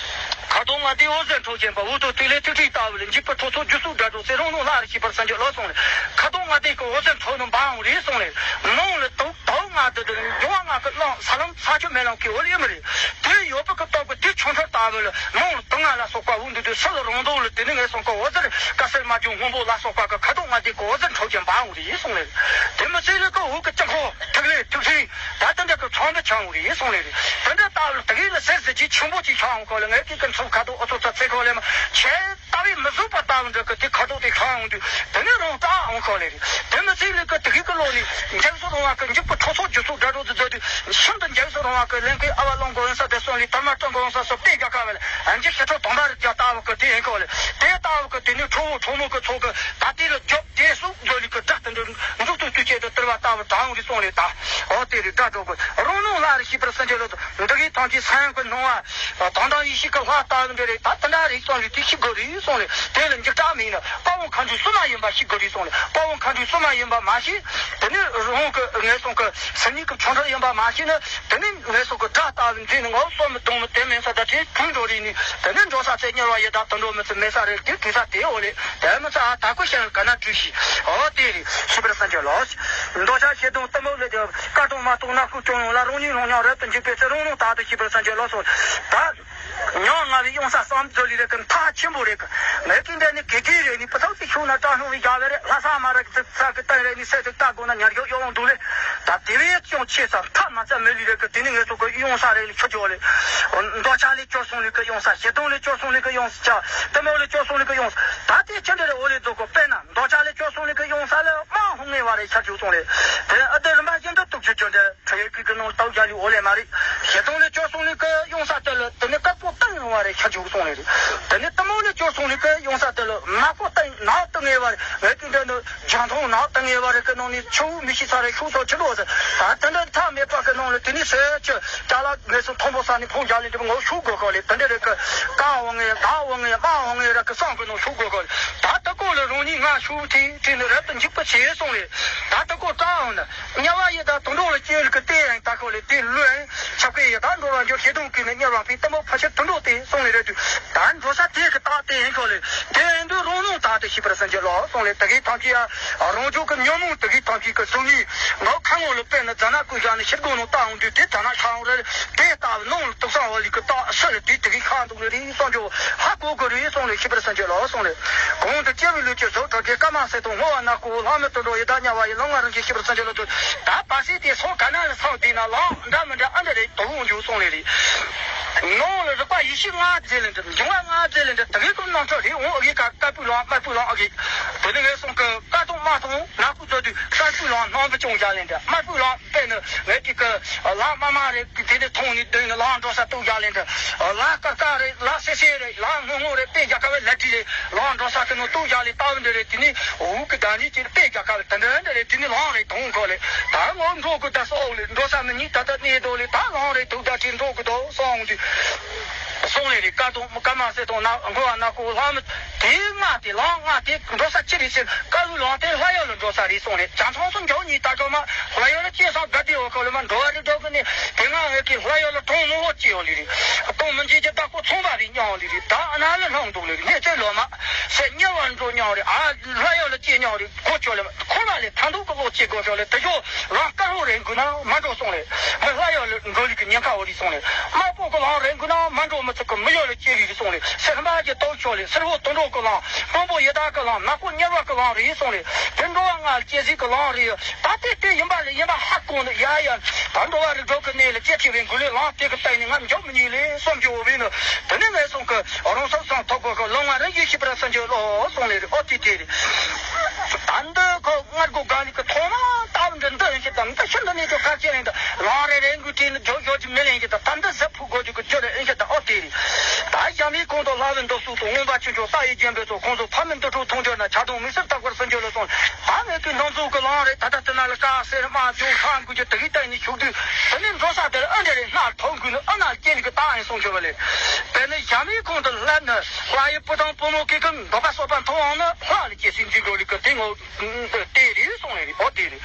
ཁ་དོག་ལྔ་ལྡན་འོད་ཟེར་འཕྲོ་ཅན་པ། འོད་དང་ཐིག་ལེ་ཐིག་ཕྲད་ལྟ་བུ་ལ། འཇིགས་པའི་ཁྲོ་ཚོགས་རྒྱུ་ཚོགས་སྒྲ་སྒྲོགས་ཚེ་རང་སྣང་ལྷ་རུ་ཤེས་པར་སངས་རྒྱས་བློ་གསུངས་ལེ། ཁ་དོག་ལྔ་ལྡན་གྱི་འོད་ཟེར་འཕྲོ་རྣམས་འབར་འོང་རེ་གསུངས་ལེ། ནང་ལ་དུག་དུག་ལྔ་དུ་དུ་འབྱུང་བ་ལྔ་གི་རླུང་ས་ལམ་ས་ཆུ་མེ་རླུང་གི་འོད་ཡོད་མི་རེད། དེ་ཡོད་པ་གི་སྟོབས་ཀྱིས་དེ་ཆུ་འཕྲུལ་ལྟ་བུ་ལ་ནང་ལ་དུག་ལྔ་ལ་སོགས་པ་འོད་འདུས་དུས་སུ་ལ་རང་སྣང་ལ་དེ་ནི་ངན་སོང་གི་འོད་ཟེར་དཀར་སེར་དམར་ལྗང་སྔོན་པོ་ལ་སོགས་པ་གི་ཁ་དོག་ལྔ་ལྡན་གྱི་འོད་ཟེར་འཕྲོ་ཅན་འབར་འོང་རེ་གསུངས་ལེ། དེ་མི་ཚེ་ལས་ཀྱི་འོད་ཀྱི་དཀྱིལ་འཁོར་ཐིག་ལེ་ཐིག་ཕྲད། ད་དེ་འདྲ་གི་ཚོགས་འདུ་ཆགས་འོང་རེད་གསུངས་ལེ་རེད། དེ་འདྲ་ལྟ་བུ་དེ་གའི་ལ་གསེར་ཟེར་གྱི་ཆེན་པོ་ཅིག་ཆགས་འོང་ཁོ་ལ་ངས་ཀྱི་ཀུན་ཚོགས་ཁ་དོག་ཨོ་ཚོ་ཚ་ཚེ་ཁོ་ལས་མ་ཆེ་ལྟ་བུའི་མི་བཟོད་པ་ལྟ་བུ་འདྲ་གི་དེ་ཁ་དོག་དེ་ཆགས་འོང་དུས་དེ་ནི་རང་སྐྲག་འོང་ཁོ་ལེ་རེད། དེ་མི་ཚེ་ལས་ཀྱི་དེ་གའི་ཀྱི་ལོ་ནི་འཇིགས་སུ་རུང་བ་གི་འཇིགས་པའི་ཁྲོ་ཚོགས་རྒྱུ་ཚོགས་སྒྲ་སྒྲོགས་དུ་མཛད་དུས་ཤིན་ཏུ་འཇིགས་སུ་རུང་བ་གི་ལན་ཀའི་ཨ་བ་ལོང་གོ་ཡོན་ས་དེ་སོང་ལས་དར་མ་སྤྲང་གོ་ཡོན་ས་སོགས་དཔེ་རྒྱག་ཁ་བ་ལ་འཇིགས་ཤི་ཁྲོ་དོང་པ་རི་རྒྱ་ལྟ་བུ་གི་དེ་ཡིན་ཁོ་ལེ། དེ་ལྟ་བུ་གི་དེ་ནི་ཁྲོ་བོ་ཁྲོ་མོ་གི་ཚོགས་གི་ད་དེ་ལ་རྒྱོབ། དེ་སུ་འདོད་ལི་ཀི་དགྲ་དེ་འདྲ་འཇུག་ཏུ་དུས་བཅད་དུ་སྟེར་བ་ལྟ་བུ་དྲང་རི་སོང་ལེ་ད། འོ་དེ་རི་དགྲ་སྒྲོག་གི་རང་སྣང་ལྷ་རུ་ཤེས་པར་སངས་རྒྱས་བློ་དུ་འདི་གའི་ཐང་གི་ས་ཡང་གི་སྣང་བ་དང་དང་ཡེ་ཤེས་ཀྱི་ལྷ་ལྟ་བུ་འདྲ་རེད་ད་དེ་འདྲ་རེད་སོང་ལེ་དེ་ཤེས་དགོས་རེད་སོང་ལེ། དེ་ལ་འཇིགས་སྐྲག་མིན་ན་དཔའ་བོ་མཁའ་འགྲོའི་བསུ་མ་ཡིན་པ་ཤེས་དགོས་རེད་སོང་ལེ། དཔའ་བོ་མཁའ་འགྲོའི་བསུ་མ་ཡིན་པ་མ་ཤེས། དེ་ནི་རང་གི་ངན་སོང་གི་སེམས་ཉིད་ཀྱི་ཆོ་འཕྲུལ་ཡིན་པ་མ་ཤེས་ན། དེ་ནི་ངན་སོང་གི་དགྲ་ལྟ་བུ་འཛིན་ནི་ངོ་བོ་སོ་མི་གདོང་མི་དེ་མིན་ས་ད་དེ་དུས་འགྲོ་རེད་ནི། དེ་ནི་འགྲོ་ས་ཚེ་དམྱལ་བ་ཡི་དྭགས་དུད་འགྲོ་མི་ཚེ་མེད་ས་རེད་དེ་དུས་ས་དེ་འོ་ལེ། དེ་མི་ཚ་ཨ་ད་ཁུ་ཤ་ག་ན་བྲུས་ཤི། འོ་དེ་རེད་ཤེས་པར་སངས་རྒྱས་བློ། འདོད་ཆགས་ཞེ་སྡང་གཏི་མུག་ལས་ཀྱང་བཀག་སྡོམ་མ་གཏོགས་ནག་ཁུག་ཀྱང་ཡོང་ལ་རང་ཉིད་རང་ཉག་རབ་ཏུ་འཇིག་པའི་ཚེ་རང་རང་དག་ཏུ་ཤེས་པར་སངས་རྒྱས་བློ་སོ། ད། ཉང་ང་བའི་ཡོང་ས་བསམ་ཚུལ་ལས་རེད་ཀི་མཐའ་ཆེན་པོ་རེད་ཀི། ངས་ཀི་འདྲ་ནི་དགེ་རྒན་རེད་ནི་སྤུ་ཚོགས་ཀྱི་ཤུགས་ན་སྐྲག་སྣང་བའི་རྒྱ་བལ་རེད་ལྷ་ས་མ་རེད་ཀི་ཙིག་ཙག་གི་སྟེང་རེད་ནི་སེ་ཙིག་ལྟ་དགོས་ན་ཉར་རྒྱུ་གཡོ་འོང་འདུག་ལེ། ད་དེ་བས་ཀྱང་ཆེ་ས་མཐའ་མ་ཚད་མི་ལི་རེད་ཀི་དེ་ནི་ངས་ཚོ་ཀི་ཡོང་ས་རེད་ལི་ཆུ་ཅོག་ལེ། འདོད་ཆགས་ལས་སྐྱོ་སོང་ལི་ཀི་ཡོང་ས་ཞེ་སྡང་ལས་སྐྱོ་སོང་ལི་ཀི་ཡོང་ས་ཆ་གཏི་མུག་ལས་སྐྱོ་སོང་ལི་ཀི་ཡོང་ས་ད་དེ་ཅི་འདྲ་རེད་འོ་ལེ་རྫོགས་གོ་དཔེར་ན་འདོད་ཆགས་ལས་སྐྱོ་སོང་ལི་ཀི་ཡོང་ས་ལ་མ་ཧུང་ངེ་བ་རེད་ཤར་བཅུག་སོང་ལེ། དེ་ཨ་དེ་རིམ་པ་བཞིན་དུ་ཐུགས་རྗེ་ཅོ་འདྲ། ཁྲོ་བའི་སྐུད་ཀྱི་ནང་ལ་ལྟོ་རྒྱག་ལུས་འོ་ལེ་མ་རེད། ཞེ་སྡང་ལས་སྐྱོ་སོང་ལུས་ཀྱི་ཡོང་ས་དེ་ལ་དེ་ནི་དཀར་པོ་བཏང་ཡོང་བ་རེད་ཤ་རྒྱུག་སོང་ལེ་རེད། དེ་ནི་གཏི་མུག་ལས་སྐྱོ་སོང་ལུས་ཀྱི་ཡོང་ས་དེ་ལ་དམར་པོ་བཏང་ནག་ཏུ་ངེས་བ་རེད། ངས་ཀྱི་འདྲ་ནི་རྒྱང་མཐོང་ནག་ཏུ་ངེས་བ་རེད་ཀྱི་ནང་ནས་ཆུ་བོ་མི་ཤི་ས་རེད་ཤུགས་སོགས་ཆུ་ལོག་ཟེར། ད་དེ་འདྲ་མཐའ་མེད་པ་གི་ནང་ལ་དེ་ནི་ཟེར་ཆུ་ཅ་ལག་ངས་སུ་མཐོན་པོ་ས་ནས་ཕུང་རྒྱག་ལེ་འདྲ་ངོ་ཤུགས་དགོས་གོ་ལེ་དེ་འདྲ་རེད་ཀྱི། ཀ་འོང་ངེ་ད་འོང་ངེ་མ་འོང་ངེ་རེད་ཀྱི་སང་གི་ནང་ཤུགས་དགོས་གོ་ལེ། ད་ལྟ་ཀོ། ལ་རང་ཉིད་ང་ཤུགས་ཐེ་ཐེ་ནི་རབ་ཏུ་འཇིགས་པ་ཆེ་གསུངས་ལས། ད་ལྟ་ཀོ་ཀྲང་ནི་དམྱལ་བ་ཡི་དྭགས་དུད་འགྲོ་ལ་སྐྱེ་ལ་གི་སྟེ་ཡང་ད་ཁོ་ལས་དེ་ལོས་ཆབ་ཀའི་ཡི་དྭགས་འགྲོ་བ་འགྱུར་ཤེས་དོན་ཀུན་ནི་དམྱལ་བ་པའི་གཏི་མུག་ཕ་ཕྱིར་དུད་འགྲོ་སྟེ་གསུངས་ལས་རེད་དུས། ད་འགྲོ་ས་དེ་གི་རྟགས་དེ་ཡིན་ཁོ་ལས་དེ་ཡིན་དུས་རང་སྣང་དག་སྟེ་ཤེས་པར་སེམས་ཀྱི་ལོ་གསུངས་ལས། དེ་གི་ཐམས་ཅད་ཡ་རང་བྱུང་གི་ཉོན་མོངས་དེ་གི་ཐམས་ཅད་ཀྱི་སྡུག་བསྔལ་ངའི་ཁ་ངོ་ལ་དཔེར་ན་རྫ་ནག་ཀུན་བཞག་ནས་ཤེལ་སྒོ་ནང་བཏང་འོང་དུས་དེ་རྫ་ནག་ཤ་འོང་རེད། དེ་ལྟ་བུ་ནང་ལ་དུག་ས་བ་ལི་གི་རྟགས་ཤི་ལ་དུས་དེ་གི་ཁ་འདུག་ལས་རེད་གསུངས་ཀྱི། ཧ་གོ་དགོས་རེད་གསུངས་ལས་ཤེས་པར་སེམས་ཀྱི་ལོ་གསུངས་ལས། གོང་དུ་སྐྱེ་བའི་ལུས་ཀྱི་གཟུགས་ཁྲག་གི་སྐར་མ་གསལ་སྟོང་། བསྔོ་བ་ནག་པོ་ལྷག་མེད་དུད་འགྲོ་ཡི་དྭགས་དམྱལ་བ་ཡི་ལམ་ལྔ་རིམ་བཞིན་ཤེས་པར་སེམས་ཀྱི་ལོ་དུ། ད་བར་སྲིད་དེ་སོ་ག་ན་ལ་སོང་དེ་ན་ལམ་འདྲ་མི་འདྲ་ཨ་འདྲ་རེད་དུ་འོང་རྒྱུ་གསུངས་ལས་རེད། ནང་ལ་རིག་པ་ཡེ་ཤེས་ལྔ་རྫས་ལས་འདྲ་འབྱུང་བ་ལྔ་རྫས་ལས་འདྲ་དེ་གི་ཀུན་རྣམ་གྲངས་རེད་འོང་ཨ་གི་ཀ་དཀར་པོའི་ལམ་དམར་པོའི་ལམ་ཨ་གི། དེ་ནི་ངས་སོང་གི་ཀ་དང་དམར་དང་ནག་པོ་བཟོ་དུས་དཀར་པོའི་ལམ་སྣང་བ་བྱུང་བཞག་ལས་འདྲ་དམར་པོའི་ལམ། དཔེར་ན་ངས་ཀྱི་ཀ་ལ་དམར་དམར་རེད། དེ་ནས་མཐོང་ནས་དེ་ནས་ལ་འགྲོ་ས་གཏུག་བཞག་ལས་འདྲ། ལ་དཀར་དཀར་རེད། ལ་སེར་སེར་རེད། ལ་སྔོན་སྔོན་རེད། དཔེ་རྒྱག་ཁ་བའི་ལ་དྲི་རེད། ལ་འགྲོ་ས་དེ་ནས་གཏུག་བཞག་ལས་ལྟ་བུ་འདྲ་རེད། དེ་ནས་འུ་གི་ད་ནི་ཅིག་དཔེ་རྒྱག་ཁ་བའི་དེ་འདྲ་འདྲ་རེད། དེ་ནས་ལམ་རེད་དོང་ཁོ་ལས་ད་ངོ་འགྲོ་གི་ད་སོག་ལས་འགྲོ་ས་མི་གཉིས་ད་ལྟ་གནས་འགྲོ་ལས་ད་ལམ་རེད་དུག་ད་དྲི་འགྲོ་གི་དོ་སོང་དུས། སོང་ལས་རེད། དཀར་དང་དཀར་དམར་སེར་དང་ནག་འགོ་བ་ནག་པོ་ལྷག་མེད་དེ་ལྔ་དེ་ལམ་ལྔ་དེ་འགྲོ་ས་ཅི་རེད་ཟེར། དཀར་པོའི་ལམ་དེ་ལྷ་ཡུལ་ལ་འགྲོ་ས་རེད་གསུངས་རེད། བྱང་ཐང་སུ་མགྱོགས་ཉིད་ལྟ་སྐབས་མ་ལྷ་ཡུལ་ལ་སྐྱེས་སོང་དགའ་བདེ་འོ་ཁོ་ལ་མ་འགྲོ་བ་རེད་འགྲོ་གི་ནས་དེ་སྔ་ངས་ཀྱི་ལྷ་ཡུལ་ལ་གྲོང་མོ་ཧོ་སྐྱེས་ཡོང་ལི་རེད། གཏོང་མི་འཇིགས་ཀྱི་བདག་པོ་ཚོང་པ་རེད་སྙམ་ལི་རེད། ད་ཨ་ན་ལ་སྣང་འདུག་ལི་རེད། གནས་ཚུལ་ལོ་མ་ཟེར་དམྱལ་བ་འགྲོ་སྙམ་རེད། ཨ་ལྷ་ཡུལ་ལ་སྐྱེས་སྙམ་རེད། གོ་ཆོད་ལ་འཁོར་བ་ལས་ཐར་འདོད་ཀྱི་བློ་སྐྱེ་དགོས་ཤོག་ལས་དེ་ཞོག་ལམ་དཀར་པོ་རེ་འགུལ་ན་མ་འགྲོ་གསུངས་རེད། མི་ལྷ་ཡུལ་ལ་འགྲོ་ལུགས་ཀྱི་ཉེན་ཁ་འོ་རེད་གསུངས་རེད། དམར་པོ་གི་ལམ་རེ་འགུལ་ན་མ་འགྲོ་མི་ཚུགས་ཀྱི་མི་ཡུལ་ལ་སྐྱེ་ལུགས་གསུངས་རེད། སེར་དམར་གྱི་སྟོབས་ཤོག་ལས་སེར་པོ་དུད་འགྲོ་གི་ལམ། སྔོན་པོ་ཡི་དྭགས་ཀྱི་ལམ། ནག་པོ་དམྱལ་བ་གི་ལམ་རེད་གསུངས་རེད། དེ་འགྲོ་བ་ལྔ་ལ་སྐྱེ་སྲིད་ཀྱི་ལམ་རེད། ད་ལྟའི་དེ་ཡིན་པ་ལས་ཡིན་པ་ཧ་གོ་འདུག་ཡ་ཡ། ད་འགྲོ་བ་རིགས་དྲུག་གི་གནས་ལ་སྐྱེ་ཆེ་བའི་འགུལ་ལས་ལམ་དེ་གི་སྟེང་ནས་ང་འཇོག་མི་ཉན་ལས་བསམ་རྒྱུ་འོ་བས་ནི། དེ་ནས་ངས་སོང་གི་རང་སོར་སོང་ཐོབ་དགོས་ཀྱི་ལམ་ལྔ་རིམ་བཞིན་ཤེས་པར་སེམས་ཀྱི་བློ་གསུངས་ལས་རེད། ཨོ་དེ་དེ་རེད། ད་འདི་ཁོ་སྔར་གོ་ག་ལི་གི་ཐོག་མ་ལྟ་བུ་འདི་འདི་ཡིན་ཞེས་དང་འདི་ཤིན་ཏུ་ནས་ཀྱང་གལ་ཆེ་ལེན་དུ་ལམ་རེ་རེ་འགུལ་དྲིས་ནི་ཇོ་ཇོ་ཅི་མི་ལེན་ཞེས་དང་ད་འདི་ཟབ་ཕུག་དགོས་རྒྱུ་གི་ཇོ་རེ་ཨེ་ཞེས་དང་ཨོ་དེ་རེད། ད་ཞྭ་མོའི་ཁོང་དུ་ལྷ་བུ་འདུ་སུག་ཏུ་མངོན་པ་ཆོས་འབྱུང་ས་ཡི་རྒྱན་པའི་ཚོགས་ཁོང་ཚོ་ཕ་མི་འདུ་འཕྲོ་མཐོང་གྱུར་ན་ཆགས་སྡང་མིག་སེར་དག་པར་སེམས་འགྱུར་ལ་སོང་། ད་ངས་ཀྱི་སྣང་ཚུལ་གྱི་ལམ་རེ་ད་ལྟ་དེ་ན་ལ་དཀར་སེར་དམར་ལྗང་ཁ་འགུལ་གྱི་དེ་གའི་སྟེང་ནས་ཞུགས་དུས་དེ་ནས་འགྲོ་ས་དེར་ཨ་འདྲ་རེ་སྣར་ཐོག་འགུལ་ནི་ཨ་ན་སྐྱེ་ལི་གི་རྟགས་ཡིན་གསུང་ཆོག་པ་ལས། དེ་ནས་ཞྭ་མོའི་ཁོང་དུ་སླེབས་ནི་ལྷ་ཡི་བུ་དང་བུ་མོ་གི་ཀུན་འདོད་པ་གསོད་པ་མཐོང་འོང་ནི་ལྷ་ལ་སྐྱེ་སྲིད་འཛིན་འགྲོ་ལི་གི་དེ་ངོ་། དེ་རེད་གསུངས་རེད། ཨོ་དེ་རེད།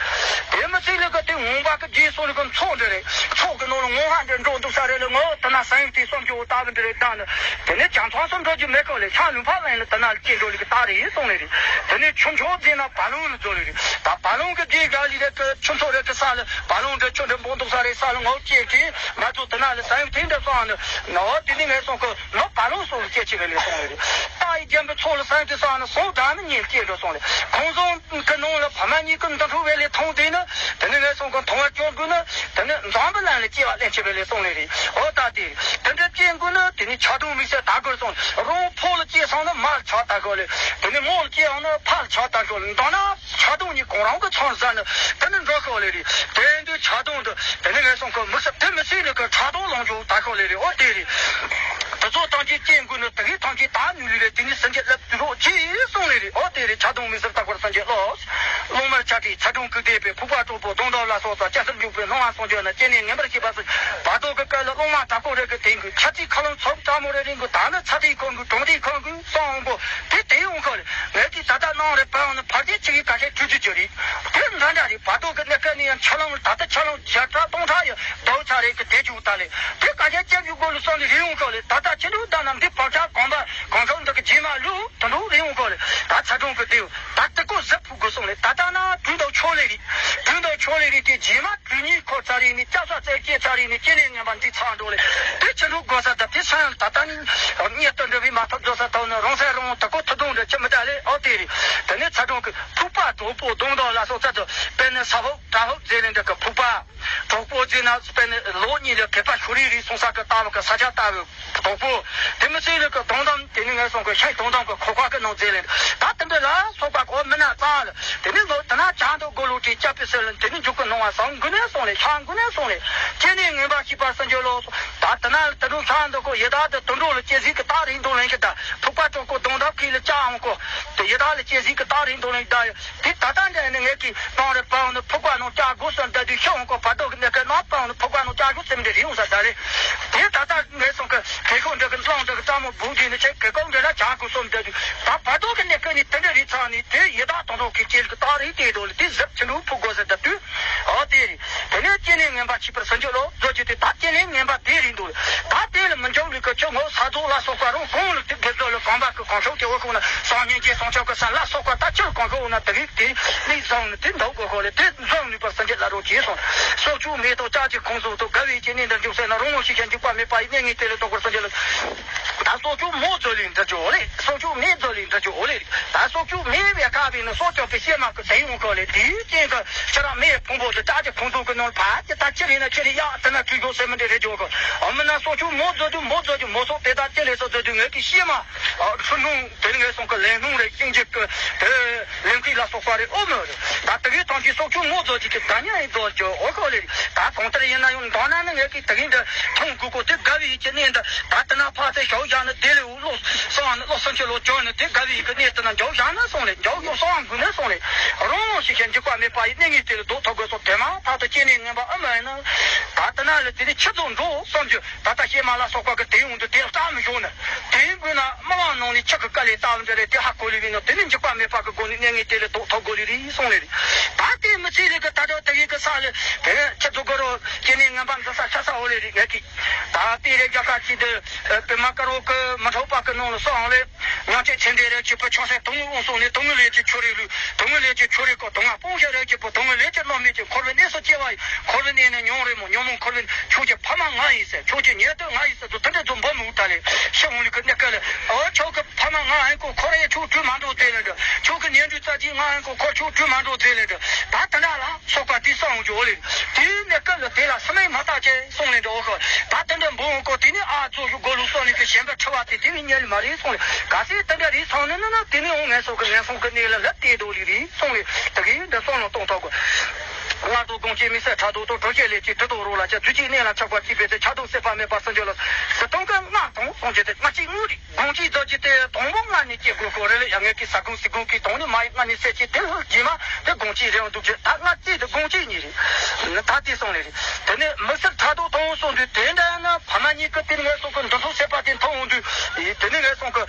དེ་མི་ཚེ་ལས་ཀ་དེ་འོང་བ་གི་རྗེས་སུ་ལས་ཀ་མཚོ་འདྲ་རེད། མཚོ་གི་ནང་ལ་ངོ་ཧ་འདྲ་འགྲོ་འདུག་ས་རེད་ལ་ངོ་དེ་ན་སེམས་དེ་བསམ་རྒྱུ་ལྟ་བུ་འདྲ་རེད་ད་ནི། དེ་ནས་བྱང་ཐང་སུ་འགྲོ་རྒྱུ་མེད་གོ་ལས་ཤ་ལུང་ཕ་ལན་ལ་དེ་ན་སྐྱེ་འགྲོ་ལི་གི་རྟགས་རེད་གསུངས་རེད། དེ་ནས་ཆུ་མཆོག་རྫས་ན་བ་ལུང་ལ་འཛུལ་ལི་རེད། ད་བ་ལུང་གི་རྗེས་ག་ལི་རེད་གི་ཆུ་མཚོ་རེད་གི་ས་ལ་བ་ལུང་འདྲ་ཆུ་འདྲ་འབོག་འདུག་ས་རེད་ས་ལ་ངོ་སྐྱེ་གི་ང་ཚོ་དེ་ན་ལ་སེམས་དེ་འདྲ་སོང་ནི་ནོ་དེ་ནི་ངས་སོང་གི་ནོ་བ་ལུང་སོགས་ལ་སྐྱེ་ཆེ་བས་ལས་སོང་རེད། རྟ་ཡི་རྒྱན་པའི་ཚོགས་ལ་སེམས་དེ་སོང་ནི་སོང་དྲ་མི་ཉན་སྐྱེ་འགྲོ་སོང་རེད། ཁོང་ཚོ། གི་ནང་ལ་ཕ་མ་གཉིས་ཀྱི་འདུ་འཕྲོ་བས་ལས་མཐོང་དུས་ནི། དེ་ནི་ངས་སོང་གི་མཐོང་བ་སྐྱོར་དགོས་ནི། དེ་ནི་འཛམ་བུ་གླིང་ལ་སྐྱེ་བ་ལེན་ཆེ་བས་ལས་སོང་ལས་རེད། ཨོ་ད་དེ། དེ་འདྲ་སྐྱེ་དགོས་ནི་དེ་ནི་ཆགས་སྡང་མིག་སེར་ད་དགོས་སོང་། རང་ཕོ་ལ་སྐྱེ་སོང་ན་མ་ལ་ཆགས་ད་དགོས་ལས། དེ་ནི་མོ་ལ་སྐྱེ་ཡང་ན་ཕ་ལ་ཆགས་ད་དགོས་ལས། མདོར་ན་ཆགས་སྡང་གཉིས་གང་རུང་གི་མཚོན་ཟ་ནི་དེ་ནི་འགྲོ་ཤོག་ལས་རེད། དེ་འདུ་ཆགས་སྡང་འདི་དེ་ནི་ངས་སོང་གི་མིག་སེར་དེ་མི་སྲིད་ནི་གི་ཆགས་སྡང་ལངས་རྒྱུ་ད་ཤོག་ལས་རེད། ཨོ་དེ་རེད། དེ་ཚོ་ཐམས་ཅད་སྐྱེ་དགོས་ནི་དེ་གི་ཐམས་ཅད་ད་ནུས་ལས་རེད། དེ་ནི་སེམས་ཀྱི་ལབ། རོགས་ཀྱིས་གསུངས་ལས་རེད། ཨོ་དེ་རེད། ཆགས་སྡང་མིག་སེར་ལྟ་བུར་སངས་རྒྱས་བློ། གླང་དམར་ཆགས་ཁྲིག་ཚ་གྲང་སྐུ་ལྡན་པའི་ཕུག་པ་གྲོག་པོ་གདོང་འདབ་ལ་སོགས་པ་སྐྱ་སེར་འཇུག་པའི་སྣང་བ་སངས་རྒྱས་ན་སྐྱེ་གནས་ངན་པར་སྐྱེས་པ་སོགས། བར་དོ་གི་སྐབས་ལ་གླང་དམར་དྲག་པོ་རེད་ཀྱི་དེང་གི་ཆ་ཚིག་ཁ་ལོང་ཚོགས་དྲག་མོ་རེ་རིང་གི་ད་ནི་ཚ་དེའི་ཁོང་གི་གྲོང་དེའི་ཁོང་གི་སོང་འོང་པོ་དེ་དེའི་འོང་ཁོ་རེད། ངས་དེ་ད་ལྟ་གནང་རེད་པའང་ནི་ཕར་རྒྱལ་ཆེ་གི་ཁ་ཤས་ཁྲུས་རྒྱུ་རྒྱུ་རེད། དེ་འདྲ་འདྲ་རེད། བར་དོ་གི་གནས་སྐབས་ནས་ཡང་ཆ་ལོང་ད་ལྟ་ཆ་ལོང་བརྒྱ་ཕྲག་སྟོང་ཕྲག་ཡང་ཟླ་བ་ཚ་རེད་ཀྱི་དེ་བྱུང་ད་ལས་དེ་ཁ་ཤས་སྐྱབས་ཞུ་དགོས་ལུགས་སོང་ནི་རེ་འོང་ཁོ་རེད། ད་ལྟ་ཁྱེད་འདུག་ད་ནམ་དེ་བག་ཆགས་གོམས་པ། གང་ཟག་འདི་གི་རྗེས་མ་ལུག་དུ་འདུག་རེ་འོང་གོ་ལེ། ད་ཚ་གྲོང་གི་དེའུ་ད་ལྟ་ཀོ་ཟབ་ཕུག་དགོས་སོང་ལེ། ད་ལྟ་ན་དུས་དང་ཕྱོགས་ལས་རིགས། དུས་དང་ཕྱོགས་ལས་རིགས་དེ་རྗེས་མ་དུས་ཉིད་འཁོར་ཚར་རིགས་ནི་སྐྱ་ས་རྩེ་སྐྱེས་ཚར་རིགས་ནི་སྐྱེ་གནས་ངན་པ་འདི་ཚང་འགྲོ་ལེ། དེ་ཕྱི་འགྲོ་དགོས་ས་ད་དེ་སང་ད་ལྟ་ནི་གཉེར་དུ་འགྲོ་བའི་མ་ཐོབ་འགྲོ་ས་ཐོབ་ནི་རང་སའི་རང་དུ་ཀོ་ཐུ་དུང་འདྲ་ཆི་མི་ད་ལེ། ཨོ་དེ་རེད། དེ་ནས་ཚ་གྲོང་གི་ཕུག་པ་གྲོག་པོ་གདོང་དང་ལ་སོགས་ཚ་དུ་དཔེར་ན་ས་ཕོག་དྲ་ཕོག་རྫས་ལེན་འདྲ་གི་ཕུག་པ། གྲོགས་པོ་རྫས་ན་དཔེར་ན་ལོ་གཉིས་ལ་གད་པ་ཤོ་རིག་རིག་སོང་ས་གི་ལྟ་བུ་གི་ས་ཆ་ལྟ་བུ་གྲོགས་པོ། དེ་མི་ཚེ་ལ་གི་དོང་དམ་དེ་ནི་ངས་སོང་གི་ཤ་དོང་དམ་གི་ཁོ་ཁ་གི་ནང་རྫས་ལེན་ད་དེ་འདྲ་ལ་སོགས་པ་གོ་མི་ན་ཙང་ལ་དེ་ནི་ལོ་དེ་ན་བྱང་དུ་དགོ་ལོ་དྲི་སྐྱ་པི་སེ་ལ་དེ་ནི་འཇུག་གི་སྣང་བ་བཟང་དགུ་ནས་སོང་ལེ་ཤ་དགུ་ནས་སོང་ལེ། སྐྱེ་གནས་ངན་པ་ཤི་པ་སེམས་ཅན་ལོ་སོ་ད་དེ་ན་ལ་དེ་འདྲ་ཤ་འདུག་གོ་ཡི་དྭགས་དེ་དུད་འགྲོ་ལ་སྐྱེ་གཟིགས་གི་རྟགས་རིང་དུ་ལེན་གི་ད་ཕུག་པ་གྲོགས་པོ་དོང་དམ་གི་ལ་ཅག་འོང་གོ་དེ་ཡི་དྭགས་ལ་སྐྱེ་གཟིགས་གི་རྟགས་རིང་དུ་ལེན་གི་ད། དེ་ད་ལྟ་འདྲ་ནི་ངས་ཀྱི་བཏང་རེ་བཏང་ནི་ཕུག་པ་ནང་ལྕགས་སྒོ་སོན་ད་དུས་ཤི་འོང་གོ་བར་དོ་གི་ནས་ཀའི་ནང་བཏང་ནི་ཕུག་པ་ནང་ལྕགས་སྒོ་ཙེམ་འདྲ་རེ་ཡོང་ས་ད་རེ། དེ་ད་ལྟ་ངས་སོང་གི་ གེ་ཁོ་འདྲ་གི་གླང་འདྲ་གི་སྤྲང་མོ་བུ་དེ་ནི་ཆེ་གེ་ཁོ་འདྲ་ལ་ཇག་གུ་སོམ་འདྲ་དུས་ད་བར་དོ་གི་གནས་སྐབས་ནི་དེ་འདྲ་རིགས་ཚང་ནི་དེ་ཡི་དྭགས་དང་དོ་གི་སྐྱེ་གི་སྟག་རིགས་དེ་དོ་ལ་དེ་གཟབ་ཆི་ལུ་ཕུ་དགོས་ཟེར་ད་དུས་ཨོ་དེ་རེད། དེ་ནས་སྐྱེ་གནས་ངན་པ་ཆིག་པར་སུ་འཇོག་ལོ་བཟོ་རྒྱུ་དེ་ད་སྐྱེ་གནས་ངན་པ་དེ་རིགས་འདུག་ད་དེ་ལ་མི་འཇོག་ལུས་ཀྱི་ཆུ་ངོ་ས་རྡོ་ལ་སོགས་པ་རང་གང་ལ་དེ་དགེ་ཚོ་ལ་གང་པ་གི་གང་ཤོག་གི་འོ་ཁུག་ན་སང་ཉིན་གྱི་སང་ཆོག་གི་ས་ལ་སོགས་པ་ད་ཆུ་གང་ཤོག་འོ་ན་དེ་རིགས་དེ་ལས་བཟང་ནི་དེ་འདོག་དགོས་ཁོ་ལས་དེ་བཟང་ནུས་པར་སུ་འཇོག་ལ་རོགས་བྱས་སོང་། སྲོག་ཆགས་མེ་ཏོག་ལྕགས་ཀྱི་ཁོང་ཚོ་དང་དགའ་བའི་སྐྱེ་གནས་འདི་འཇོག་ཟེར་ན་རང་ངོ་ཤེས་ཤིང་འཇིགས་པ་མེད་པ་ཡི་གནས་ངེས་དེ་ལས་ལྡོག་པར་སངས་རྒྱས་ལ། ད་སྲོག་ཆགས་མོ་ཛོ་ལིན་འདྲ་ཅོ་ལེ། སྲོག་ཆགས་མེ་ཛོ་ལིན་འདྲ་ཅོ་ལེ། ད་སྲོག་ཆགས་མེ་བའི་ཀ་བའི་ནི་སྲོག་ཆགས་པའི་ཤེས་མ་ཀི་ཟེ་ཡོང་ཁོ་ལེ། དེའི་རྐྱེན་གི་ཕྱི་ར་མེ་ཕུང་པོ་དེ་ལྕགས་ཀྱི་ཁོང་ཚོ་གི་ནང་ཕ་ཅི་ད་ཅི་རེད་ན་ཅི་རེད་ཡ་དེ་ན་ཁྲུས་གོ་སེ་མི་འདྲ་རེད་ཅོ་གི། ཨ་མི་ན་སྲོག་ཆགས་མོ་ཛོ་དུ་མོ་ཛོ་དུ་མོ་སྲོག་དེ་ད་ཅི་ལེ་སོ་ཛོ་དུ་ངེད་ཀྱི་ཤེས་མ། ཨ་ཁྲུ་ནུང་དེ་ནི་ངེད་སོང་གི་ལས་སྣུང་རེད་ཅིང་འཇིག་གི་དེ། ལིང་ཁུ་ལ་སོགས་པ་རེད། ཨོ་མོ་རེད། ད་དེ་གའི་ཐང་གི་སྲོག་ཆགས་མོ་ཛོ་ཅིག་གི་ད་ཉ་ཡི་ཛོ་ཅོ་ཨོ་ཁོ་ལེ་རེད། ད་གང་ལྟར་ཡིན་ན་ཡང་མདོར་ན་ནི་ངས་ཀི་དེ་གའི་འདི་མཐོང་དགོས་གོ་དེ་དགའ་བའི་ཀྱི་གནས་འདི་ད་དེ་ན་ཕ་དེ་ཞའོ་ཞང་ནི་དེ་ལས་འུ་ལོ་སོང་ནི་ལོ་སུམ་ཅུ་ལོ་ཅོ་ནི་དེ་དགའ་བའི་ཀྱི་གནས་དེ་ན་འཇའོ་ཞང་ན་སོང་ལེ་འཇའོ་ཡོ་སོང་དགོས་ནི་སོང་ལེ། རང་ཞིག་ཤེས་འཇིགས་པ་མེད་པ་ཡི་གནས་ངེས་དེ་ལས་ལྡོག་ཐོབ་དགོས་སོ། དེ་མ་ཐག་ཏུ་སྐྱེ་གནས་ངན་པ་ཨ་མ་ཡིན་ན་ད་དེ་ན་ལ་དེ་ནི་ཆི་ཚོ་འགྲོ་བསམ་རྒྱུ། ད་ལྟ་ཤེས་མ་ལ་སོགས་པ་གི་དེ་ཡོང་དུ་དེ་ལྟ་མི་ཤོང་ནི། དེ་ཡིན་དགོས་ན་མི་མང་ནང་ནས་ཆི་གི་དཀའ་ལས་བཏབ་འདྲ་རེད་དེ་ཧ་གོ་ལི་བི་ནོ་དེ་ནི་འཇིགས་པ་མེད་པ་གི་སྒོ་ནས་གནས་ངེས་དེ་ལས་ལྡོག་ཐོབ་དགོས་ལི་རེད་གསུངས་ལེ་རེད། ད་དེ་མི་ཚེ་རེ་གི་ད་དྲག་དེ་གི་གི་ས་ལེ་དེ་ཆི་ཚོ་གི་རོ་སྐྱེ་གནས་ངན་པ་འདི་ས་ཆ་ས་འོ་ལེ་རེད་ངས་ཀི། ད་དེ་རེ་རྒྱ་གར་གྱི་དེ་པེ་མ་ཀ་རོ་གི་མི་ཐོག་པ་གི་ནང་ལ་སོང་ལེ། ཉང་ཆེ་ཆེ་འདྲེ་རེ་གྱི་པོ་ཆོ་སེ་དུང་ངུ་འོང་སོང་ནས་དུང་ངུ་ལས་ཀྱི་ཆོ་རེ་ལུས་དུང་ངུ་ལས་ཀྱི་ཆོ་རེ་ཀོ་དུང་ང་སྤོང་ཤ་རེ་གྱི་པོ་དུང་ངུ་ལས་ཀྱི་རྣོ་མེད་ཀྱི་འཁོར་བའི་གནས་སུ་སྐྱེ་བ་ཡི་འཁོར་བའི་གནས་ནི་མྱོང་རེ་མོ་ཉོན་མོངས་འཁོར་བའི་ཁྱོད་ཀྱི་ཕ་མ་ང་ཡིན་ཟེར་ཁྱོད་ཀྱི་ཉེ་དུ་ང་ཡིན་ཟེར་དུ་དུ་འདྲེ་དུ་འབོ་མི་འུ་ད་ལེ་ཤི་འོང་ལུས་ཀྱི་གནས་སྐལ་ལེ། ཨོ་ཁྱོད་ཀྱི་ཕ་མ་ང་ཨེ་ཀོ་ཁོ་རེ་ཁྱོད་བྲོས་མ་འགྲོ་དེ་ལེ་འདྲ། ཁྱོད་ཀྱི་ཉེ་འབྲུ་རྩ་ཆེན་ང་ཨེ་ཀོ་ཁོ་ཁྱོད་བྲོས་མ་འགྲོ་དེ་ལེ་འདྲ། ད་དེ་འདྲ་ལ་སོགས་པ་དེ་སོང་འཇོག་ལེ། དེའི་གནས་སྐབས་ལ་དེ་ལ་སུ་མེད་མ་བརྟག་ཅེས་གསུངས་ལེ་འདྲ། འོ་ཁོ་ད་དེ་འདྲ་འབུ་འོ་ཀོ་དེ་ནི་ཨ་ཙོ་ཞུ་དགོ་ལུགས་སོགས་ནི་གི་ཞེན་པ་འཁྲི་བ་དེ་དེ་ནི་ཉལ་མ་རེད་གསུངས་ལེ། ག་ཚད་དེ་འདྲ་རེད་སོང་ནི་ནི་ན་དེ་ནི་འོང་ངན་སོང་གི་ངན་སོང་གི་གནས་ལ་ལབ་དེ་འདྲ་ལི་རེད་གསུངས་ལེ། དེ་གི་འདྲ་སོང་ལ་གཏོང་ཐོག་གོ། སྔར་དུ་དགོངས་གཅིག་དམིགས་བསལ་ཕྲག་དོག་དང་གྲོགས་བཤེས་ལས་ཀྱི་དྲི་དང་རོ་ལ་བཅའ་རྒྱུ་གཅིག་གནས་ལ་ཆགས་པ་གཅིག་པའི་ཚེ་ཆགས་སྡང་སྲེད་པ་མེད་པར་སུན་འབྱིན་ལ་སྲིད་སྟོང་གི་སྔགས་དང་སངས་རྒྱས་ཏེ་སྔ་གཅིག་དངོས་རིག་དགོངས་གཅིག་རྫོགས་གཅིག་དེ་དང་པོ་སྔ་ནས་སྐྱེ་དགོས་ཤོག་རེ་ལ་ཡང་ངེད་ཀྱི་ས་ཁུང་སྲིད་ཁུང་གི་དོང་ནས་མ་ཡི་སྔ་ནས་སད་ཀྱི་དེ་ཧུ་རྗེས་མ་དེ་དགོངས་གཅིག་རེ་འདུག་ཅེས་ད་སྔ་གཅིག་དེ་དགོངས་གཅིག་གཉིས་རེད། ད་དེ་སོང་ལེ་རེད། དེ་ནས་དམིགས་བསལ་ཕྲག་དོག་དང་སོགས་འདུས་དེ་འདྲ་ན་ཕ་མ་གཉིས་ཀྱི་དེ་ངན་སོང་གི་འདུ་ཚོགས་སད་པ་དེ་མཐོང་འོང་དུས་དེ་ནས་ངན་སོང་གི་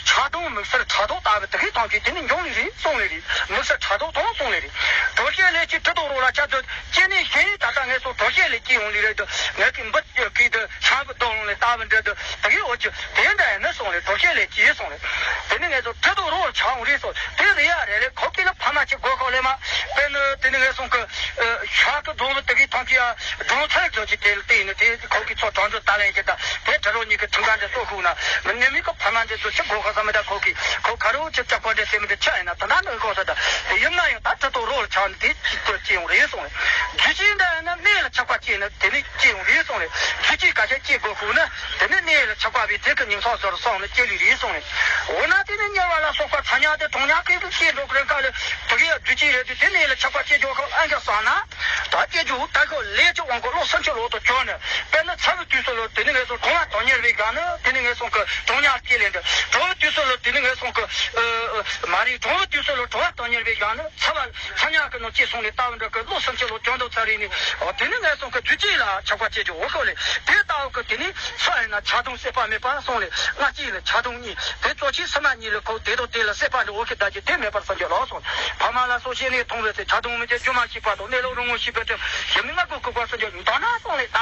ཆགས་སྡང་དམིགས་བསལ་ཕྲག་དོག་ལྟ་བུ་དེ་གའི་ཐང་གི་དེ་ནས་འབྱུང་ལེ་རེད་སོང་ལེ་རེད། དམིགས་བསལ་ཕྲག་དོག་དང་སོང་ལེ་རེད། གྲོགས་བཤེས་ལས་ཀྱི་དྲི་དང་རོ་ལ་བཅའ་རྒྱུ། སྐྱེ་གནས་གཞན་ད་ལྟ་ངས་སོ་གྲོགས་བཤེས་ལས་སྐྱེ་ཡོང་ལེ་རེད་དུ། ངས་ཀྱི་འབུ་སྐྱེ་གི་དུ་ཤང་གི་རྡོ་ལུང་ལས་ལྟ་བུ་འདྲ་དུ་དེ་གའི་འོ་ཅི་དེ་འདྲ་ཡིན་ན་སོང་ལེ་གྲོགས་བཤེས་ལས་སྐྱེ་སོང་ལེ། དེ་ནི་ངས་སོ་དྲི་དང་རོ་ཆགས་འོང་རེད་སོ་དེ་རེད་ཡ་རེད་ལེ་ཁོ་ཀི་ལ་ཕ་མ་ཅི་དགོས་ཁོ་ལེ་མ། དཔེར་ན་དེ་ནི་ངས་སོང་གི་ཤང་གི་རྡོ་ལུང་དེ་གའི་ཐང་གི་ཡ་སྒྲུང་ཚར་རྒྱུ་ཅི་དེ་ལ་བལྟས་ནི་དེ་ཁོ་ཀི་ཚོ་གྲོང་ཚོ་ད་ལན་ཅི་ད་དེ་དྲི་རོ་གཉིས་ཀྱི་ཁྲིམས་ཁང་འདྲ་གསོ་ཤུགས་ན་མི་ཉེ་མི་གི་ཕ་མ་འདྲ་ཚོ་ཅི་དགོས་ཁོ་ས་མི་ད་ཁོ་ཀི་ཁོ་ཁ་རོ་ཅི་ལྕགས་པ་འདྲ་སེ་མི་འདྲ་ཆ་ཡིན་ན་ད་ན་ནི་ཁོ་ས་ད་དེ་ཡིན་ན་ཡང་ད་དྲི་དང་རོ་ལ་ཆགས་ནི་དེ། དེ་སྐྱེ་ཡོང་རེད་སོང་། རྒྱུ་ཅི་འདྲ་ཡིན་ན་གནས་ལ་ཆགས་པ་སྐྱེས་ན་དེ་ནི་སྐྱེ་ཡོང་རེད་སོང་། རྒྱུ་ཅི་འགའ་ཤས་སྐྱེ་དགོས་ཤོག་ན་དེ་ནི་གནས་ལ་ཆགས་པ་བས་དེ་གི་ཉིང་ཚགས་ཟོར་སོང་ནི་སྐྱེ་ལི་རེད་སོང་། འོ་ན་དེ་ནི་དམྱལ་བ་ལ་སོགས་པ་ཚ་དམྱལ་དེ་གྲང་དམྱལ་སྐད་དུ་སྐྱེ་འགྲོ་གི་རེད་ག་ལ་དེ་གི་རྒྱུ་ཅི་རེད་དེ་དེ་གནས་ལ་ཆགས་པ་སྐྱེ་འགྲོ་ཁོ་ཨ་འགའ་སོང་ན་ད་སྐྱེ་རྒྱུ་ད་ཁོ་ལས་ཀྱི་དབང་གོ་ལོ་སུམ་ཅུ་ལོ་དུ་གྱུར་ནི་དཔེར་ན་ཚ་བའི་དུས་སུ་ལོ་དེ་ནི་ངེས་སོ་གྲང་བ་དང་དམྱལ་བའི་སྒང་ནི་དེ་ནི་ངེས་སོང་གི་གྲང་དམྱལ་སྐྱེ་ལེན་དུ་གྲང་བའི་དུས་སུ་ལོ་དེ་ནི་ངེས་སོང་གི་མ་རེད་གྲང་བའི་དུས་སུ་ལོ་གྲང་བ་དང་དམྱལ་བའི་སྒང་ནི་ཚ་བ། ཚ་དམྱལ་གྱི་ནང་སྐྱེས་སོང་ནས་ལྟ་བུ་འདྲ་གི་ལོ་སུམ་ཅུ་ལོ་བཅོ་འདུག་ཚར་རེ་ནས་འོ་དེ་ནི་ངན་སོང་གི་རྒྱུ་ཅི་ལ་ཆགས་པ་སྐྱེ་རྒྱུ་འོ་ཤོག་ལས་དེ་ལྟ་བུ་གི་དེ་ནི་ས་ཡིན་ན་ཆགས་སྡང་སྲེད་པ་མེད་པ་སོང་ལས་སྔ་ཕྱི་ལ་ཆགས་སྡང་གཉིས་དེ་གཙོ་ཆེ་སུ་མ་གཉིས་ལ་ཁོ་དེ་དང་དེ་ལ་སྲེད་པ་འདྲ་འོ་ཤི་ད་ཀྱི་དེ་མེད་པར་སངས་རྒྱས་ལོ་སོང་ཕ་མ་ལ་སོགས་ཤེས་ནས་མཐོང་བའི་ཚེ་ཆགས་སྡང་མི་བྱེད་སྒྱུ་མ་ཤེས་པ་དང་གནས་ལུགས་རང་ངོ་ཤེས་པའི་དོན་ཞི་མི་ང་གོ་ཁུག་པ་སངས་རྒྱས་མདོར་ན་སོང་ལས་ད།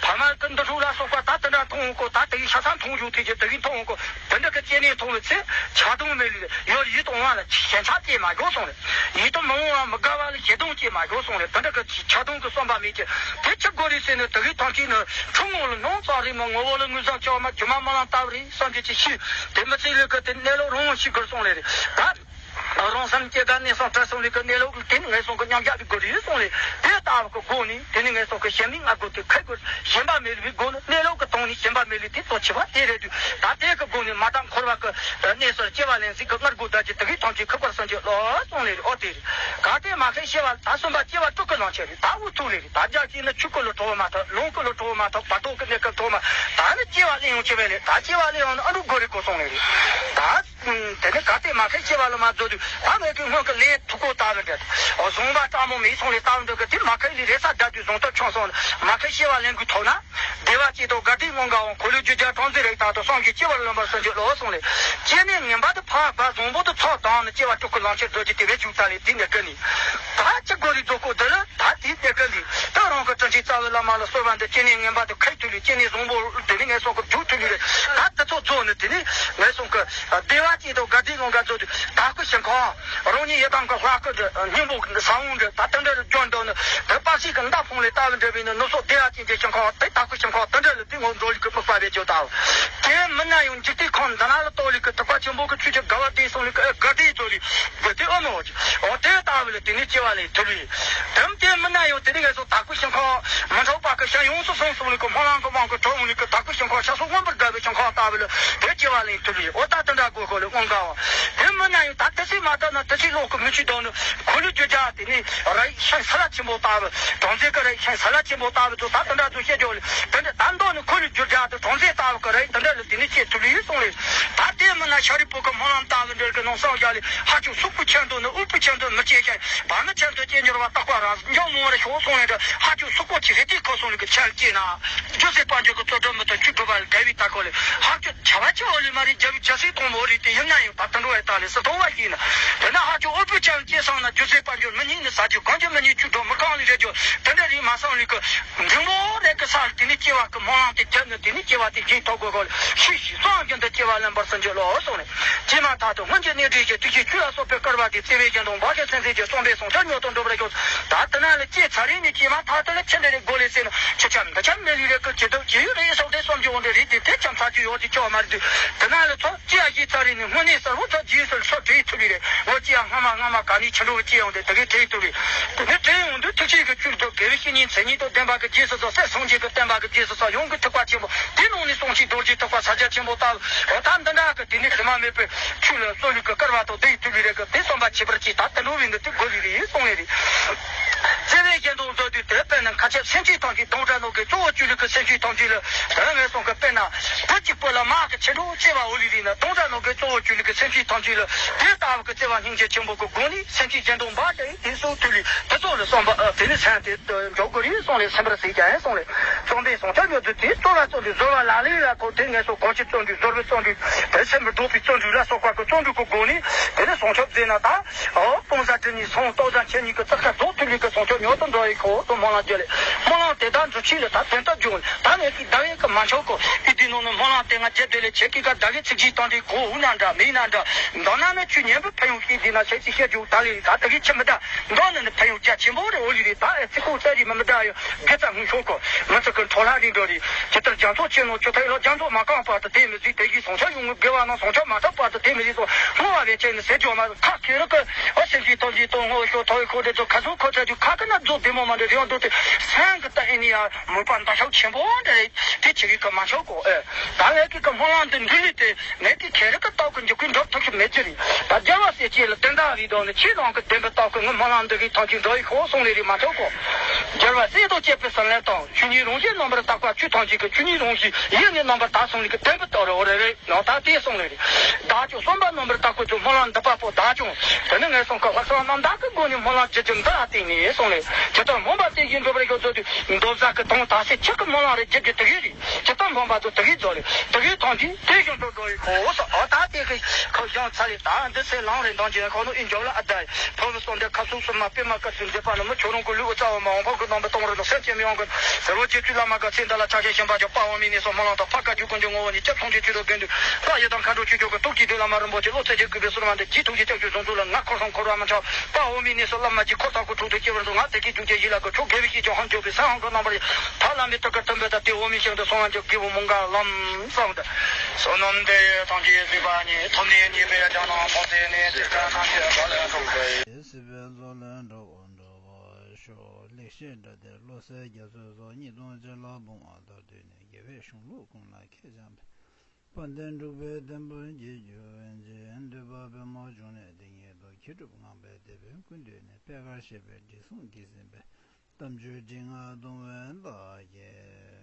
ཕ་མ་གི་འདུ་འཕྲོད་ལ་སོགས་པ་ད་དེ་འདྲ་མཐོང་གོ་ད་དེ་ཡི་ཤ་ཚ་མཐོང་རྒྱུ་དེ་ཀྱི་དེ་གི་མཐོང་གོ་དེ་འདྲ་གི་སྐྱེ་གནས་མཐོང་བའི་ཚེ་ཆགས་སྡང་མེད་ལས་ཡོད་ཡིད་དུ་འོང་བ་ལ་ཞེན་ཆགས་སྐྱེ་མ་འགྱོ་སོང་རེད། ཡིད་དུ་མི་འོང་བ་མི་དགའ་བ་ལ་ཞེ་སྡང་སྐྱེ་མ་འགྱོ་སོང་རེད། དེ་འདྲ་གི་ཆགས་སྡང་གི་བསམ་པ་མེད་ཀྱི་དེ་ཆི་དགོས་རེད་ཟེར་ནས་དེ་གི་ཐང་ཅིག་ནི་ཁྲུང་ངོ་ལ་ནོང་ཙག་རེད་མ་ངོ་བོ་ལ་ངོས་བཟང་ཆེ་བ་མ་རྒྱུ་མ་མ་ལང་ལྟ་བུ་རེད་བསམ་གྱི་ཅི་ཤི་དེ་མི་ཚེ་ལུས་གི་དེ་གནས་ལུགས་རང་ངོ་ཤེས་དགོས་སོང་ལས་རེད་ད། རང་སེམས་སྐྱེ་རྒ་གནས་སོང་བྲལ་སོང་ལས་ཀྱི་གནས་ལུགས་དེ་ནི་ངན་སོང་གི་མཉམ་བཞག་པའི་སྒོ་རེད་སོང་ལས་དེ་ལྟ་བུ་གི་སྒོ་ནས་དེ་ནི་ངན་སོང་གི་ཞེན་མེད་ལྔ་སྒོ་དེ་ཁ་སྒོ་ཞེན་པ་མེད་ལུས་པའི་སྒོ་ནི་གནས་ལུགས་ཀྱི་དོན་ནི་ཞེན་པ་མེད་ལུས་དེ་གཙོ་ཆེ་བ་དེ་རེད་དུས་ད་དེ་གི་སྒོ་ནས་མ་དག་འཁོར་བ་གི་གནས་སུ་སྐྱེ་བ་ལེན་ཟིག་གི་སྔར་སྒོ་བདག་གི་དེ་གའི་ཐམས་ཅད་ཁུག་པར་སངས་རྒྱས་ལོ་སོང་ལས་རེད་ཨོ་དེ་རེད་ག་དེ་མ་ཁའི་ཤེས་པ་ད་གསུམ་པ་སྐྱེ་བ་དྲུག་གི་ལང་ཆེ་རེད་ད་འུ་ཐུག་ལས་རེད་ད་རྒྱ་ཅིག་ནི་ཆུ་ཀུ་ལ་གྲོ་བ་མ་ཐག་ལུང་ཀུ་ལ་གྲོ་བ་མ་ཐག་བར་དོ་གི་གནས་སྐབས་གྲོ་བ་མ་ད་ནི་སྐྱེ་བ་ལེན་ཡོང་ཆེ་བས་ལས་ད་སྐྱེ་བ་ལེན་ཡོང་ནི་ཨ་འབྲུ་སྒོ་རེད་གོ་སོང་ལས་རེད་ད། དེ་ནི་ག་དེ་མ་ཁའི་སྐྱེ་བ་ལ་མ་རྫོགས་དུས་ད་ངས་ཀྱི་སྔོན་གྱི་ལས་ཐུག་གོ་ལྟ་བུ་འདྲ། བཟུང་བ་སྤྲང་མོ་མེད་སོང་ལས་ལྟ་བུ་འདྲ་གི་དེ་མ་ཁའི་ལས་རེ་ས་བརྒྱབ་དུས་བཟུང་སྟོབས་ཆུང་སོང་ལ་མ་ཁའི་སྐྱེ་བ་ལེན་དགོས་ཐོག་ན། བདེ་བ་ཅན་དང་དགའ་བདེའི་ངང་ག་འོང་། འཁོར་ལོས་སྒྱུར་བྱ་སྲོག་འཛིན་རིགས་དག་དང་། སངས་རྒྱས་སྐྱེ་བ་ལེན་པར་བརྩོན་འགྱུར་ལོ་གསུངས་ལས། སྐྱེ་གནས་ངན་པ་དེ་ཕར་བ་བཟང་པོ་དེ་ཚུར་བཏང་ནས་སྐྱེ་བ་དྲུག་གི་ལམ་ཁྱེར་རྡོ་རྗེ་དེ་བས་བཅུག་ཙམ་ལས་དེ་ནས་ཀི་ནས། ད་ཅི་དགོས་རིགས་རྫོགས་སྐོར་དེ་ལ་ད་དེའི་གནས་ཀི་ནས་ད་རང་གི་དྲིན་ཅན་རྩ་བའི་བླ་མ་ལ་གསོལ་བ་འདེབས། སྐྱེ་གནས་ངན་པ་དེ་ཁའི་ཐུག་ལས་སྐྱེ་གནས་བཟང་པོ་དེ་ནས་ངན་སོང་གི་རྒྱུ་ཐུག་ལས་རེད། ད་དེ་ཚོ་རྫོགས་ནས་དེ་ནས་ངན་སོང་གི་བདེ་བ་ཅན་དང་དགའ་བདེའི་ངང་ག་རྫོགས་དུས་དྭགས་པོའི་ཞིང་ཁམས། རང་ཉིད་ཡི་དམ་གྱི་ལྷ་སྐུ་འདྲ། སྙིང་པོ་ཟབ་བོ་འདྲ། ད་དེ་འདྲ་ལ་འགྱུར་འདུག་ནི་དེ་དཔག་བྱེད་ཀྱི་མདའ་ཕུང་ལས་ལྟ་བུ་འདྲ་བས་ནི་ནུབ་སོག་བདེ་བ་ཅན་གྱི་ཞིང་ཁམས་དེ་དྭགས་པོའི་ཞིང་ཁམས་དེ་འདྲ་ལ་དེ་ངོ་འགྲོ་ལུགས་ཀྱི་དམིགས་པ་བས་བརྗོད་དོ། དེ་མིན་ན་ཡང་འཇིག་རྟེན་ཁམས་འདི་ན་ལ་གཏོགས་ལུགས་ཀྱི་ཐེག་པ་ཆེན་པོ་གི་ཆོས་ཀྱི་དགའ་བ་དེ་སོང་ལུགས་ཀྱི་ཨེ་དགའ་བདེ་རྫོགས་ལུགས་དེ་དེ་ཨེ་མི་འོ་ཅི་འོ་དེ་ལྟ་བུ་ལ་དེ་ནི་སྐྱེ་བ་ལེན་ཐུབ་ལུགས། དེ་དེ་མིན་ན་ཡང་དེ་ནི་ངན་སོང་དྭགས་པོའི་ཞིང་ཁམས་མི་འཕྲོག་པ་གི་ཞིང་ཡོངས་སུ་བཟུང་སོང་ལུགས་ཀྱི་སྨོན་ལམ་གྱི་དབང་གིས་གྲོལ་འོང་ལུགས་ཀྱི་དྭགས་པོའི་ཞིང་ཁམས་ཤ་སོགས་མངོན་པར་དགའ་བའི་ཞིང་ཁམས་ལྟ་བུ་ལ་དེ་སྐྱེ་བ་ལེན་ཐུབ་ལུགས། འོ་ད་དེ་འདྲ་དགོས་ཁོ་ལ་དབང་ག་བ། དེ་མིན་ན་ཡང་ད་དེ་སྲིད་མ་ཐག་ན་དེ་སྲིད་ལོག་གི་མི་ཆོས་དང་ནི་འཁོར་ལོས་སྒྱུར་བྱ་དེ་ནི་ར་ཡི་ཤིང་སཱ་ལ་ཆེན་པོ་ལྟ་བུ། བྲམ་ཟེ་གི་ར་ཡི་ཤིང་སཱ་ལ་ཆེན་པོ་ལྟ་བུ་ཚོ་ད་དེ་འདྲ་དུ་བཤད་རྒྱུ་ལ་དེ་འདྲ་ད་མདོ་ནི་འཁོར་ལོས་སྒྱུར་བྱ་དེ་བྲམ་ཟེ་ལྟ་བུ་གི་ར་ཡི་དེ་འདྲ་ལ་དེ་ནི་སྐྱེ་ཐུབ་ལུགས་གསུངས་ལས། ད་དེ་མིན་ན་ཤཱ་རིའི་བུ་གི་སྨོན་ལམ་ལྟ་བུ་འདྲ་གི་ནང་གསང་བཞག་ལས་ཧ་ཅང་སུག་པོ་ཆེན་དུ་ནི་འུད་པོ་ཆེན་དུ་མི་སྐྱེ་ཞིང་བར་མི་ཆེན་དུ་སྐྱེ་འགྱུར་བ་རྟག་པ་རང་འཇོག་མོ་བར་ཤོག་གསུངས་ལས་འདྲ་ཧ་ཅང་སུག་པོ་ཆེ་རེ་ཏི་ཁོ་སོང་ལུགས་ཀྱི་ཆར་སྐྱེས་ན། རྒྱུ་སྲིད་དཔལ་འབྱོར་གྱི་རྩོལ་སྒྲུབ་མི་ཐུབ་ཆོས་སྒྲུབ་པ་ལ་དགའ་བའི་ལྟ་ཁོ་ལས་ཧ་ཅང་བྱ་བ་ཆེ་བོ་ལས་མ་རེད། རྒྱལ་བའི་རྒྱལ་སྲས་དང་པོ་རེད་དེ་ཡིན་ན་ཡང་ད་དུང་འགྲོ་བའི་ལྟ་ལས་སུ་མཐོང་བ་ཡིན་ན། དེ་ན་ཧ་ཅང་འུད་པོ་ཆེན་སྐྱེས་སོང་ན་རྒྱུ་སྲིད་དཔལ་འབྱོར་མི་ཉིད་ནི་ཟ་རྒྱུ་གང་རྒྱུ་མི་ཉིད་ཆོས་སྒྲུབ་མི་གང་ལས་རེ་རྒྱུ་དེ་འདྲ་རེད་མ་སོང་ལུགས་ཀྱི་འབྲིང་པོ་རེད་ཀྱི་ས་ལ་དེ་ནས་སྐྱེ་བ་གི་སྨོན་ལམ་དེ་བརྒྱབ་ནས་དེ་ནས་སྐྱེ་བ་དེ་རྒྱུན་ཐོག་དགོས་གོ་ལ་ཤི་ཞིང་སངས་རྒྱས་འདི་སྐྱེ་བ་ལེན་པར་བརྩོན་འགྱུར་ལོ་གསུངས་ནས། ཇི་མ་ཐག་ཏུ་སྔོན་གྱི་གནས་འདྲེན་གྱི་དུས་ཀྱི་ཆོས་ལ་སོགས་པའི་སྐལ་བ་དེ་བརྩེ་བའི་སྦྱིན་བདག་འབའ་ཞིག་སེམས་ཅན་གྱི་བསམ་པའི་བཟང་སྤྱོད་མྱུར་དུ་འགྲུབ་པར་ཤོག་ད་དེ་ན་ལ་སྐྱེས་ཚར་རེ་ནས་སྐྱེས་མ་ཐག་ཏུ་ལ་ཆི་འདྲ་རེ་དགོས་ལས་ཟེར་ན་ཆི་ཆ་འདི་ཆ་མི་ལུས་རེ་ཀི་ཇི་ལྟར་ཇི་ཡོད་རེ་སོགས་དེ་བསམ་རྒྱུ་འོང་འདྲ་རེད་དེ་དེ་ཙམ་ཚར་རྒྱུ་ཡོད་དེ་ཆོག་མ་རེད་དུས་དེ་ན་ལ་ཚོ་སྐྱེས་ཡ་ཞིག་ཚར་རེ་ནས་དངོས་གནས་གསལ་བོ་ཚོ་རྗེས་སུ་སོ་བྲིས་ཐུབ་ལུས་རེད། འོ་སྐྱེས་ཡ་སྔ་མ་སྔ་མ་ག་ནས་ཆི་འགྲོ་བའི་སྐྱེས་ཡོང་དེ་དེ་གའི་བྲིས་ཐུབ་ལུས། དེ་ནས་བྲིས་ཡོང་དུས་ཐུགས་ཆེན་གྱི་ཆོས་དང་དགེ་བའི་བཤེས་གཉེན་མཚན་ཉིད་དང་ལྡན་པ་གི་རྗེས་སུ་ཚོ་སྲས་སངས་རྒྱས་ཀྱི་བསྟན་པ་གི་རྗེས་སུ་ཚོ་ཡོང་གི་ཐེག་པ་ཆེན་པོ་དེ་ནང་ནས་གསུང་ཆོས་རྡོ་རྗེ་ཐེག་པ་ས་སྐྱ་ཆེན་པོ་ལྟ་བུ་འོ་ད་འདི་འདྲ་གི་དེ་ནས་དྲི་མ་མེད་པའི་ཆོས་ལ་རྩོལ་ལུས་ཀྱི་སྐལ་བ་དང་ལྡན་ཐུབ་ལུས་རེད་གི་དེ་བསམ་པ་ཁྱད་པར་ཅན་ད་དུ་འགྲོ་བའི་འདི་དེ་དགོས་ལུས་རེད་གསུངས་ལས་རེད། བརྩེ་བའི་སྦྱིན་བདག་མཛོད་དུས་དེ་དཔེར་ན་མཁའ་ཁྱབ་སེམས་ཅན་ཐམས་ཅད་དང་འདྲ་ནོ་གི་གཙོ་བོ་ཆོས་ལུགས་ཀྱི་སེམས་ཅན་ཐམས་ཅད་ལ་དོན་ངེས་སོང་གི་དཔེར་ན་བུ་གཅིག་པུ་ལ་མ་གི་ཆེ་འགྲོ་བྱེད་པ་འོ་ལུས་རེད་ན་དང་འདྲ་ནོ་གི་གཙོ་བོ་ཆོས་ལུགས་ཀྱི་སེམས་ཅན་ཐམས་ཅད་ལ་དེ་ལྟ་བུ་གི་བརྩེ་བ་སྙིང་རྗེ་ཆེན་པོ་གི་སྒོ་ནས་སེམས་ཅན་གཞན་དང་འབའ་ཞིག་དེ་སོགས་ཐུབ་ལུས་དེ་ཚོ་ལ་བསམ་པ་ཨ་དེ་ནི་སེམས་དེ་འཇོག་དགོས་རེད་གསུངས་ལས་སེམས་པར་གཟིགས་ཀྱང་གསུངས་ལས་བཅོམ་ལྡན་སངས་རྒྱས་མྱུར་དུ་དེ་རྩོལ་བ་རྩོལ་འདུག་བཟོད་པ་ལག་ལེན་ལ་ཁོ་དེ་ངེས་སོ་གང་ཅི་རྩོལ་འདུག་བཟོད་པའི་རྩོལ་འདུག་དེ་སེམས་པར་ལྡོག་པའི་རྩོལ་འདུག་ལ་སོགས་པ་གི་རྩོལ་འདུག་གི་སྒོ་ནས་དེ་ནི་བྱང་ཆུབ་མཛད་ན་ད་ཨོ་སྤོང་བཟའ་དྲི་ནི་སོང་ལྟོགས་བཟའ་ཁྱེད་གཉིས་ཀྱི་ཙག་ཁ་རྫོགས་ཐུབ་ལུས་ཀྱི་བྱང་ཆུབ་མྱུར་དུ་འགྲོ་ཡི་ཁོ་ཚོ་སྨོན་ལམ་རྒྱུ་ལས་སྨོན་ལམ་དེ་དག་འགྲུབ་ཆེད་ལ་ད་དོན་དག་བྱུང་ད་ངེས་ཀྱི་ཟླ་བའི་གི་མ་ཆོག་གོ་ཨི་དེ་ནང་ནི་སྨོན་ལམ་དེ་ང་རྒྱུ་དེ་ལས་ཁྱེད་ཀྱི་ག་ཟླ་བའི་ཚིག་གཅིག་དང་དེ་གོ་འུ་ན་འདྲ་མི་ན་འདྲ་མདོར་ན་ནི་ཆོས་ཉན་པའི་ཕན་ཡོན་ཤེས་དེ་ན་ཁྱེད་ཀྱི་བཤད་རྒྱུ་ད་ལས་ད་དེ་གི་ཆི་མི་ད་མདོར་ན་ནི་ཕན་ཡོན་རྒྱ་ཆེན་པོ་རེད་འོ་ལི་རེད་ད་ཨེ་ཚིག་ཁོག་ཙ་རི་མི་མི་ད་ཡོད། དགེ་རྩ་སྔོན་ཤོག་གོ། མི་ཚེ་ཀུན་འཕྲོ་ལྷ་རིང་འགྲོ་རེད། ཇི་ལྟར་རྒྱ་མཚོ་ཆེ་ནོ་ཆུ་ཐིགས་ལ་རྒྱ་མཚོ་མ་བཀག་བར་དུ་དེ་མི་ཟིན། དེ་བཞིན་བྱང་ཆུབ་ཡོངས་བསྔོས་དགེ་བ་རྣམས་བྱང་ཆུབ་མ་ཐོབ་བར་དུ་དེ་མི་ཟིན་སོ། བསྔོ་བ་བས་ཆེ་ནི་ཟད་འགྲོ་མ་ཁ་ཁེ་རི་ཀི་ཨ་སེམས་ཅན་ཐམས་ཅད་དོན་ངོ་ཤོ་ཐོ་ཡི་ཁོ་དེ་ཚོ་ཁ་ཟུག་ཁོ་ཚ་དུས་ཁ་ཀི་ན་རྫོགས་བདེ་མོ་མ་འདྲ་རེ་བ་འདུག་སྟེ་སེམས་ཀི་ལྟ་ཨེ་ནི་ཡ་མོས་པ་འདའ་ཤོག་ཆེན་པོ་འདྲ་རེད། དེ་ཆེ་གི་ཀི་མ་ཆོག་གོ་ཨེ། ད་ངས་ཀི་ཀི་སྨོན་ལམ་འདི་འདི་ལི་དེ་ངས་ཀི་ཁེ་རི་ཀི་ལྟ་གི་འཇུག་གི་འགྲུབ་ཐུབ་ཀི་མེད་ཀི་རེད། ད་རྒྱལ་བ་སྲས་བཅས་ལ་དོན་དག་རེད་དང་ནི་ཆོས་ནང་གི་བདེན་པ་རྟགས་ཀྱི་ངའི་སྨོན་ལམ་འདི་གའི་ཐང་ཆེན་འགྲོ་ཡི་ཤོག་གསུང་ལས་རེད་མ་ཐོག་གོ། རྒྱལ་བ་སྲས་དང་བཅས་པའི་ཟིན་ལས་དང་ཆོས་ཉིད་རང་བཞིན་རྣམ་པར་དག་པ་ཆོས་ཐམས་ཅད་ཀྱི་ཆོས་ཉིད་རང་བཞིན་ཡེ་ནས་རྣམ་པར་དག་སོང་ལས་ཀྱི་བདེན་པ་རྟགས་རེད་འོ་རེད་རེད་ནང་ད་དེ་གསུང་ལས་རེད། བདག་ཀྱང་བསམ་པ་རྣམ་པར་དག་པའི་ཚུལ་སྨོན་ལམ་འདི་པ་པོ་བདག་ཀྱང་དེ་ནི་ངན་སོང་གི་ལྷག་བསམ་རྣམ་དག་གི་སྒོ་ནས་སྨོན་ལམ་ཇི་བཞིན་འདི་ལ་བརྟེན་ནས་གསུང་ལས་ཇི་ལྟར་སྨོན་པ་དེ་བཞིན་འགྲུབ་པར་ཤོག་ཚུལ་དུ་མདོ་བཟའ་གི་དོན་དག་སེ་ཆགས་ཀྱི་སྨོན་ལམ་རེ་བརྒྱབ་རྒྱུ་དེ་གས་རེད། ཇི་ལྟར་འཕངས་པ་དང་དེ་གའི་རྫོགས་ལས་དེ་གའི་ཐང་ཆེན་དེ་བཞིན་དུ་འགྲོ་ཡི་ཁོ་སོ་ཨ་ད་དེ་གའི་ཁོ་ཡང་ཚ་ལས་ད་འདི་ཚེ་ལང་རེ་འདང་ཅན་ཁོ་ནུ་ཨི་འཇོག་ལ་ཨ་ད་ཕོ་བི་སོང་དེ་ཁ་སུ་སུ་མ་པེ་མ་ཀ་སུ་མཛེས་པ་ནི་མི་ཁྱོད་རང་གི་ལུས་ཨུ་ཚ་བ་མ་འོང་ཕོ་གི་ནང་པ་གཏོང་རེ་ནི་སེམས་ཅན་མི་ཡོང་གི་ཟེར་བོ་རྗེ་བཙུན་བླ་མ་ག་ཚེ་འདི་ལ་ཆ་ཤས་གཞན་པ་ཀྱང་དཔའ་བོ་མའི་གནས་སུ་སྨོན་ལམ་དང་ཕ་བཀའ་བརྒྱུད་ཀུན་གྱི་ངོ་བོ་ནི་སྐྱབས་སངས་རྒྱས་ཆོས་དང་དགེ་འདུན་ལྷ་ཡི་དམ་མཁའ་འགྲོ་ཆོས་སྐྱོང་གི་སྟོབས་ཀྱིས་དེ་བླ་མ་རིན་པོ་ཆེ་བློ་ཚད་ཀྱི་གུས་པའི་བསོད་ནམས་དེ་ཇི་ཐུགས་ཀྱི་སྐྱབས་སུ་བཟུང་ཚུལ་ལ་ང་འཁོར་སང་འཁོར་བ་མི་འཆའ། དཔའ་བོ་མའི་གནས་སུ་བླ་མ་གྱི་འཁོར་དང་སྐུ་དྲུང་དུ་སྐྱེ་བར་འདུག་ང་དེ་སྐད་ཅུང་ཅན་ཡིད་ལ་གོ་ཆོག་དགེ་བའི་བཤེས་ཀྱང་ཧང་སྐྱོབ་པའི་ས་ཧང་གི་རྣམ་པར་ཡང་ཐར་ལམ་པའི་ཐུགས་ཀར་མཐུན་པའི་ད་དེ་འོ་མའི་ཞིང་དུ་སོང་ལ་འཇུག་དགེ་བའི་མོས་གུས་ལམ་གསུངས་ཏེ། བསོད་ནམས་འདི་ཡིས་ཐམས་ཅད་གཟིགས་པ་ཉིད། ཐོབ་ནས་ཉེས་པའི་རྒྱ་རྣམས་ཕོག་སྟེ་ནི་དེ་ལྟར་རྣམ་ཤེས་པ་ལས་འཁྲུངས་པའི། སྲིད་པའི་མཚོ་ལས་འགྲོ་བ་སྒྲོལ་བར་ཤོག་ལེགས་བཤད་འདྲ་ལྡན་བློ་གསལ་རྒྱ་མཚོའི་ཚོགས། གཉིས་སྟོང་ཕྱི་ལ་བུང་བ་ལྟར་བཏུད་ནས། དགེ་བའི་གཞུང་ལུགས་ཀུན་ལ་མཁས་བྱམས་པའི། དཔལ་ལྡན་འབྲུག་པའི་བསྟན་པ་རྒྱས་གྱུར་ཅིག་འདོད་པ་པདྨོ་འབྱུང་གནས་འདི་ཉིད་དུ། མཁས་གྲུབ་ངང་པའི་དེད་དཔོན་ཀུན་བཏུད་ནས། པད་དཀར་བཞད་པའི་དྲི་བསུང་གིས་ཟིན་པའི། རྟ་མཆོག་སྤྲིན་ནག་གདུང་བས་བདག་གི་